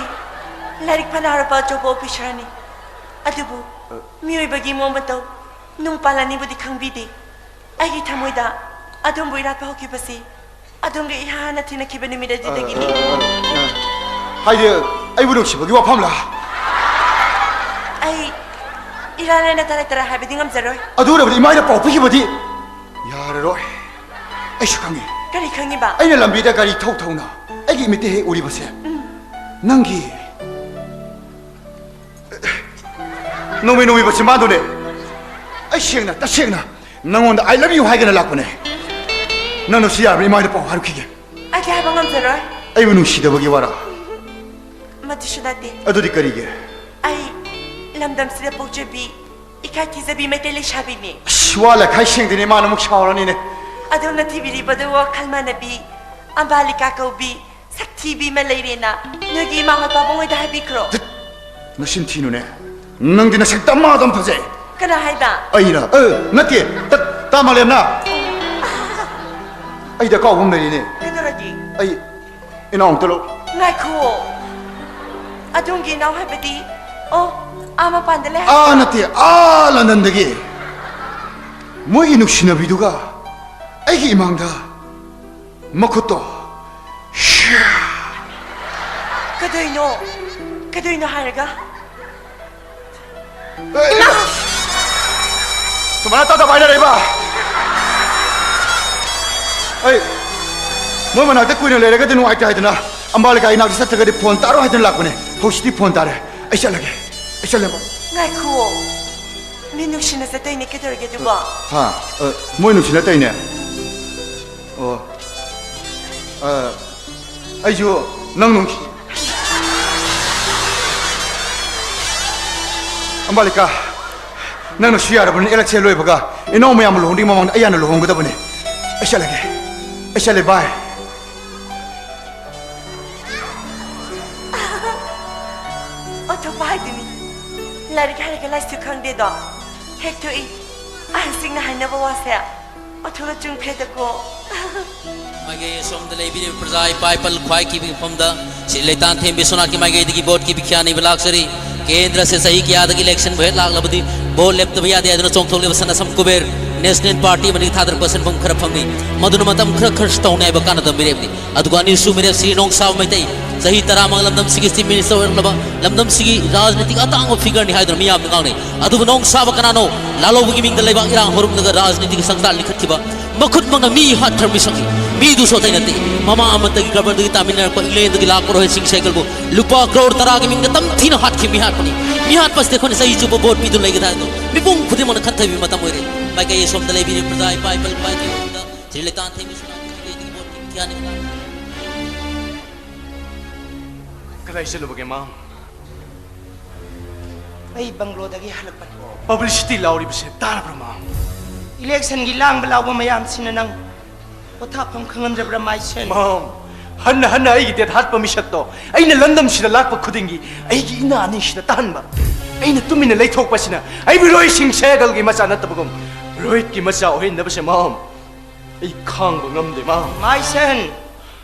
ꯂꯥꯏꯔꯤꯛ ꯐꯅ ꯍꯩꯔꯕ ꯑꯆꯧꯕ ꯑꯣꯐꯤꯁꯥꯔꯅꯤ, ꯑꯗꯨꯕꯨ ꯃꯤꯑꯣꯏꯕꯒꯤ ꯃꯑꯣꯡ ꯃꯇꯧ, ꯅꯨꯡ ꯄꯥꯜꯂꯅꯤꯕꯨꯗꯤ ꯈꯪꯕꯤꯗꯦ꯫ ꯑꯩꯒꯤ ꯊꯃꯣꯏꯗ ꯑꯗꯣꯝꯕꯨ ꯏꯔꯥꯠꯄ ꯍꯧꯈꯤꯕꯁꯤ ꯑꯗꯣꯝꯒ ꯏꯍꯥꯟ ꯍꯥꯟꯅ ꯊꯦꯡꯅꯈꯤꯕ ꯅꯨꯃꯤꯠ ꯑꯗꯨꯗꯒꯤꯅꯤ꯫ ꯑ, ꯑ, ꯑ, ꯍꯥꯏꯗꯤ, ꯑꯩꯕꯨ ꯅꯨꯡꯁꯤꯕꯒꯤ ꯋꯥꯐꯝꯂ? ꯑꯩ ꯏꯔꯥꯟ ꯂꯥꯏꯅ ꯇꯔꯥꯏ ꯇꯔꯥꯏ ꯍꯥꯏꯕꯗꯤ ꯉꯝꯖꯔꯣꯏ꯫ ꯑꯗꯨ ꯑꯣꯏꯔꯕꯗꯤ ꯏꯃꯥꯅ ꯄꯥꯎ ꯄꯤꯈꯤꯕꯗꯤ ꯌꯥꯔꯔꯣꯏ꯫ ꯑꯩꯁꯨ ꯈꯪꯉꯤ꯫ ꯀꯔꯤ ꯈꯪꯉꯤꯕ? ꯑꯩꯅ ꯂꯝꯕꯤꯗ ꯒꯥꯔꯤ ꯊꯧ ꯊꯧꯅ ꯑꯩꯒꯤ ꯏꯃꯤꯠꯇ ꯍꯦꯛ ꯎꯔꯤꯕꯁꯦ, ꯎꯝ꯫ ꯅꯪꯒꯤ ꯅꯣꯡꯃꯩ ꯅꯣꯡꯃꯩ ꯃꯆꯤꯟꯕꯥꯟꯗꯨꯅꯦ꯫ ꯑꯩ ꯁꯦꯡꯅ, ꯇꯁꯦꯡꯅ ꯅꯪꯉꯣꯟꯗ "I love you" ꯍꯥꯏꯒꯦꯅ ꯂꯥꯛꯄꯅꯦ꯫ ꯅꯪꯅ ꯁꯤ ꯌꯥꯔꯕ꯭ꯔꯥ? ꯏꯃꯥ ꯍꯣꯏꯗ ꯄꯥꯎ ꯍꯥꯏꯔꯨꯈꯤꯒꯦ꯫ ꯑꯩꯗꯤ ꯍꯥꯏꯕ ꯉꯝꯖꯔꯣꯏ꯫ ꯑꯩꯕꯨ ꯅꯨꯡꯁꯤꯗꯕꯒꯤ ꯋꯥꯔꯥ? ꯃꯗꯨꯁꯨ ꯅꯠꯇꯦ꯫ ꯑꯗꯨꯗꯤ ꯀꯔꯤꯒꯤ? ꯑꯩ ꯂꯝꯗꯝꯁꯤꯗ ꯄꯣꯛꯆꯕꯤ, ꯏꯀꯥꯏ ꯊꯤꯖꯕꯤ ꯃꯩꯇꯩ ꯂꯩꯁꯥꯕꯤꯅꯤ꯫ ꯑꯁ, ꯋꯥ ꯂꯩꯈꯥꯏ ꯁꯦꯡꯗꯦꯅꯦ, ꯏꯃꯥꯅ ꯑꯃꯨꯛ ꯁꯥꯎꯔꯅꯤꯅꯦ꯫ ꯑꯗꯣꯝꯅ ꯊꯤꯕꯤꯔꯤꯕꯗꯨ ꯋꯥꯈꯜ ꯃꯥꯟꯅꯕꯤ, ꯑꯝꯕꯥꯂꯤꯀꯥ ꯀꯧꯕꯤ, ꯁꯛ ꯊꯤꯕꯤ ꯑꯃ ꯂꯩꯔꯦꯅ ꯅꯣꯏꯒꯤ ꯏꯃꯥ ꯍꯣꯏ ꯄꯥꯕꯨꯡ ꯍꯣꯏꯗ ꯍꯥꯏꯕꯤꯈ꯭ꯔꯣ꯫ ꯙꯠ! ꯅꯆꯤꯟ ꯊꯤꯅꯨꯅꯦ꯫ ꯅꯪꯗꯤ ꯅꯁꯛ ꯗꯃꯥ ꯗꯝ ꯐꯖꯩ꯫ ꯀꯅꯥ ꯍꯥꯏꯕ? ꯑꯩꯅ꯫ ꯑ, ꯅꯠꯇꯦ꯫ ꯇ-, ꯇꯥ ꯃꯥꯂꯦꯝꯅ꯫ ꯑꯩꯗ ꯑꯀꯥꯎꯕ ꯑꯃ ꯂꯩꯔꯤꯅꯦ꯫ ꯀꯩꯗꯧꯔꯒꯦ? ꯑꯩ ꯏꯅꯥꯎ ꯑꯝꯇ ꯂꯧ꯫ ꯉꯥꯏꯈꯨꯑꯣ꯫ ꯑꯗꯣꯝꯒꯤ ꯏꯅꯥꯎ ꯍꯥꯏꯕꯗꯤ? ꯑꯣ, ꯑꯥ ꯃꯄꯥꯟꯗ ꯂꯩ ꯍꯥꯏꯕ? ꯑꯥ ꯅꯠꯇꯦ, ꯑꯥ ꯂꯟꯗꯟꯗꯒꯤ꯫ ꯃꯣꯏꯒꯤ ꯅꯨꯡꯁꯤꯅꯕꯤꯗꯨꯒ ꯑꯩꯒꯤ ꯏꯃꯥꯡꯗ ꯃꯈꯨꯠꯇꯣ꯫ ꯀꯗꯣꯏꯅꯣ? ꯀꯗꯣꯏꯅꯣ ꯍꯥꯏꯔꯒ? ꯑꯦ, ꯏꯃꯥ! ꯁꯨꯃꯥꯏꯅ ꯇꯥꯗꯕ ꯍꯥꯏꯅꯔꯛꯏꯕ? ꯑꯩ ꯃꯣꯏ ꯃꯅꯥꯛꯇ ꯀꯨꯏꯅ ꯂꯩꯔꯒꯗꯤ ꯅꯨꯡꯉꯥꯏꯇꯦ ꯍꯥꯏꯗꯅ ꯑꯝꯕꯥꯂꯤꯀꯥ ꯏꯅꯥꯛꯇ ꯆꯠꯇ꯭ꯔꯒꯗꯤ ꯐꯣꯟ ꯇꯥꯔꯣꯏ ꯍꯥꯏꯗꯨꯅ ꯂꯥꯛꯄꯅꯦ꯫ ꯍꯧꯖꯤꯛꯇꯤ ꯐꯣꯟ ꯇꯥꯔꯦ꯫ ꯑꯩ ꯆꯠꯂꯒꯦ꯫ ꯑꯩ ꯆꯠꯂꯦ, ꯑꯝꯕꯥ꯫ ꯉꯥꯏꯈꯨꯑꯣ꯫ ꯃꯤ ꯅꯨꯡꯁꯤꯅ ꯆꯠꯇꯣꯏꯅꯦ, ꯀꯩꯗꯧꯔꯒꯦ ꯑꯗꯨꯕꯣ? ꯍꯥ? ꯑ, ꯃꯣꯏ ꯅꯨꯡꯁꯤꯅ ꯇꯩꯅꯦ꯫ ꯑꯣ꯫ ꯑ, ꯑꯩꯁꯨ ꯅꯪ ꯅꯨꯡꯁꯤ꯫ ꯑꯝꯕꯥꯂꯤꯀꯥ, ꯅꯪꯅꯁꯨ ꯌꯥꯔꯕꯅꯤ꯫ ꯑꯦꯂꯦꯛꯁꯟ ꯂꯣꯏꯕꯒ ꯏꯅꯥꯎ ꯃꯌꯥꯝ ꯂꯨꯍꯣꯡꯗ꯭ꯔꯤꯉꯩ ꯃꯃꯥꯡꯗ ꯑꯩ ꯍꯥꯟꯅ ꯂꯨꯍꯣꯡꯒꯗꯕꯅꯤ꯫ ꯑꯩ ꯆꯠꯂꯒꯦ꯫ ꯑꯩ ꯆꯠꯂꯦ, ꯕꯥꯏ꯫ ꯑꯣꯟꯊꯣꯛꯄ ꯍꯥꯏꯗꯨꯅꯤ꯫ ꯂꯥꯏꯔꯤꯛ ꯍꯥꯏꯔꯒ ꯂꯥꯏꯁꯨ ꯈꯪꯗꯦꯗꯣ꯫ ꯍꯦꯛ ꯊꯣꯛꯏ꯫ ꯑꯍꯟꯁꯤꯡꯅ ꯍꯥꯏꯅꯕ ꯋꯥꯁꯦ ꯑꯣꯟꯊꯣꯛꯅ ꯆꯨꯝꯈ꯭ꯔꯦꯗꯀꯣ꯫ ꯃꯥꯏꯀꯩ ꯑꯁꯣꯝꯗ ꯂꯩꯕꯤꯔꯤꯕ ꯄ꯭ꯔꯖꯥ ꯏꯄꯥ ꯏꯄꯜ ꯈ꯭ꯋꯥꯏ ꯀꯤꯕꯤ ꯃꯐꯝꯗ ꯁꯤꯔꯤ ꯂꯩꯇꯥꯟꯊꯦꯝ ꯕꯤꯁ꯭ꯋꯅꯥꯊꯀꯤ ꯃꯥꯏꯀꯩꯗꯒꯤ ꯚꯣꯠꯀꯤ ꯚꯤꯈ꯭ꯌꯥ ꯅꯤꯕ ꯂꯥꯛꯆꯔꯤ꯫ ꯀꯦꯟꯗ꯭ꯔꯁꯦ ꯆꯍꯤ ꯀꯌꯥꯗꯒꯤ ꯏꯂꯦꯛꯁꯟꯕꯨ ꯍꯦꯛ ꯂꯥꯛꯂꯕꯗꯤ ꯚꯣꯠ ꯂꯦꯞꯇꯕ ꯌꯥꯗꯦ ꯍꯥꯏꯗꯨꯅ ꯆꯣꯡꯊꯣꯛꯂꯤꯕ ꯁꯟ ꯑꯁꯝ ꯀꯨꯕꯦꯔ ꯅꯦꯁꯅꯦꯜ ꯄꯥꯔꯇꯤ ꯑꯃꯗꯒꯤ ꯊꯥꯗꯔꯛꯄ ꯁꯦꯟꯐꯝ ꯈꯔ ꯐꯪꯂꯤ꯫ ꯃꯗꯨꯅ ꯃꯇꯝ ꯈꯔ ꯈꯔꯁꯨ ꯇꯧꯅꯤ ꯍꯥꯏꯕ ꯀꯥꯟꯅꯗꯕ ꯃꯤꯔꯦꯞꯅꯤ꯫ ꯑꯗꯨꯒ ꯑꯅꯤꯁꯨ ꯃꯤꯔꯦꯞ ꯁꯤꯔꯤ ꯅꯣꯡꯁꯥꯕ ꯃꯩꯇꯩ, ꯆꯍꯤ ꯇꯔꯥꯃꯉꯥ ꯂꯝꯗꯝꯁꯤꯒꯤ ꯆꯤꯐ ꯃꯤꯅꯤꯁꯇꯔ ꯑꯣꯏꯔꯛꯂꯕ, ꯂꯝꯗꯝꯁꯤꯒꯤ ꯔꯥꯖꯅꯤꯇꯤꯛ ꯑꯇꯥꯡꯕ ꯐꯤꯒꯔꯅꯤ ꯍꯥꯏꯗꯨꯅ ꯃꯤꯌꯥꯝꯅ ꯉꯥꯡꯅꯩ꯫ ꯑꯗꯨꯕꯨ ꯅꯣꯡꯁꯥꯕ ꯀꯅꯥꯅꯣ? ꯂꯥꯜꯍꯧꯕꯒꯤ ꯃꯤꯡꯗ ꯂꯩꯕꯥꯛ ꯏꯔꯥꯡ ꯍꯧꯔꯛꯂꯒ ꯔꯥꯖꯅꯤꯇꯤꯒꯤ ꯁꯪꯁꯥꯔ ꯂꯤꯡꯈꯠꯈꯤꯕ, ꯃꯈꯨꯠꯃꯛꯅ ꯃꯤ ꯍꯥꯠꯈ꯭ꯔꯕ ꯃꯤꯁꯛꯅꯤ꯫ ꯃꯤꯗꯨꯁꯨ ꯑꯇꯩ ꯅꯠꯇꯦ, ꯃꯃꯥ ꯑꯃꯠꯇꯒꯤ ꯒꯔꯚꯔꯗꯒꯤ ꯇꯥꯃꯤꯟꯅꯔꯛꯄ ꯏꯪꯂꯦꯟꯗꯒꯤ ꯂꯥꯛꯄ ꯔꯣꯍꯤꯠ ꯁꯤꯡ ꯁꯦꯒꯜꯕꯨ ꯂꯨꯄꯥ ꯀ꯭ꯔꯣꯔ ꯇꯔꯥꯒꯤ ꯃꯤꯡꯗ ꯇꯝꯊꯤꯅ ꯍꯥꯠꯈꯤꯕ ꯃꯤꯍꯥꯠꯄꯅꯤ꯫ ꯃꯤꯍꯥꯠꯄꯁꯤꯗ ꯑꯩꯈꯣꯏꯅ ꯆꯍꯤ ꯆꯨꯞꯄ ꯚꯣꯠ ꯄꯤꯗꯨꯅ ꯂꯩꯒꯗ꯭ꯔꯥ ꯍꯥꯏꯕꯗꯨ ꯃꯤꯄꯨꯝ ꯈꯨꯗꯤꯡꯃꯛꯅ ꯈꯟꯊꯕꯤꯕ ꯃꯇꯝ ꯑꯣꯏꯔꯦ꯫ ꯃꯥꯏꯀꯩ ꯑꯁꯣꯝꯗ ꯂꯩꯕꯤꯔꯤꯕ ꯄ꯭ꯔꯖꯥ ꯏꯄꯥ ꯏꯄꯜ ꯈ꯭ꯋꯥꯏ ꯀꯤꯕ ꯃꯐꯝꯗ ꯁꯤꯔꯤ ꯂꯩꯇꯥꯟꯊꯦꯝ ꯕꯤꯁ꯭ꯋꯅꯥꯊꯀꯤ ꯃꯥꯏꯀꯩꯗꯒꯤ ꯚꯣꯠꯀꯤ ꯚꯤꯈ꯭ꯌꯥ ꯅꯤꯕ ꯂꯥꯛꯆꯔꯤ꯫ ꯀꯗꯥꯏ ꯆꯠꯂꯨꯕꯒꯦ, ꯃꯥꯝ? ꯑꯩ ꯕꯪꯒ꯭ꯂꯣꯗꯒꯤ ꯍꯜꯂꯛꯄꯅꯤ꯫ ꯄꯕ꯭ꯂꯤꯁꯤꯇꯤ ꯂꯥꯎꯔꯤꯕꯁꯦ ꯇꯥꯔꯕ꯭ꯔꯥ, ꯃꯥꯝ? ꯏꯂꯦꯛꯁꯟꯒꯤ ꯂꯥꯡꯕ ꯂꯥꯎꯕ ꯃꯌꯥꯝꯁꯤꯅ ꯅꯪ ꯄꯣꯊꯥꯐꯝ ꯈꯪꯍꯟꯗ꯭ꯔꯕ꯭ꯔꯥ, ꯃꯥꯏꯁꯦꯟ? ꯃꯥꯝ, ꯍꯟꯅ ꯍꯟꯅ ꯑꯩꯒꯤ ꯗꯦꯠ ꯍꯥꯠꯄ ꯃꯤꯁꯛꯇꯣ ꯑꯩꯅ ꯂꯝꯗꯝꯁꯤꯗ ꯂꯥꯛꯄ ꯈꯨꯗꯤꯡꯒꯤ ꯑꯩꯒꯤ ꯏꯅꯥ ꯑꯅꯤꯁꯤꯗ ꯇꯥꯍꯟꯕ꯫ ꯑꯩꯅ ꯇꯨꯃꯤꯟꯅ ꯂꯩꯊꯣꯛꯄꯁꯤꯅ ꯑꯩꯕꯨ ꯔꯣꯍꯤꯠ ꯁꯤꯡ ꯁꯦꯒꯜꯒꯤ ꯃꯆꯥ ꯅꯠꯇꯕꯒꯨꯝ ꯔꯣꯍꯤꯠꯀꯤ ꯃꯆꯥ ꯑꯣꯏꯍꯟꯅꯕꯁꯦ, ꯃꯥꯝ, ꯑꯩ ꯈꯥꯡꯕ ꯉꯝꯗꯦ, ꯃꯥꯝ꯫ ꯃꯥꯏꯁꯦꯟ,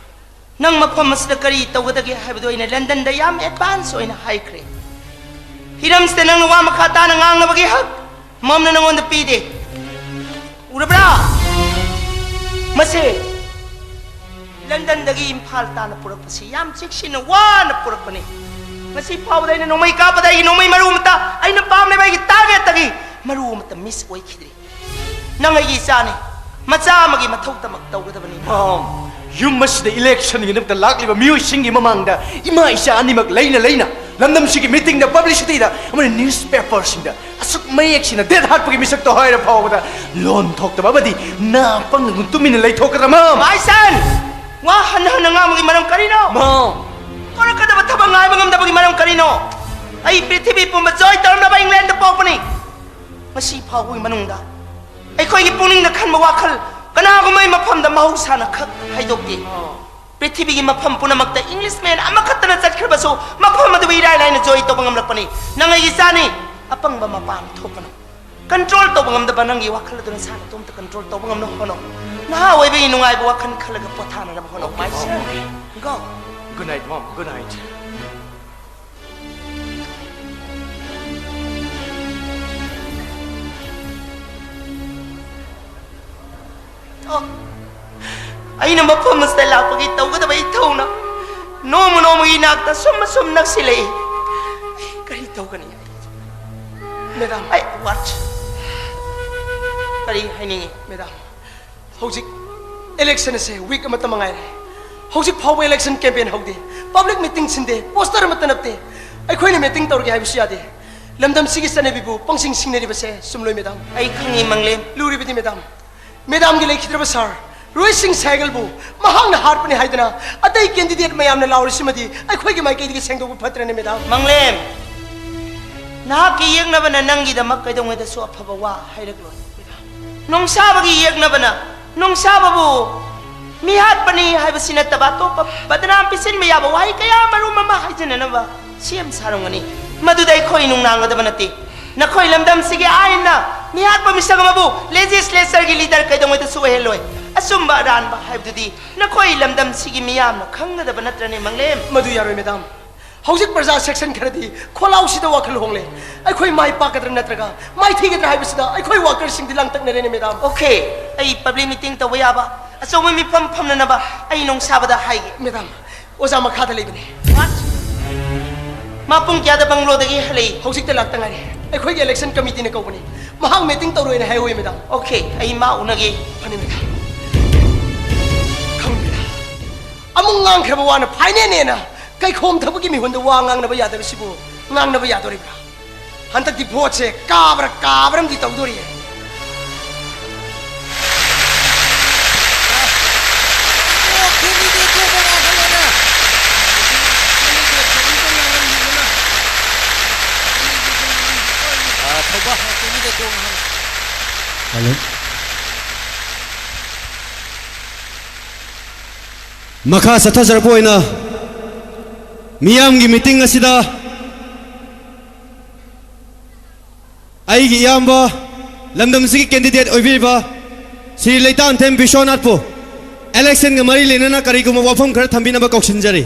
ꯅꯪ ꯃꯐꯝ ꯑꯁꯤꯗ ꯀꯔꯤ ꯇꯧꯒꯗꯒꯦ ꯍꯥꯏꯕꯗꯨ ꯑꯩꯅ ꯂꯟꯗꯟꯗ ꯌꯥꯝ ꯑꯦꯗꯚꯥꯟꯁ ꯑꯣꯏꯅ ꯍꯥꯏꯈ꯭ꯔꯦ꯫ ꯍꯤꯔꯝꯁꯤꯗ ꯅꯪꯅ ꯋꯥ ꯃꯈꯥ ꯇꯥꯅ ꯉꯥꯡꯅꯕꯒꯤ ꯍꯛ ꯃꯣꯝꯅ ꯅꯪꯉꯣꯟꯗ ꯄꯤꯗꯦ꯫ ꯎꯔꯕ꯭ꯔꯥ? ꯃꯁꯦ ꯂꯟꯗꯟꯗꯒꯤ ꯏꯝꯐꯥꯜ ꯇꯥꯅ ꯄꯨꯔꯛꯄꯁꯤ ꯌꯥꯝ ꯆꯦꯛꯁꯤꯟꯅ ꯋꯥꯅ ꯄꯨꯔꯛꯄꯅꯤ꯫ ꯉꯁꯤ ꯐꯥꯎꯕꯗ ꯑꯩꯅ ꯅꯣꯡꯃꯩ ꯀꯥꯞꯄꯗ ꯑꯩꯒꯤ ꯅꯣꯡꯃꯩ ꯃꯔꯨ ꯑꯃꯠꯇ, ꯑꯩꯅ ꯄꯥꯝꯂꯤꯕ ꯑꯩꯒꯤ ꯇꯥꯔꯒꯦꯠꯇꯒꯤ ꯃꯔꯨ ꯑꯃꯠꯇ ꯃꯤꯁ ꯑꯣꯏꯈꯤꯗ꯭ꯔꯤ꯫ ꯅꯪ ꯑꯩꯒꯤ ꯏꯆꯥꯅꯤ꯫ ꯃꯆꯥ ꯑꯃꯒꯤ ꯃꯊꯧ ꯇꯃꯛ ꯇꯧꯒꯗꯕꯅꯤ꯫ ꯃꯥꯝ, ꯌꯨꯝ ꯑꯁꯤꯗ ꯏꯂꯦꯛꯁꯟꯒꯤꯗꯃꯛꯇ ꯂꯥꯛꯂꯤꯕ ꯃꯤꯑꯣꯏꯁꯤꯡꯒꯤ ꯃꯃꯥꯡꯗ ꯏꯃꯥ ꯏꯆꯥ ꯑꯅꯤꯃꯛ ꯂꯩꯅ ꯂꯩꯅ ꯂꯝꯗꯝꯁꯤꯒꯤ ꯃꯤꯇꯤꯡꯗ, ꯄꯕ꯭ꯂꯤꯁꯤꯇꯤꯗ ꯑꯃꯗꯤ ꯅ꯭ꯌꯨꯁꯄꯦꯄꯔꯁꯤꯡꯗ ꯑꯁꯨꯛ ꯃꯌꯦꯛ ꯁꯦꯡꯅ ꯗꯦꯠ ꯍꯥꯠꯄꯒꯤ ꯃꯤꯁꯛꯇꯣ ꯍꯥꯏꯔ ꯐꯥꯎꯕꯗ ꯂꯣꯟ ꯊꯣꯛꯇꯕ ꯑꯃꯗꯤ ꯅꯥ ꯄꯪꯅ ꯇꯨꯃꯤꯟꯅ ꯂꯩꯊꯣꯛꯀꯗ꯭ꯔꯥ, ꯃꯥ? ꯃꯥꯏꯁꯟ! ꯋꯥ ꯍꯟꯅ ꯍꯟꯅ ꯉꯥꯡꯕꯒꯤ ꯃꯔꯝ ꯀꯔꯤꯅꯣ? ꯃꯥ! ꯊꯣꯔꯛꯀꯗꯕ ꯊꯕꯛ ꯉꯥꯏꯕ ꯉꯝꯗꯕꯒꯤ ꯃꯔꯝ ꯀꯔꯤꯅꯣ? ꯑꯩ ꯄ꯭ꯔꯤꯊꯤꯕꯤ ꯄꯨꯝꯕ ꯖꯣꯏ ꯇꯧꯔꯝꯂꯕ ꯏꯪꯂꯦꯟꯗ ꯄꯣꯛꯄꯅꯤ꯫ ꯉꯁꯤ ꯐꯥꯎꯕꯒꯤ ꯃꯅꯨꯡꯗ ꯑꯩꯈꯣꯏꯒꯤ ꯄꯨꯛꯅꯤꯡꯗ ꯈꯟꯕ ꯋꯥꯈꯜ ꯀꯅꯥꯒꯨꯝꯕꯒꯤ ꯃꯐꯝꯗ ꯃꯍꯧꯁꯥꯅ ꯈꯛ ꯍꯥꯏꯗꯣꯛꯇꯦ꯫ ꯄ꯭ꯔꯤꯊꯤꯕꯤꯒꯤ ꯃꯐꯝ ꯄꯨꯝꯅꯃꯛꯇ ꯏꯪꯂꯤꯁꯃꯦꯟ ꯑꯃꯈꯛꯇꯅ ꯆꯠꯈ꯭ꯔꯕꯁꯨ ꯃꯐꯝ ꯑꯗꯨꯕꯨ ꯏꯔꯥꯏ ꯂꯥꯏꯅ ꯖꯣꯏ ꯇꯧꯕ ꯉꯝꯂꯛꯄꯅꯤ꯫ ꯅꯪ ꯑꯩꯒꯤ ꯏꯆꯥꯅꯤ, ꯑꯄꯪꯕ ꯃꯄꯥꯟ ꯊꯣꯛꯀꯅꯨ꯫ ꯀꯟꯇ꯭ꯔꯣꯜ ꯇꯧꯕ ꯉꯝꯗꯕ ꯅꯪꯒꯤ ꯋꯥꯈꯜ ꯑꯗꯨ ꯅꯁꯥ ꯅꯇꯣꯝꯇ ꯀꯟꯇ꯭ꯔꯣꯜ ꯇꯧꯕ ꯉꯝꯅꯕ ꯍꯣꯠꯅꯧ꯫ ꯅꯍꯥ ꯑꯣꯏꯕꯒꯤ ꯅꯨꯡꯉꯥꯏꯕ ꯋꯥꯈꯜ ꯈꯜꯂꯒ ꯄꯣꯊꯥꯅꯅꯕ ꯍꯣꯠꯅꯧ꯫ Okay, ꯃꯥꯏꯁꯦ꯫ Okay. Go. Good night, Mom. Good night. ꯑꯣ, ꯑꯩꯅ ꯃꯐꯝ ꯑꯁꯤꯗ ꯂꯥꯛꯄꯒꯤ ꯇꯧꯒꯗꯕ ꯏꯊꯧꯅ ꯅꯣꯡꯃ ꯅꯣꯡꯃꯒꯤ ꯏꯅꯥꯛꯇ ꯁꯨꯝ ꯑꯁꯨꯝ ꯅꯛꯁꯤꯜꯂꯛꯏ꯫ ꯑꯩ ꯀꯔꯤ ꯇꯧꯒꯅꯤ? ꯃꯦꯗꯥꯝ꯫ ꯑꯩ what? ꯀꯔꯤ ꯍꯥꯏꯅꯤꯡꯉꯤ? ꯃꯦꯗꯥꯝ, ꯍꯧꯖꯤꯛ ꯏꯂꯦꯛꯁꯟ ꯑꯁꯦ ꯋꯤꯛ ꯑꯃꯇ ꯃꯉꯥꯏꯔꯦ꯫ ꯍꯧꯖꯤꯛ ꯐꯥꯎꯕ ꯏꯂꯦꯛꯁꯟ ꯀꯦꯝꯄꯦꯟ ꯍꯧꯗꯦ, ꯄꯕ꯭ꯂꯤꯛ ꯃꯤꯇꯤꯡ ꯁꯤꯟꯗꯦ, ꯄꯣꯁꯇꯔ ꯑꯃꯠꯇ ꯅꯞꯇꯦ꯫ ꯑꯩꯈꯣꯏꯅ ꯃꯤꯇꯤꯡ ꯇꯧꯔꯒꯦ ꯍꯥꯏꯕꯁꯨ ꯌꯥꯗꯦ꯫ ꯂꯝꯗꯝꯁꯤꯒꯤ ꯆꯠꯅꯕꯤꯕꯨ ꯄꯪꯁꯤꯡ ꯁꯤꯡꯅꯔꯤꯕꯁꯦ ꯆꯨꯝꯂꯣꯏ, ꯃꯦꯗꯥꯝ꯫ ꯑꯩ ꯈꯪꯉꯤ, ꯃꯪꯂꯦꯝ꯫ ꯂꯨꯔꯤꯕꯗꯤ, ꯃꯦꯗꯥꯝ, ꯃꯦꯗꯥꯝꯒꯤ ꯂꯩꯈꯤꯗ꯭ꯔꯕ ꯁꯥꯔ ꯔꯣꯏ ꯁꯤꯡ ꯁꯥꯏꯒꯜꯕꯨ ꯃꯍꯥꯛꯅ ꯍꯥꯠꯄꯅꯤ ꯍꯥꯏꯗꯅ ꯑꯇꯩ ꯀꯦꯟꯗꯤꯗꯦꯠ ꯃꯌꯥꯝꯅ ꯂꯥꯎꯔꯤꯁꯤꯃꯗꯤ ꯑꯩꯈꯣꯏꯒꯤ ꯃꯥꯏꯀꯩꯗꯒꯤ ꯁꯦꯡꯗꯣꯛꯄ ꯐꯠꯇ꯭ꯔꯅꯦ, ꯃꯦꯗꯥꯝ? ꯃꯪꯂꯦꯝ, ꯅꯍꯥꯛꯀꯤ ꯌꯦꯛꯅꯕꯅ ꯅꯪꯒꯤꯗꯃꯛ ꯀꯩꯗꯧꯉꯩꯗꯁꯨ ꯑꯐꯕ ꯋꯥ ꯍꯥꯏꯔꯛꯂꯣꯏ꯫ ꯅꯣꯡꯁꯥꯕꯒꯤ ꯌꯦꯛꯅꯕꯅ ꯅꯣꯡꯁꯥꯕꯕꯨ ꯃꯤꯍꯥꯠꯄꯅꯤ ꯍꯥꯏꯕꯁꯤ ꯅꯠꯇꯕ ꯑꯇꯣꯞꯄ ꯕꯗꯅꯥꯝ ꯄꯤꯁꯤꯟꯕ ꯌꯥꯕ ꯋꯥꯍꯩ ꯀꯌꯥ ꯃꯔꯨꯝ ꯑꯃ ꯍꯥꯏꯖꯤꯟꯅꯅꯕ ꯁꯦꯝ ꯁꯥꯔꯝꯒꯅꯤ꯫ ꯃꯗꯨꯗ ꯑꯩꯈꯣꯏ ꯅꯨꯡꯅꯥꯡꯒꯗꯕ ꯅꯠꯇꯦ꯫ ꯅꯈꯣꯏ ꯂꯝꯗꯝꯁꯤꯒꯤ ꯑꯥꯏꯟꯅ ꯃꯤꯍꯥꯠꯄ ꯃꯤꯁꯛ ꯑꯃꯕꯨ ꯂꯦꯖꯤꯁꯂꯦꯆꯔꯒꯤ ꯂꯤꯗꯔ ꯀꯩꯗꯧꯉꯩꯗꯁꯨ ꯑꯣꯏꯍꯜꯂꯣꯏ꯫ ꯑꯆꯨꯝꯕ ꯑꯔꯥꯟꯕ ꯍꯥꯏꯕꯗꯨꯗꯤ ꯅꯈꯣꯏ ꯂꯝꯗꯝꯁꯤꯒꯤ ꯃꯤꯌꯥꯝꯅ ꯈꯪꯒꯗꯕ ꯅꯠꯇ꯭ꯔꯅꯦ, ꯃꯪꯂꯦꯝ? ꯃꯗꯨ ꯌꯥꯔꯣꯏ, ꯃꯦꯗꯥꯝ꯫ ꯍꯧꯖꯤꯛ ꯄ꯭ꯔꯖꯥ ꯁꯦꯛꯁꯟ ꯈꯔꯗꯤ ꯈꯣꯜꯂꯥꯎꯁꯤꯗ ꯋꯥꯈꯜ ꯍꯣꯡꯂꯦ꯫ ꯑꯩꯈꯣꯏ ꯃꯥꯏ ꯄꯥꯛꯀꯗ꯭ꯔꯥ ꯅꯠꯇ꯭ꯔꯒ ꯃꯥꯏꯊꯤꯒꯗ꯭ꯔꯥ ꯍꯥꯏꯕꯁꯤꯗ ꯑꯩꯈꯣꯏ ꯋꯥꯀꯔꯁꯤꯡꯗꯤ ꯂꯥꯡꯇꯛꯅꯔꯦꯅꯦ, ꯃꯦꯗꯥꯝ꯫ ꯑꯣꯀꯦ, ꯑꯩ ꯄꯕ꯭ꯂꯤꯛ ꯃꯤꯇꯤꯡ ꯇꯧꯕ ꯌꯥꯕ ꯑꯆꯧꯕ ꯃꯤꯐꯝ ꯐꯝꯅꯅꯕ ꯑꯩ ꯅꯣꯡꯁꯥꯕꯗ ꯍꯥꯏꯒꯦ꯫ ꯃꯦꯗꯥꯝ, ꯑꯣꯖꯥ ꯃꯈꯥꯗ ꯂꯩꯕꯅꯦ꯫ What? ꯃꯥ ꯄꯨꯡ ꯀꯌꯥꯗ ꯕꯪꯒ꯭ꯂꯣꯗꯒꯤ ꯍꯜꯂꯛꯏ? ꯍꯧꯖꯤꯛꯇ ꯂꯥꯛꯇ ꯉꯥꯏꯔꯤ꯫ ꯑꯩꯈꯣꯏꯒꯤ ꯏꯂꯦꯛꯁꯟ ꯀꯃꯤꯇꯤꯅ ꯀꯧꯕꯅꯤ꯫ ꯃꯍꯥꯛ ꯃꯤꯇꯤꯡ ꯇꯧꯔꯣꯏꯅ ꯍꯥꯏꯍꯧꯋꯤ, ꯃꯦꯗꯥꯝ꯫ ꯑꯣꯀꯦ, ꯑꯩ ꯃꯥ ꯎꯅꯒꯦ꯫ ꯐꯅꯤ, ꯃꯦꯗꯥꯝ꯫ Come, madam. ꯑꯃꯨꯛ ꯉꯥꯡꯈ꯭ꯔꯕ ꯋꯥꯅ ꯐꯥꯏꯅꯦꯅꯦꯅ ꯀꯩꯈꯣꯝ ꯊꯛꯄꯒꯤ ꯃꯤꯍꯨꯟꯗ ꯋꯥ ꯉꯥꯡꯅꯕ ꯌꯥꯗꯕꯁꯤꯕꯨ ꯉꯥꯡꯅꯕ ꯌꯥꯗꯣꯔꯤꯕ꯭ꯔꯥ? ꯍꯟꯗꯛꯇꯤ ꯚꯣꯠꯁꯦ ꯀꯥꯕ꯭ꯔꯥ ꯀꯥꯕ꯭ꯔꯥ ꯑꯃꯗꯤ ꯇꯧꯗꯣꯔꯤꯌꯦ꯫ Hello. ꯃꯈꯥ ꯆꯠꯊꯖꯔꯛꯄ ꯑꯣꯏꯅ ꯃꯤꯌꯥꯝꯒꯤ ꯃꯤꯇꯤꯡ ꯑꯁꯤꯗ ꯑꯩꯒꯤ ꯏꯌꯥꯝꯕ, ꯂꯝꯗꯝꯁꯤꯒꯤ ꯀꯦꯟꯗꯤꯗꯦꯠ ꯑꯣꯏꯕꯤꯔꯤꯕ ꯁ꯭ꯔꯤ ꯂꯩꯇꯥꯟꯊꯦꯝ ꯕꯤꯁ꯭ꯋꯅꯥꯊꯄꯨ ꯏꯂꯦꯛꯁꯟꯒ ꯃꯔꯤ ꯂꯩꯅꯅ ꯀꯔꯤꯒꯨꯝꯕ ꯋꯥꯐꯝ ꯈꯔ ꯊꯝꯕꯤꯅꯕ ꯀꯧꯁꯤꯟꯖꯔꯤ꯫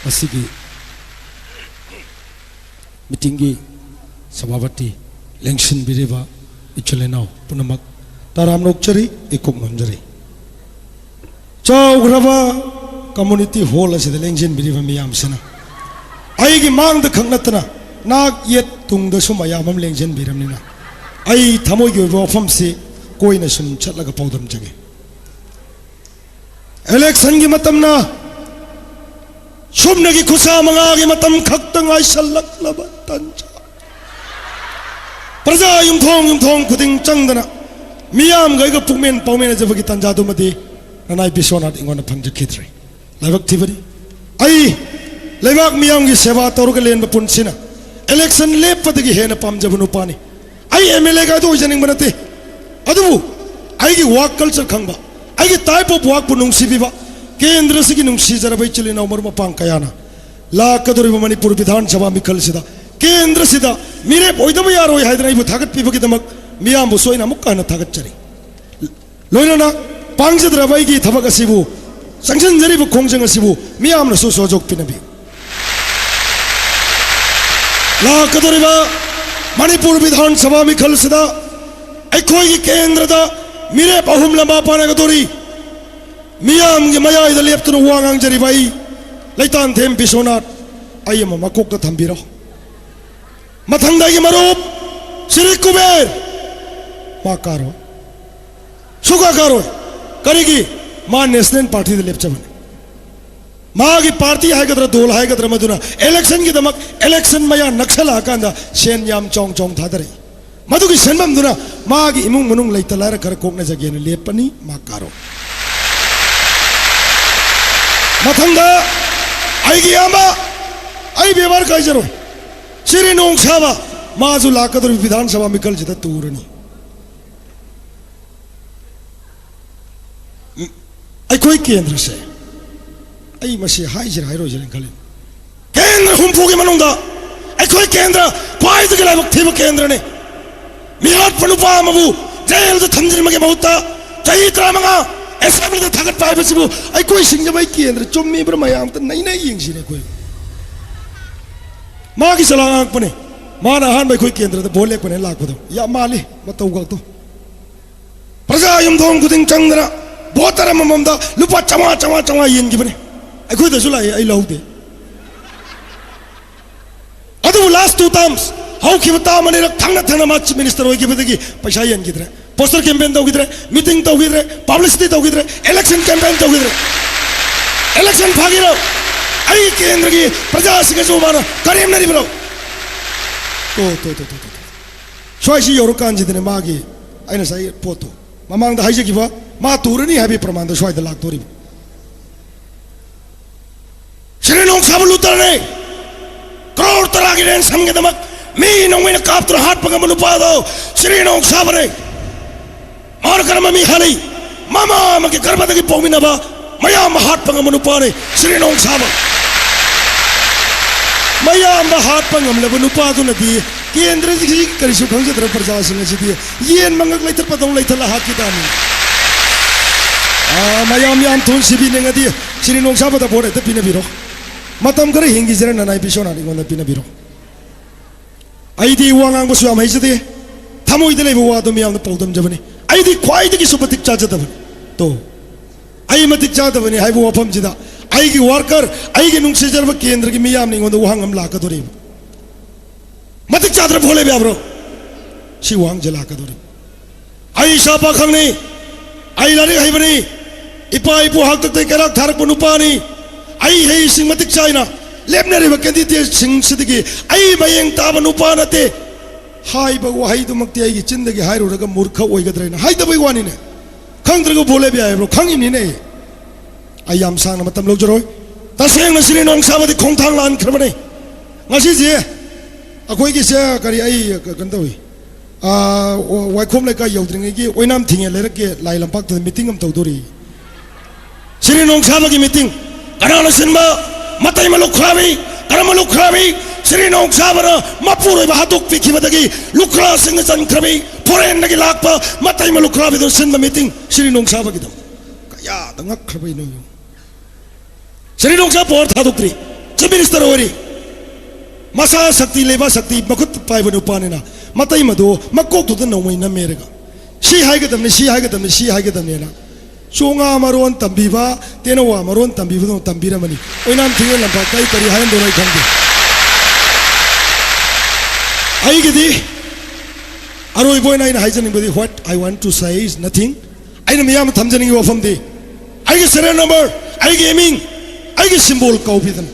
ꯃꯁꯤꯒꯤ ꯃꯤꯇꯤꯡꯒꯤ ꯁꯚꯥꯄꯇꯤ ꯂꯦꯡꯁꯤꯟꯕꯤꯔꯤꯕ ꯏꯆꯤꯜ ꯏꯅꯥꯎ ꯄꯨꯝꯅꯃꯛ ꯇꯔꯥꯝꯅ ꯑꯣꯛꯆꯔꯤ, ꯏꯀꯨꯞ ꯅꯣꯟꯖꯔꯤ꯫ ꯆꯥꯎꯈ꯭ꯔꯕ ꯀꯝꯃ꯭ꯌꯨꯅꯤꯇꯤ ꯍꯣꯜ ꯑꯁꯤꯗ ꯂꯦꯡꯁꯤꯟꯕꯤꯔꯤꯕ ꯃꯤꯌꯥꯝꯁꯤꯅ ꯑꯩꯒꯤ ꯃꯥꯡꯗ ꯈꯛ ꯅꯠꯇꯅ ꯅꯥꯛ ꯌꯦꯠ ꯇꯨꯡꯗꯁꯨ ꯃꯌꯥꯝ ꯑꯃ ꯂꯦꯡꯁꯤꯟꯕꯤꯔꯕꯅꯤꯅ ꯑꯩ ꯊꯃꯣꯏꯒꯤ ꯑꯣꯏꯕ ꯋꯥꯐꯝꯁꯤ ꯀꯣꯏꯅ ꯁꯨꯝ ꯆꯠꯂꯒ ꯄꯥꯎꯗꯝꯖꯒꯦ꯫ ꯏꯂꯦꯛꯁꯟꯒꯤ ꯃꯇꯝꯅ ꯁꯨꯞꯅꯒꯤ ꯈꯨꯠꯁꯥ ꯃꯉꯥꯒꯤ ꯃꯇꯝ ꯈꯛꯇ ꯉꯥꯏꯁꯜꯂꯛꯂꯕ ꯇꯟꯖꯥ, ꯄ꯭ꯔꯖꯥ ꯌꯨꯝꯊꯣꯡ ꯌꯨꯝꯊꯣꯡ ꯈꯨꯗꯤꯡ ꯆꯪꯗꯅ ꯃꯤꯌꯥꯝꯒ ꯑꯩꯒ ꯄꯨꯛꯃꯦꯟ ꯄꯥꯎꯃꯦꯟꯅꯖꯕꯒꯤ ꯇꯟꯖꯥꯗꯨꯃꯗꯤ ꯔꯅꯥꯏ ꯕꯤꯁ꯭ꯋꯅꯥꯊ ꯑꯩꯉꯣꯟꯗ ꯐꯪꯖꯈꯤꯗ꯭ꯔꯦ꯫ ꯂꯥꯏꯕꯛ ꯊꯤꯕꯅꯤ꯫ ꯑꯩ ꯂꯩꯕꯥꯛ ꯃꯤꯌꯥꯝꯒꯤ ꯁꯦꯕꯥ ꯇꯧꯔꯒ ꯂꯦꯟꯕ ꯄꯨꯟꯁꯤꯅ ꯏꯂꯦꯛꯁꯟ ꯂꯦꯞꯄꯗꯒꯤ ꯍꯦꯟꯅ ꯄꯥꯝꯖꯕ ꯅꯨꯄꯥꯅꯤ꯫ ꯑꯩ ꯑꯦꯝ ꯑꯦꯜ ꯑꯦ ꯀꯥꯏꯗꯣ ꯑꯣꯏꯖꯅꯤꯡꯕ ꯅꯠꯇꯦ, ꯑꯗꯨꯕꯨ ꯑꯩꯒꯤ ꯋꯥꯔꯛ ꯀꯜꯆꯔ ꯈꯪꯕ, ꯑꯩꯒꯤ ꯇꯥꯏꯞ ꯑꯣꯐ ꯋꯥꯔꯛꯄꯨ ꯅꯨꯡꯁꯤꯕꯤꯕ ꯀꯦꯟꯗ꯭ꯔꯁꯤꯒꯤ ꯅꯨꯡꯁꯤꯖꯔꯕ ꯏꯆꯤꯜ ꯏꯅꯥꯎ ꯃꯔꯨꯞ ꯃꯄꯥꯡ ꯀꯌꯥꯅ ꯂꯥꯛꯀꯗꯧꯔꯤꯕ ꯃꯅꯤꯄꯨꯔ ꯕꯤꯙꯥꯟ ꯁꯚꯥ ꯃꯤꯈꯜꯁꯤꯗ ꯀꯦꯟꯗ꯭ꯔꯁꯤꯗ ꯃꯤꯔꯦꯞ ꯑꯣꯏꯗꯕ ꯌꯥꯔꯣꯏ ꯍꯥꯏꯗꯅ ꯑꯩꯕꯨ ꯊꯥꯒꯠꯄꯤꯕꯒꯤꯗꯃꯛ ꯃꯤꯌꯥꯝꯕꯨꯁꯨ ꯑꯩꯅ ꯑꯃꯨꯛꯀ ꯍꯟꯅ ꯊꯥꯒꯠꯆꯔꯤ꯫ ꯂꯣꯏꯅꯅ ꯄꯥꯡꯖꯗ꯭ꯔꯕ ꯑꯩꯒꯤ ꯊꯕꯛ ꯑꯁꯤꯕꯨ, ꯆꯪꯁꯤꯟꯖꯔꯤꯕ ꯈꯣꯡꯖꯪ ꯑꯁꯤꯕꯨ ꯃꯤꯌꯥꯝꯅꯁꯨ ꯁꯍꯖꯣꯛ ꯄꯤꯅꯕꯤꯌꯨ꯫ ꯂꯥꯛꯀꯗꯧꯔꯤꯕ ꯃꯅꯤꯄꯨꯔ ꯕꯤꯙꯥꯟ ꯁꯚꯥ ꯃꯤꯈꯜꯁꯤꯗ ꯑꯩꯈꯣꯏꯒꯤ ꯀꯦꯟꯗ꯭ꯔꯗ ꯃꯤꯔꯦꯞ ꯑꯍꯨꯝ ꯂꯝꯕꯥ ꯄꯥꯅꯒꯗꯧꯔꯤ꯫ ꯃꯤꯌꯥꯝꯒꯤ ꯃꯌꯥꯏꯗ ꯂꯦꯞꯇꯨꯅ ꯋꯥ ꯉꯥꯡꯖꯔꯤꯕ ꯑꯩ, ꯂꯩꯇꯥꯟꯊꯦꯝ ꯕꯤꯁ꯭ꯋꯅꯥꯊ, ꯑꯩ ꯑꯃ ꯃꯀꯣꯛꯇ ꯊꯝꯕꯤꯔꯣ꯫ ꯃꯊꯪꯗ ꯑꯩꯒꯤ ꯃꯔꯨꯞ ꯁ꯭ꯔꯤ ꯀꯨꯕꯦꯔ, ꯃꯥ ꯀꯥꯔꯣꯏ, ꯁꯨꯀꯥ ꯀꯥꯔꯣꯏ꯫ ꯀꯔꯤꯒꯤ? ꯃꯥ ꯅꯦꯁꯅꯦꯜ ꯄꯥꯔꯇꯤꯗ ꯂꯦꯞꯆꯕꯅꯤ꯫ ꯃꯥꯒꯤ ꯄꯥꯔꯇꯤ ꯍꯥꯏꯒꯗ꯭ꯔꯥ, ꯗꯣꯜ ꯍꯥꯏꯒꯗ꯭ꯔꯥ, ꯃꯗꯨꯅ ꯏꯂꯦꯛꯁꯟꯒꯤꯗꯃꯛ, ꯏꯂꯦꯛꯁꯟ ꯃꯌꯥ ꯅꯛꯁꯜꯂꯛꯑꯀꯥꯟꯗ ꯁꯦꯟ ꯌꯥꯝ ꯆꯥꯎ ꯆꯥꯎꯅ ꯊꯥꯗꯔꯛꯏ꯫ ꯃꯗꯨꯒꯤ ꯁꯦꯟꯐꯝꯗꯨꯅ ꯃꯥꯒꯤ ꯏꯃꯨꯡ ꯃꯅꯨꯡ ꯂꯩꯇ ꯂꯥꯏꯔ ꯈꯔ ꯀꯣꯛꯅꯖꯒꯦꯅ ꯂꯦꯞꯄꯅꯤ, ꯃꯥ ꯀꯥꯔꯣ꯫ ꯃꯊꯪꯗ ꯑꯩꯒꯤ ꯏꯌꯥꯝꯕ, ꯑꯩ ꯕꯦꯕꯥꯔ ꯀꯥꯏꯖꯔꯣꯏ, ꯁꯤꯔꯤ ꯅꯣꯡꯁꯥꯕ, ꯃꯥꯁꯨ ꯂꯥꯛꯀꯗꯧꯔꯤꯕ ꯕꯤꯙꯥꯟ ꯁꯚꯥ ꯃꯤꯈꯜꯁꯤꯗ ꯇꯨꯔꯅꯤ꯫ ꯑꯩꯈꯣꯏ ꯀꯦꯟꯗ꯭ꯔꯁꯦ, ꯑꯩ ꯃꯁꯤ ꯍꯥꯏꯁꯤꯔꯥ ꯍꯥꯏꯔꯣꯏꯁꯤꯔꯥ ꯈꯜꯂꯤ꯫ ꯀꯦꯟꯗ꯭ꯔ ꯍꯨꯝꯐꯨꯒꯤ ꯃꯅꯨꯡꯗ ꯑꯩꯈꯣꯏ ꯀꯦꯟꯗ꯭ꯔ ꯈ꯭ꯋꯥꯏꯗꯒꯤ ꯂꯥꯏꯕꯛ ꯊꯤꯕ ꯀꯦꯟꯗ꯭ꯔꯅꯤ꯫ ꯃꯤꯍꯥꯠꯄ ꯅꯨꯄꯥ ꯑꯃꯕꯨ ꯖꯦꯜꯗ ꯊꯝꯖꯤꯟꯕꯒꯤ ꯃꯍꯨꯠꯇ ꯆꯍꯤ ꯇꯔꯥꯃꯉꯥ ꯑꯦꯁꯦꯝꯕ꯭ꯂꯤꯗ ꯊꯥꯒꯠꯄ ꯍꯥꯏꯕꯁꯤꯕꯨ ꯑꯩꯈꯣꯏ ꯁꯤꯡꯖꯃꯩ ꯀꯦꯟꯗ꯭ꯔ ꯆꯨꯝꯃꯤꯕ꯭ꯔꯥ ꯃꯌꯥꯝ ꯑꯝꯇ ꯅꯩꯅ ꯌꯦꯡꯁꯤꯅꯦ ꯑꯩꯈꯣꯏ꯫ ꯃꯥꯒꯤ ꯆꯂꯥ ꯉꯥꯡꯉꯛꯄꯅꯦ꯫ ꯃꯥꯅ ꯑꯍꯥꯟꯕ ꯑꯩꯈꯣꯏ ꯀꯦꯟꯗ꯭ꯔꯗ ꯚꯣꯠ ꯂꯦꯞꯀꯅꯦꯅ ꯂꯥꯛꯄꯗꯣ ꯌꯥꯝ ꯃꯥꯜꯂꯤ ꯃꯇꯧ ꯈꯛꯇꯣ꯫ ꯄ꯭ꯔꯖꯥ ꯌꯨꯝꯊꯣꯡ ꯈꯨꯗꯤꯡ ꯆꯪꯗꯅ ꯚꯣꯇꯔ ꯑꯃꯃꯝꯗ ꯂꯨꯄꯥ ꯆꯥꯝꯃꯉꯥ, ꯆꯥꯝꯃꯉꯥ, ꯆꯥꯝꯃꯉꯥ ꯌꯦꯟꯈꯤꯕꯅꯦ꯫ ꯑꯩꯈꯣꯏꯗꯁꯨ ꯂꯥꯛꯑꯦ, ꯑꯩ ꯂꯧꯍꯧꯗꯦ꯫ ꯑꯗꯨꯕꯨ ꯂꯥꯁ ꯇꯨ ꯇꯥꯔꯝꯁ, ꯍꯧꯈꯤꯕ ꯇꯥꯔꯝ ꯑꯅꯤꯔꯛ ꯊꯪꯅ ꯊꯪꯅ ꯃꯥ ꯆꯤꯐ ꯃꯤꯅꯤꯁꯇꯔ ꯑꯣꯏꯈꯤꯕꯗꯒꯤ ꯄꯩꯁꯥ ꯌꯦꯟꯈꯤꯗ꯭ꯔꯦ, ꯄꯣꯁꯇꯔ ꯀꯦꯝꯄꯦꯟ ꯇꯧꯈꯤꯗ꯭ꯔꯦ, ꯃꯤꯇꯤꯡ ꯇꯧꯈꯤꯗ꯭ꯔꯦ, ꯄꯕ꯭ꯂꯤꯁꯤꯇꯤ ꯇꯧꯈꯤꯗ꯭ꯔꯦ, ꯏꯂꯦꯛꯁꯟ ꯀꯦꯝꯄꯦꯟ ꯇꯧꯈꯤꯗ꯭ꯔꯦ꯫ ꯏꯂꯦꯛꯁꯟ ꯐꯥꯒꯤꯔꯣ? ꯑꯩ ꯀꯦꯟꯗ꯭ꯔꯒꯤ ꯄ꯭ꯔꯖꯥꯁꯤꯡꯒꯁꯨ ꯃꯥꯅ ꯀꯔꯦꯝꯅꯔꯤꯕ꯭ꯔꯣ? ꯇꯣ, ꯇꯣ, ꯇꯣ, ꯇꯣ, ꯇꯣ, ꯇꯣ꯫ ꯁ꯭ꯋꯥꯏꯁꯤ ꯌꯧꯔꯀꯥꯟꯁꯤꯗꯅꯦ ꯃꯥꯒꯤ, ꯑꯩꯅ ꯉꯁꯥꯏ ꯄꯣꯠꯇꯣ, ꯃꯃꯥꯡꯗ ꯍꯥꯏꯖꯈꯤꯕ, ꯃꯥ ꯇꯨꯔꯅꯤ ꯍꯥꯏꯕꯒꯤ ꯄ꯭ꯔꯃꯥꯟꯗꯣ ꯁ꯭ꯋꯥꯏꯗ ꯂꯥꯛꯇꯣꯔꯤꯕ꯫ ꯁꯤꯔꯤ ꯅꯣꯡꯁꯥꯕ ꯂꯨꯇꯔꯅꯦ꯫ ꯀ꯭ꯔꯣꯔ ꯇꯔꯥꯒꯤ ꯔꯦꯟꯁꯝꯒꯤꯗꯃꯛ ꯃꯤ ꯅꯣꯡꯃꯩꯅ ꯀꯥꯞꯇꯨꯅ ꯍꯥꯠꯄ ꯉꯝꯕ ꯅꯨꯄꯥꯗꯣ ꯁꯤꯔꯤ ꯅꯣꯡꯁꯥꯕꯅꯦ꯫ ꯃꯥꯅ ꯀꯔꯝꯕ ꯃꯤ ꯍꯥꯠꯂꯤ? ꯃꯃꯥ ꯑꯃꯒꯤ ꯒꯔꯚꯗꯒꯤ ꯄꯣꯛꯃꯤꯟꯅꯕ ꯃꯌꯥꯝ ꯑꯃ ꯍꯥꯠꯄ ꯉꯝꯕ ꯅꯨꯄꯥꯅꯤ ꯁꯤꯔꯤ ꯅꯣꯡꯁꯥꯕ꯫ ꯃꯌꯥꯝꯗ ꯍꯥꯠꯄ ꯉꯝꯂꯕ ꯅꯨꯄꯥꯗꯨꯅꯗꯤ ꯀꯦꯟꯗ꯭ꯔꯁꯤ ꯀꯔꯤꯁꯨ ꯈꯪꯖꯗ꯭ꯔꯕ ꯄ꯭ꯔꯖꯥꯁꯤꯡ ꯑꯁꯤꯗꯤ ꯌꯦꯟ ꯃꯉꯛ ꯂꯩꯊꯠꯄꯗꯧ ꯂꯩꯊꯠꯂ ꯍꯥꯠꯈꯤ ꯇꯥꯕꯅꯤ꯫ ꯑꯥ, ꯃꯌꯥꯝ ꯌꯥꯝ ꯊꯨꯅ ꯁꯤꯕꯤꯅꯤꯡꯉꯗꯤ ꯁꯤꯔꯤ ꯅꯣꯡꯁꯥꯕꯗ ꯚꯣꯠ ꯍꯦꯛꯇ ꯄꯤꯅꯕꯤꯔꯣ꯫ ꯃꯇꯝ ꯈꯔ ꯍꯤꯡꯈꯤꯁꯤꯔꯅ ꯅꯅꯥꯏ ꯕꯤꯁ꯭ꯋꯅꯥꯊ ꯑꯩꯉꯣꯟꯗ ꯄꯤꯅꯕꯤꯔꯣ꯫ ꯑꯩꯗꯤ ꯋꯥ ꯉꯥꯡꯕꯁꯨ ꯌꯥꯝ ꯍꯩꯖꯗꯦ, ꯊꯃꯣꯏꯗ ꯂꯩꯕ ꯋꯥꯗꯨ ꯃꯤꯌꯥꯝꯗ ꯄꯥꯎꯗꯝꯖꯕꯅꯤ꯫ ꯑꯩꯗꯤ ꯈ꯭ꯋꯥꯏꯗꯒꯤꯁꯨ ꯃꯇꯤꯛ ꯆꯥꯖꯗꯕꯅꯤ꯫ ꯇꯣ, ꯑꯩ ꯃꯇꯤꯛ ꯆꯥꯗꯕꯅꯤ ꯍꯥꯏꯕ ꯋꯥꯐꯝꯁꯤꯗ ꯑꯩꯒꯤ ꯋꯥꯔꯀꯔ, ꯑꯩꯒꯤ ꯅꯨꯡꯁꯤꯖꯔꯕ ꯀꯦꯟꯗ꯭ꯔꯒꯤ ꯃꯤꯌꯥꯝꯅ ꯑꯩꯉꯣꯟꯗ ꯋꯥꯍꯪ ꯑꯃ ꯂꯥꯛꯀꯗꯣꯔꯤꯕ꯫ ꯃꯇꯤꯛ ꯆꯥꯗ꯭ꯔ ꯐꯣꯂꯦꯕ ꯌꯥꯕ꯭ꯔꯣ? ꯁꯤ ꯋꯥꯍꯪꯁꯦ ꯂꯥꯛꯀꯗꯣꯔꯤꯕ꯫ ꯑꯩ ꯏꯁꯥ ꯄꯥꯈꯪꯅꯤ, ꯑꯩ ꯂꯥꯏꯔꯤꯛ ꯍꯩꯕꯅꯤ, ꯏꯄꯥ ꯏꯄꯨ ꯍꯥꯛꯇꯛꯇꯒꯤ ꯀꯩꯔꯥꯛ ꯊꯥꯔꯛꯄ ꯅꯨꯄꯥꯅꯤ꯫ ꯑꯩ ꯍꯩꯁꯤꯡ ꯃꯇꯤꯛ ꯆꯥꯏꯅ ꯂꯦꯞꯅꯔꯤꯕ ꯀꯦꯟꯗꯤꯗꯦꯠꯁꯤꯡꯁꯤꯗꯒꯤ ꯑꯩ ꯃꯌꯦꯡ ꯇꯥꯕ ꯅꯨꯄꯥ ꯅꯠꯇꯦ꯫ ꯍꯥꯏꯕ ꯋꯥꯍꯩꯗꯨꯃꯛꯇꯤ ꯑꯩꯒꯤ ꯆꯤꯟꯗꯒꯤ ꯍꯥꯏꯔꯨꯔꯒ ꯃꯨꯔꯈ ꯑꯣꯏꯒꯗ꯭ꯔꯦꯅ ꯍꯥꯏꯗꯕꯩ ꯋꯥꯅꯤꯅꯦ꯫ ꯈꯪꯗ꯭ꯔꯒ ꯐꯣꯂꯦꯕ ꯌꯥꯏꯕ꯭ꯔꯣ? ꯈꯪꯉꯤꯅꯤꯅꯦ꯫ ꯑꯩ ꯌꯥꯝ ꯁꯥꯡꯅ ꯃꯇꯝ ꯂꯧꯖꯔꯣꯏ꯫ ꯇꯁꯦꯡꯅ ꯁꯤꯔꯤ ꯅꯣꯡꯁꯥꯕꯗꯤ ꯈꯣꯡꯊꯥꯡ ꯂꯥꯟꯈ꯭ꯔꯕꯅꯤ꯫ ꯉꯁꯤꯁꯦ ꯑꯩꯈꯣꯏꯒꯤꯁꯦ ꯀꯔꯤ, ꯑꯩ ꯀꯩꯅꯣ ꯇꯧꯏ, ꯑꯥ, ꯋꯥꯏꯈꯣꯝ ꯂꯩꯀꯥꯏ ꯌꯧꯗ꯭ꯔꯤꯉꯩꯒꯤ ꯑꯣꯏꯅꯥꯝ ꯊꯤꯡꯉꯦ ꯂꯩꯔꯛꯀꯤ ꯂꯥꯏ ꯂꯝꯄꯥꯛꯇꯨꯗ ꯃꯤꯇꯤꯡ ꯑꯃ ꯇꯧꯗꯣꯔꯤ꯫ ꯁꯤꯔꯤ ꯅꯣꯡꯁꯥꯕꯒꯤ ꯃꯤꯇꯤꯡ꯫ ꯀꯅꯥꯅ ꯁꯤꯟꯕ? ꯃꯇꯩꯃ ꯂꯨꯈ꯭ꯔꯥꯕꯤ꯫ ꯀꯔꯝꯕ ꯂꯨꯈ꯭ꯔꯥꯕꯤ? ꯁꯤꯔꯤ ꯅꯣꯡꯁꯥꯕꯅ ꯃꯄꯨꯔꯣꯏꯕ ꯍꯥꯠꯇꯣꯛꯄꯤꯈꯤꯕꯗꯒꯤ ꯂꯨꯈ꯭ꯔꯥꯁꯤꯡꯅ ꯆꯟꯈ꯭ꯔꯕꯤ ꯐꯣꯔꯦꯟꯗꯒꯤ ꯂꯥꯛꯄ ꯃꯇꯩꯃ ꯂꯨꯈ꯭ꯔꯥꯕꯤꯗꯨꯅ ꯁꯤꯟꯕ ꯃꯤꯇꯤꯡ꯫ ꯁꯤꯔꯤ ꯅꯣꯡꯁꯥꯕꯒꯤꯗꯃꯛ꯫ ꯀꯌꯥꯗ ꯉꯛꯈ꯭ꯔꯕ ꯏꯅꯣ ꯌꯦꯡꯉꯨ꯫ ꯁꯤꯔꯤ ꯅꯣꯡꯁꯥ ꯄꯋꯥꯔ ꯊꯥꯗꯣꯛꯇ꯭ꯔꯤ, ꯆꯤꯐ ꯃꯤꯅꯤꯁꯇꯔ ꯑꯣꯏꯔꯤ꯫ ꯃꯁꯥ ꯁꯛꯇꯤ ꯂꯩꯕ, ꯁꯛꯇꯤ ꯃꯈꯨꯠ ꯄꯥꯏꯕ ꯅꯨꯄꯥꯅꯤꯅ ꯃꯇꯩ ꯃꯗꯨ ꯃꯀꯣꯛꯇꯨꯗ ꯅꯣꯡꯃꯩ ꯅꯝꯃꯦꯔꯒ, "ꯁꯤ ꯍꯥꯏꯒꯗꯕꯅꯤ, ꯁꯤ ꯍꯥꯏꯒꯗꯕꯅꯤ, ꯁꯤ ꯍꯥꯏꯒꯗꯕꯅꯤꯅ" ꯆꯣꯉꯥ ꯃꯔꯣꯟ ꯇꯝꯕꯤꯕ, ꯇꯦꯅꯋꯥ ꯃꯔꯣꯟ ꯇꯝꯕꯤꯕꯗꯧꯅ ꯇꯝꯕꯤꯔꯝꯃꯅꯤ꯫ ꯑꯣꯏꯅꯥꯝ ꯊꯤꯡꯉꯦ ꯂꯝꯄꯥꯛꯇ ꯑꯩ ꯀꯔꯤ ꯍꯥꯏꯔꯝꯗꯣꯏꯅꯣ ꯑꯩ ꯈꯪꯗꯦ꯫ ꯑꯩꯒꯤꯗꯤ ꯑꯔꯣꯏꯕ ꯑꯣꯏꯅ ꯑꯩꯅ ꯍꯥꯏꯖꯅꯤꯡꯕꯗꯤ, what I want to say is nothing꯫ ꯑꯩꯅ ꯃꯤꯌꯥꯝꯗ ꯊꯝꯖꯅꯤꯡꯉꯤ ꯋꯥꯐꯝꯗꯤ, ꯑꯩꯒꯤ ꯁꯦꯔꯤꯌꯦꯜ ꯅꯝꯕꯔ, ꯑꯩꯒꯤ ꯃꯤꯡ, ꯑꯩꯒꯤ ꯁꯤꯝꯕꯣꯜ ꯀꯧꯕꯤꯗꯅ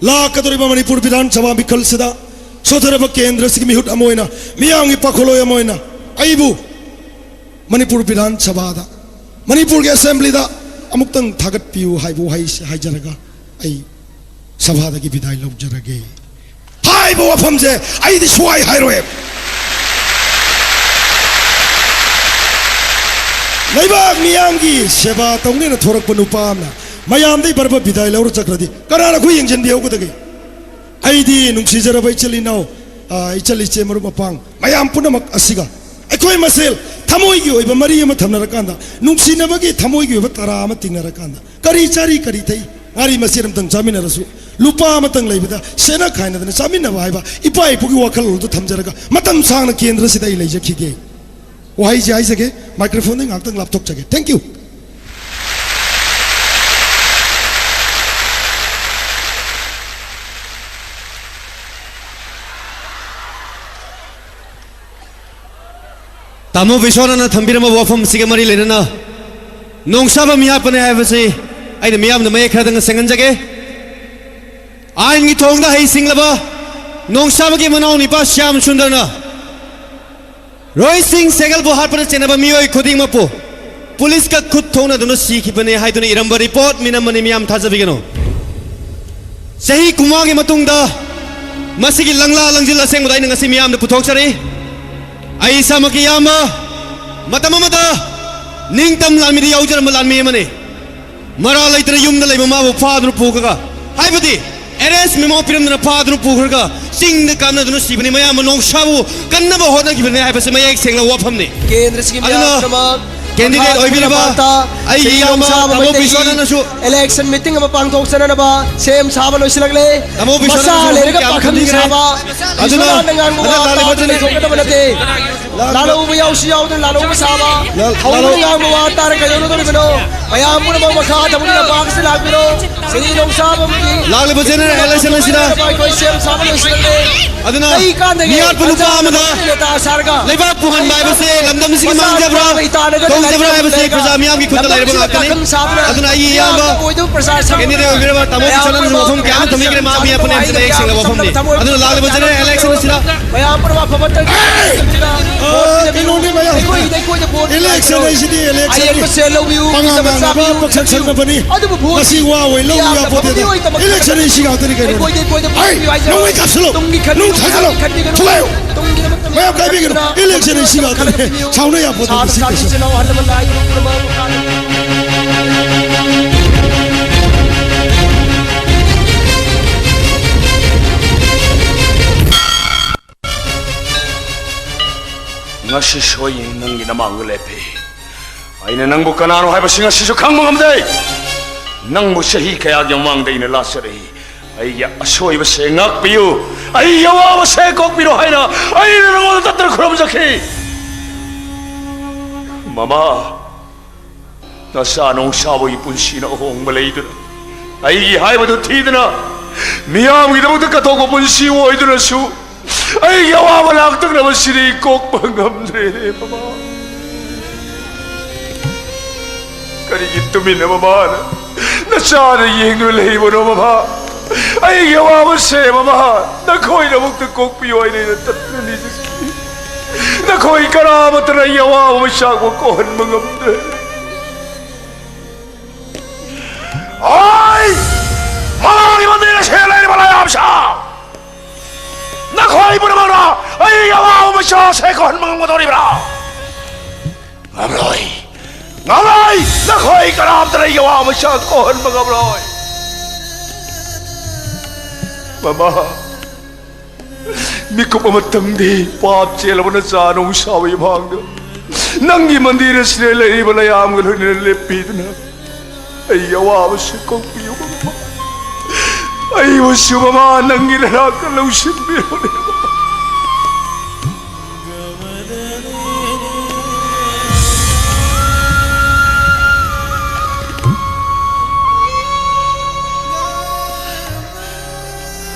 ꯂꯥꯛꯀꯗꯧꯔꯤꯕ ꯃꯅꯤꯄꯨꯔ ꯕꯤꯙꯥꯟ ꯁꯚꯥ ꯃꯤꯈꯜꯁꯤꯗ ꯁꯣꯊꯔꯕ ꯀꯦꯟꯗ꯭ꯔꯁꯤꯒꯤ ꯃꯤꯍꯨꯠ ꯑꯃ ꯑꯣꯏꯅ, ꯃꯤꯌꯥꯝꯒꯤ ꯄꯥꯈꯣꯜꯂꯣꯏ ꯑꯃ ꯑꯣꯏꯅ ꯑꯩꯕꯨ ꯃꯅꯤꯄꯨꯔ ꯕꯤꯙꯥꯟ ꯁꯚꯥꯗ, ꯃꯅꯤꯄꯨꯔꯒꯤ ꯑꯦꯁꯦꯝꯕ꯭ꯂꯤꯗ ꯑꯃꯨꯛꯇꯪ ꯊꯥꯒꯠꯄꯤꯌꯨ ꯍꯥꯏꯕ ꯋꯥꯍꯩꯁꯦ ꯍꯥꯏꯖꯔꯒ ꯑꯩ ꯁꯚꯥꯗꯒꯤ ꯕꯤꯗꯥꯏ ꯂꯧꯖꯔꯒꯦ꯫ ꯍꯥꯏꯕ ꯋꯥꯐꯝꯁꯦ ꯑꯩꯗꯤ ꯁꯨꯍꯥꯏ ꯍꯥꯏꯔꯣꯏ꯫ ꯂꯩꯕꯥꯛ ꯃꯤꯌꯥꯝꯒꯤ ꯁꯦꯕꯥ ꯇꯧꯅꯦꯅ ꯊꯣꯔꯛꯄ ꯅꯨꯄꯥ ꯑꯃꯅ ꯃꯌꯥꯝꯗꯩ ꯕꯔꯕ ꯕꯤꯗꯥꯏ ꯂꯧꯔ ꯆꯠꯈ꯭ꯔꯗꯤ ꯀꯅꯥꯅ ꯑꯩꯈꯣꯏ ꯌꯦꯡꯁꯤꯟꯕꯤꯍꯧꯒꯗꯒꯦ? ꯑꯩꯗꯤ ꯅꯨꯡꯁꯤꯖꯔꯕ ꯏꯆꯤꯜ ꯏꯅꯥꯎ, ꯑ, ꯏꯆꯜ ꯏꯆꯦ ꯃꯔꯨꯞ ꯃꯄꯥꯡ ꯃꯌꯥꯝ ꯄꯨꯝꯅꯃꯛ ꯑꯁꯤꯒ ꯑꯩꯈꯣꯏ ꯃꯁꯦꯜ ꯊꯃꯣꯏꯒꯤ ꯑꯣꯏꯕ ꯃꯔꯤ ꯑꯃ ꯊꯝꯅꯔꯀꯥꯟꯗ, ꯅꯨꯡꯁꯤꯅꯕꯒꯤ ꯊꯃꯣꯏꯒꯤ ꯑꯣꯏꯕ ꯇꯔꯥ ꯑꯃ ꯇꯤꯡꯅꯔꯀꯥꯟꯗ, ꯀꯔꯤ ꯆꯥꯔꯤ ꯀꯔꯤ ꯊꯛꯏ, ꯉꯥꯔꯤ ꯃꯆꯦꯠ ꯑꯃꯇꯪ ꯆꯥꯃꯤꯟꯅꯔꯁꯨ, ꯂꯨꯄꯥ ꯑꯃꯇꯪ ꯂꯩꯕꯗ ꯁꯦꯠꯅ ꯈꯥꯏꯅꯗꯅ ꯆꯥꯃꯤꯟꯅꯕ ꯍꯥꯏꯕ ꯏꯄꯥ ꯏꯄꯨꯒꯤ ꯋꯥꯈꯜꯂꯣꯟꯗꯨ ꯊꯝꯖꯔꯒ ꯃꯇꯝ ꯁꯥꯡꯅ ꯀꯦꯟꯗ꯭ꯔꯁꯤꯗ ꯑꯩ ꯂꯩꯖꯈꯤꯒꯦ꯫ ꯋꯥꯍꯩꯁꯦ ꯍꯥꯏꯖꯒꯦ, ꯃꯥꯏꯀ꯭ꯔꯣꯐꯣꯟꯗꯒꯤ ꯉꯥꯏꯍꯥꯛꯇꯪ ꯂꯥꯞꯊꯣꯛꯆꯒꯦ꯫ Thank you꯫ ꯇꯥꯃꯣ ꯕꯤꯁ꯭ꯋꯥꯅꯥꯊꯅ ꯊꯝꯕꯤꯔꯝꯕ ꯋꯥꯐꯝꯁꯤꯒ ꯃꯔꯤ ꯂꯩꯅꯅ ꯅꯣꯡꯁꯥꯕ ꯃꯤꯍꯥꯠꯄꯅꯦ ꯍꯥꯏꯕꯁꯤ ꯑꯩꯅ ꯃꯤꯌꯥꯝꯗ ꯃꯌꯦꯛ ꯈꯔꯗꯪ ꯁꯦꯡꯍꯟꯖꯒꯦ꯫ ꯑꯥꯏꯟꯒꯤ ꯊꯣꯡꯗ ꯍꯩꯁꯤꯡꯂꯕ ꯅꯣꯡꯁꯥꯕꯒꯤ ꯃꯅꯥꯎ ꯅꯤꯄꯥ ꯁ꯭ꯌꯥꯝ ꯁꯨꯟꯗꯔꯅ ꯔꯣꯍꯤꯠ ꯁꯤꯡ ꯁꯦꯒꯜꯕꯨ ꯍꯥꯠꯄꯗ ꯆꯦꯟꯅꯕ ꯃꯤꯑꯣꯏ ꯈꯨꯗꯤꯡꯃꯛꯄꯨ ꯄꯨꯂꯤꯁꯀ ꯈꯨꯠ ꯊꯣꯛꯅꯗꯨꯅ ꯁꯤꯈꯤꯕꯅꯦ ꯍꯥꯏꯗꯨꯅ ꯏꯔꯝꯕ ꯔꯤꯄꯣꯔꯠ ꯃꯤꯅꯝꯕꯅꯤ꯫ ꯃꯤꯌꯥꯝ ꯊꯥꯖꯕꯤꯒꯅꯨ꯫ ꯆꯍꯤ ꯀꯨꯟꯃꯉꯥꯒꯤ ꯃꯇꯨꯡꯗ ꯃꯁꯤꯒꯤ ꯂꯪꯂꯥ ꯂꯪꯖꯤꯜ ꯑꯁꯦꯡꯕꯗ ꯑꯩꯅ ꯉꯁꯤ ꯃꯤꯌꯥꯝꯗ ꯄꯨꯊꯣꯛꯆꯔꯤ꯫ ꯑꯩ ꯏꯁꯥꯃꯛꯀꯤ ꯏꯌꯥꯝꯕ ꯃꯇꯝ ꯑꯃꯗ ꯅꯤꯡꯇꯝ ꯂꯥꯟꯃꯤꯗ ꯌꯥꯎꯖꯔꯝꯕ ꯂꯥꯟꯃꯤ ꯑꯃꯅꯤ꯫ ꯃꯔꯥ ꯂꯩꯇꯅ ꯌꯨꯝꯗ ꯂꯩꯕ ꯃꯥꯕꯨ ꯐꯥꯗꯨꯅ ꯄꯨꯈ꯭ꯔꯒ, ꯍꯥꯏꯕꯗꯤ ꯑꯦꯔꯦꯁ ꯃꯦꯃꯣ ꯄꯤꯔꯝꯗꯅ ꯐꯥꯗꯨꯅ ꯄꯨꯈ꯭ꯔꯒ ꯆꯤꯡꯗ ꯀꯥꯞꯅꯗꯨꯅ ꯁꯤꯕꯅꯤ꯫ ꯃꯌꯥꯝ ꯅꯣꯡꯁꯥꯕꯨ ꯀꯟꯅꯕ ꯍꯣꯠꯅꯈꯤꯕꯅꯤ ꯍꯥꯏꯕꯁꯤ ꯃꯌꯦꯛ ꯁꯦꯡꯂꯕ ꯋꯥꯐꯝꯅꯤ꯫ ꯀꯦꯟꯗ꯭ꯔꯁꯤꯒꯤ ꯑꯗꯨꯅ ꯃꯤꯌꯥꯝ ꯄꯨꯝꯅꯃꯛ ꯀꯦꯟꯗꯤꯗꯦꯠ ꯃꯈꯥ ꯑꯣꯏꯕꯤꯔꯤꯕ ꯇꯥꯕ ꯑꯩꯒꯤ ꯏꯌꯥꯝꯕ ꯅꯣꯡꯁꯥꯕ ꯇꯥꯃꯣ ꯃꯩꯇꯩꯒꯤ ꯕꯤꯁ꯭ꯋꯥꯅꯥꯊꯅꯁꯨ ꯏꯂꯦꯛꯁꯟ ꯃꯤꯇꯤꯡ ꯑꯃ ꯄꯥꯡꯊꯣꯛꯆꯅꯅꯕ ꯁꯦꯝ ꯁꯥꯕ ꯂꯣꯏꯁꯤꯜꯂꯛꯂꯦ꯫ ꯇꯥꯃꯣ ꯕꯤꯁ꯭ꯋꯥꯅꯥꯊꯅ ꯃꯆꯥ ꯂꯩꯔꯒ ꯄꯥꯈꯪ ꯁꯥꯕ, ꯑꯗꯨꯅ ꯕꯤꯁ꯭ꯋꯥꯅꯥꯊꯅ ꯉꯥꯡꯕ ꯍꯟꯗꯛ ꯋꯥ ꯂꯥꯛꯂꯤꯕ ꯇꯥꯗꯨꯅ ꯂꯩꯊꯣꯛꯀꯗꯕ ꯅꯠꯇꯦ꯫ ꯂꯥꯜꯍꯧꯕ ꯌꯥꯎꯁꯨ ꯌꯥꯎꯗꯅ ꯂꯥꯜꯍꯧꯕ ꯁꯥꯕ, ꯍꯧꯅ ꯉꯥꯡꯕ ꯋꯥ ꯇꯥꯔ ꯀꯩꯗꯧꯅꯗꯣꯔꯤꯕꯅꯣ? ꯃꯌꯥꯝ ꯄꯨꯝꯅꯃꯛ ꯃꯈꯥ ꯊꯝꯃꯨꯅ ꯂꯝꯄꯥꯛꯁꯤꯗ ꯂꯥꯛꯄꯤꯔꯣ꯫ ꯁꯤꯔꯤ ꯅꯣꯡꯁꯥꯕ ꯑꯃꯒꯤ ꯂꯥꯛꯂꯤꯕ ꯖꯦꯅꯔꯦꯜ ꯏꯂꯦꯛꯁꯟ ꯑꯁꯤꯗ ꯑꯩꯈꯣꯏ ꯁꯦꯝ ꯁꯥꯕ ꯂꯣꯏꯁꯤꯜꯂꯦ꯫ ꯑꯗꯨꯅ ꯀꯩ ꯀꯥꯟꯗꯒꯤ ꯃꯤꯍꯥꯠꯄ ꯅꯨꯄꯥ ꯑꯃꯗ ꯅꯦꯇꯥ ꯁꯥꯔꯒ ꯂꯩꯕꯥꯛ ꯄꯨꯍꯟꯕ ꯍꯥꯏꯕꯁꯦ ꯂꯝꯗꯝ ꯑꯁꯤꯒꯤ ꯃꯥꯡꯖꯕ꯭ꯔꯥ, ꯇꯣꯡꯖꯕ꯭ꯔꯥ ꯍꯥꯏꯕꯁꯦ ꯄ꯭ꯔꯖꯥ ꯃꯤꯌꯥꯝꯒꯤ ꯈꯨꯠꯇ ꯂꯩꯔꯕ ꯉꯥꯛꯇꯅꯤ꯫ ꯑꯗꯨꯅ ꯑꯩꯒꯤ ꯏꯌꯥꯝꯕ ꯀꯦꯟꯗꯤꯗꯦꯠ ꯑꯣꯏꯕꯤꯔꯕ ꯇꯥꯃꯣ ꯕꯤꯁ꯭ꯋꯥꯅꯥꯊꯅꯁꯨ ꯋꯥꯐꯝ ꯀꯌꯥ ꯑꯃ ꯊꯝꯕꯤꯈ꯭ꯔꯦ꯫ ꯃꯥ ꯃꯤ ꯑꯐꯕꯅꯤ ꯍꯥꯏꯕꯁꯤꯅ ꯃꯌꯦꯛ ꯁꯦꯡꯂꯕ ꯋꯥꯐꯝꯅꯤ꯫ ꯑꯗꯨꯅ ꯂꯥꯛꯂꯤꯕ ꯖꯦꯅꯔꯦꯜ ꯏꯂꯦꯛꯁꯟ ꯑꯁꯤꯗ ꯃꯌꯥꯝ ꯄꯨꯝꯅꯃꯛ ꯑꯐꯕ ꯑ, ꯀꯩꯅꯣꯅꯦ ꯃꯌꯥꯝ꯫ ꯑꯩꯈꯣꯏꯒꯤꯗ ꯑꯩꯈꯣꯏꯗ ꯚꯣꯠ ꯏꯂꯦꯛꯁꯟ ꯄꯤꯗꯕ ꯍꯥꯏꯁꯤꯗꯤ ꯏꯂꯦꯛꯁꯟꯅꯤ꯫ ꯑꯌꯦꯠꯄꯁꯦ ꯂꯧꯕꯤꯌꯨ, ꯄꯉꯥꯡ ꯄꯤꯗꯕ ꯉꯥꯡꯅꯕ ꯆꯥꯕꯤꯌꯨ꯫ ꯄꯛꯁꯛ ꯁꯛꯅꯕꯅꯤ꯫ ꯑꯗꯨꯕꯨ ꯚꯣꯠ ꯃꯁꯤ ꯋꯥ ꯑꯣꯏ ꯂꯧꯕ ꯌꯥꯝꯗꯕ ꯌꯥꯄꯣꯠꯇꯦꯗ꯫ ꯃꯤꯑꯣꯏ ꯇꯃꯛ ꯏꯂꯦꯛꯁꯟ ꯍꯥꯏꯁꯤ ꯉꯥꯛꯇꯅꯤ ꯀꯩꯅꯣꯅꯦ꯫ ꯑꯩꯈꯣꯏꯗꯤ ꯑꯩꯈꯣꯏꯗ ꯚꯣꯠ ꯍꯩ! ꯄꯤꯌꯨ ꯍꯥꯏꯖꯕꯅꯤ꯫ ꯅꯣꯡꯃꯩ ꯀꯥꯞꯁꯤꯜꯂꯨ! ꯇꯨꯡꯒꯤ ꯈꯟꯕꯤꯌꯨ, ꯅꯨꯡ ꯊꯥꯖꯤꯜꯂꯨ! ꯈꯟꯕꯤꯒꯅꯨ꯫ ꯊꯨꯒꯥꯏꯌꯨ! ꯇꯨꯡꯒꯤꯗꯃꯛꯇ ꯃꯌꯥꯝ ꯀꯥꯏꯕꯤꯒꯅꯨ! ꯈꯟꯕꯤꯒꯅꯨ꯫ ꯏꯂꯦꯛꯁꯟ ꯍꯥꯏꯁꯤ ꯉꯥꯛꯇꯅꯤ꯫ ꯁꯥꯎꯅ ꯌꯥꯄꯣꯠꯇꯦ ꯁꯥꯇ꯭ꯔ ꯃꯁꯤ ꯁꯥꯇ꯭ꯔꯤ ꯀꯩꯁꯨ꯫ ꯏꯆꯤꯜ ꯏꯅꯥꯎ ꯑꯍꯜ ꯂꯃꯟ ꯂꯥꯏ ꯏꯔꯨ ꯄꯨꯝꯅꯃꯛ ꯃꯈꯥꯗ ꯉꯁꯤꯁꯨ ꯑꯩ ꯅꯪꯒꯤ ꯅꯃꯥꯡꯗ ꯂꯦꯞꯄꯤ꯫ ꯑꯩꯅ ꯅꯪꯕꯨ ꯀꯅꯥꯅꯣ ꯍꯥꯏꯕꯁꯤ ꯉꯁꯤꯁꯨ ꯈꯪꯕ ꯉꯝꯗꯦ꯫ ꯅꯪꯕꯨ ꯆꯍꯤ ꯀꯌꯥꯒꯤ ꯃꯃꯥꯡꯗ ꯑꯩꯅ ꯂꯥꯠꯆꯔꯛꯏ꯫ ꯑꯩꯒꯤ ꯑꯁꯣꯏꯕꯁꯦ ꯉꯥꯛꯄꯤꯌꯨ, ꯑꯩꯒꯤ ꯑꯋꯥꯕꯁꯦ ꯀꯣꯛꯄꯤꯔꯣ ꯍꯥꯏꯅ ꯑꯩꯅ ꯅꯉꯣꯟꯗ ꯇꯠꯇꯅ ꯈꯨꯔꯨꯝꯖꯈꯤ꯫ ꯃꯃꯥ, ꯅꯆꯥ ꯅꯣꯡꯁꯥꯕꯒꯤ ꯄꯨꯟꯁꯤꯅ ꯑꯍꯣꯡꯕ ꯂꯩꯗꯨꯅ, ꯑꯩꯒꯤ ꯍꯥꯏꯕꯗꯨ ꯊꯤꯗꯅ, ꯃꯤꯌꯥꯝꯒꯤꯗꯃꯛꯇ ꯀꯠꯊꯣꯛꯄ ꯄꯨꯟꯁꯤ ꯑꯣꯏꯗꯨꯅꯁꯨ, ꯑꯩꯒꯤ ꯑꯋꯥꯕ ꯂꯥꯡꯇꯛꯅꯕꯁꯤꯗꯤ ꯀꯣꯛꯄ ꯉꯝꯗ꯭ꯔꯦꯅꯦ, ꯃꯃꯥ꯫ ꯀꯔꯤꯒꯤ ꯇꯨꯃꯤꯟꯅ ꯃꯃꯥꯅ ꯅꯆꯥꯗ ꯌꯦꯡꯗꯨꯅ ꯂꯩꯕꯅꯣ, ꯃꯃꯥ? ꯑꯩꯒꯤ ꯑꯋꯥꯕꯁꯦ, ꯃꯃꯥ, ꯅꯈꯣꯏꯅ ꯑꯃꯨꯛꯇ ꯀꯣꯛꯄꯤꯌꯨ ꯍꯥꯏꯅ ꯑꯩꯅ ꯇꯠꯅ ꯅꯤꯖꯈꯤ꯫ ꯅꯈꯣꯏ ꯀꯅꯥꯃꯠꯇꯅ ꯑꯩꯒꯤ ꯑꯋꯥꯕ ꯃꯩꯆꯥꯛꯄꯨ ꯀꯣꯛꯍꯟꯕ ꯉꯝꯗ꯭ꯔꯦ꯫ ꯑꯩ ꯃꯃꯥꯒꯤ ꯃꯟꯗꯤꯔ ꯑꯁꯤꯗ ꯂꯩꯔꯤꯕ ꯂꯥꯏꯌꯥꯝꯁꯥ, ꯅꯈꯣꯏ ꯄꯨꯝꯅꯃꯛꯅ ꯑꯩꯒꯤ ꯑꯋꯥꯕ ꯃꯩꯆꯥꯛ ꯑꯁꯦ ꯀꯣꯛꯍꯟꯕ ꯉꯝꯒꯗꯧꯔꯤꯕ꯭ꯔꯥ? ꯉꯝꯂꯣꯏ, ꯉꯝꯂꯣꯏ! ꯅꯈꯣꯏ ꯀꯅꯥꯝꯇꯅ ꯑꯩꯒꯤ ꯑꯋꯥꯕ ꯃꯩꯆꯥꯛ ꯀꯣꯛꯍꯟꯕ ꯉꯝꯂꯣꯏ꯫ ꯃꯃꯥ, ꯃꯤꯀꯨꯞ ꯑꯃꯇꯪꯗꯤ ꯄꯥꯞ ꯆꯦꯜꯂꯕ ꯅꯆꯥ ꯅꯣꯡꯁꯥꯕꯒꯤ ꯃꯥꯡꯗ ꯅꯪꯒꯤ ꯃꯟꯗꯤꯔ ꯑꯁꯤꯗ ꯂꯩꯔꯤꯕ ꯂꯥꯏꯌꯥꯝꯒ ꯂꯣꯏꯅꯅ ꯂꯦꯞꯄꯤꯗꯨꯅ ꯑꯩꯒꯤ ꯑꯋꯥꯕꯁꯨ ꯀꯣꯛꯄꯤꯌꯨ, ꯃꯃꯥ꯫ ꯑꯩꯕꯨꯁꯨ, ꯃꯃꯥ, ꯅꯪꯒꯤ ꯅꯅꯥꯛꯇ ꯂꯧꯁꯤꯟꯕꯤꯔꯣꯅꯦ꯫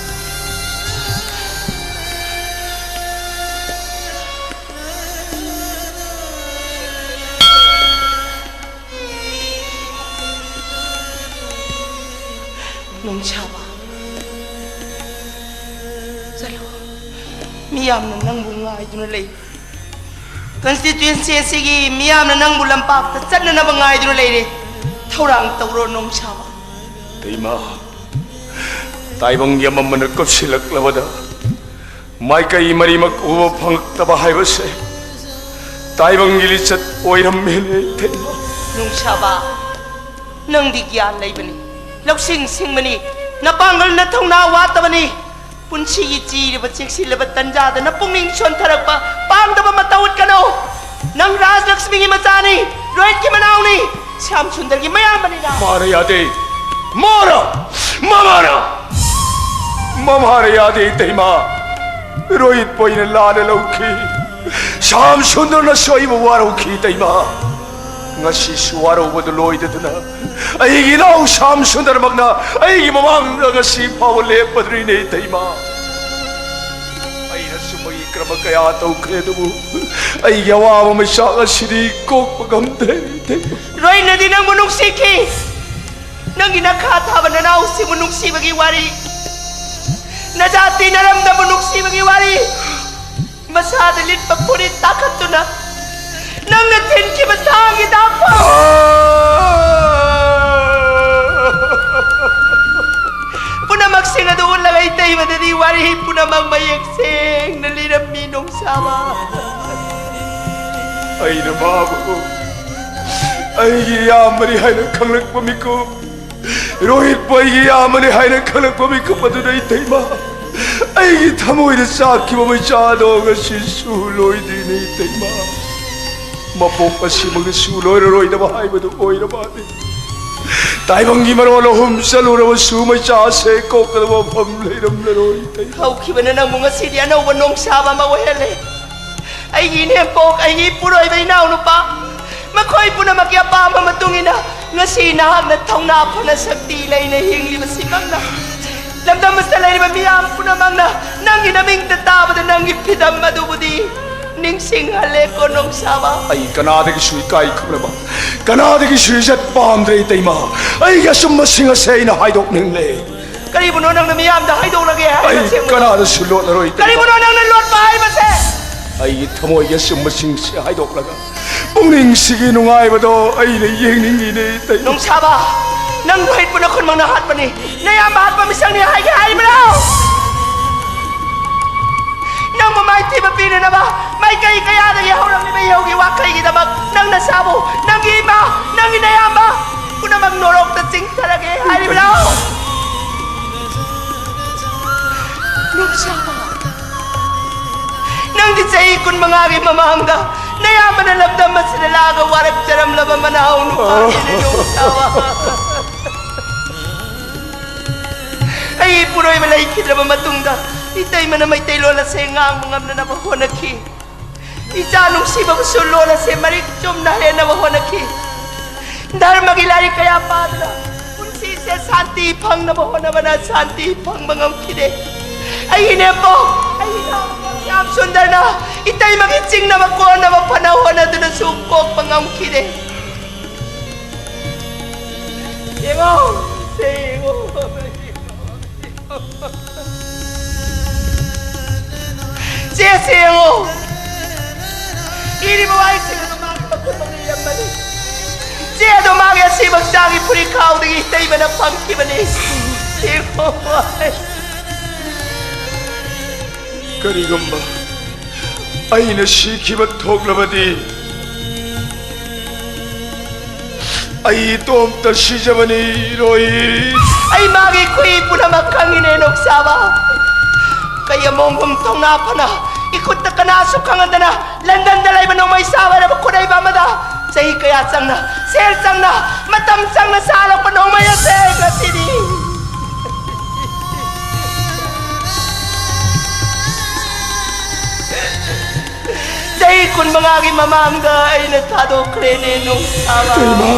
ꯅꯣꯡꯁꯥꯕ, ꯆꯠꯂꯣ꯫ ꯃꯤꯌꯥꯝꯅ ꯅꯪꯕꯨ ꯉꯥꯏꯗꯨꯅ ꯂꯩ꯫ ꯀꯟꯁꯇꯤꯇ꯭ꯋꯦꯟꯁꯤ ꯑꯁꯤꯒꯤ ꯃꯤꯌꯥꯝꯅ ꯅꯪꯕꯨ ꯂꯝꯄꯥꯛꯇ ꯆꯠꯅꯅꯕ ꯉꯥꯏꯗꯨꯅ ꯂꯩꯔꯦ꯫ ꯊꯧꯔꯥꯡ ꯇꯧꯔꯣ, ꯅꯣꯡꯁꯥꯕ꯫ ꯏꯃꯥ, ꯇꯥꯏꯕꯪꯒꯤ ꯑꯃꯝꯕꯅ ꯀꯨꯞꯁꯤꯜꯂꯛꯂꯕꯗ ꯃꯥꯏꯀꯩ ꯃꯔꯤꯃꯛ ꯎꯕ ꯐꯪꯂꯛꯇꯕ ꯍꯥꯏꯕꯁꯦ ꯇꯥꯏꯕꯪꯒꯤ ꯂꯤꯆꯠ ꯑꯣꯏꯔꯝꯃꯦꯅꯦ, ꯏꯇꯩꯃ꯫ ꯅꯨꯡꯁꯥꯕ, ꯅꯪꯗꯤ ꯒ꯭ꯌꯥꯟ ꯂꯩꯕꯅꯤ, ꯂꯧꯁꯤꯡ ꯁꯤꯡꯕꯅꯤ, ꯅꯄꯥꯡꯒꯜ ꯅꯊꯧꯅꯥ ꯋꯥꯠꯇꯕꯅꯤ꯫ ꯄꯨꯟꯁꯤꯒꯤ ꯆꯤꯔꯕ ꯆꯦꯛꯁꯤꯜꯂꯕ ꯇꯟꯖꯥꯗ ꯅꯄꯨꯛꯅꯤꯡ ꯁꯣꯟꯊꯔꯛꯄ, ꯄꯥꯡꯗꯕ ꯃꯇꯧ ꯎꯠꯀꯅꯨ꯫ ꯅꯪ ꯔꯥꯖꯂꯛꯁꯃꯤꯒꯤ ꯃꯆꯥꯅꯤ, ꯔꯣꯍꯤꯠꯀꯤ ꯃꯅꯥꯎꯅꯤ, ꯁ꯭ꯌꯥꯝ ꯁꯨꯟꯗꯔꯒꯤ ꯃꯌꯥꯝꯕꯅꯤꯅ꯫ ꯃꯥꯅ ꯌꯥꯗꯦ꯫ ꯃꯥꯅ! ꯃꯃꯥꯅ! ꯃꯃꯥꯅ ꯌꯥꯗꯦ, ꯏꯇꯩꯃ꯫ ꯔꯣꯍꯤꯠꯄꯨ ꯑꯩꯅ ꯂꯥꯟꯅ ꯂꯧꯈꯤ꯫ ꯁ꯭ꯌꯥꯝ ꯁꯨꯟꯗꯔꯅꯁꯨ ꯑꯩꯕꯨ ꯋꯥꯔꯧꯈꯤ, ꯏꯇꯩꯃ꯫ ꯉꯁꯤꯁꯨ ꯋꯥꯔꯧꯕꯗꯨ ꯂꯣꯏꯗꯗꯅ ꯑꯩꯒꯤ ꯏꯅꯥꯎ ꯁ꯭ꯌꯥꯝ ꯁꯨꯟꯗꯔꯃꯛꯅ ꯑꯩꯒꯤ ꯃꯃꯥꯡꯗ ꯉꯁꯤ ꯐꯥꯎꯕ ꯂꯦꯞꯄꯗ꯭ꯔꯤꯅꯦ, ꯏꯇꯩꯃ꯫ ꯀꯌꯥ ꯇꯧꯈ꯭ꯔꯦ, ꯑꯗꯨꯕꯨ ꯑꯩꯒꯤ ꯑꯋꯥꯕ ꯃꯩꯆꯥꯛ ꯑꯁꯤꯗꯤ ꯀꯣꯛꯄ ꯉꯝꯗ꯭ꯔꯦ, ꯏꯇꯩꯃ꯫ ꯔꯣꯏꯅꯗꯤ ꯅꯪꯕꯨ ꯅꯨꯡꯁꯤꯈꯤ꯫ ꯅꯪꯒꯤ ꯅꯈꯥ ꯊꯥꯕ ꯅꯅꯥꯎꯁꯤꯡꯕꯨ ꯅꯨꯡꯁꯤꯕꯒꯤ ꯋꯥꯔꯤ, ꯅꯖꯥꯇꯤ ꯅꯔꯝꯗꯝꯕꯨ ꯅꯨꯡꯁꯤꯕꯒꯤ ꯋꯥꯔꯤ, ꯃꯁꯥꯗ ꯂꯤꯠꯄ ꯐꯨꯔꯤꯠ ꯇꯥꯈꯠꯇꯨꯅ ꯅꯪꯅ ꯊꯤꯟꯈꯤꯕ ꯊꯥꯡꯒꯤ ꯗꯥꯛꯐꯝ ꯄꯨꯝꯅꯃꯛꯁꯤꯡ ꯑꯗꯨ ꯎꯠꯂꯒ ꯏꯇꯩꯃꯗꯗꯤ ꯋꯥꯔꯤ ꯄꯨꯝꯅꯃꯛ ꯃꯌꯦꯛ ꯁꯦꯡꯅ ꯂꯤꯔꯝꯃꯤ ꯅꯣꯡꯁꯥꯕ꯫ ꯑꯩꯅ ꯃꯥꯕꯨ ꯑꯩꯒꯤ ꯏꯌꯥꯝꯕꯅꯤ ꯍꯥꯏꯅ ꯈꯪꯂꯛꯄ ꯃꯤꯀꯨꯞ, ꯔꯣꯍꯤꯠꯄꯨ ꯑꯩꯒꯤ ꯏꯌꯥꯝꯕꯅꯤ ꯍꯥꯏꯅ ꯈꯪꯂꯛꯄ ꯃꯤꯀꯨꯞ ꯑꯗꯨꯗ, ꯏꯇꯩꯃ, ꯑꯩꯒꯤ ꯊꯃꯣꯏꯗ ꯆꯥꯛꯈꯤꯕ ꯃꯩꯆꯥꯗꯣ ꯉꯁꯤꯁꯨ ꯂꯣꯏꯗ꯭ꯔꯤꯅꯤ, ꯏꯇꯩꯃ꯫ ꯃꯄꯣꯛ ꯑꯁꯤꯃꯛꯁꯨ ꯂꯣꯏꯔꯔꯣꯏꯗꯕ ꯍꯥꯏꯕꯗꯨ ꯑꯣꯏꯔ ꯃꯥꯜꯂꯦ꯫ ꯇꯥꯏꯕꯪꯒꯤ ꯃꯔꯣꯜ ꯑꯍꯨꯝ ꯆꯠꯂꯨꯔꯕꯁꯨ ꯃꯩꯆꯥꯁꯦ ꯀꯣꯛꯀꯗꯕ ꯃꯐꯝ ꯂꯩꯔꯝꯂꯔꯣꯏ, ꯏꯇꯩꯃ꯫ ꯍꯧꯈꯤꯕꯅ ꯅꯪꯕꯨ ꯉꯁꯤꯗꯤ ꯑꯅꯧꯕ ꯅꯣꯡꯁꯥꯕ ꯑꯃ ꯑꯣꯏꯍꯜꯂꯦ꯫ ꯑꯩꯒꯤ ꯏꯅꯦꯝꯄꯣꯛ, ꯑꯩꯒꯤ ꯏꯄꯨꯔꯣꯏꯕ ꯏꯅꯥꯎꯅꯨꯄꯥ, ꯃꯈꯣꯏ ꯄꯨꯝꯅꯃꯛꯀꯤ ꯑꯄꯥꯝꯕ ꯃꯇꯨꯡ ꯏꯟꯅ ꯉꯁꯤ ꯅꯍꯥꯛꯅ ꯊꯧꯅꯥ ꯐꯅ ꯁꯛꯇꯤ ꯂꯩꯅ ꯍꯤꯡꯂꯤꯕꯁꯤꯃꯛꯅ, ꯂꯝꯗꯝ ꯑꯁꯤꯗ ꯂꯩꯔꯤꯕ ꯃꯤꯌꯥꯝ ꯄꯨꯝꯅꯃꯛꯅ ꯅꯪꯒꯤ ꯅꯃꯤꯡꯇ ꯇꯥꯕꯗ ꯅꯪꯒꯤ ꯐꯤꯗꯝ ꯑꯗꯨꯕꯨꯗꯤ ꯅꯤꯡꯁꯤꯡꯍꯜꯂꯦꯀꯣ ꯅꯣꯡꯁꯥꯕ꯫ ꯑꯩ ꯀꯅꯥꯗꯒꯤꯁꯨ ꯏꯀꯥꯏ ꯈꯨꯝꯅꯕ, ꯀꯅꯥꯗꯒꯤꯁꯨ ꯏꯖꯠ ꯄꯥꯝꯗ꯭ꯔꯦ, ꯏꯇꯩꯃ꯫ ꯑꯩꯒꯤ ꯑꯆꯨꯝꯕꯁꯤꯡ ꯑꯁꯦ ꯑꯩꯅ ꯍꯥꯏꯗꯣꯛꯅꯤꯡꯂꯦ꯫ ꯀꯔꯤꯕꯨꯅꯣ ꯅꯪꯅ ꯃꯤꯌꯥꯝꯗ ꯍꯥꯏꯗꯣꯛꯂꯒꯦ ꯑꯩ ꯍꯥꯏꯕꯁꯦ? ꯀꯅꯥꯗꯁꯨ ꯂꯣꯠꯂꯔꯣꯏ, ꯏꯇꯩꯃ꯫ ꯀꯔꯤꯕꯨꯅꯣ ꯅꯪꯅ ꯂꯣꯠꯄ ꯍꯥꯏꯕꯁꯦ? ꯑꯩꯒꯤ ꯊꯃꯣꯏꯒꯤ ꯑꯆꯨꯝꯕꯁꯤꯡꯁꯦ ꯍꯥꯏꯗꯣꯛꯂꯒ ꯄꯨꯛꯅꯤꯡꯁꯤꯒꯤ ꯅꯨꯡꯉꯥꯏꯕꯗꯣ ꯑꯩꯅ ꯌꯦꯡꯅꯤꯡꯉꯤꯅꯦ, ꯏꯇꯩꯃ꯫ ꯅꯣꯡꯁꯥꯕ, ꯅꯪ ꯂꯣꯏꯠꯄꯨ ꯅꯈꯨꯟꯃꯛꯅ ꯍꯥꯠꯄꯅꯤ꯫ ꯅꯌꯥꯝꯕ ꯍꯥꯠꯄ ꯃꯤꯁꯛꯅꯤ ꯍꯥꯏꯒꯦ ꯍꯥꯏꯔꯤꯕ꯭ꯔꯣ? ꯅꯪꯕꯨ ꯃꯥꯏꯊꯤꯕ ꯄꯤꯅꯅꯕ ꯃꯥꯏꯀꯩ ꯀꯌꯥꯗꯒꯤ ꯍꯧꯔꯛꯂꯤꯕ ꯏꯍꯧꯒꯤ ꯋꯥꯈꯩꯒꯤꯗꯃꯛ ꯅꯪ ꯅꯁꯥꯕꯨ, ꯅꯪꯒꯤ ꯏꯃꯥ, ꯅꯪꯒꯤ ꯅꯌꯥꯝꯕ ꯄꯨꯝꯅꯃꯛ ꯅꯣꯔꯣꯛꯇ ꯆꯤꯡꯊꯔꯒꯦ ꯍꯥꯏꯔꯤꯕ꯭ꯔꯣ? ꯅꯣꯡꯁꯥꯕ, ꯅꯪꯗꯤ ꯆꯍꯤ ꯀꯨꯟꯃꯉꯥꯒꯤ ꯃꯃꯥꯡꯗ ꯅꯌꯥꯝꯕꯅ ꯂꯝꯗꯝ ꯑꯁꯤꯗ ꯂꯥꯛꯑꯒ ꯋꯥꯔꯛꯆꯔꯝꯂꯕ ꯃꯅꯥꯎ ꯅꯨꯄꯥꯅꯤꯅꯦ, ꯅꯣꯡꯁꯥꯕ꯫ ꯑꯩ ꯏꯄꯨꯔꯣꯏꯕ ꯂꯩꯈꯤꯗ꯭ꯔꯕ ꯃꯇꯨꯡꯗ ꯏꯇꯩꯃꯅ ꯃꯩꯇꯩꯂꯣꯟ ꯑꯁꯦ ꯉꯥꯡꯕ ꯉꯝꯅꯅꯕ ꯍꯣꯠꯅꯈꯤ꯫ ꯏꯆꯥ ꯅꯨꯡꯁꯤꯕꯕꯨꯁꯨ ꯂꯣꯟ ꯑꯁꯦ ꯃꯔꯤꯛ ꯆꯨꯝꯅ ꯍꯩꯅꯕ ꯍꯣꯠꯅꯈꯤ꯫ ꯙꯔꯃꯒꯤ ꯂꯥꯏꯔꯤꯛ ꯀꯌꯥ ꯄꯥꯗꯨꯅ ꯄꯨꯟꯁꯤꯁꯦ ꯁꯥꯟꯇꯤ ꯐꯪꯅꯕ ꯍꯣꯠꯅꯕꯅ ꯁꯥꯟꯇꯤ ꯐꯪꯕ ꯉꯝꯈꯤꯗꯦ꯫ ꯑꯩꯒꯤ ꯅꯦꯝꯄꯣꯛ, ꯑꯩꯒꯤ ꯏꯅꯥꯎ ꯁ꯭ꯌꯥꯝ ꯁꯨꯟꯗꯔꯅ ꯏꯇꯩꯃꯒꯤ ꯆꯤꯡꯅꯕ ꯀꯣꯟꯅꯕ ꯐꯅ ꯍꯣꯠꯅꯗꯨꯅꯁꯨ ꯀꯣꯛꯄ ꯉꯝꯈꯤꯗꯦ꯫ ꯌꯦꯡꯉꯣ, ꯁꯦ ꯌꯦꯡꯉꯣ꯫ ꯆꯦꯁꯦ ꯌꯦꯡꯉꯣ꯫ ꯏꯔꯤꯕ ꯋꯥꯍꯩꯁꯤꯡ ꯑꯗꯨ ꯃꯥꯒꯤ ꯃꯈꯨꯠꯃꯛ ꯏꯔꯝꯕꯅꯤ꯫ ꯆꯦ ꯑꯗꯨ ꯃꯥꯒꯤ ꯑꯁꯤꯕ ꯍꯛꯆꯥꯡꯒꯤ ꯐꯨꯔꯤꯠꯈꯥꯎꯗꯒꯤ ꯏꯇꯩꯃꯅ ꯐꯪꯈꯤꯕꯅꯤ꯫ ꯌꯦꯡꯉꯣ꯫ ꯀꯔꯤꯒꯨꯝꯕ ꯑꯩꯅ ꯁꯤꯈꯤꯕ ꯊꯣꯛꯂꯕꯗꯤ, ꯑꯩ ꯏꯇꯣꯝꯇ ꯁꯤꯖꯕꯅꯤ, ꯔꯣꯍꯤꯠ꯫ ꯑꯩ ꯃꯥꯒꯤ ꯈꯨꯍꯤ ꯄꯨꯝꯅꯃꯛ ꯈꯪꯉꯤꯅꯦ, ꯅꯣꯡꯁꯥꯕ꯫ ꯀꯩ ꯑꯃꯣꯡꯒꯨꯝ ꯊꯧꯅꯥ ꯐꯅ, ꯏꯈꯨꯠꯇ ꯀꯅꯥꯁꯨ ꯈꯪꯍꯟꯗꯅ, ꯂꯟꯗꯟꯗ ꯂꯩꯕ ꯅꯣꯡꯃꯩ ꯁꯥꯕ ꯍꯥꯏꯔꯕ ꯈꯨꯠꯍꯩꯕ ꯑꯃꯗ ꯆꯍꯤ ꯀꯌꯥ ꯆꯪꯅ, ꯁꯦꯜ ꯆꯪꯅ, ꯃꯇꯝ ꯆꯪꯅ ꯁꯥꯔꯛꯄ ꯅꯣꯡꯃꯩ ꯑꯁꯦ ꯉꯁꯤꯗꯤ꯫ ꯆꯍꯤ ꯀꯨꯟꯃꯉꯥꯒꯤ ꯃꯃꯥꯡꯗ ꯑꯩꯅ ꯊꯥꯗꯣꯛꯈ꯭ꯔꯦꯅꯦ, ꯅꯣꯡꯁꯥꯕ꯫ ꯏꯃꯥ!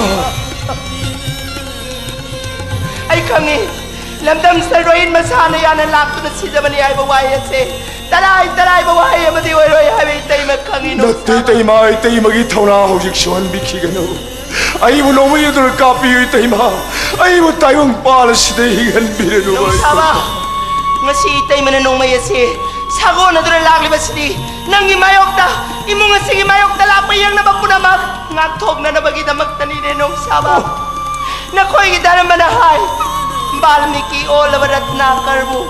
ꯑꯩ ꯈꯪꯉꯤ, ꯂꯝꯗꯝꯁꯤꯗ ꯔꯣꯍꯤꯠ ꯃꯁꯥꯅ ꯌꯥꯅ ꯂꯥꯛꯇꯨꯅ ꯁꯤꯖꯕꯅꯤ ꯍꯥꯏꯕ ꯋꯥꯍꯩ ꯑꯁꯦ ꯇꯔꯥꯏ ꯇꯔꯥꯏꯕ ꯋꯥꯍꯩ ꯑꯃꯗꯤ ꯑꯣꯏꯔꯣꯏ ꯍꯥꯏꯕ ꯏꯇꯩꯃ ꯈꯪꯉꯤ, ꯅꯠꯇꯦ, ꯅꯣꯡꯁꯥꯕ꯫ ꯏꯇꯩꯃ, ꯏꯇꯩꯃꯒꯤ ꯊꯧꯅꯥ ꯍꯧꯖꯤꯛ ꯁꯣꯛꯍꯟꯕꯤꯈꯤꯒꯅꯨ꯫ ꯑꯩꯕꯨ ꯅꯣꯡꯃꯩ ꯑꯗꯨꯅ ꯀꯥꯞꯄꯤꯌꯨ, ꯏꯇꯩꯃ꯫ ꯑꯩꯕꯨ ꯇꯥꯏꯕꯪ ꯄꯥꯜ ꯑꯁꯤꯗ ꯍꯤꯡꯍꯟꯕꯤꯔꯅꯨ, ꯅꯣꯡꯁꯥꯕ, ꯉꯁꯤ ꯏꯇꯩꯃꯅ ꯅꯣꯡꯃꯩ ꯑꯁꯤ ꯁꯥꯒꯣꯟꯅꯗꯨꯅ ꯂꯥꯛꯂꯤꯕꯁꯤꯗꯤ ꯅꯪꯒꯤ ꯃꯥꯌꯣꯛꯇ, ꯏꯃꯨꯡ ꯑꯁꯤꯒꯤ ꯃꯥꯌꯣꯛꯇ ꯂꯥꯛꯄ ꯌꯦꯡꯅꯕ ꯄꯨꯝꯅꯃꯛ ꯉꯥꯛꯊꯣꯛꯅꯅꯕꯒꯤꯗꯃꯛꯇꯅꯤꯅꯦ, ꯅꯣꯡꯁꯥꯕ꯫ ꯅꯈꯣꯏꯒꯤ ꯙꯔꯃꯅ ꯍꯥꯏ, ꯕꯥꯜꯃꯤꯀꯤ ꯑꯣꯜꯂꯕ ꯔꯠꯅꯥꯀꯔꯕꯨ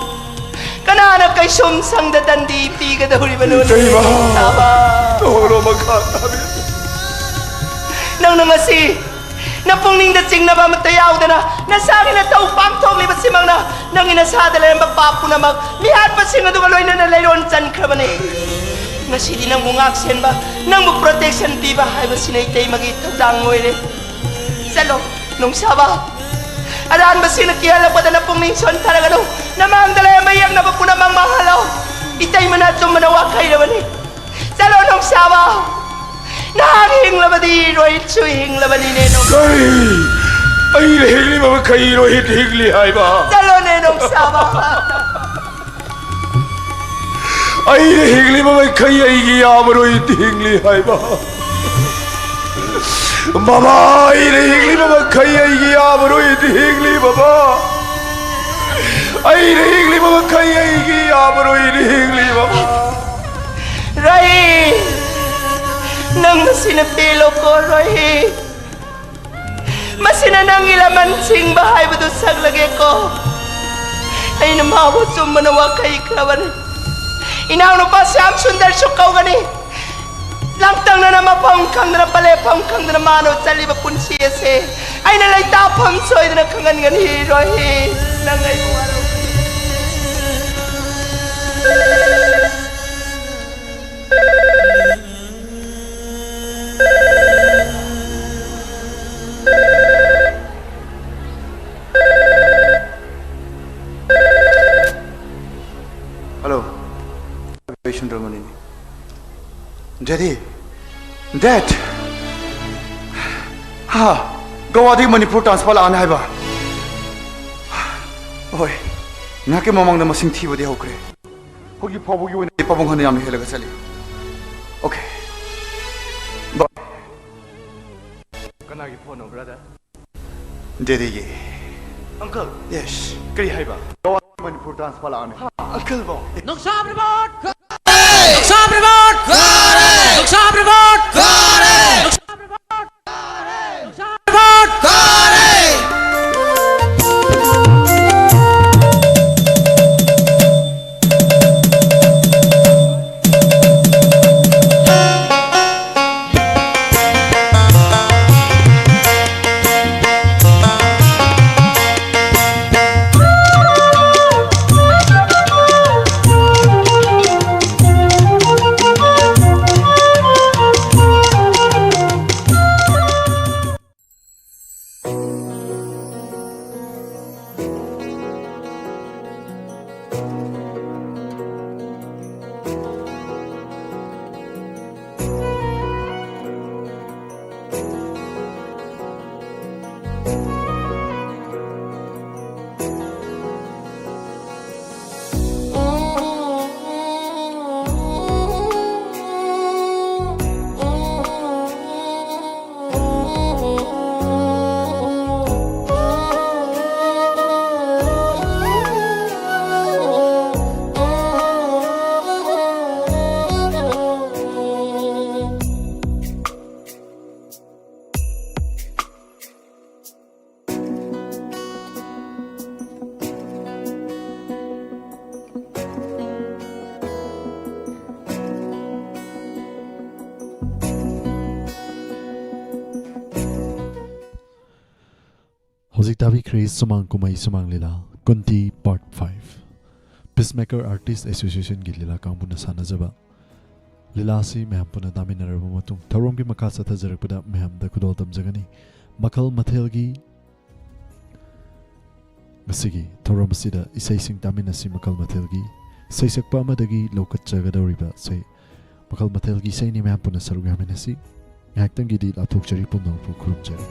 ꯀꯅꯥꯅ ꯀꯩꯁꯨꯝ ꯁꯪꯗ ꯗꯟꯗꯤ ꯄꯤꯒꯗꯧꯔꯤꯕꯅꯣꯅꯦ, ꯏꯇꯩꯃ! ꯅꯣꯡꯁꯥꯕ? ꯇꯣꯛꯂꯣ, ꯃꯈꯥ ꯇꯥꯕꯤꯔꯅꯨ꯫ ꯅꯪꯅ ꯉꯁꯤ ꯅꯄꯨꯛꯅꯤꯡꯗ ꯆꯤꯡꯅꯕ ꯑꯃꯠꯇ ꯌꯥꯎꯗꯅ ꯅꯁꯥꯒꯤ ꯅꯊꯧ ꯄꯥꯡꯊꯣꯛꯂꯤꯕꯁꯤꯃꯛꯅ ꯅꯪꯒꯤ ꯅꯁꯥꯗ ꯂꯩꯔꯝꯕ ꯄꯥꯞ ꯄꯨꯝꯅꯃꯛ ꯃꯤꯍꯥꯠꯄꯁꯤꯡ ꯑꯗꯨꯒ ꯂꯣꯏꯅꯅ ꯂꯩꯔꯣꯟ ꯆꯟꯈ꯭ꯔꯕꯅꯤ꯫ ꯉꯁꯤꯗꯤ ꯅꯪꯕꯨ ꯉꯥꯛ ꯁꯦꯟꯕ, ꯅꯪꯕꯨ protection ꯄꯤꯕ ꯍꯥꯏꯕꯁꯤꯅ ꯏꯇꯩꯃꯒꯤ ꯊꯧꯗꯥꯡ ꯑꯣꯏꯔꯦ꯫ ꯆꯠꯂꯣ, ꯅꯣꯡꯁꯥꯕ꯫ ꯑꯔꯥꯟꯕꯁꯤꯡꯅ ꯀꯤꯍꯜꯂꯛꯄꯗ ꯅꯄꯨꯛꯅꯤꯡ ꯁꯣꯟꯊꯔꯒꯅꯨ꯫ ꯅꯃꯥꯡꯗ ꯂꯩꯔꯝꯕ ꯌꯦꯛꯅꯕ ꯄꯨꯝꯅꯃꯛ ꯃꯥꯡꯍꯜꯂꯣ꯫ ꯏꯇꯩꯃꯅ ꯑꯆꯨꯝꯕꯅ ꯋꯥꯈꯩꯔꯕꯅꯤ꯫ ꯆꯠꯂꯣ, ꯅꯣꯡꯁꯥꯕ꯫ ꯅꯍꯥꯛ ꯍꯤꯡꯂꯕꯗꯤ ꯔꯣꯍꯤꯠꯁꯨ ꯍꯤꯡꯂꯕꯅꯤꯅꯦ, ꯅꯣꯡꯁꯥꯕ꯫ ꯀꯔꯤ? ꯑꯩꯅ ꯍꯤꯡꯂꯤꯕ ꯃꯈꯩ ꯔꯣꯍꯤꯠ ꯍꯤꯡꯂꯤ ꯍꯥꯏꯕ? ꯆꯠꯂꯣꯅꯦ, ꯅꯣꯡꯁꯥꯕ꯫ ꯑꯩꯅ ꯍꯤꯡꯂꯤꯕ ꯃꯈꯩ ꯑꯩꯒꯤ ꯌꯥꯝꯃꯔꯣꯏ ꯍꯤꯡꯂꯤ ꯍꯥꯏꯕ꯫ ꯃꯃꯥ, ꯑꯩꯅ ꯍꯤꯡꯂꯤꯕ ꯃꯈꯩ ꯑꯩꯒꯤ ꯌꯥꯝꯃꯔꯣꯏ ꯍꯤꯡꯂꯤ ꯃꯃꯥ꯫ ꯑꯩꯅ ꯍꯤꯡꯂꯤꯕ ꯃꯈꯩ ꯑꯩꯒꯤ ꯌꯥꯝꯃꯔꯣꯏ ꯍꯤꯡꯂꯤ ꯃꯃꯥ꯫ ꯔꯣꯍꯤ, ꯅꯪ ꯃꯁꯤꯅ ꯄꯦꯜꯂꯣꯀꯣ ꯔꯣꯍꯤ꯫ ꯃꯁꯤꯅ ꯅꯪꯒꯤ ꯂꯃꯟ ꯁꯤꯡꯕ ꯍꯥꯏꯕꯗꯨ ꯁꯛꯂꯒꯦꯀꯣ꯫ ꯑꯩꯅ ꯃꯥꯕꯨ ꯆꯨꯝꯕꯅ ꯋꯥꯈꯩꯈ꯭ꯔꯕꯅꯤ꯫ ꯏꯅꯥꯎꯅꯨꯄꯥ ꯁ꯭ꯌꯥꯝ ꯁꯨꯟꯗꯔꯁꯨ ꯀꯧꯒꯅꯤ꯫ ꯂꯥꯡꯇꯛꯅꯅ ꯃꯐꯝ ꯈꯪꯗꯅ, ꯄꯂꯦꯐꯝ ꯈꯪꯗꯅ ꯃꯥꯅ ꯆꯠꯂꯤꯕ ꯄꯨꯟꯁꯤ ꯑꯁꯦ ꯑꯩꯅ ꯂꯩꯇꯥꯐꯝ ꯁꯣꯏꯗꯅ ꯈꯪꯍꯟꯒꯅꯤ ꯔꯣꯍꯤ꯫ ꯅꯪ ꯑꯩꯕꯨ ꯋꯥꯔꯧ꯫ Hello. ꯁꯨꯟꯗ꯭ꯔꯃꯅꯤꯅꯤ꯫ Daddy, Dad! ꯍꯥ, ꯒꯋꯥꯗꯒꯤ ꯃꯅꯤꯄꯨꯔ transfer ꯂꯥꯛꯑꯅꯤ ꯍꯥꯏꯕ? ꯍꯣꯏ, ꯉꯥꯏꯍꯥꯛꯀꯤ ꯃꯃꯥꯡꯗ ꯃꯁꯤꯡ ꯊꯤꯕꯗꯤ ꯍꯧꯈ꯭ꯔꯦ꯫ ꯍꯧꯖꯤꯛ ꯐꯥꯎꯕꯒꯤ ꯑꯣꯏꯅꯗꯤ ꯄꯥꯕꯨꯡ ꯍꯟꯅ ꯌꯥꯝꯅ ꯍꯦꯜꯂꯒ ꯆꯠꯂꯤ꯫ Okay. Bye. ꯀꯅꯥꯒꯤ ꯐꯣꯟꯅꯣ, brother? Daddy ꯒꯤ꯫ Uncle. Yes. ꯀꯔꯤ ꯍꯥꯏꯕ? ꯒꯋꯥ ꯃꯅꯤꯄꯨꯔ transfer ꯂꯥꯛꯑꯅꯤ꯫ ꯍꯥ, uncle ꯕꯣ? ꯅꯨꯡꯁꯥꯕ report! ꯅꯨꯡꯁꯥꯕ report! ꯅꯨꯡꯁꯥꯕ report! ꯅꯨꯡꯁꯥꯕ report! ꯅꯨꯡꯁꯥꯕ report! ꯍꯧꯖꯤꯛ ꯇꯥꯕꯤꯈ꯭ꯔꯦ ꯁꯨꯃꯥꯡ ꯀꯨꯝꯍꯩ ꯁꯨꯃꯥꯡ ꯂꯤꯂꯥ ꯀꯨꯟꯇꯤ ꯄꯥꯔꯠ ꯐꯥꯏꯚ꯫ ꯄꯤꯁꯃꯦꯀꯔ ꯑꯥꯔꯇꯤꯁ ꯑꯦꯁꯣꯁꯤꯌꯦꯁꯟꯒꯤ ꯂꯤꯂꯥ ꯀꯥꯡꯕꯨꯅ ꯁꯥꯟꯅꯖꯕ ꯂꯤꯂꯥ ꯑꯁꯤ ꯃꯌꯥꯝ ꯄꯨꯟꯅ ꯇꯥꯃꯤꯟꯅꯔꯕ ꯃꯇꯨꯡ ꯊꯧꯔꯝꯒꯤ ꯃꯈꯥ ꯆꯠꯊꯖꯔꯛꯄꯗ ꯃꯌꯥꯝꯗ ꯈꯨꯗꯣꯜ ꯇꯝꯖꯒꯅꯤ꯫ ꯃꯈꯜ ꯃꯊꯦꯜꯒꯤ ꯉꯁꯤꯒꯤ ꯊꯧꯔꯝ ꯑꯁꯤꯗ ꯏꯁꯩꯁꯤꯡ ꯇꯥꯃꯤꯟꯅꯁꯤ ꯃꯈꯜ ꯃꯊꯦꯜꯒꯤ ꯏꯁꯩ ꯁꯛꯄ ꯑꯃꯗꯒꯤ ꯂꯧꯈꯠꯆꯒꯗꯧꯔꯤꯕ ꯏꯁꯩ ꯃꯈꯜ ꯃꯊꯦꯜꯒꯤ ꯏꯁꯩꯅꯤ꯫ ꯃꯌꯥꯝ ꯄꯨꯟꯅ ꯁꯔꯨꯛ ꯌꯥꯃꯤꯟꯅꯁꯤ꯫ ꯉꯥꯏꯍꯥꯛꯇꯪꯒꯤꯗꯤ ꯂꯥꯞꯊꯣꯛꯆꯔꯤ, ꯄꯨꯝꯅꯃꯛꯄꯨ ꯈꯨꯔꯨꯝꯖꯔꯤ꯫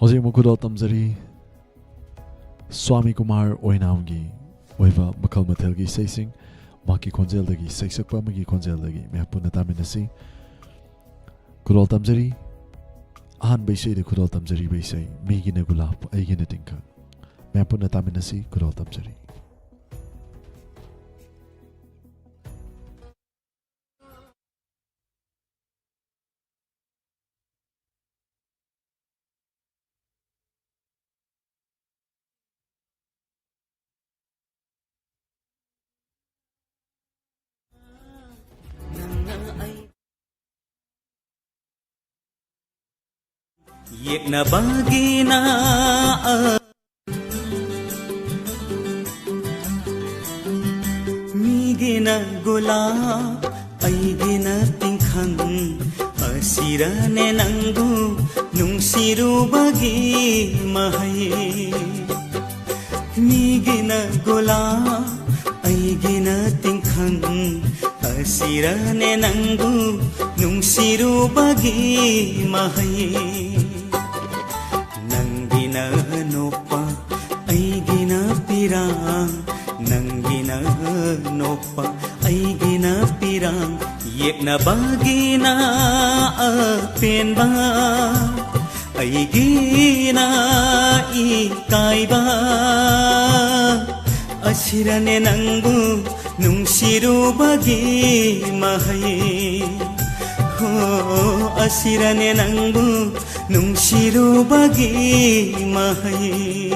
ꯍꯧꯖꯤꯛ ꯑꯃꯨꯛ ꯈꯨꯗꯣꯜ ꯇꯝꯖꯔꯤ ꯁ꯭ꯋꯥꯃꯤ ꯀꯨꯃꯥꯔ ꯑꯣꯏꯅꯥꯝꯒꯤ ꯑꯣꯏꯕ ꯃꯈꯜ ꯃꯊꯦꯜꯒꯤ ꯏꯁꯩꯁꯤꯡ, ꯃꯍꯥꯛꯀꯤ ꯈꯣꯟꯖꯦꯜꯗꯒꯤ, ꯏꯁꯩ ꯁꯛꯄ ꯑꯃꯒꯤ ꯈꯣꯟꯖꯦꯜꯗꯒꯤ ꯃꯌꯥꯝ ꯄꯨꯟꯅ ꯇꯥꯃꯤꯟꯅꯁꯤ꯫ ꯈꯨꯗꯣꯜ ꯇꯝꯖꯔꯤ꯫ ꯑꯍꯥꯟꯕ ꯏꯁꯩꯗ ꯈꯨꯗꯣꯜ ꯇꯝꯖꯔꯤꯕ ꯏꯁꯩ "ꯃꯤꯒꯤꯅ ꯒꯨꯂꯥꯞ ꯑꯩꯒꯤꯅ ꯇꯤꯡꯈꯪ", ꯃꯌꯥꯝ ꯄꯨꯟꯅ ꯇꯥꯃꯤꯟꯅꯁꯤ꯫ ꯈꯨꯗꯣꯜ ꯇꯝꯖꯔꯤ꯫ ꯌꯦꯛꯅꯕꯒꯤꯅ ꯑ- ꯃꯤꯒꯤꯅ ꯒꯨꯂꯥꯞ, ꯑꯩꯒꯤꯅ ꯇꯤꯡꯈꯪ, ꯑꯁꯤꯔꯅꯦ ꯅꯪꯕꯨ ꯅꯨꯡꯁꯤꯔꯨꯕꯒꯤ ꯃꯍꯩ꯫ ꯃꯤꯒꯤꯅ ꯒꯨꯂꯥꯞ, ꯑꯩꯒꯤꯅ ꯇꯤꯡꯈꯪ, ꯑꯁꯤꯔꯅꯦ ꯅꯪꯕꯨ ꯅꯨꯡꯁꯤꯔꯨꯕꯒꯤ ꯃꯍꯩ꯫ ꯅꯪꯒꯤꯅ ꯅꯣꯛꯄ, ꯑꯩꯒꯤꯅ ꯄꯤꯔꯥꯡ, ꯅꯪꯒꯤꯅ ꯅꯣꯛꯄ, ꯑꯩꯒꯤꯅ ꯄꯤꯔꯥꯡ, ꯌꯦꯛꯅꯕꯒꯤꯅ ꯑꯄꯦꯟꯕ, ꯑꯩꯒꯤꯅ ꯏꯀꯥꯏꯕ, ꯑꯁꯤꯔꯅꯦ ꯅꯪꯕꯨ ꯅꯨꯡꯁꯤꯔꯨꯕꯒꯤ ꯃꯍꯩ꯫ ꯍꯣ, ꯑꯁꯤꯔꯅꯦ ꯅꯪꯕꯨ ꯅꯨꯡꯁꯤꯔꯨꯕꯒꯤ ꯃꯍꯩ꯫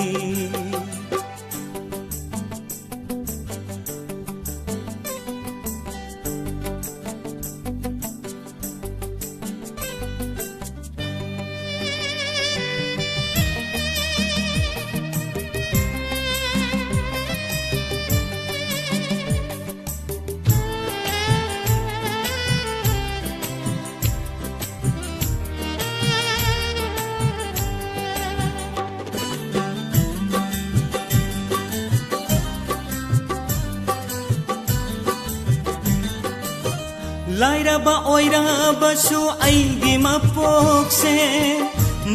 ꯂꯥꯏꯔꯕ ꯑꯣꯏꯔꯕꯁꯨ ꯑꯩꯒꯤ ꯃꯄꯣꯛꯁꯦ,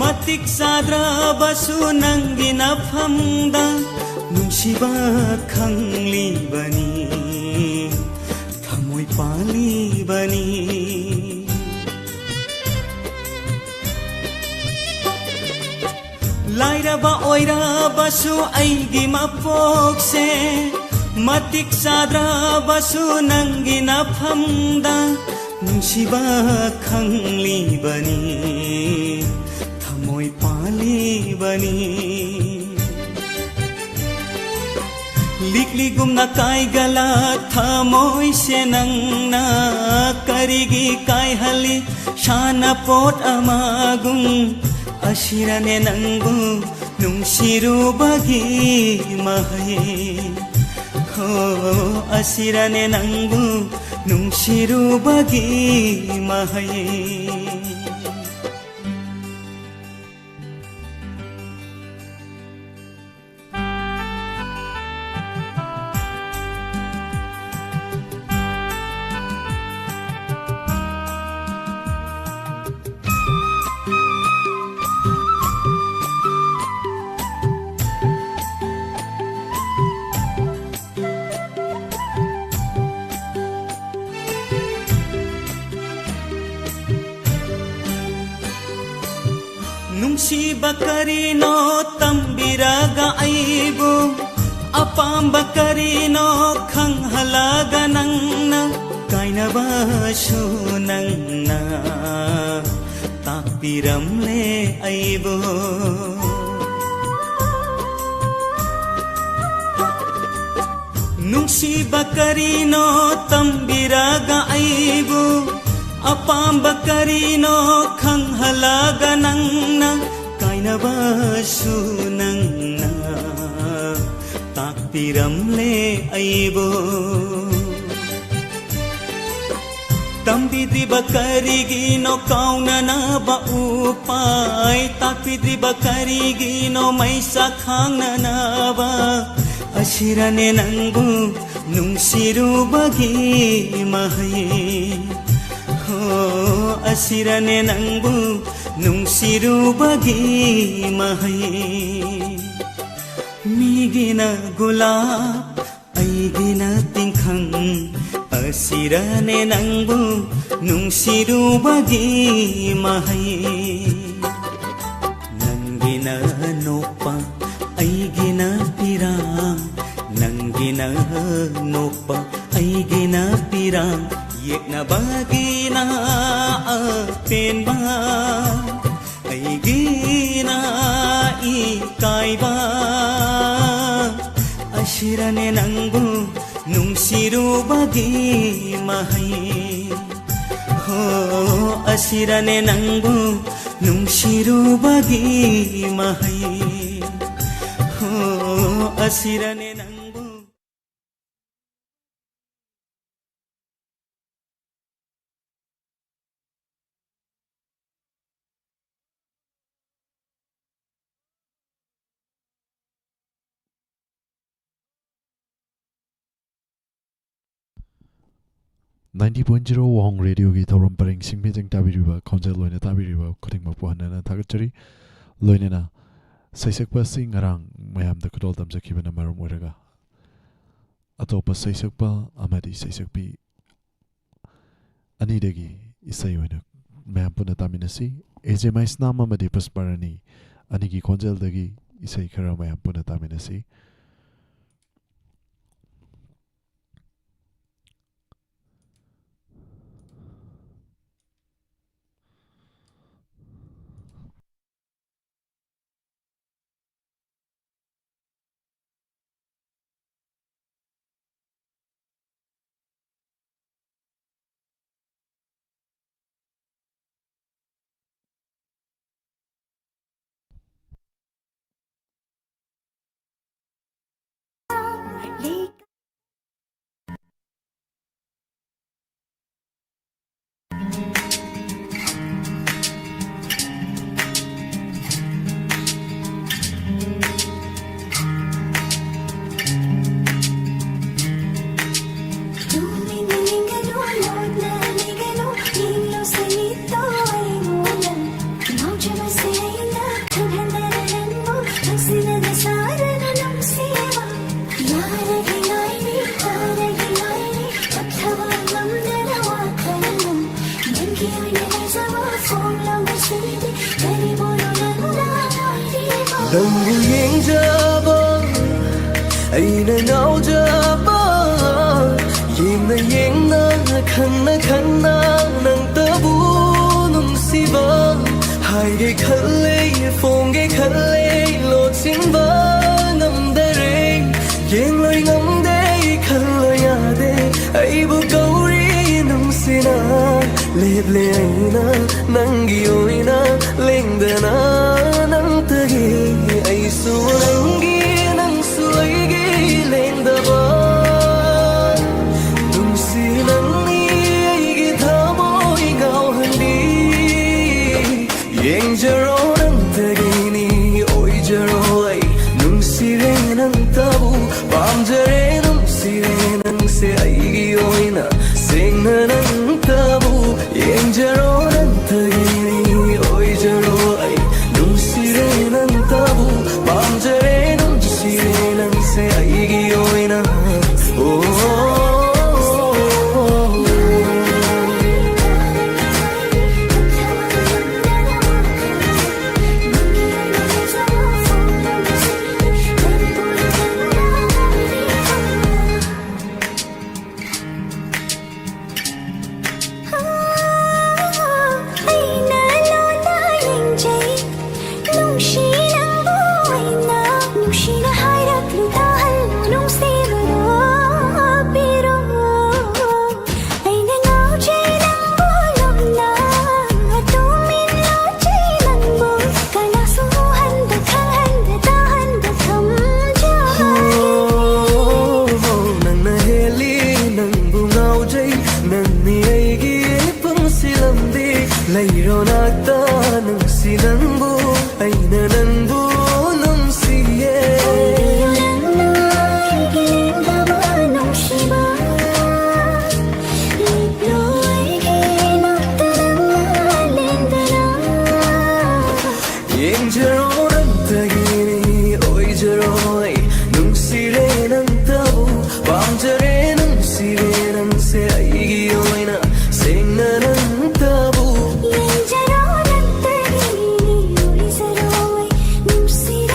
ꯃꯇꯤꯛ ꯆꯥꯗ꯭ꯔꯕꯁꯨ ꯅꯪꯒꯤ ꯅꯐꯝꯗ ꯅꯨꯡꯁꯤꯕ ꯈꯪꯂꯤꯕꯅꯤ, ꯊꯃꯣꯏ ꯄꯥꯜꯂꯤꯕꯅꯤ꯫ ꯂꯥꯏꯔꯕ ꯑꯣꯏꯔꯕꯁꯨ ꯑꯩꯒꯤ ꯃꯄꯣꯛꯁꯦ, ꯃꯇꯤꯛ ꯆꯥꯗ꯭ꯔꯕꯁꯨ ꯅꯪꯒꯤ ꯅꯐꯝꯗ ꯅꯨꯡꯁꯤꯕ ꯈꯪꯂꯤꯕꯅꯤ, ꯊꯃꯣꯏ ꯄꯥꯜꯂꯤꯕꯅꯤ꯫ ꯂꯤꯛꯂꯤꯒꯨꯝꯅ ꯀꯥꯏꯒꯂꯛ ꯊꯃꯣꯏꯁꯦ ꯅꯪꯅ ꯀꯔꯤꯒꯤ ꯀꯥꯏꯍꯜꯂꯤ? ꯁꯥꯟꯅꯄꯣꯠ ꯑꯃꯒꯨꯝ ꯑꯁꯤꯔꯅꯦ ꯅꯪꯕꯨ ꯅꯨꯡꯁꯤꯔꯨꯕꯒꯤ ꯃꯍꯩ꯫ ꯍꯣ, ꯑꯁꯤꯔꯅꯦ ꯅꯪꯕꯨ ꯅꯨꯡꯁꯤꯔꯨꯕꯒꯤ ꯃꯍꯩ꯫ ꯅꯨꯡꯁꯤꯕ ꯀꯔꯤꯅꯣ ꯇꯝꯕꯤꯔꯒ ꯑꯩꯕꯨ, ꯑꯄꯥꯝꯕ ꯀꯔꯤꯅꯣ ꯈꯪꯍꯜꯂꯒ ꯅꯪꯅ, ꯀꯥꯏꯅꯕꯁꯨ ꯅꯪꯅ ꯇꯥꯛꯄꯤꯔꯝꯂꯦ ꯑꯩꯕꯨ꯫ ꯅꯨꯡꯁꯤꯕ ꯀꯔꯤꯅꯣ ꯇꯝꯕꯤꯔꯒ ꯑꯩꯕꯨ, ꯑꯄꯥꯝꯕ ꯀꯔꯤꯅꯣ ꯈꯪꯍꯜꯂꯒ ꯅꯪꯅ, ꯀꯥꯏꯅꯕꯁꯨ ꯅꯪꯅ ꯇꯥꯛꯄꯤꯔꯝꯂꯦ ꯑꯩꯕꯨ꯫ ꯇꯝꯕꯤꯗ꯭ꯔꯤꯕ ꯀꯔꯤꯒꯤꯅꯣ ꯀꯥꯎꯅꯅꯕ ꯎꯄꯥꯏ? ꯇꯥꯛꯄꯤꯗ꯭ꯔꯤꯕ ꯀꯔꯤꯒꯤꯅꯣ ꯃꯩꯁꯥ ꯈꯥꯡꯅꯅꯕ? ꯑꯁꯤꯔꯅꯦ ꯅꯪꯕꯨ ꯅꯨꯡꯁꯤꯔꯨꯕꯒꯤ ꯃꯍꯩ꯫ ꯍꯣ, ꯑꯁꯤꯔꯅꯦ ꯅꯪꯕꯨ ꯅꯨꯡꯁꯤꯔꯨꯕꯒꯤ ꯃꯍꯩ꯫ ꯃꯤꯒꯤꯅ ꯒꯨꯂꯥꯞ, ꯑꯩꯒꯤꯅ ꯇꯤꯡꯈꯪ, ꯑꯁꯤꯔꯅꯦ ꯅꯪꯕꯨ ꯅꯨꯡꯁꯤꯔꯨꯕꯒꯤ ꯃꯍꯩ꯫ ꯅꯪꯒꯤꯅ ꯅꯣꯛꯄ, ꯑꯩꯒꯤꯅ ꯄꯤꯔꯥꯡ, ꯅꯪꯒꯤꯅ ꯅꯣꯛꯄ, ꯑꯩꯒꯤꯅ ꯄꯤꯔꯥꯡ, ꯌꯦꯛꯅꯕꯒꯤꯅ ꯑꯄꯦꯟꯕ, ꯑꯩꯒꯤꯅ ꯏꯀꯥꯏꯕ꯫ ꯑꯁꯤꯔꯅꯦ ꯅꯪꯕꯨ ꯅꯨꯡꯁꯤꯔꯨꯕꯒꯤ ꯃꯍꯩ꯫ ꯍꯣ, ꯑꯁꯤꯔꯅꯦ ꯅꯪꯕꯨ ꯅꯨꯡꯁꯤꯔꯨꯕꯒꯤ ꯃꯍꯩ꯫ ꯍꯣ, ꯑꯁꯤꯔꯅꯦ ꯅꯪꯕꯨ꯫ Ninety point zero Waihong Radioꯒꯤ ꯊꯧꯔꯝ ꯄꯔꯦꯡ ꯁꯤꯡ ꯃꯤꯠꯌꯦꯡ ꯇꯥꯕꯤꯔꯤꯕ, ꯈꯣꯟꯖꯦꯜ ꯑꯣꯏꯅ ꯇꯥꯕꯤꯔꯤꯕ ꯈꯨꯗꯤꯡꯃꯛꯄꯨ ꯍꯟꯅ ꯍꯟꯅ ꯊꯥꯒꯠꯆꯔꯤ꯫ ꯂꯣꯏꯅꯅ ꯁꯩꯁꯛꯄ ꯑꯁꯤ ꯉꯔꯥꯡ ꯃꯌꯥꯝꯗ ꯈꯨꯗꯣꯜ ꯇꯝꯖꯈꯤꯕꯅ ꯃꯔꯝ ꯑꯣꯏꯔꯒ, ꯑꯇꯣꯞꯄ ꯁꯩꯁꯛꯄ ꯑꯃꯗꯤ ꯁꯩꯁꯛꯄꯤ ꯑꯅꯤꯗꯒꯤ ꯏꯁꯩ ꯑꯣꯏꯅ ꯃꯌꯥꯝ ꯄꯨꯟꯅ ꯇꯥꯃꯤꯟꯅꯁꯤ꯫ ꯑꯦ ꯖꯦ ꯃꯩꯁꯅꯥꯝ ꯑꯃꯗꯤ ꯄꯨꯁꯄꯥꯔꯥꯅꯤ ꯑꯅꯤꯒꯤ ꯈꯣꯟꯖꯦꯜꯗꯒꯤ ꯏꯁꯩ ꯈꯔ ꯃꯌꯥꯝ ꯄꯨꯟꯅ ꯇꯥꯃꯤꯟꯅꯁꯤ꯫ ꯅꯪꯕꯨ ꯌꯦꯡꯖꯕ, ꯑꯩꯅ ꯉꯥꯎꯖꯕ, ꯌꯦꯡꯅ ꯌꯦꯡꯅ, ꯈꯟꯅ ꯈꯟꯅ, ꯅꯪꯇꯕꯨ ꯅꯨꯡꯁꯤꯕ꯫ ꯍꯥꯏꯒꯦ ꯈꯜꯂꯦ, ꯐꯣꯡꯒꯦ ꯈꯜꯂꯦ, ꯂꯣꯠꯁꯤꯟꯕ ꯉꯝꯗꯔꯦ꯫ ꯌꯦꯡꯂꯣꯏ ꯉꯝꯗꯦ, ꯈꯜꯂꯣꯏ ꯌꯥꯗꯦ, ꯑꯩꯕꯨ ꯀꯧꯔꯤ ꯅꯨꯡꯁꯤꯅ꯫ ꯂꯦꯞꯂꯦ ꯑꯩꯅ ꯅꯪꯒꯤ ꯑꯣꯏꯅ ꯂꯦꯡꯗꯅ ꯅꯪꯇꯒꯤ꯫ ꯑꯩꯁꯨ ꯅꯪꯒꯤ, ꯅꯪꯁꯨ ꯑꯩꯒꯤ ꯂꯦꯡꯗꯕ ꯅꯨꯡꯁꯤ ꯅꯪꯅꯤ ꯑꯩꯒꯤ ꯊꯃꯣꯏ ꯉꯥꯎꯍꯟꯕꯤ꯫ ꯌꯦꯡꯖꯔꯣ ꯅꯪꯇꯒꯤꯅꯤ ꯑꯣꯏꯖꯔꯣ ꯑꯩ ꯅꯨꯡꯁꯤꯔꯦ ꯅꯪꯇꯕꯨ ꯄꯥꯝꯖꯔꯦ ꯅꯨꯡꯁꯤꯔꯦ ꯅꯪꯁꯦ ꯑꯩꯒꯤ ꯑꯣꯏꯅ ꯁꯦꯡꯅ ꯅꯪꯇꯕꯨ ꯌꯦꯡꯖꯔꯣ ꯅꯪꯇꯒꯤꯅꯤ ꯑꯣꯏꯖꯔꯣ ꯑꯩ ꯅꯨꯡꯁꯤꯔꯦ ꯅꯪꯇꯕꯨ ꯄꯥꯝꯖꯔꯦ ꯅꯨꯡꯁꯤꯔꯦ ꯅꯪꯁꯦ ꯑꯩꯒꯤ ꯑꯣꯏꯅ꯫ ꯑꯩꯅ ꯂꯣꯟꯅ ꯌꯦꯡꯖꯩ, ꯅꯨꯡꯁꯤ ꯅꯪꯕꯨ ꯑꯩꯅ꯫ ꯅꯨꯡꯁꯤꯅ ꯍꯥꯏꯔꯛꯂꯨ ꯇꯥꯍꯜꯂꯨ ꯅꯨꯡꯁꯤꯕꯗꯣ ꯄꯤꯔꯣ꯫ ꯑꯩꯅ ꯉꯥꯎꯖꯩ ꯅꯪꯕꯨ ꯂꯣꯞꯅ, ꯇꯨꯃꯤꯟ ꯂꯣꯠꯆꯩ ꯅꯪꯕꯨ꯫ ꯀꯅꯥꯁꯨ ꯎꯍꯟꯗ ꯈꯪꯍꯟꯗ ꯇꯥꯍꯟꯗ ꯊꯝꯖꯒꯦ꯫ ꯅꯪꯅ ꯍꯦꯜꯂꯤ ꯅꯪꯕꯨ ꯉꯥꯎꯖꯩ ꯅꯪꯅꯤ ꯑꯩꯒꯤ ꯄꯨꯟꯁꯤ ꯂꯝꯕꯤ꯫ ꯂꯩꯔꯣ ꯅꯥꯛꯇ ꯅꯨꯡꯁꯤ ꯅꯪꯕꯨ ꯑꯩꯅ ꯅꯪꯕꯨ ꯅꯨꯡꯁꯤꯌꯦ꯫ ꯅꯪꯅ ꯑꯩꯒꯤ ꯂꯦꯡꯗꯕ ꯅꯨꯡꯁꯤꯕ꯫ ꯂꯦꯞꯂꯣ ꯑꯩꯒꯤ ꯅꯥꯛꯇ ꯅꯪꯅ ꯂꯦꯡꯗꯅ꯫ ꯌꯦꯡꯖꯔꯣ ꯅꯪꯇꯒꯤꯅꯤ ꯑꯣꯏꯖꯔꯣ ꯑꯩ ꯅꯨꯡꯁꯤꯔꯦ ꯅꯪꯇꯕꯨ ꯄꯥꯝꯖꯔꯦ ꯅꯨꯡꯁꯤꯔꯦ ꯅꯪꯁꯦ ꯑꯩꯒꯤ ꯑꯣꯏꯅ ꯁꯦꯡꯅ ꯅꯪꯇꯕꯨ꯫ ꯌꯦꯡꯖꯔꯣ ꯅꯪꯇꯒꯤꯅꯤ ꯑꯣꯏꯖꯔꯣ ꯑꯩ ꯅꯨꯡꯁꯤꯔꯦ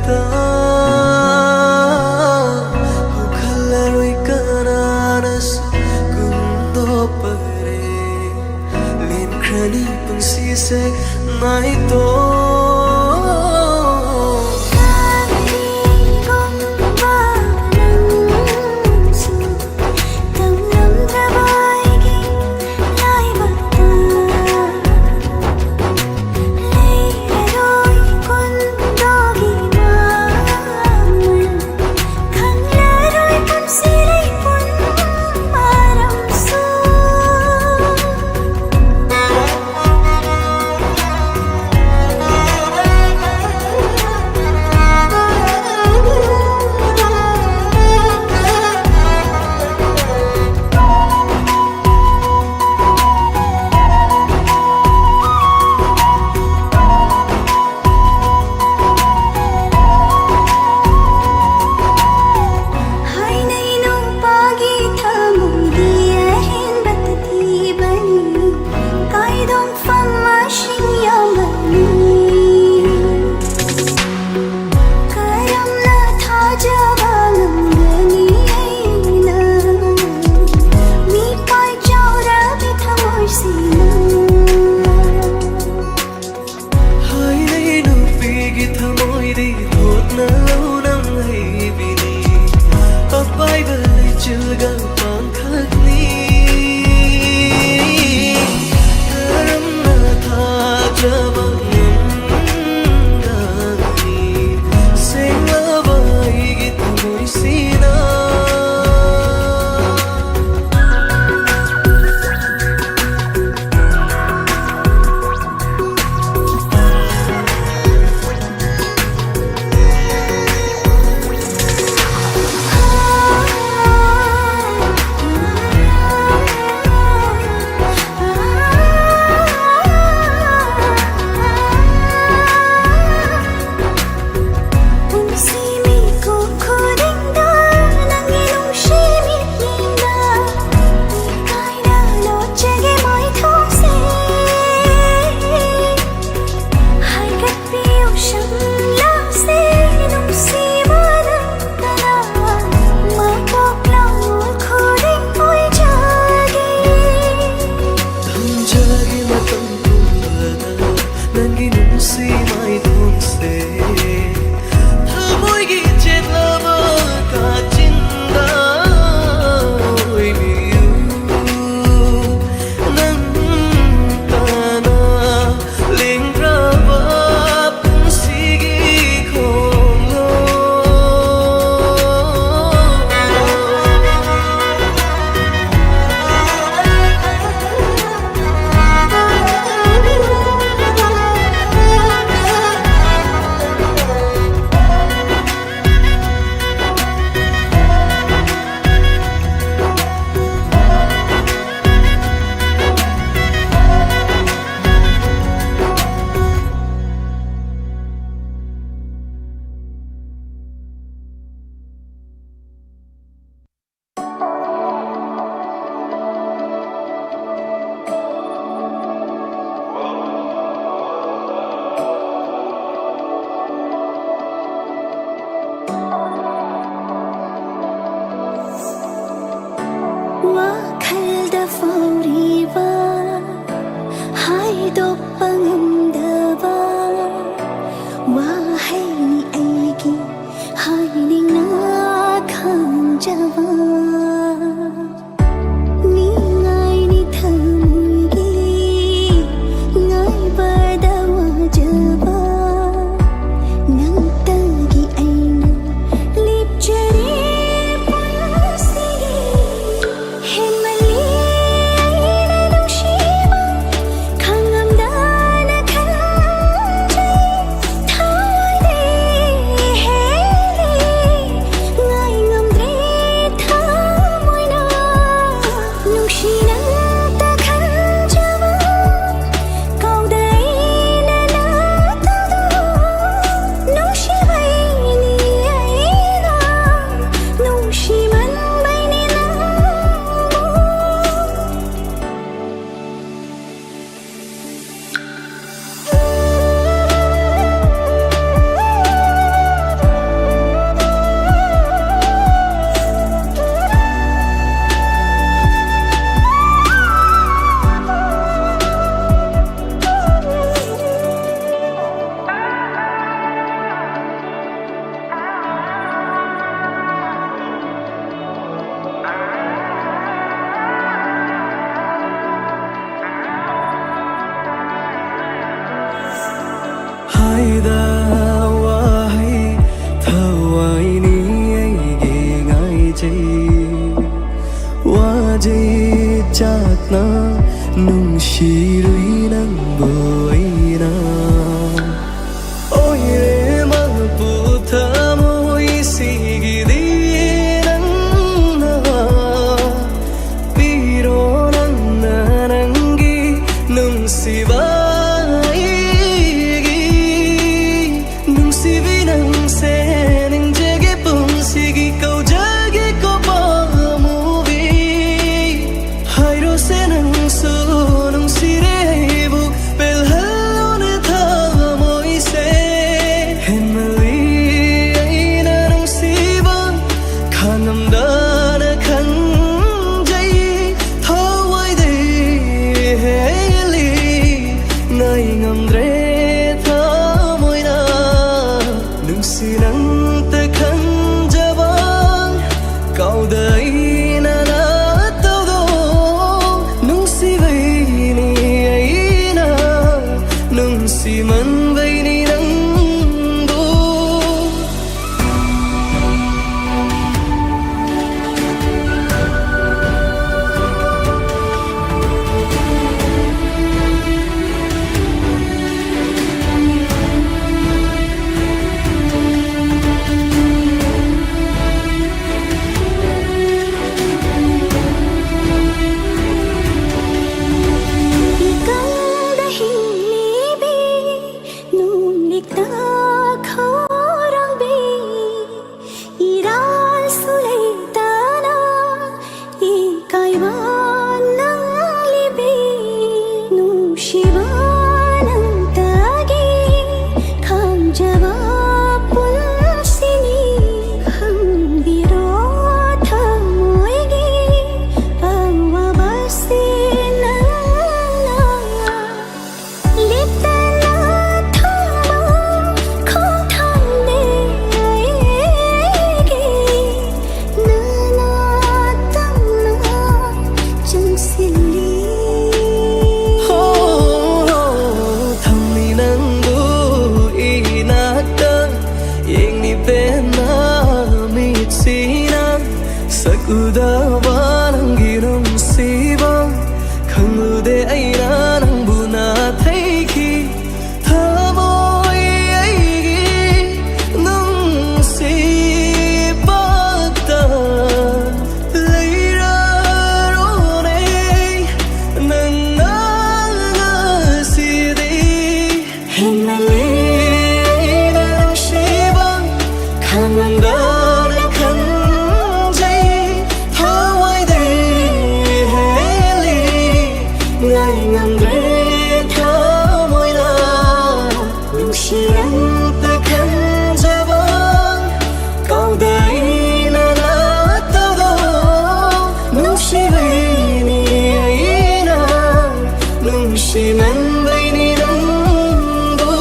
ꯇ ꯍꯧꯈꯠꯂꯔꯣꯏ ꯀꯅꯥꯅꯁꯨ ꯀꯨꯝꯗꯣꯛꯄꯔꯦ꯫ ꯂꯦꯟꯈ꯭ꯔꯅꯤ ꯄꯨꯟꯁꯤꯁꯦ ꯅꯥꯏꯇꯣꯝ꯫ ꯀꯔꯤꯒꯨꯝꯕ ꯅꯪꯁꯨ ꯇꯝꯂꯝꯗ꯭ꯔꯕ ꯑꯩꯒꯤ ꯂꯥꯏꯕꯛꯇ ꯂꯩꯔꯔꯣꯏ ꯀꯨꯟꯗꯣꯒꯤ ꯃꯃꯜ, ꯈꯪꯂꯔꯣꯏ ꯄꯨꯟꯁꯤ ꯂꯩꯄꯨꯟ ꯃꯔꯝꯁꯨ꯫ ꯗ ꯋꯥꯍꯩ ꯊꯋꯥꯏꯅꯤ ꯑꯩꯒꯤ ꯉꯥꯏꯖꯩ꯫ ꯋꯥꯖꯩ ꯆꯥꯛꯅ ꯅꯨꯡꯁꯤꯔꯨꯏ ꯅꯪꯕꯨ ꯑꯩꯅ꯫ ꯑꯣꯏꯔꯦ ꯃꯄꯨ ꯊꯃꯣꯏ ꯁꯤꯒꯤꯗꯤ ꯅꯪꯅ ꯄꯤꯔꯣ ꯅꯪꯅ ꯅꯪꯒꯤ ꯅꯨꯡꯁꯤꯕ ꯑꯩꯒꯤ꯫ ꯅꯨꯡꯁꯤꯕꯤ ꯅꯪꯁꯦ ꯅꯤꯡꯖꯒꯦ ꯄꯨꯟꯁꯤꯒꯤ ꯀꯧꯖꯒꯦ ꯀꯣ ꯄꯥꯝꯃꯨꯕꯤ꯫ ꯍꯥꯏꯔꯣꯁꯦ ꯅꯪꯁꯨ ꯅꯨꯡꯁꯤꯔꯦ ꯑꯩꯕꯨ ꯄꯦꯜꯍꯜꯂꯣꯅꯦ ꯊꯃꯣꯏꯁꯦ꯫ ꯍꯦꯟꯃꯜꯂꯤ ꯑꯩꯅ ꯅꯨꯡꯁꯤꯕ ꯈꯥꯡꯉꯝꯗꯅ ꯈꯟꯖꯩ ꯊꯋꯥꯏꯗꯩ ꯍꯦꯜꯂꯤ꯫ ꯑꯩꯅ ꯅꯪꯕꯨ ꯅꯥꯊꯩꯈꯤ, ꯊꯃꯣꯏ ꯑꯩꯒꯤ ꯅꯨꯡꯁꯤ ꯄꯥꯛꯇ ꯂꯩꯔꯔꯣꯅꯦ ꯅꯪꯅ ꯉꯁꯤꯗꯤ꯫ ꯍꯦꯟꯃꯜꯂꯦ ꯑꯩꯅ ꯅꯨꯡꯁꯤꯕ, ꯈꯪꯉꯝꯗꯅ ꯈꯟꯖꯩ, ꯊꯋꯥꯏꯗꯩ ꯍꯦꯜꯂꯤ, ꯉꯥꯏ ꯉꯝꯗ꯭ꯔꯦ ꯊꯃꯣꯏꯅ ꯅꯨꯡꯁꯤꯔꯛꯇ ꯈꯟꯖꯕ꯫ ꯀꯥꯎꯗ ꯑꯩꯅ ꯅꯠꯇꯕ, ꯅꯨꯡꯁꯤꯕꯩꯅꯤ ꯑꯩꯅ, ꯅꯨꯡꯁꯤꯃꯟꯕꯩꯅꯤ ꯅꯪꯕꯨ꯫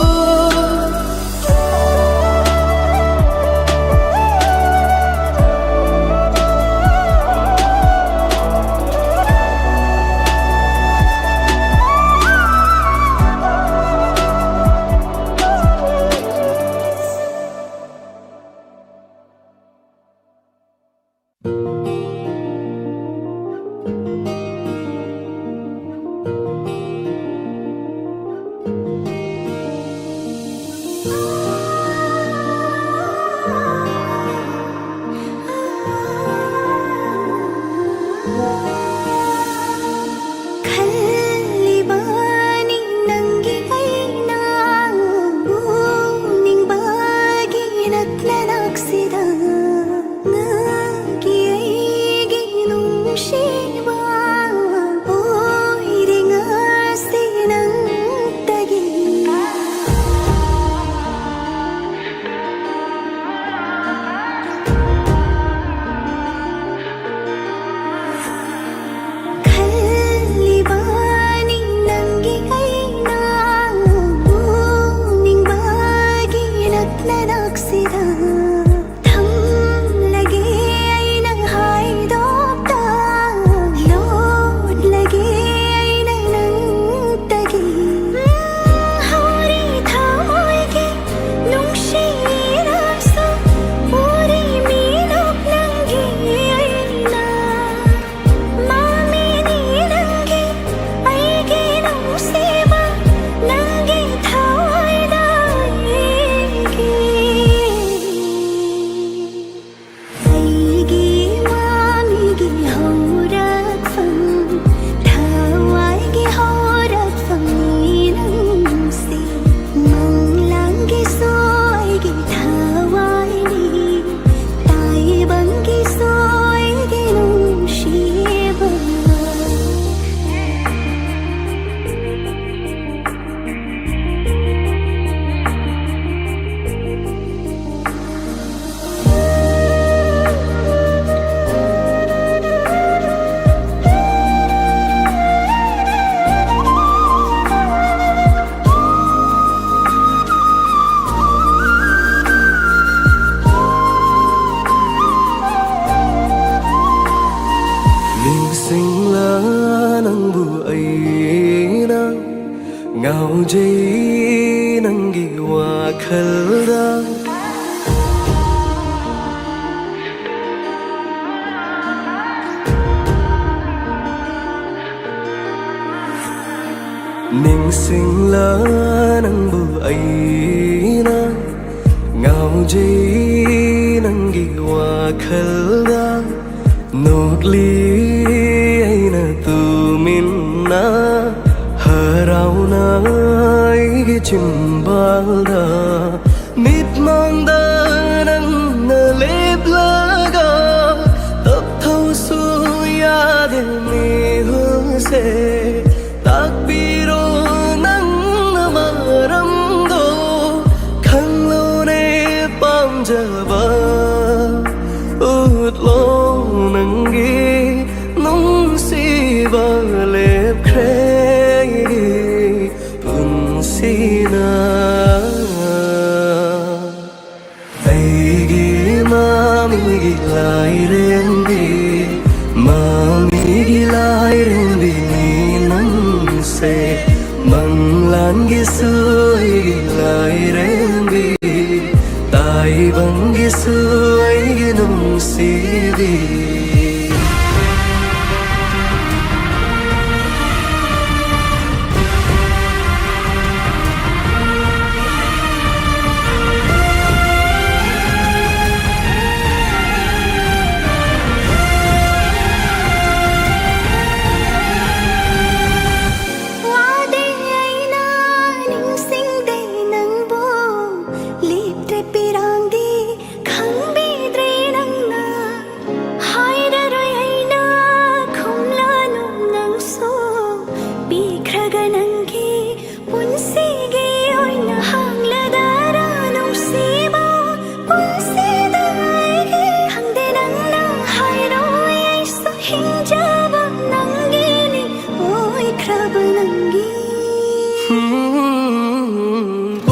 ꯉꯥꯎꯖꯩ ꯅꯪꯒꯤ ꯋꯥꯈꯜꯗ꯫ ꯅꯤꯡꯁꯤꯡꯂ ꯅꯪꯕꯨ ꯑꯩꯅ ꯉꯥꯎꯖꯩ ꯅꯪꯒꯤ ꯋꯥꯈꯜꯗ꯫ ꯅꯣꯛꯂꯤ ꯑꯩꯅ ꯇꯨꯃꯤꯟꯅ ꯍꯔꯥꯎꯅ ꯑꯩꯒꯤ ꯆꯤꯝꯕꯥꯜꯗ꯫ ꯃꯤꯠꯃꯥꯡꯗ ꯅꯪꯅ ꯂꯦꯞꯂꯒ ꯇꯞꯊꯧꯁꯨ ꯌꯥꯗꯦ ꯃꯤꯍꯨꯜꯁꯦ꯫ ꯇꯥꯛꯄꯤꯔꯣ ꯅꯪꯅ ꯃꯔꯝꯗꯣ ꯈꯪꯂꯣꯅꯦ ꯄꯥꯝꯖꯕ꯫ ꯎꯠꯂꯣ ꯅꯪꯒꯤ ꯅꯨꯡꯁꯤꯕ ꯂꯦꯞꯈ꯭ꯔꯦ ꯑꯩꯒꯤ ꯄꯨꯟꯁꯤꯅ꯫ ꯑꯩꯒꯤ ꯃꯃꯤꯒꯤ ꯂꯥꯏꯔꯦꯝꯕꯤ, ꯃꯃꯤꯒꯤ ꯂꯥꯏꯔꯦꯝꯕꯤꯅꯤ ꯅꯪꯁꯦ꯫ ꯃꯪꯂꯥꯟꯒꯤꯁꯨ ꯑꯩꯒꯤ ꯂꯥꯏꯔꯦꯝꯕꯤ, ꯇꯥꯏꯕꯪꯒꯤꯁꯨ ꯑꯩꯒꯤ ꯅꯨꯡꯁꯤꯕꯤ꯫ ꯋꯥꯗꯦ ꯑꯩꯅ ꯅꯤꯡꯁꯤꯡꯗꯦ ꯅꯪꯕꯨ, ꯂꯦꯞꯇ꯭ꯔꯦ ꯄꯤꯔꯥꯡꯗꯤ ꯈꯪꯕꯤꯗ꯭ꯔꯦ ꯅꯪꯅ꯫ ꯍꯥꯏꯔꯔꯣꯏ ꯑꯩꯅ ꯈꯨꯝꯂꯅꯨ ꯅꯪꯁꯨ, ꯄꯤꯈ꯭ꯔꯒ ꯅꯪꯒꯤ ꯄꯨꯟꯁꯤꯒꯤ ꯑꯣꯏꯅ ꯍꯥꯡꯂꯗꯔꯥ ꯅꯨꯡꯁꯤꯕ ꯄꯨꯟꯁꯤꯗ ꯑꯩꯒꯤ꯫ ꯈꯪꯗꯦ ꯅꯪꯅ ꯍꯥꯏꯔꯣꯏ ꯑꯩꯁꯨ ꯍꯤꯡꯖꯕ ꯅꯪꯒꯤꯅꯤ ꯑꯣꯏꯈ꯭ꯔꯕ ꯅꯪꯒꯤ꯫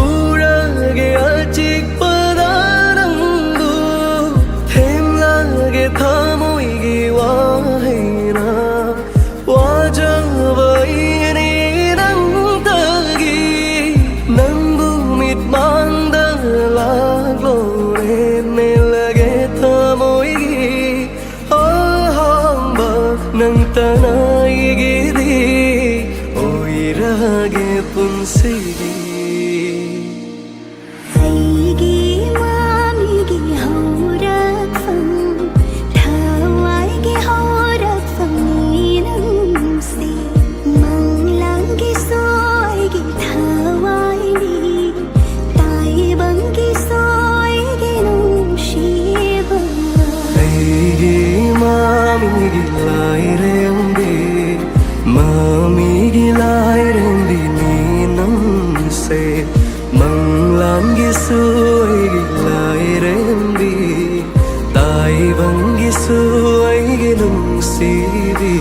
ꯎꯔꯒꯦ ꯑꯆꯤꯛꯄꯗ ꯅꯪꯕꯨ, ꯊꯦꯝꯂꯒꯦ ꯊꯃꯣꯏꯒꯤ ꯋꯥꯍꯩꯅ꯫ ꯋꯥꯖꯕ ꯑꯩꯅꯤꯅ ꯒꯤ ꯄꯨꯟꯁꯤꯒꯤ ꯑꯩꯒꯤ ꯃꯃꯤꯒꯤ ꯍꯧꯔꯛꯐꯝ, ꯊꯋꯥꯏꯒꯤ ꯍꯧꯔꯛꯐꯝꯅꯤ ꯅꯪꯁꯦ꯫ ꯃꯪꯂꯥꯟꯒꯤꯁꯨ ꯑꯩꯒꯤ ꯊꯋꯥꯏꯅꯤ, ꯇꯥꯏꯕꯪꯒꯤꯁꯨ ꯑꯩꯒꯤ ꯅꯨꯡꯁꯤꯕ꯫ ꯑꯩꯒꯤ ꯃꯃꯤꯒꯤ ꯂꯥꯏꯔꯦꯝꯕꯤ, ꯃꯃꯤꯒꯤ ꯂꯥꯏꯔꯦꯝꯕꯤꯅꯤ ꯅꯪꯁꯦ꯫ ꯃꯪꯂꯥꯟꯒꯤꯁꯨ ꯑꯩꯒꯤ ꯂꯥꯏꯔꯦꯝꯕꯤ, ꯇꯥꯏꯕꯪꯒꯤꯁꯨ ꯑꯩꯒꯤ ꯅꯨꯡꯁꯤꯕꯤ꯫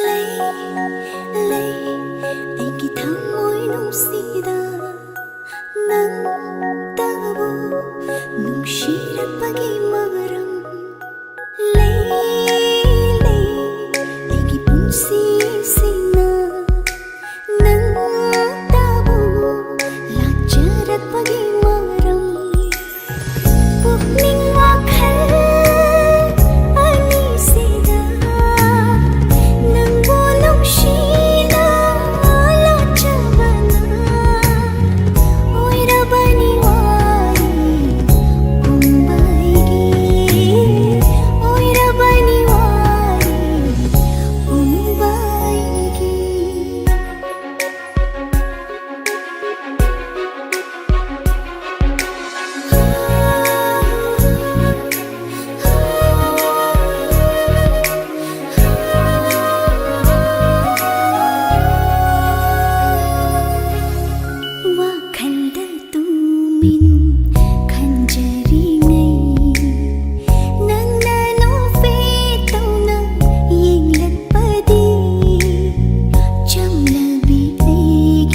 ꯂꯩ, ꯂꯩ, ꯑꯩꯒꯤ ꯊꯃꯣꯏ ꯅꯨꯡꯁꯤꯗ ꯅꯪꯇꯕꯨ ꯅꯨꯡꯁꯤꯔꯛꯄꯒꯤ ꯃꯔꯝ꯫ ꯂꯩ, ꯂꯩ, ꯑꯩꯒꯤ ꯄꯨꯟꯁꯤꯁꯤꯅ ꯅꯪꯇꯕꯨ ꯂꯥꯠꯆꯔꯛꯄꯒꯤ ꯃꯔꯝ꯫ ꯄꯨꯛꯅꯤꯡ ꯋꯥꯈꯜ ꯑꯅꯤꯁꯤꯗ ꯅꯪꯕꯨ ꯅꯨꯡꯁꯤꯅ ꯂꯥꯠꯆꯕꯅ ꯑꯣꯏꯔꯕꯅꯤ ꯋꯥꯔꯤ ꯄꯨꯝꯕꯒꯤ, ꯑꯣꯏꯔꯕꯅꯤ ꯋꯥꯔꯤ ꯄꯨꯝꯕꯒꯤ꯫ ꯋꯥꯈꯜꯗ ꯇꯨꯃꯤꯟ ꯈꯟꯖꯔꯤꯉꯩ ꯅꯪꯅ ꯅꯣꯛꯐꯦꯠ ꯇꯧꯅ ꯌꯦꯡꯂꯛꯄꯗꯤ ꯆꯝꯂꯕꯤ ꯑꯩꯒꯤ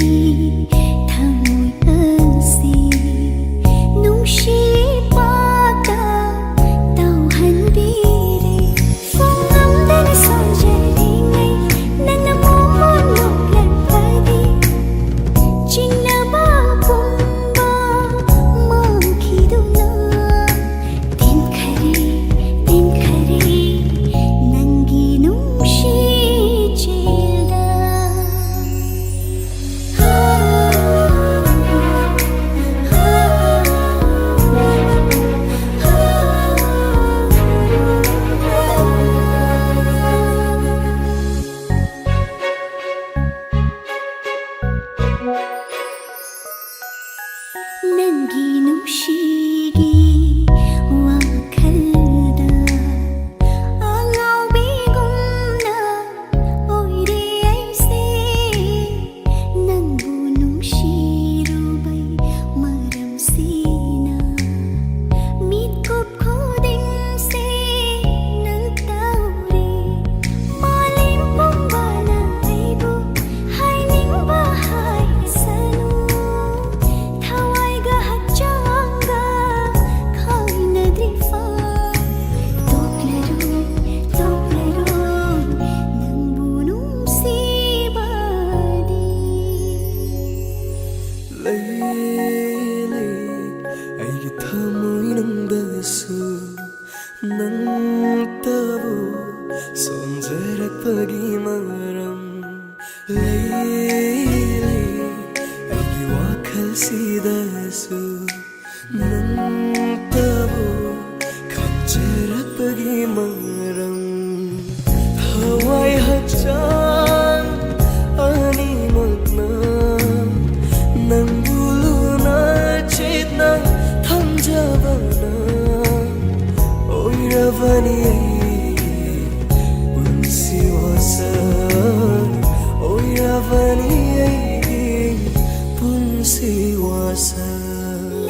ꯁꯤ ꯋꯥꯁꯛ꯫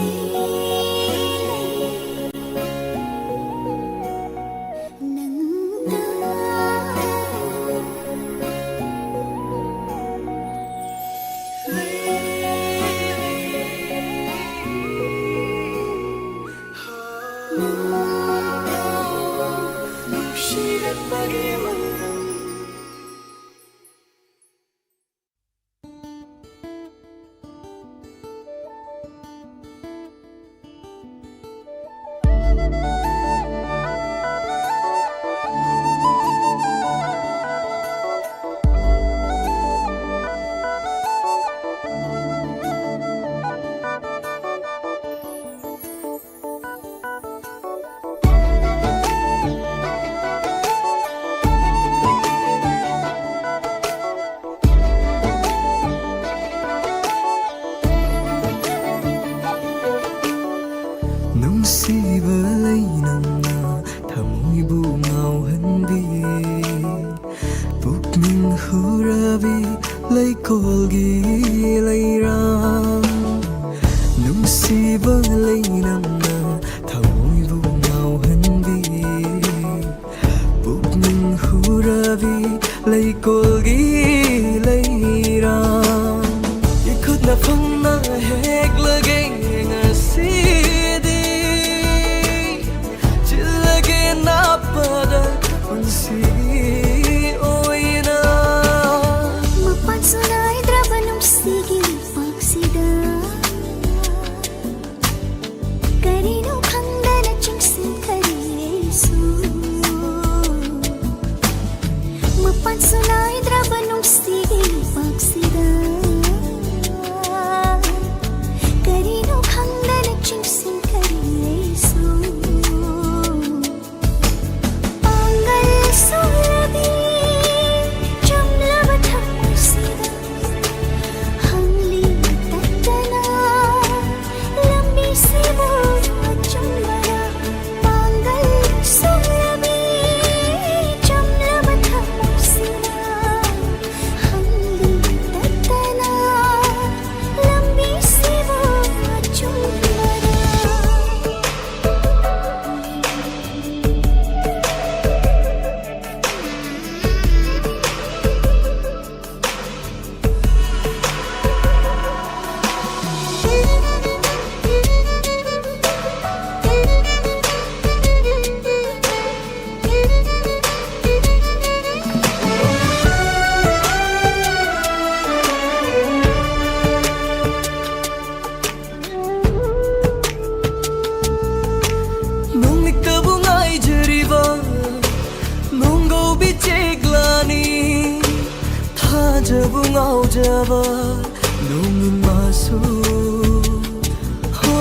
ꯅꯨꯡꯁꯤꯕ ꯂꯩ ꯅꯪꯅ ꯊꯃꯣꯏꯕꯨ ꯉꯥꯎꯍꯟꯕꯤ꯫ ꯄꯨꯛꯅꯤꯡ ꯍꯨꯔꯕꯤ ꯂꯩꯀꯣꯜꯒꯤ ꯂꯩꯔꯥꯡ꯫ ꯅꯨꯡꯁꯤꯕ ꯂꯩ ꯅꯪꯅ ꯊꯃꯣꯏꯕꯨ ꯉꯥꯎꯍꯟꯕꯤ꯫ ꯄꯨꯛꯅꯤꯡ ꯍꯨꯔꯕꯤ ꯂꯩꯀꯣꯜꯒꯤ ꯂꯩꯔꯥꯡ꯫ ꯏꯈꯨꯠꯅ ꯐꯪꯅ ꯍꯦꯛꯂꯒꯦ ꯉꯁꯤꯗꯤ꯫ ꯆꯤꯜꯂꯒꯦ ꯅꯥꯞꯄꯗ ꯄꯨꯟꯁꯤꯒꯤ ꯑꯣꯏꯅ꯫ ꯃꯄꯥꯟꯁꯨ ꯅꯥꯏꯗ꯭ꯔꯕ ꯅꯨꯡꯁꯤꯒꯤ ꯂꯩꯄꯥꯛꯁꯤꯗ ꯀꯔꯤꯅꯣ ꯈꯪꯗꯅ ꯆꯤꯡꯁꯤꯟꯈꯔꯦ ꯑꯩꯁꯨ꯫ ꯃꯄꯥꯟꯁꯨ ꯅꯥꯏꯗ꯭ꯔꯕ ꯅꯨꯡꯁꯤꯒꯤ ꯂꯩꯄꯥꯛꯁꯤꯗ ꯀꯔꯤꯅꯣ ꯈꯪꯗꯅ ꯆꯤꯡꯁꯤꯟꯈꯔꯦ꯫ ꯅꯣꯡꯏꯟ ꯃꯥꯁꯨ, ꯍꯣ,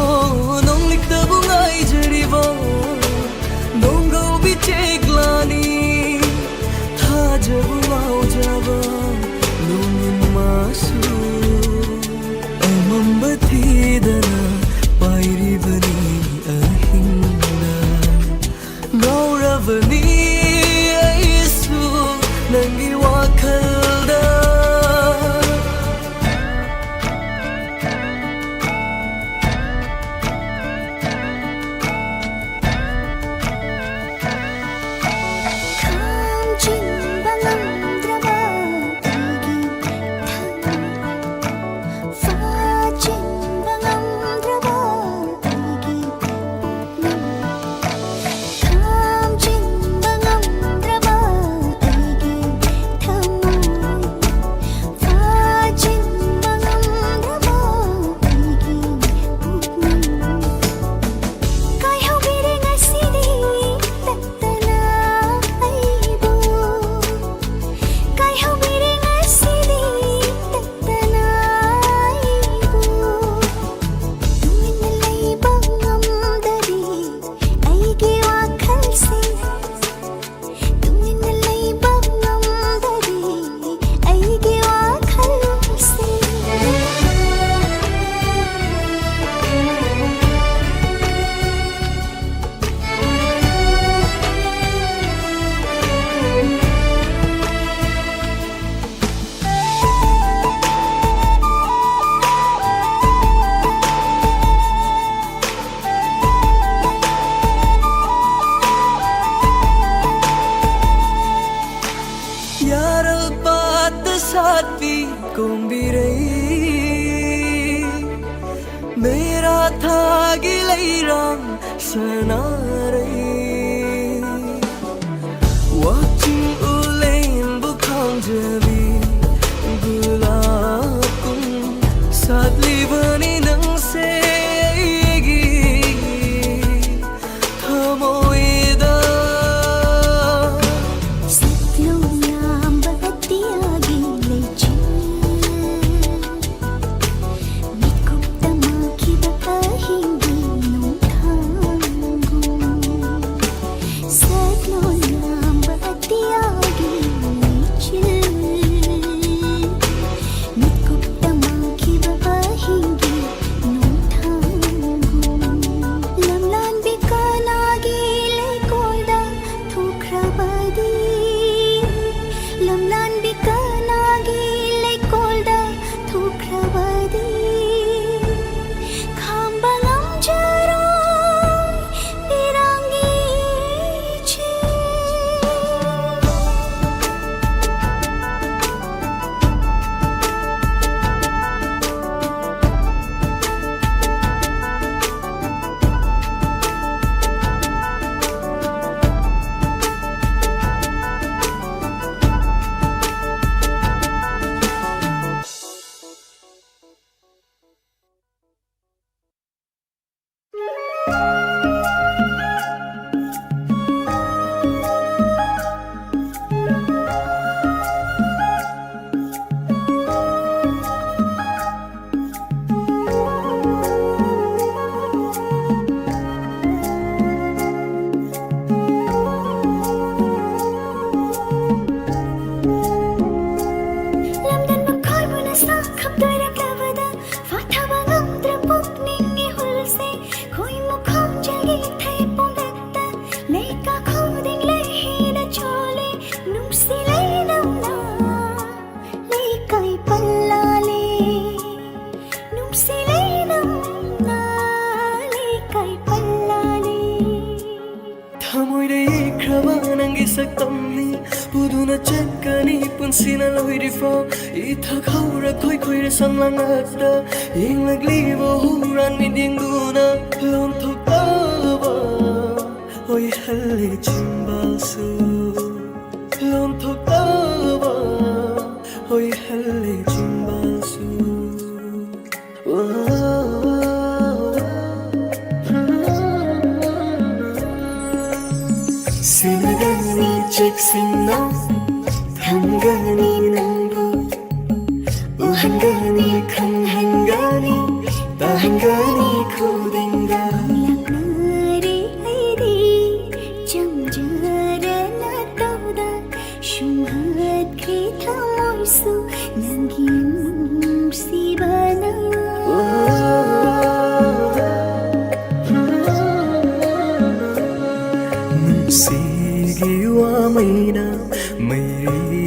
ꯅꯣꯡꯂꯤꯛꯇꯕꯨ ꯉꯥꯏꯖꯔꯤꯕ ꯅꯣꯡꯒꯧꯕꯤ ꯆꯦꯛꯂꯥꯅꯤ, ꯊꯥꯖꯕꯨ ꯉꯥꯎꯖꯕ ꯅꯣꯡꯏꯟ ꯃꯥꯁꯨ, ꯑꯃꯝꯕ ꯊꯤꯗꯅ ꯄꯥꯏꯔꯤꯕꯅꯤ ꯑꯍꯤꯡꯗ꯫ ꯉꯥꯎꯔꯕꯅꯤ ꯑꯩꯁꯨ ꯅꯪꯒꯤ ꯋꯥꯈꯜꯗ꯫ ꯈꯥꯝꯖꯤꯟꯕ ꯉꯝꯗ꯭ꯔꯕ ꯑꯩꯒꯤ ꯊꯃꯣꯏ, ꯐꯥꯖꯤꯟꯕ ꯉꯝꯗ꯭ꯔꯕ ꯑꯩꯒꯤ ꯄꯨꯛꯅꯤꯡ, ꯈꯥꯝꯖꯤꯟꯕ ꯉꯝꯗ꯭ꯔꯕ ꯑꯩꯒꯤ ꯊꯃꯣꯏ, ꯐꯥꯖꯤꯟꯕ ꯉꯝꯗ꯭ꯔꯕ ꯑꯩꯒꯤ ꯄꯨꯛꯅꯤꯡ꯫ ꯀꯥꯏꯍꯧꯕꯤꯔꯦ ꯉꯁꯤꯗꯤ ꯇꯠꯇꯅ ꯑꯩꯕꯨ, ꯀꯥꯏꯍꯧꯕꯤꯔꯦ ꯉꯁꯤꯗꯤ ꯇꯠꯇꯅ ꯑꯩꯕꯨ꯫ ꯇꯨꯃꯤꯟꯅ ꯂꯩꯕ ꯉꯝꯗꯔꯦ ꯑꯩꯒꯤ ꯋꯥꯈꯜꯁꯦ, ꯇꯨꯃꯤꯟꯅ ꯂꯩꯕ ꯉꯝꯗꯔꯦ ꯑꯩꯒꯤ ꯋꯥꯈꯜꯁꯦ꯫ ꯌꯥꯔꯜ ꯄꯥꯠꯇ ꯁꯥꯠꯄꯤ ꯀꯣꯝꯕꯤꯔꯩ, ꯃꯦꯔꯥ ꯊꯥꯒꯤ ꯂꯩꯔꯥꯡ ꯁꯅꯥꯔꯩ, ꯋꯥꯛꯆꯤꯡ ꯎꯂꯦꯟꯕꯨ ꯈꯥꯝꯖꯕꯤ ꯒꯨꯂꯥꯞ ꯀꯨꯝ ꯁꯥꯠꯂꯤꯕꯅꯤ ꯅꯪꯁꯦ ꯑꯩꯒꯤ ꯊꯃꯣꯏꯗ꯫ ꯁꯛꯂꯣꯟ ꯌꯥꯝꯕ ꯑꯇꯤꯌꯥꯒꯤ ꯂꯩꯆꯤꯜ ꯏꯊꯛ ꯍꯧꯔ ꯈꯣꯏꯈꯣꯏꯔ ꯁꯪꯂꯥꯡ ꯉꯥꯛꯇ ꯌꯦꯡꯂꯛꯂꯤꯕ ꯍꯨꯔꯥꯟ ꯃꯤꯠꯌꯦꯡꯗꯨꯅ ꯂꯣꯟꯊꯣꯛꯇꯕ ꯑꯣꯏꯍꯜꯂꯦ ꯆꯤꯝꯕꯥꯜꯁꯨ, ꯂꯣꯟꯊꯣꯛꯇꯕ ꯑꯣꯏꯍꯜꯂꯦ ꯆꯤꯝꯕꯥꯜꯁꯨ꯫ ꯁꯦꯟꯅꯒꯅꯤ ꯆꯦꯛꯁꯤꯟꯅ ꯊꯝꯒꯅꯤ ꯅꯪꯕꯨ, ꯎꯍꯟꯒꯅꯤ ꯈꯪꯍꯟꯒꯅꯤ ꯇꯥꯍꯟꯒꯅꯤ ꯈꯨꯗꯤꯡꯗ꯫ ꯂꯥꯛꯅꯔꯦ ꯑꯩꯗꯤ ꯆꯝꯖꯔꯅ ꯇꯧꯗ ꯁꯨꯝꯍꯠꯈ꯭ꯔꯦ ꯊꯃꯣꯏꯁꯨ ꯅꯪꯒꯤ ꯅꯨꯡꯁꯤꯕꯅ꯫ ꯅꯨꯡꯁꯤꯒꯤ ꯋꯥꯃꯩꯅ ꯃꯩꯔꯤ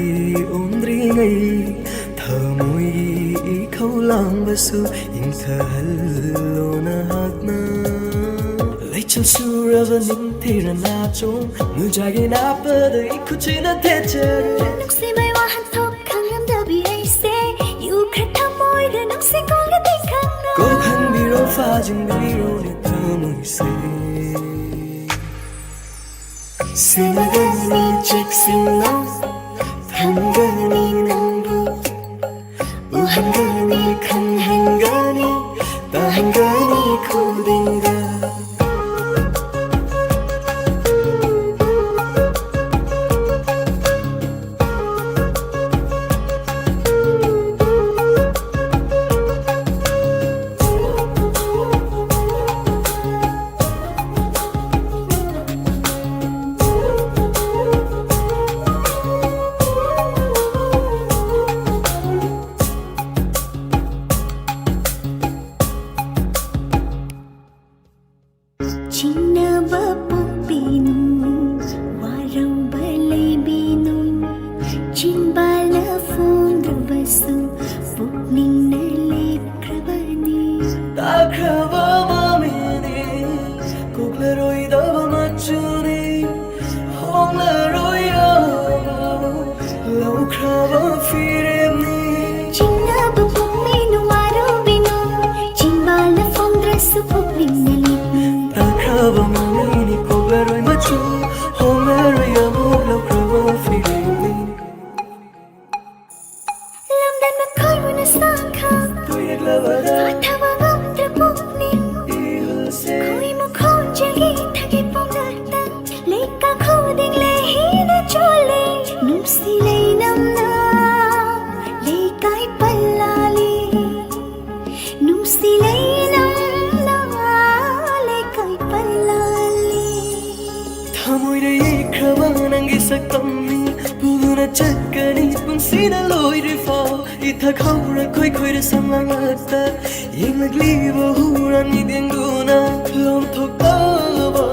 ꯑꯣꯟꯗ꯭ꯔꯤꯉꯩ ꯊꯃꯣꯏꯒꯤ ꯏꯈꯧ ꯂꯥꯡꯕꯁꯨ ꯏꯪꯊꯍꯜꯂꯣ ꯅꯍꯥꯛꯅ꯫ ꯂꯩꯆꯤꯜ ꯁꯨꯔꯕ ꯅꯤꯡꯊꯤꯔ ꯅꯥꯆꯣꯝ ꯅꯨꯡꯖꯥꯒꯤ ꯅꯥꯞꯄꯗ ꯏꯈꯨꯠꯁꯤꯅ ꯊꯦꯠꯆꯔꯦ꯫ ꯅꯨꯡꯁꯤꯕꯩ ꯋꯥꯍꯟꯊꯣꯛ ꯈꯪꯂꯝꯗꯕꯤ ꯑꯩꯁꯦ ꯌꯨꯈ꯭ꯔ ꯊꯃꯣꯏꯗ ꯅꯨꯡꯁꯤ ꯀꯣꯜꯒ ꯇꯦꯡꯈꯪꯅ꯫ ꯀꯣꯛꯍꯟꯕꯤꯔꯣ ꯐꯥꯖꯤꯟꯕꯤꯔꯣꯅꯦ ꯊꯃꯣꯏꯁꯦ꯫ ꯁꯦꯟꯅꯒꯅꯤ ꯆꯦꯛꯁꯤꯟꯅ ꯊꯝꯒꯅꯤ ꯅꯪꯕꯨ, ꯎꯍꯟꯒꯅꯤ ꯈꯪꯍꯟꯒꯅꯤ ꯇꯥꯍꯟꯒꯅꯤ ꯈꯨꯗꯤꯡꯗ꯫ ꯆꯤꯡꯅꯕ ꯄꯣꯛꯄꯤꯅꯨ, ꯋꯥꯔꯧꯕ ꯂꯩꯕꯤꯅꯨ, ꯆꯤꯟꯕꯥꯜꯅ ꯐꯣꯡꯗ꯭ꯔꯕꯁꯨ ꯄꯨꯛꯅꯤꯡꯅ ꯂꯦꯞꯈ꯭ꯔꯕꯅꯤ꯫ ꯇꯥꯈ꯭ꯔꯕ ꯃꯃꯤꯅꯤ, ꯀꯣꯛꯂꯔꯣꯏꯗꯕ ꯃꯆꯨꯅꯤ, ꯍꯣꯡꯂꯔꯣꯏ ꯑꯃꯨꯛ ꯂꯧꯈ꯭ꯔꯕ ꯐꯤꯔꯦꯞꯅꯤ꯫ ꯊꯛꯍꯧꯔ ꯈꯣꯏꯈꯣꯏꯔ ꯁꯝꯂꯥꯡꯂꯛꯇ ꯌꯦꯡꯂꯛꯂꯤꯕ ꯍꯨꯔꯥꯟ ꯃꯤꯠꯌꯦꯡꯗꯨꯅ ꯂꯣꯝꯊꯣꯛꯂꯕ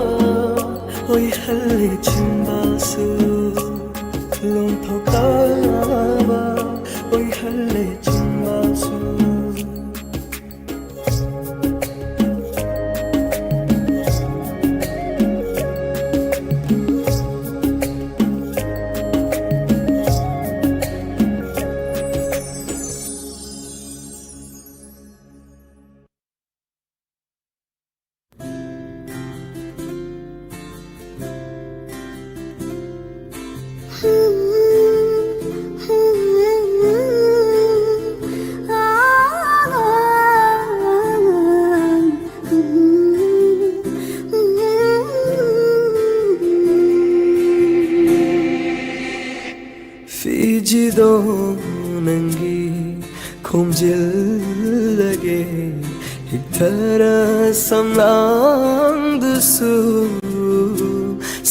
ꯑꯣꯏꯍꯜꯂꯦ ꯆꯤꯝꯕꯥꯜꯁꯨ, ꯂꯣꯝꯊꯣꯛꯂꯕ ꯑꯣꯏꯍꯜꯂꯦ ꯆꯤꯝꯕꯥꯜꯁꯨ꯫ ꯐꯤꯖꯤꯗꯣ ꯅꯪꯒꯤ ꯈꯣꯝꯖꯤꯜꯂꯒꯦ, ꯍꯤꯛꯊꯔ ꯁꯝꯂꯥꯡꯗꯨꯁꯨ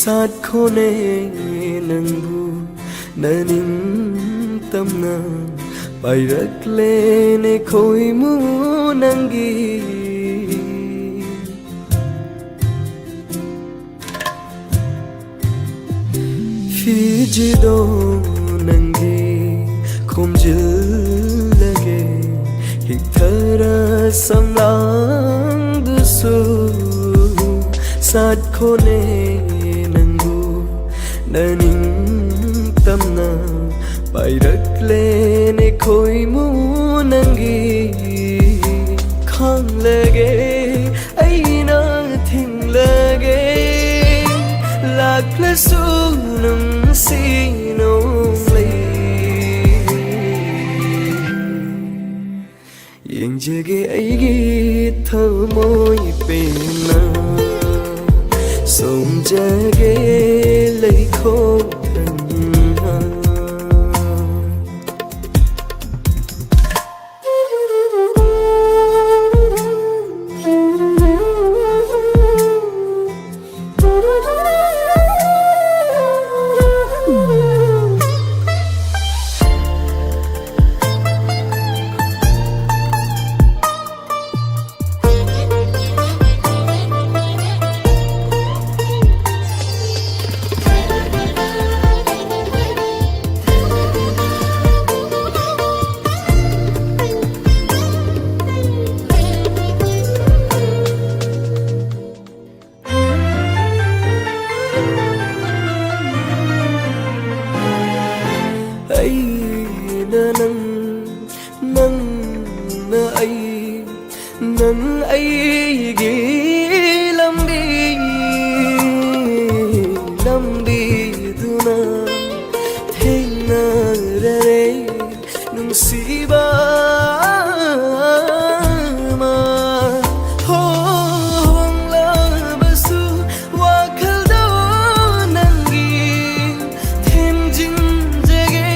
ꯁꯥꯠꯈꯣꯅꯦ ꯅꯪꯕꯨ ꯅꯅꯤꯡꯇꯝꯅ ꯄꯥꯏꯔꯛꯂꯦꯅꯦ ꯈꯣꯏꯃꯨ ꯅꯪꯒꯤ꯫ ꯐꯤꯖꯤꯗꯣ ꯅꯪꯒꯤ ꯈꯣꯝꯖꯤꯜꯂꯒꯦ, ꯍꯤꯛꯊꯔ ꯁꯝꯂꯥꯡꯗꯨꯁꯨ ꯁꯥꯠꯈꯣꯅꯦ ꯅꯪꯕꯨ ꯅꯅꯤꯡꯇꯝꯅ ꯄꯥꯏꯔꯛꯂꯦꯅꯦ ꯈꯣꯏꯃꯨ ꯅꯪꯒꯤ꯫ ꯈꯥꯡꯂꯒꯦ ꯑꯩꯅ ꯊꯤꯡꯂꯒꯦ, ꯂꯥꯛꯂꯁꯨ ꯅꯨꯡꯁꯤ ꯅꯣꯡꯂꯩ꯫ ꯌꯦꯡꯖꯒꯦ ꯑꯩꯒꯤ ꯊꯃꯣꯏ ꯄꯦꯟꯅ, ꯁꯣꯝꯖꯒꯦ ꯂꯩꯈꯣꯛ ꯊꯟꯅ꯫ ꯅꯪ ꯑꯩꯒꯤ ꯂꯝꯕꯤ, ꯂꯝꯕꯤꯗꯨꯅ ꯊꯦꯡꯅꯔꯔꯦ ꯅꯨꯡꯁꯤꯕ ꯑꯃ꯫ ꯍꯣꯡꯂꯕꯁꯨ ꯋꯥꯈꯜꯗꯣ ꯅꯪꯒꯤ ꯊꯦꯝꯖꯤꯟꯖꯒꯦ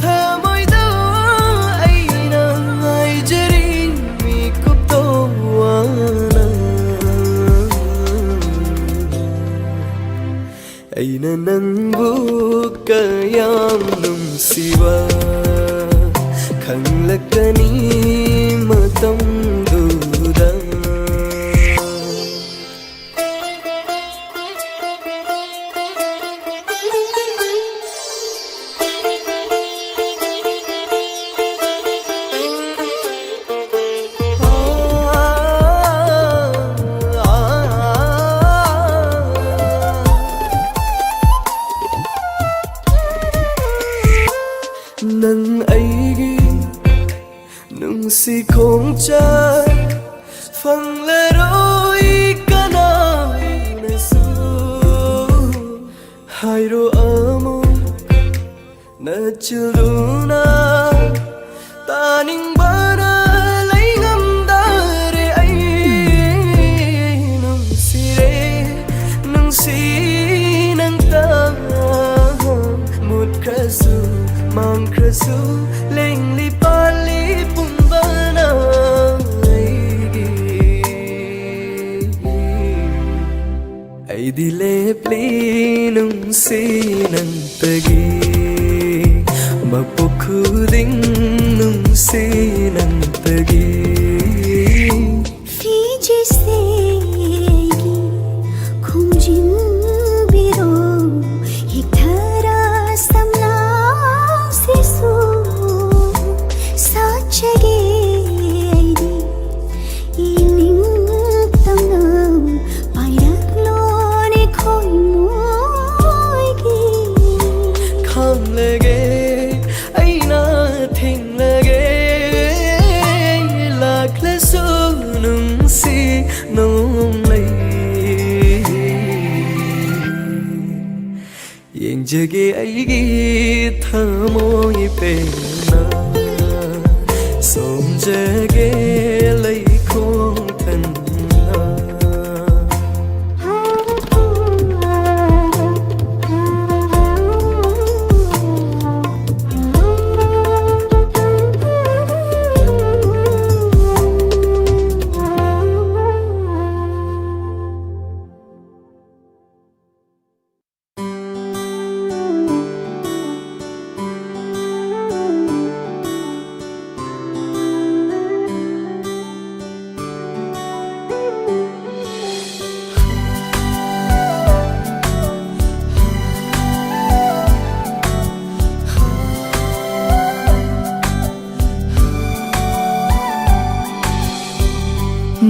ꯊꯃꯣꯏꯗ ꯑꯩꯅ ꯉꯥꯏꯖꯔꯤ ꯃꯤꯀꯨꯞꯇꯣ ꯋꯥꯅ꯫ ꯑꯩꯅ ꯅꯪꯕꯨ ꯀꯌꯥꯝ ꯅꯨꯡꯁꯤꯕ ꯈꯪꯂꯛꯀꯅꯤ ꯃꯇꯝꯗꯨꯗ꯫ ꯅꯪ ꯑꯩꯒꯤ ꯅꯨꯡꯁꯤ ꯈꯣꯡꯆꯠ ꯐꯪꯂꯔꯣꯏ ꯀꯅꯥꯅꯁꯨ꯫ ꯍꯥꯏꯔꯣ ꯑꯃꯨꯛ ꯅꯆꯤꯜꯗꯨꯅ ꯇꯥꯅꯤꯡꯕꯅ ꯂꯩꯉꯝꯗꯔꯦ ꯑꯩ꯫ ꯅꯨꯡꯁꯤꯔꯦ ꯅꯨꯡꯁꯤ ꯅꯪꯇ ꯃꯨꯠꯈ꯭ꯔꯁꯨ ꯃꯥꯡꯈ꯭ꯔꯁꯨ ꯂꯦꯡꯂꯤ ꯄꯥꯜꯂꯤ ꯄꯨꯝꯕꯅ ꯑꯩꯒꯤ꯫ ꯑꯩꯗꯤ ꯂꯦꯞꯂꯤ ꯅꯨꯡꯁꯤ ꯅꯪꯇꯒꯤ ꯃꯄꯣꯛ ꯈꯨꯗꯤꯡ ꯅꯨꯡꯁꯤ ꯅꯪꯇꯒꯤ꯫ ꯐꯤꯖꯤꯁꯦ ꯑꯩꯒꯤ ꯈꯣꯝꯖꯤꯟꯕꯤꯔꯣ ꯍꯤꯛꯊꯔ ꯁꯝꯂꯥꯡꯁꯤꯁꯨ ꯁꯥꯠꯆꯒꯦ ꯑꯩꯗꯤ ꯏꯅꯤꯡꯇꯝꯅ ꯄꯥꯏꯔꯛꯂꯣꯅꯦ ꯈꯣꯏꯃꯣꯏꯒꯤ ꯅꯣꯡꯂꯩ꯫ ꯌꯦꯡꯖꯒꯦ ꯑꯩꯒꯤ ꯊꯃꯣꯏ ꯄꯦꯟꯅ, ꯁꯣꯝꯖꯒꯦ ꯂꯩꯈꯣꯡ ꯊꯟꯅ꯫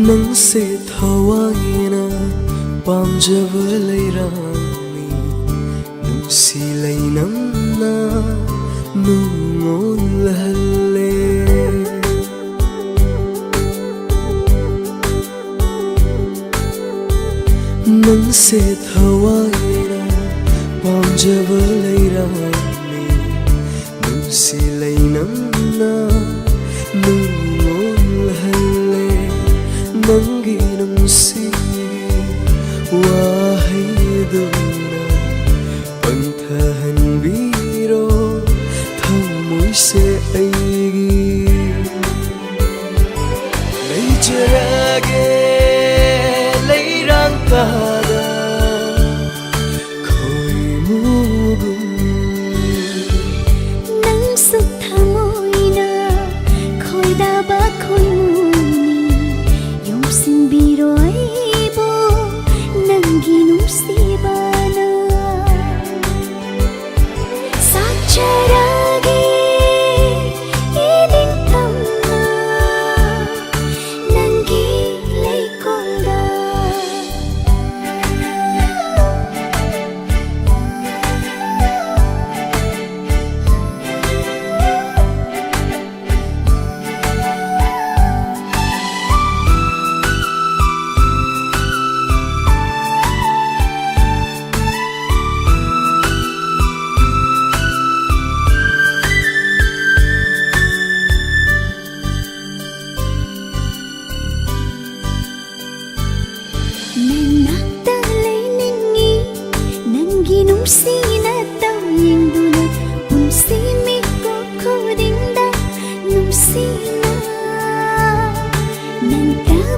ꯅꯪꯁꯦ ꯊꯋꯥꯏꯅ ꯄꯥꯝꯖꯕ ꯂꯩꯔꯥꯡꯅꯤ, ꯅꯨꯡꯁꯤ ꯂꯩꯅꯝꯅ ꯅꯨꯡꯉꯣꯜꯍꯜꯂꯦ꯫ ꯅꯪꯁꯦ ꯊꯋꯥꯏꯅ ꯄꯥꯝꯖꯕ ꯂꯩꯔꯥꯡꯅꯤ, ꯅꯨꯡꯁꯤ ꯂꯩꯅꯝꯅ ꯅꯨꯡꯉꯣꯜꯍꯜꯂꯦ꯫ ꯅꯪꯒꯤ ꯅꯨꯡꯁꯤꯒꯤ ꯋꯥꯍꯩꯗꯨꯅ ꯄꯪꯊꯍꯟꯕꯤꯔꯣ ꯊꯃꯣꯏꯁꯦ ꯑꯩꯒꯤ꯫ ꯂꯩꯖꯔꯒꯦ ꯂꯩꯔꯥꯡ ꯇꯥꯗ ꯈꯣꯏꯃꯨꯒꯨꯝ꯫ ꯅꯪꯁꯨ ꯊꯃꯣꯏꯅ ꯈꯣꯏꯗꯥꯕ ꯈꯣꯏꯃꯨꯅꯤ, ꯌꯣꯝꯁꯤꯟꯕꯤꯔꯣ ꯑꯩꯕꯨ ꯅꯪꯒꯤ ꯅꯨꯡꯁꯤꯕꯅ꯫ ꯁꯥꯠꯆꯔꯒꯦ ꯏꯅꯤꯡꯇꯝꯅ ꯅꯪꯒꯤ ꯂꯩꯀꯣꯜꯗ꯫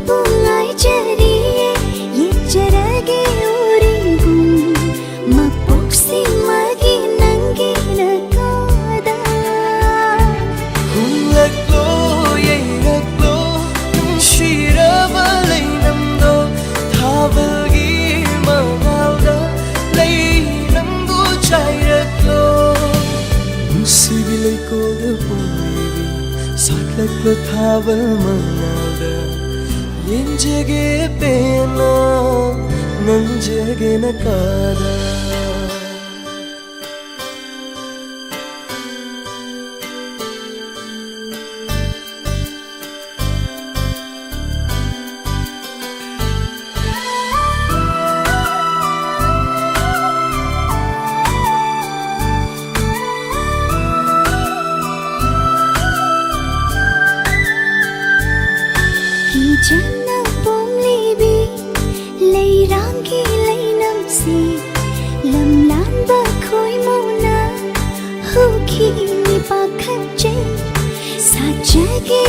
ꯄꯨꯡꯉꯥꯏꯖꯔꯤꯌꯦ, ꯌꯦꯡꯖꯔꯒꯦ ꯎꯔꯤꯡꯕꯨ ꯃꯄꯣꯛꯁꯤꯃꯒꯤ ꯅꯪꯒꯤ ꯅꯀꯥꯗ꯫ ꯍꯨꯝꯂꯛꯂꯣ, ꯌꯩꯔꯛꯂꯣ, ꯅꯨꯡꯁꯤꯔꯕ ꯂꯩꯅꯝꯗꯣ, ꯊꯥꯕꯜꯒꯤ ꯃꯉꯥꯜꯗ ꯂꯩꯅꯝꯕꯨ ꯆꯥꯏꯔꯛꯂꯣ꯫ ꯅꯨꯡꯁꯤꯕꯤ ꯂꯩꯀꯣꯜꯗ ꯄꯣꯝꯂꯤꯕꯤ, ꯁꯥꯠꯂꯛꯂꯣ ꯊꯥꯕꯜ ꯃꯉꯥꯜꯗ꯫ ꯌꯦꯡꯖꯒꯦ ꯄꯦꯟꯅ, ꯉꯪꯖꯒꯦ ꯅꯀꯥꯗ꯫ ꯀꯤꯖꯅ ꯄꯣꯝꯂꯤꯕꯤ ꯂꯩꯔꯥꯡꯒꯤ ꯂꯩꯅꯝꯁꯤ, ꯂꯝꯂꯥꯟꯕ ꯈꯣꯏꯃꯨꯅ ꯍꯨꯈꯤꯅꯤ ꯄꯥꯈꯠꯆꯩ꯫ ꯁꯥꯖꯒꯦ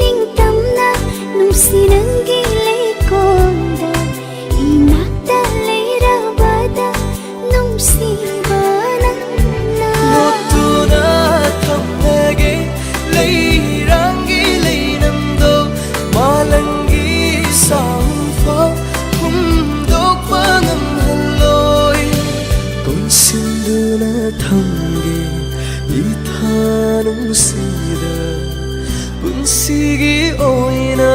ꯅꯤꯡꯇꯝꯅ ꯅꯨꯡꯁꯤ ꯅꯪꯒꯤ ꯂꯩꯀꯣꯜꯗ, ꯏꯅꯥꯛꯇ ꯂꯩꯔꯕꯗ ꯅꯨꯡꯁꯤꯕ ꯅꯪꯅ꯫ ꯂꯣꯠꯇꯨꯅ ꯊꯝꯂꯒꯦ ꯂꯩꯔꯥꯡꯒꯤ ꯂꯩꯅꯝꯗꯣ, ꯃꯥꯂꯪꯒꯤ ꯁꯥꯍꯨꯝꯐꯥꯎ ꯍꯨꯝꯗꯣꯛꯄ ꯉꯝꯍꯜꯂꯣꯏ꯫ ꯀꯣꯟꯁꯤꯟꯗꯨꯅ ꯊꯝꯒꯦ ꯏꯊꯥ ꯅꯨꯡꯁꯤꯗ, ꯄꯨꯟꯁꯤꯒꯤ ꯑꯣꯏꯅ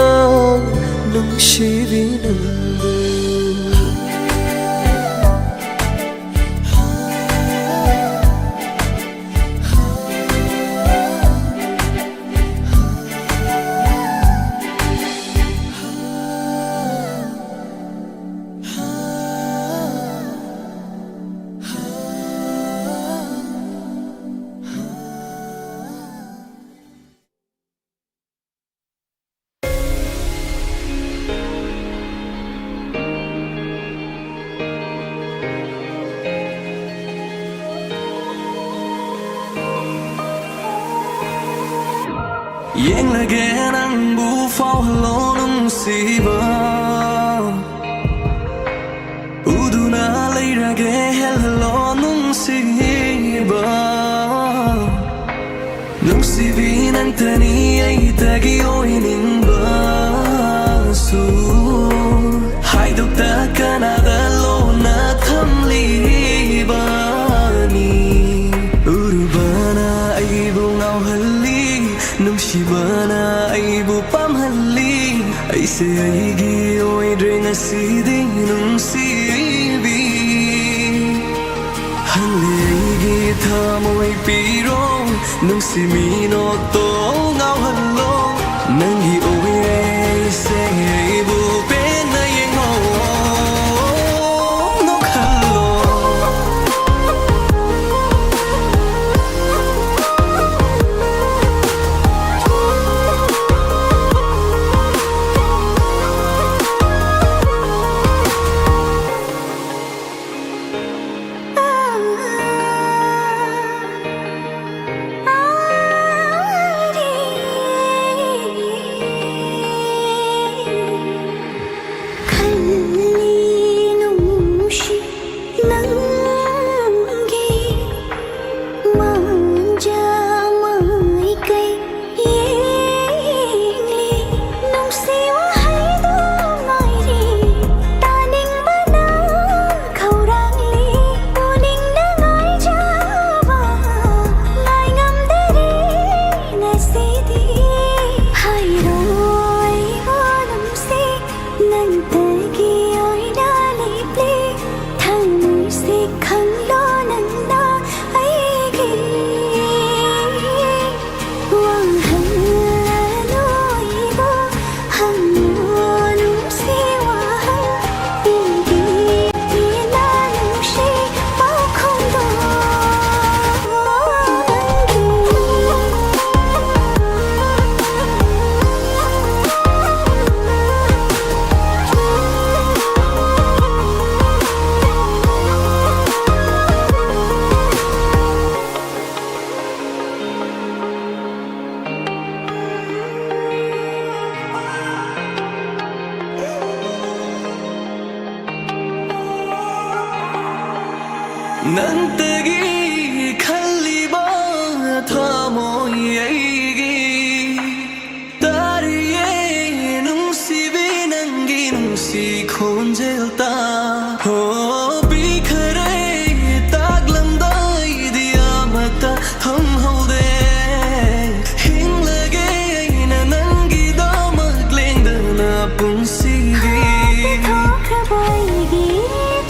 ꯅꯨꯡꯁꯤꯕꯤ ꯅꯪꯕꯨ꯫ ꯌꯦꯡꯂꯒꯦ ꯅꯪꯕꯨ ꯐꯥꯎꯍꯜꯂꯣ ꯅꯨꯡꯁꯤ ꯅꯨꯡꯁꯤꯕ, ꯎꯗꯨꯅ ꯂꯩꯔꯒꯦ, ꯍꯦꯜꯍꯜꯂꯣ ꯅꯨꯡꯁꯤꯕ꯫ ꯅꯨꯡꯁꯤꯕꯤ, ꯅꯪꯇꯅꯤ ꯑꯩꯇꯒꯤ ꯑꯣꯏꯅꯤꯡꯕꯁꯨ, ꯍꯥꯏꯗꯣꯛꯇ ꯀꯅꯥꯗ ꯂꯣꯟꯅ ꯊꯝꯂꯤꯕꯅꯤ꯫ ꯎꯔꯨꯕꯅ ꯑꯩꯕꯨ ꯉꯥꯎꯍꯜꯂꯤ, ꯅꯨꯡꯁꯤꯕꯅ ꯑꯩꯕꯨ ꯄꯥꯝꯍꯜꯂꯤ꯫ ꯑꯩꯁꯦ ꯑꯩꯒꯤ ꯑꯣꯏꯗ꯭ꯔꯦ ꯉꯁꯤꯗꯤ ꯅꯨꯡꯁꯤꯕꯤ꯫ ꯍꯪꯂꯦ ꯑꯩꯒꯤ ꯊꯃꯣꯏ ꯄꯤꯔꯣ, ꯅꯨꯡꯁꯤ ꯃꯤꯅꯣꯛꯇꯣ ꯉꯥꯎꯍꯜꯂꯣ꯫ ꯅꯪꯒꯤ ꯑꯣꯏꯔꯦ ꯑꯩꯁꯦ, ꯑꯩꯕꯨ ꯄꯦꯟꯅ ꯌꯦꯡꯉꯣ, ꯅꯣꯛꯍꯜꯂꯣ꯫ ꯅꯪꯇꯒꯤ ꯈꯜꯂꯤꯕ ꯊꯃꯣꯏ ꯑꯩꯒꯤ ꯇꯥꯔꯤꯌꯦ ꯅꯨꯡꯁꯤꯕꯤ ꯅꯪꯒꯤ ꯅꯨꯡꯁꯤ ꯈꯣꯟꯖꯦꯜ ꯇꯥ꯫ ꯍꯣ, ꯄꯤꯈꯔꯦ ꯇꯥꯛꯂꯝꯗꯥꯏꯗꯤ ꯑꯃꯠꯇ ꯊꯝꯍꯧꯗꯦ꯫ ꯍꯤꯡꯂꯒꯦ ꯑꯩꯅ ꯅꯪꯒꯤꯗꯃꯛ ꯂꯦꯡꯗꯅ ꯄꯨꯟꯁꯤꯒꯤ꯫ ꯄꯤꯊꯣꯛꯈ꯭ꯔꯕ ꯑꯩꯒꯤ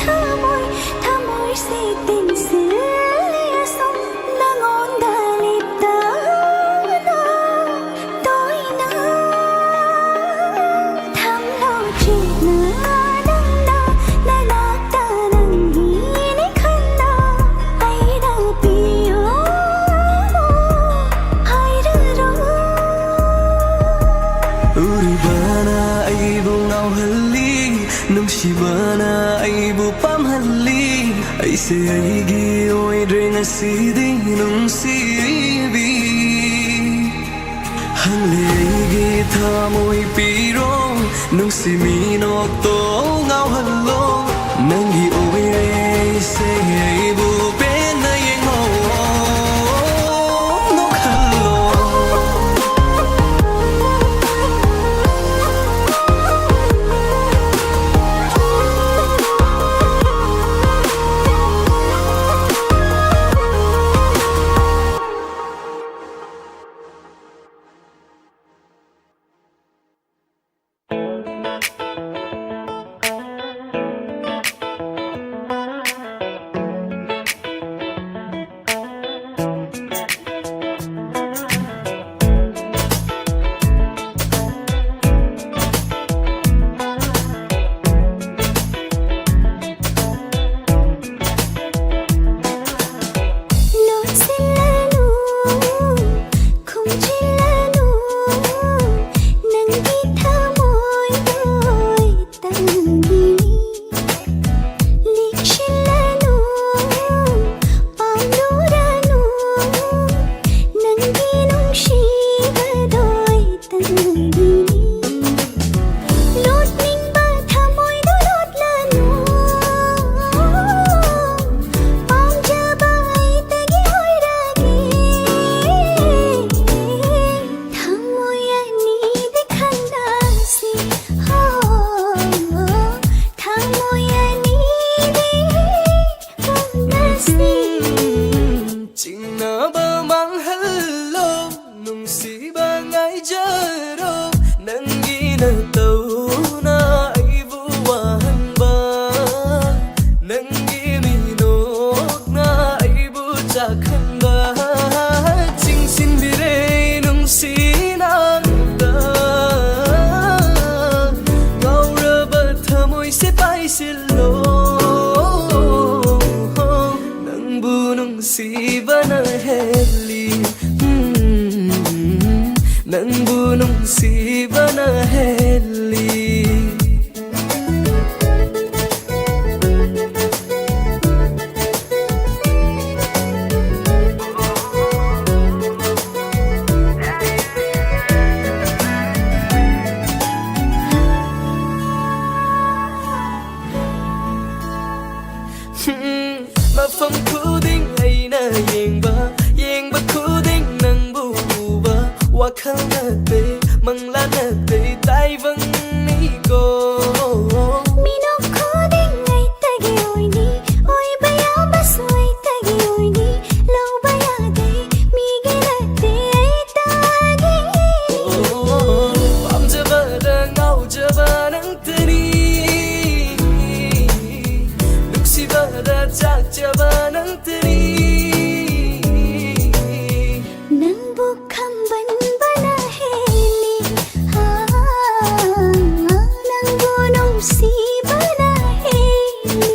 ꯊꯃꯣꯏ, ꯊꯃꯣꯏꯁꯦ ꯇꯤꯟꯁꯤꯜꯂꯦ ꯑꯁꯨꯝ ꯅꯉꯣꯟꯗ ꯂꯤꯞꯇꯅ ꯇꯣꯏꯅ ꯊꯝꯂꯣ ꯆꯦꯠꯅ ꯅꯪꯅ ꯅꯅꯥꯛꯇ ꯅꯪꯒꯤꯅꯦ ꯈꯟꯅ ꯑꯩꯅ ꯄꯤꯌꯣ ꯍꯥꯏꯔꯔꯣ꯫ ꯎꯔꯨꯕꯅ ꯑꯩꯕꯨ ꯉꯥꯎꯍꯜꯂꯤ, ꯅꯨꯡꯁꯤꯕꯅ ꯑꯩꯕꯨ ꯄꯥꯝꯍꯜꯂꯤ꯫ ꯑꯩꯁꯦ ꯑꯩꯒꯤ ꯑꯣꯏꯗ꯭ꯔꯦ ꯉꯁꯤꯗꯤ ꯅꯨꯡꯁꯤꯕꯤ꯫ ꯍꯪꯂꯦ ꯑꯩꯒꯤ ꯊꯃꯣꯏ ꯄꯤꯔꯣ, ꯅꯨꯡꯁꯤ ꯃꯤꯅꯣꯛꯇꯣ ꯉꯥꯎꯍꯜꯂꯣ꯫ ꯅꯪꯒꯤ ꯑꯣꯏꯔꯦ ꯑꯩꯁꯦ, ꯑꯩꯕꯨ ꯄꯦꯟꯅ ꯌꯦꯡꯍꯧꯑꯣ, ꯅꯣꯛꯍꯜꯂꯣ꯫ ꯇꯧꯅ ꯑꯩꯕꯨ ꯋꯥꯍꯟꯕ, ꯅꯪꯒꯤ ꯃꯤꯅꯣꯛꯅ ꯑꯩꯕꯨ ꯆꯥꯛꯍꯟꯕ, ꯆꯤꯡꯁꯤꯟꯕꯤꯔꯦ ꯅꯨꯡꯁꯤꯅ ꯑꯃꯨꯛꯇ, ꯉꯥꯎꯔꯕ ꯊꯃꯣꯏꯁꯦ ꯄꯥꯏꯁꯤꯜꯂꯣ꯫ ꯅꯪꯕꯨ ꯅꯨꯡꯁꯤꯕꯅ ꯍꯦꯜꯂꯤ, ꯎꯝ, ꯅꯪꯕꯨ ꯅꯨꯡꯁꯤꯕꯅ ꯍꯦꯜꯂꯤ꯫ ꯃꯐꯝ ꯈꯨꯗꯤꯡ ꯑꯩꯅ ꯌꯦꯡꯕ, ꯌꯦꯡꯕ ꯈꯨꯗꯤꯡ ꯅꯪꯕꯨ ꯎꯕ, ꯋꯥꯈꯜ ꯅꯠꯇꯦ, ꯃꯪꯂꯥꯟ ꯅꯠꯇꯦ, ꯇꯥꯏꯕꯪꯅꯤꯀꯣ꯫ ꯃꯤꯅꯣꯛ ꯈꯨꯗꯤꯡ ꯑꯩꯇꯒꯤ ꯑꯣꯏꯅꯤ, ꯑꯣꯏꯕ ꯌꯥꯕꯁꯨ ꯑꯩꯇꯒꯤ ꯑꯣꯏꯅꯤ, ꯂꯧꯕ ꯌꯥꯗꯦ ꯃꯤꯒꯤ ꯅꯠꯇꯦ ꯑꯩꯇꯒꯤ꯫ ꯄꯥꯝꯖꯕꯗ ꯉꯥꯎꯖꯕ ꯅꯪ ꯅꯪꯇꯅꯤ, ꯅꯨꯡꯁꯤꯕꯗ ꯆꯥꯛꯆꯕ ꯅꯪꯇꯅꯤ꯫ ꯅꯪꯕꯨ ꯈꯝꯕꯟꯕꯅ ꯍꯦꯜꯂꯤ, ꯍꯥ, ꯅꯪꯕꯨ ꯅꯨꯡꯁꯤꯕꯅ ꯍꯦꯜꯂꯤ꯫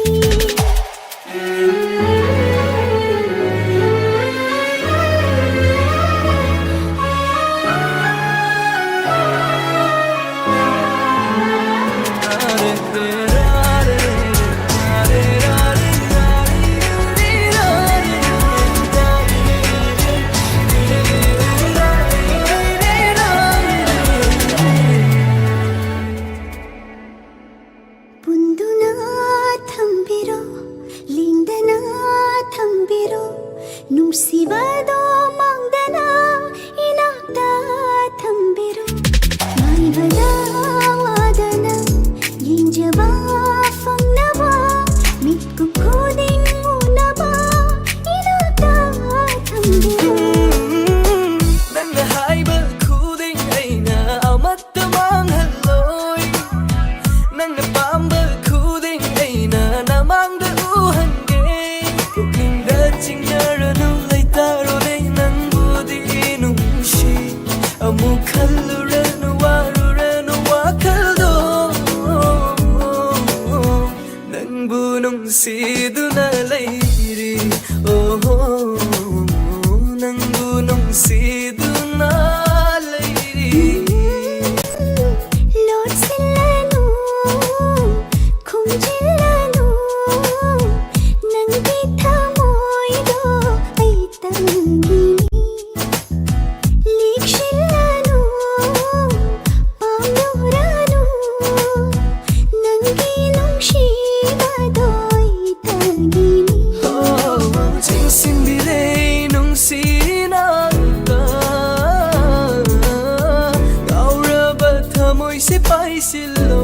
ꯈꯜꯂꯨꯔꯅꯨ, ꯋꯥꯔꯨꯔꯅꯨ ꯋꯥꯈꯜꯗꯣ, ꯅꯪꯕꯨ ꯅꯨꯡꯁꯤꯗꯨꯅ ꯂꯩꯔꯤ꯫ ꯑꯣꯍꯣ, ꯅꯪꯕꯨ ꯅꯨꯡꯁꯤꯗꯨꯅ ꯂꯩꯔꯤ꯫ ꯂꯣꯠꯁꯤꯜꯂꯅꯨ, ꯈꯨꯝꯖꯤꯜꯂꯅꯨ, ꯅꯪꯒꯤ ꯊꯃꯣꯏꯗꯣ ꯑꯩ ꯇꯪꯒꯤꯅꯤ꯫ ꯂꯤꯛꯁꯤꯜꯂꯅꯨ, ꯄꯥꯝꯂꯨꯔꯅꯨ, ꯅꯪꯒꯤ ꯅꯨꯡꯁꯤꯕꯗꯣ ꯑꯩ ꯇꯪꯒꯤꯅꯤ꯫ ꯆꯤꯡꯁꯤꯟꯕꯤꯔꯦ ꯅꯨꯡꯁꯤꯅ, ꯉꯥꯎꯔꯕ ꯊꯃꯣꯏꯁꯦ ꯄꯥꯏꯁꯤꯜꯂꯣ꯫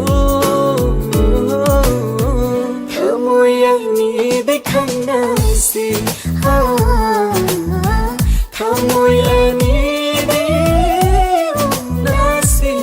ꯊꯃꯣꯏ ꯑꯅꯤꯗꯤ ꯈꯪꯅꯁꯤ, ꯊꯃꯣꯏ ꯑꯅꯤꯗꯤ ꯎꯅꯁꯤ꯫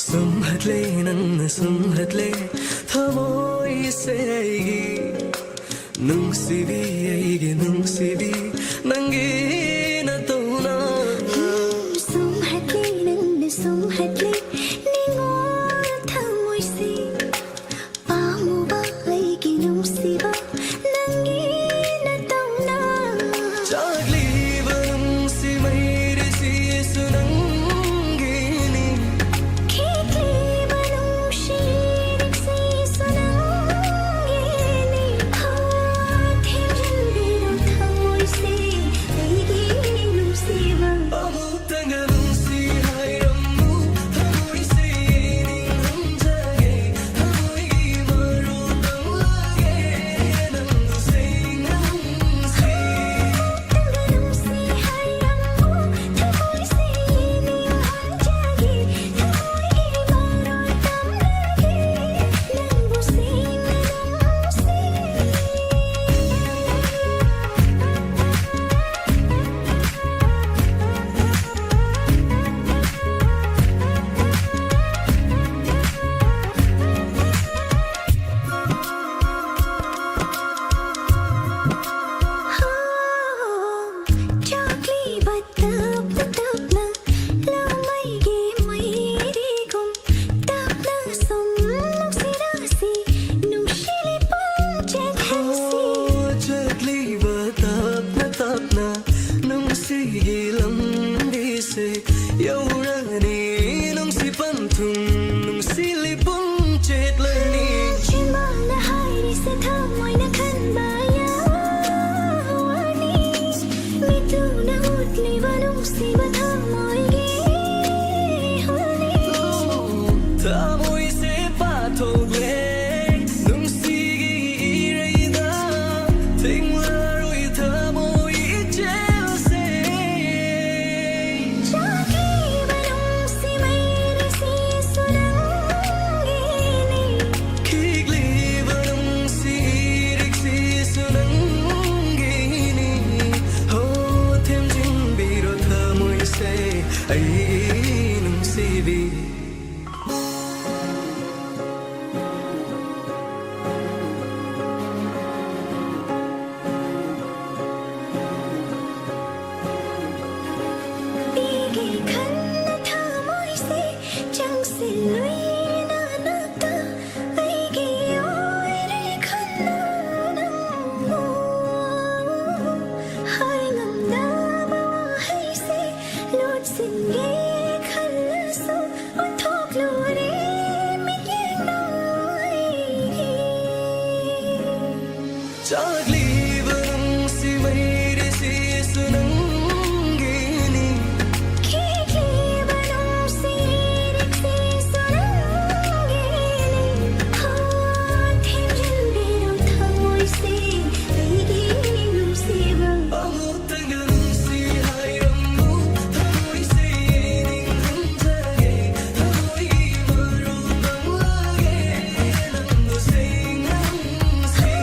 ꯁꯨꯝꯍꯠꯂꯦ, ꯅꯪꯅ ꯁꯨꯝꯍꯠꯂꯦ ꯊꯃꯣꯏꯁꯦ ꯑꯩꯒꯤ꯫ ꯅꯨꯡꯁꯤꯕꯤ, ꯑꯩꯒꯤ ꯅꯨꯡꯁꯤꯕꯤ, ꯅꯪꯒꯤ ꯅꯇꯧꯅ꯫ ꯁꯨꯝꯍꯠꯂꯦ, ꯅꯪꯅ ꯁꯨꯝꯍꯠꯂꯦ ꯅꯤꯡꯉꯣꯜ ꯊꯃꯣꯏꯁꯦ꯫ ꯄꯥꯝꯃꯨꯕ ꯑꯩꯒꯤ ꯅꯨꯡꯁꯤꯕ, ꯅꯪꯒꯤ ꯅꯇꯧꯅ꯫ ꯆꯥꯛꯂꯤꯕ ꯅꯨꯡꯁꯤ ꯃꯩꯔꯤꯁꯤꯁꯨ ꯅꯪꯒꯤꯅꯤ꯫ ꯈꯤꯛꯂꯤꯕ ꯅꯨꯡꯁꯤ ꯅꯨꯡꯁꯤꯁꯨ ꯅꯪꯒꯤꯅꯤ꯫ ꯍꯣ, ꯊꯦꯝꯖꯤꯟꯕꯤꯔꯣ ꯊꯃꯣꯏꯁꯦ ꯑꯩꯒꯤ ꯊꯃꯣꯏꯁꯦ ꯄꯥꯊꯣꯛꯂꯦ ꯅꯨꯡꯁꯤꯒꯤ ꯏꯔꯩꯗ, ꯊꯦꯡꯂꯔꯣꯏ ꯊꯃꯣꯏ ꯏꯆꯦꯜꯁꯦ꯫ ꯆꯥꯛꯂꯤꯕ ꯅꯨꯡꯁꯤ ꯃꯩꯔꯩꯁꯤꯁꯨ ꯅꯪꯒꯤꯅꯤ꯫ ꯈꯤꯛꯂꯤꯕ ꯅꯨꯡꯁꯤ ꯏꯔꯤꯛꯁꯤꯁꯨ ꯅꯪꯒꯤꯅꯤ꯫ ꯍꯣ, ꯊꯦꯝꯖꯤꯟꯕꯤꯔꯣ ꯊꯃꯣꯏꯁꯦ ꯑꯩꯒꯤ ꯅꯨꯡꯁꯤꯕꯤ꯫ ꯑꯩꯒꯤ ꯈꯟꯅ ꯊꯃꯣꯏꯁꯦ ꯆꯪꯁꯤꯜꯂꯨꯏ ꯅꯅꯥꯛꯇ, ꯑꯩꯒꯤ ꯑꯣꯏꯔꯦ ꯈꯟꯅ ꯅꯪꯕꯨ꯫ ꯍꯥꯏ ꯉꯝꯗꯕ ꯋꯥꯍꯩꯁꯦ ꯂꯣꯠꯁꯤꯟꯒꯦ ꯈꯜꯂꯁꯨ, ꯑꯣꯟꯊꯣꯛꯂꯨꯔꯦ ꯃꯤꯠꯌꯦꯡ ꯅꯪ ꯑꯩꯒꯤ꯫ ꯆꯥꯛꯂꯤꯕ ꯅꯨꯡꯁꯤ ꯃꯩꯔꯩꯁꯤꯁꯨ ꯅꯪꯒꯤꯅꯤ꯫ ꯈꯤꯛꯂꯤꯕ ꯅꯨꯡꯁꯤ ꯏꯔꯤꯛꯁꯤꯁꯨ ꯅꯪꯒꯤꯅꯤ꯫ ꯍꯣ, ꯊꯦꯝꯖꯤꯟꯕꯤꯔꯣ ꯊꯃꯣꯏꯁꯦ ꯑꯩꯒꯤ ꯅꯨꯡꯁꯤꯕ꯫ ꯑꯃꯨꯛꯇꯪꯒ ꯅꯨꯡꯁꯤ ꯍꯥꯏꯔꯝꯃꯨ ꯊꯃꯣꯏꯁꯦ ꯅꯤꯡꯍꯟꯖꯒꯦ꯫ ꯊꯃꯣꯏꯒꯤ ꯃꯔꯨ ꯅꯪ ꯑꯣꯏꯔꯦ ꯅꯪꯕꯨ ꯁꯦꯡꯅ ꯅꯨꯡꯁꯤ꯫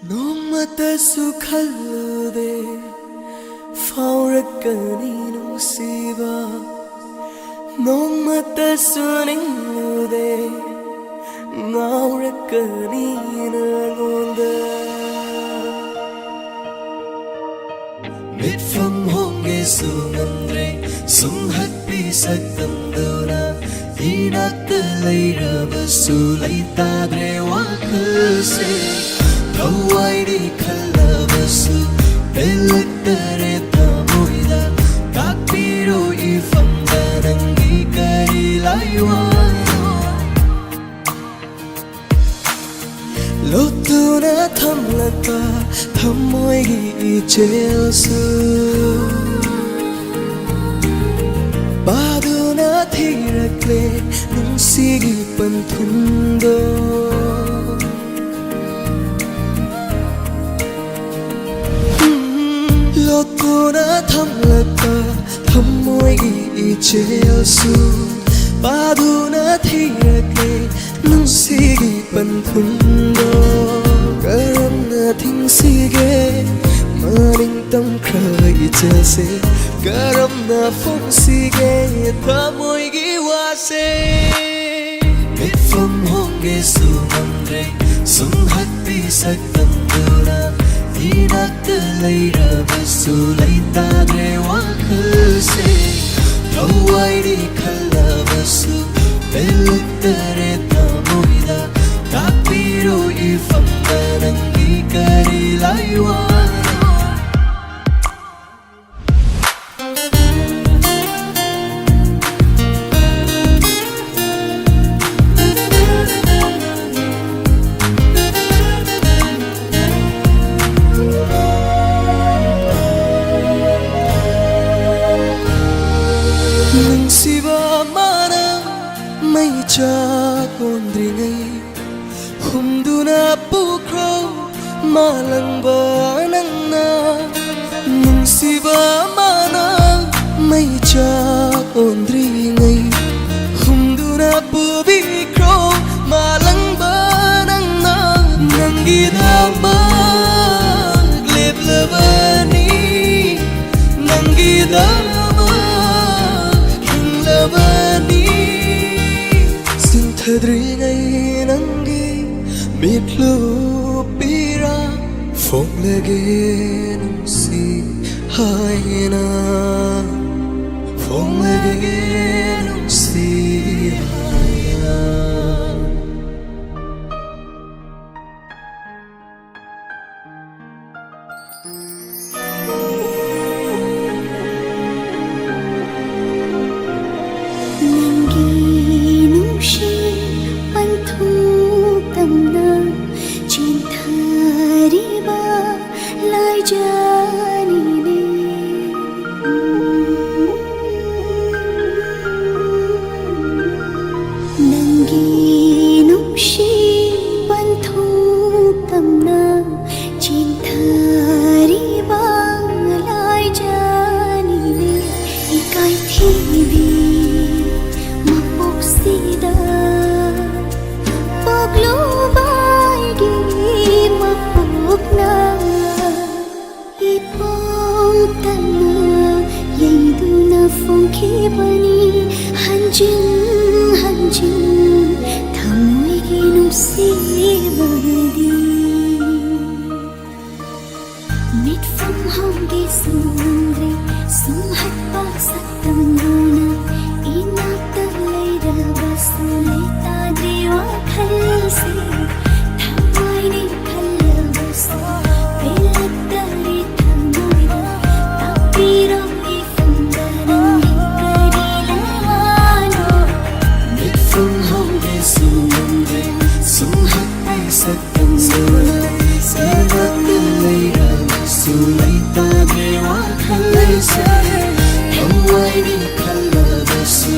ꯅꯣꯡꯃꯇꯁꯨ ꯈꯜꯂꯨꯗꯦ ꯐꯥꯎꯔꯛꯀꯅꯤ ꯅꯨꯡꯁꯤꯕ, ꯅꯣꯡꯃꯇꯁꯨ ꯅꯤꯡꯂꯨꯗꯦ ꯉꯥꯎꯔꯛꯀꯅꯤ ꯅꯉꯣꯟꯗ꯫ ꯃꯤꯠꯐꯝ ꯍꯣꯡꯒꯦꯁꯨ ꯉꯝꯗ꯭ꯔꯦ ꯁꯨꯝꯍꯠꯄꯤ ꯁꯛꯇꯝꯗꯨꯅ꯫ ꯏꯅꯥꯛꯇ ꯂꯩꯔꯕꯁꯨ ꯂꯩꯇꯥꯗ꯭ꯔꯦ ꯋꯥꯈꯜꯁꯦ꯫ ꯊꯋꯥꯏꯅꯤ ꯈꯜꯂꯕꯁꯨ ꯄꯦꯜꯂꯛꯇꯔꯦ ꯊꯃꯣꯏꯗ꯫ ꯇꯥꯛꯄꯤꯔꯣ ꯏꯐꯝꯗ ꯅꯪꯒꯤ ꯀꯔꯤ ꯂꯥꯏꯋꯥꯅꯣ? ꯂꯣꯠꯇꯨꯅ ꯊꯝꯂꯛꯄ ꯊꯃꯣꯏꯒꯤ ꯏꯆꯦꯜꯁꯨ ꯄꯥꯗꯨꯅ ꯊꯤꯔꯛꯂꯦ ꯅꯨꯡꯁꯤꯒꯤ ꯄꯟꯊꯨꯡꯗꯣ꯫ ꯂꯣꯠꯇꯨꯅ ꯊꯝꯂꯛꯄ ꯊꯃꯣꯏꯒꯤ ꯏꯆꯦꯜꯁꯨ ꯄꯥꯗꯨꯅ ꯊꯤꯔꯛꯂꯦ ꯅꯨꯡꯁꯤꯒꯤ ꯄꯟꯊꯨꯡꯗꯣ꯫ ꯀꯔꯝꯅ ꯊꯤꯡꯁꯤꯒꯦ ꯃꯅꯤꯡ ꯇꯝꯈ꯭ꯔꯕ ꯏꯆꯦꯜꯁꯦ? ꯀꯔꯝꯅ ꯐꯣꯡꯁꯤꯒꯦ ꯊꯃꯣꯏꯒꯤ ꯋꯥꯁꯦ? ꯃꯤꯠꯐꯝ ꯍꯣꯡꯒꯦꯁꯨ ꯉꯝꯗ꯭ꯔꯦ ꯁꯨꯝꯍꯠꯄꯤ ꯁꯛꯇꯝꯗꯨꯅ꯫ ꯏꯅꯥꯛꯇ ꯂꯩꯔꯕꯁꯨ ꯂꯩꯇꯥꯗ꯭ꯔꯦ ꯋꯥꯈꯜꯁꯦ꯫ ꯊꯋꯥꯏꯅꯤ ꯈꯜꯂꯕꯁꯨ ꯄꯦꯜꯂꯛꯇꯔꯦ ꯊꯃꯣꯏꯗ꯫ ꯇꯥꯛꯄꯤꯔꯣ ꯏꯐꯝꯗ ꯅꯪꯒꯤ ꯀꯔꯤ ꯂꯥꯏꯋꯥꯅꯣ? ꯅꯨꯡꯁꯤꯕ ꯑꯃꯅ ꯃꯩꯆꯥꯛ ꯑꯣꯟꯗ꯭ꯔꯤꯉꯩ ꯍꯨꯝꯗꯨꯅ ꯄꯨꯈ꯭ꯔꯣ ꯃꯥꯂꯪꯕ ꯅꯪꯅ꯫ ꯅꯨꯡꯁꯤꯕ ꯑꯃꯅ ꯃꯩꯆꯥꯛ ꯑꯣꯟꯗ꯭ꯔꯤꯉꯩ ꯍꯨꯝꯗꯨꯅ ꯄꯨꯕꯤꯈ꯭ꯔꯣ ꯃꯥꯂꯪꯕ ꯅꯪꯅ꯫ ꯅꯪꯒꯤꯗꯃꯛ ꯂꯦꯞꯂꯕꯅꯤ, ꯅꯪꯒꯤꯗꯃꯛ ꯍꯤꯡꯂꯕꯅꯤ꯫ ꯆꯤꯡꯊꯗ꯭ꯔꯤꯉꯩ ꯅꯪꯒꯤ ꯃꯤꯠꯂꯨ ꯄꯤꯔꯥ ꯐꯣꯡꯂꯒꯦ ꯅꯨꯡꯁꯤ ꯍꯥꯏꯅ꯫ ꯐꯣꯡꯂꯒꯦ ꯅꯨꯡꯁꯤ ꯅꯨꯡꯁꯤꯕꯅꯤ ꯍꯟꯖꯤꯟ ꯍꯟꯖꯤꯟ ꯊꯃꯣꯏꯒꯤ ꯅꯨꯡꯁꯤꯕꯗꯤ꯫ ꯃꯤꯠꯐꯝ ꯍꯧꯒꯦ ꯁꯨꯡꯂꯦ ꯁꯨꯝꯍꯠꯄ ꯁꯛꯇꯝꯗꯨꯅ ꯏꯅꯥꯛꯇ ꯂꯩꯔꯕꯁꯨ ꯂꯩꯇꯥꯗ꯭ꯔꯤ ꯋꯥꯈꯜꯁꯦ꯫ ꯊꯃꯣꯏꯅꯤ ꯈꯜꯂꯕꯁꯨ ꯄꯦꯜꯂꯛꯇꯔꯦ ꯊꯃꯣꯏꯗ꯫ ꯇꯥꯛꯄꯤꯔꯣ ꯏꯐꯝꯗ ꯅꯪꯒꯤ ꯀꯔꯤ ꯂꯩꯕꯅꯣ? ꯃꯤꯠꯐꯝ ꯍꯧꯒꯦ ꯁꯨꯡꯂꯦ ꯁꯨꯝꯍꯠꯄ ꯁꯛꯇꯝꯗꯨꯅ ꯏꯅꯥꯛꯇ ꯂꯩꯔꯕꯁꯨ ꯂꯩꯇꯥꯗ꯭ꯔꯤ ꯋꯥꯈꯜꯁꯦ꯫ ꯊꯃꯣꯏꯅꯤ ꯈꯜꯂꯕꯁꯨ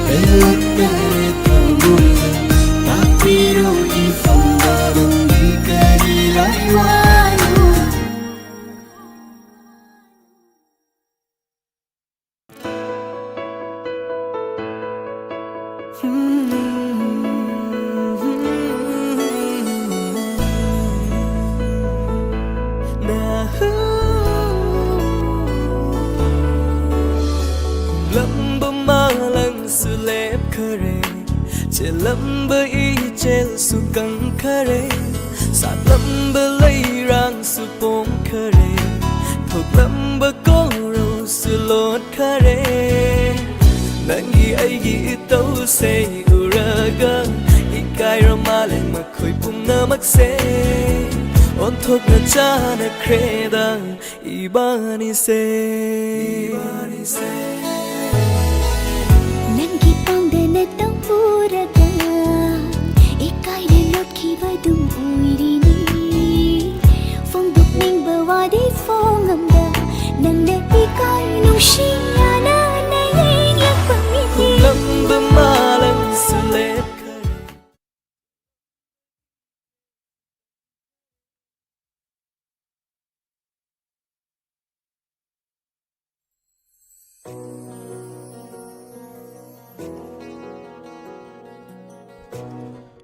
ꯄꯦꯜꯂꯛꯇꯔꯦ ꯊꯃꯣꯏꯗ꯫ ꯇꯥꯛꯄꯤꯔꯣ ꯏꯐꯝꯗ ꯅꯪꯒꯤ ꯀꯔꯤ ꯂꯩꯕꯅꯣ? ꯍꯨꯝꯂꯝꯕ ꯃꯥꯂꯪꯁꯨ ꯂꯦꯞꯈꯔꯦ, ꯆꯦꯜꯂꯝꯕ ꯏꯆꯦꯜꯁꯨ ꯀꯪꯈꯔꯦ, ꯁꯥꯠꯂꯝꯕ ꯂꯩꯔꯥꯡꯁꯨ ꯄꯣꯝꯈꯔꯦ, ꯊꯣꯛꯂꯝꯕ ꯀꯣꯔꯧꯁꯨ ꯂꯣꯠꯈꯔꯦ꯫ ꯅꯪꯒꯤ ꯑꯩꯒꯤ ꯏꯇꯧꯁꯦ ꯎꯔꯒ ꯏꯀꯥꯏꯔ ꯃꯥꯜꯂꯦ ꯃꯈꯣꯏ ꯄꯨꯝꯅꯃꯛꯁꯦ꯫ ꯑꯣꯟꯊꯣꯛꯅ ꯆꯥꯟꯅꯈ꯭ꯔꯦꯗ ꯏꯕꯥꯅꯤꯁꯦ꯫ ꯅꯪꯒꯤ ꯄꯥꯡꯗꯅ ꯇꯧꯔꯒ ꯏꯀꯥꯏꯅ ꯂꯣꯠꯈꯤꯕꯗꯨꯝ ꯑꯣꯏꯔꯤꯅꯤ꯫ ꯐꯣꯡꯗꯣꯛꯅꯤꯡꯕ ꯋꯥꯗꯤ ꯐꯣꯡꯉꯝꯗ ꯅꯪꯅ ꯏꯀꯥꯏ ꯅꯨꯡꯁꯤ ꯌꯥꯅꯅ ꯌꯦꯡꯂꯛꯄ ꯃꯤꯠꯅꯤ꯫ ꯍꯨꯝꯂꯝꯕ ꯃꯥꯂꯪꯁꯨ ꯂꯦꯞꯈꯔꯦ꯫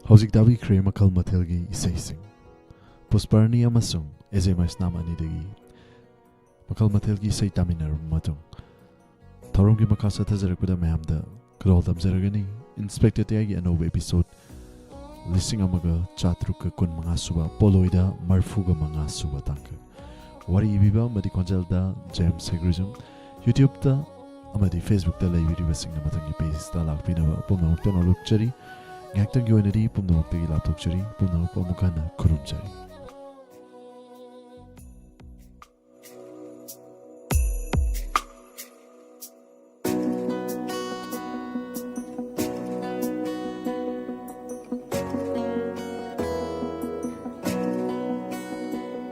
ꯍꯧꯖꯤꯛ ꯇꯥꯕꯤꯈ꯭ꯔꯦ ꯃꯈꯜ ꯃꯊꯦꯜꯒꯤ ꯏꯁꯩꯁꯤꯡ꯫ ꯄꯨꯁꯄꯥꯔꯥꯅꯤ ꯑꯃꯁꯨꯡ ꯑꯦꯖꯦ ꯃꯩꯁꯅꯥꯝ ꯑꯅꯤꯗꯒꯤ ꯃꯈꯜ ꯃꯊꯦꯜꯒꯤ ꯏꯁꯩ ꯇꯥꯃꯤꯟꯅꯔꯕ ꯃꯇꯨꯡ, ꯊꯧꯔꯝꯒꯤ ꯃꯈꯥ ꯆꯠꯊꯖꯔꯛꯄꯗ ꯃꯌꯥꯝꯗ ꯈꯨꯗꯣꯜ ꯇꯝꯖꯔꯒꯅꯤ ꯏꯟꯁꯄꯦꯛꯇꯔ ꯇꯌꯥꯏꯒꯤ ꯑꯅꯧꯕ ꯏꯄꯤꯁꯣꯠ ꯂꯤꯁꯤꯡ ꯑꯃꯒ ꯆꯥꯇ꯭ꯔꯨꯛꯀ ꯀꯨꯟ ꯃꯉꯥ ꯁꯨꯕ, ꯄꯣꯂꯣꯏꯗ ꯃꯔꯤꯐꯨꯒ ꯃꯉꯥ ꯁꯨꯕ ꯇꯥꯡꯀꯛ꯫ ꯋꯥꯔꯤ ꯏꯕꯤꯕ ꯑꯃꯗꯤ ꯈꯣꯟꯖꯦꯜꯗ ꯖꯦꯝꯁ ꯍꯦꯒ꯭ꯔꯤꯖꯝ꯫ YouTube-ꯇ ꯑꯃꯗꯤ Facebook-ꯇ ꯂꯩꯕꯤꯔꯤꯕꯁꯤꯡꯅ ꯃꯊꯪꯒꯤ page-ꯇ ꯂꯥꯛꯄꯤꯅꯕ ꯄꯨꯝꯅꯃꯛꯇ ꯅꯣꯂꯨꯛꯆꯔꯤ꯫ ꯉꯥꯏꯍꯥꯛꯇꯪꯒꯤ ꯑꯣꯏꯅꯗꯤ ꯄꯨꯝꯅꯃꯛꯇꯒꯤ ꯂꯥꯞꯊꯣꯛꯆꯔꯤ꯫ ꯄꯨꯝꯅꯃꯛꯄꯨ ꯑꯃꯨꯛ ꯍꯟꯅ ꯈꯨꯔꯨꯝꯖꯔꯤ꯫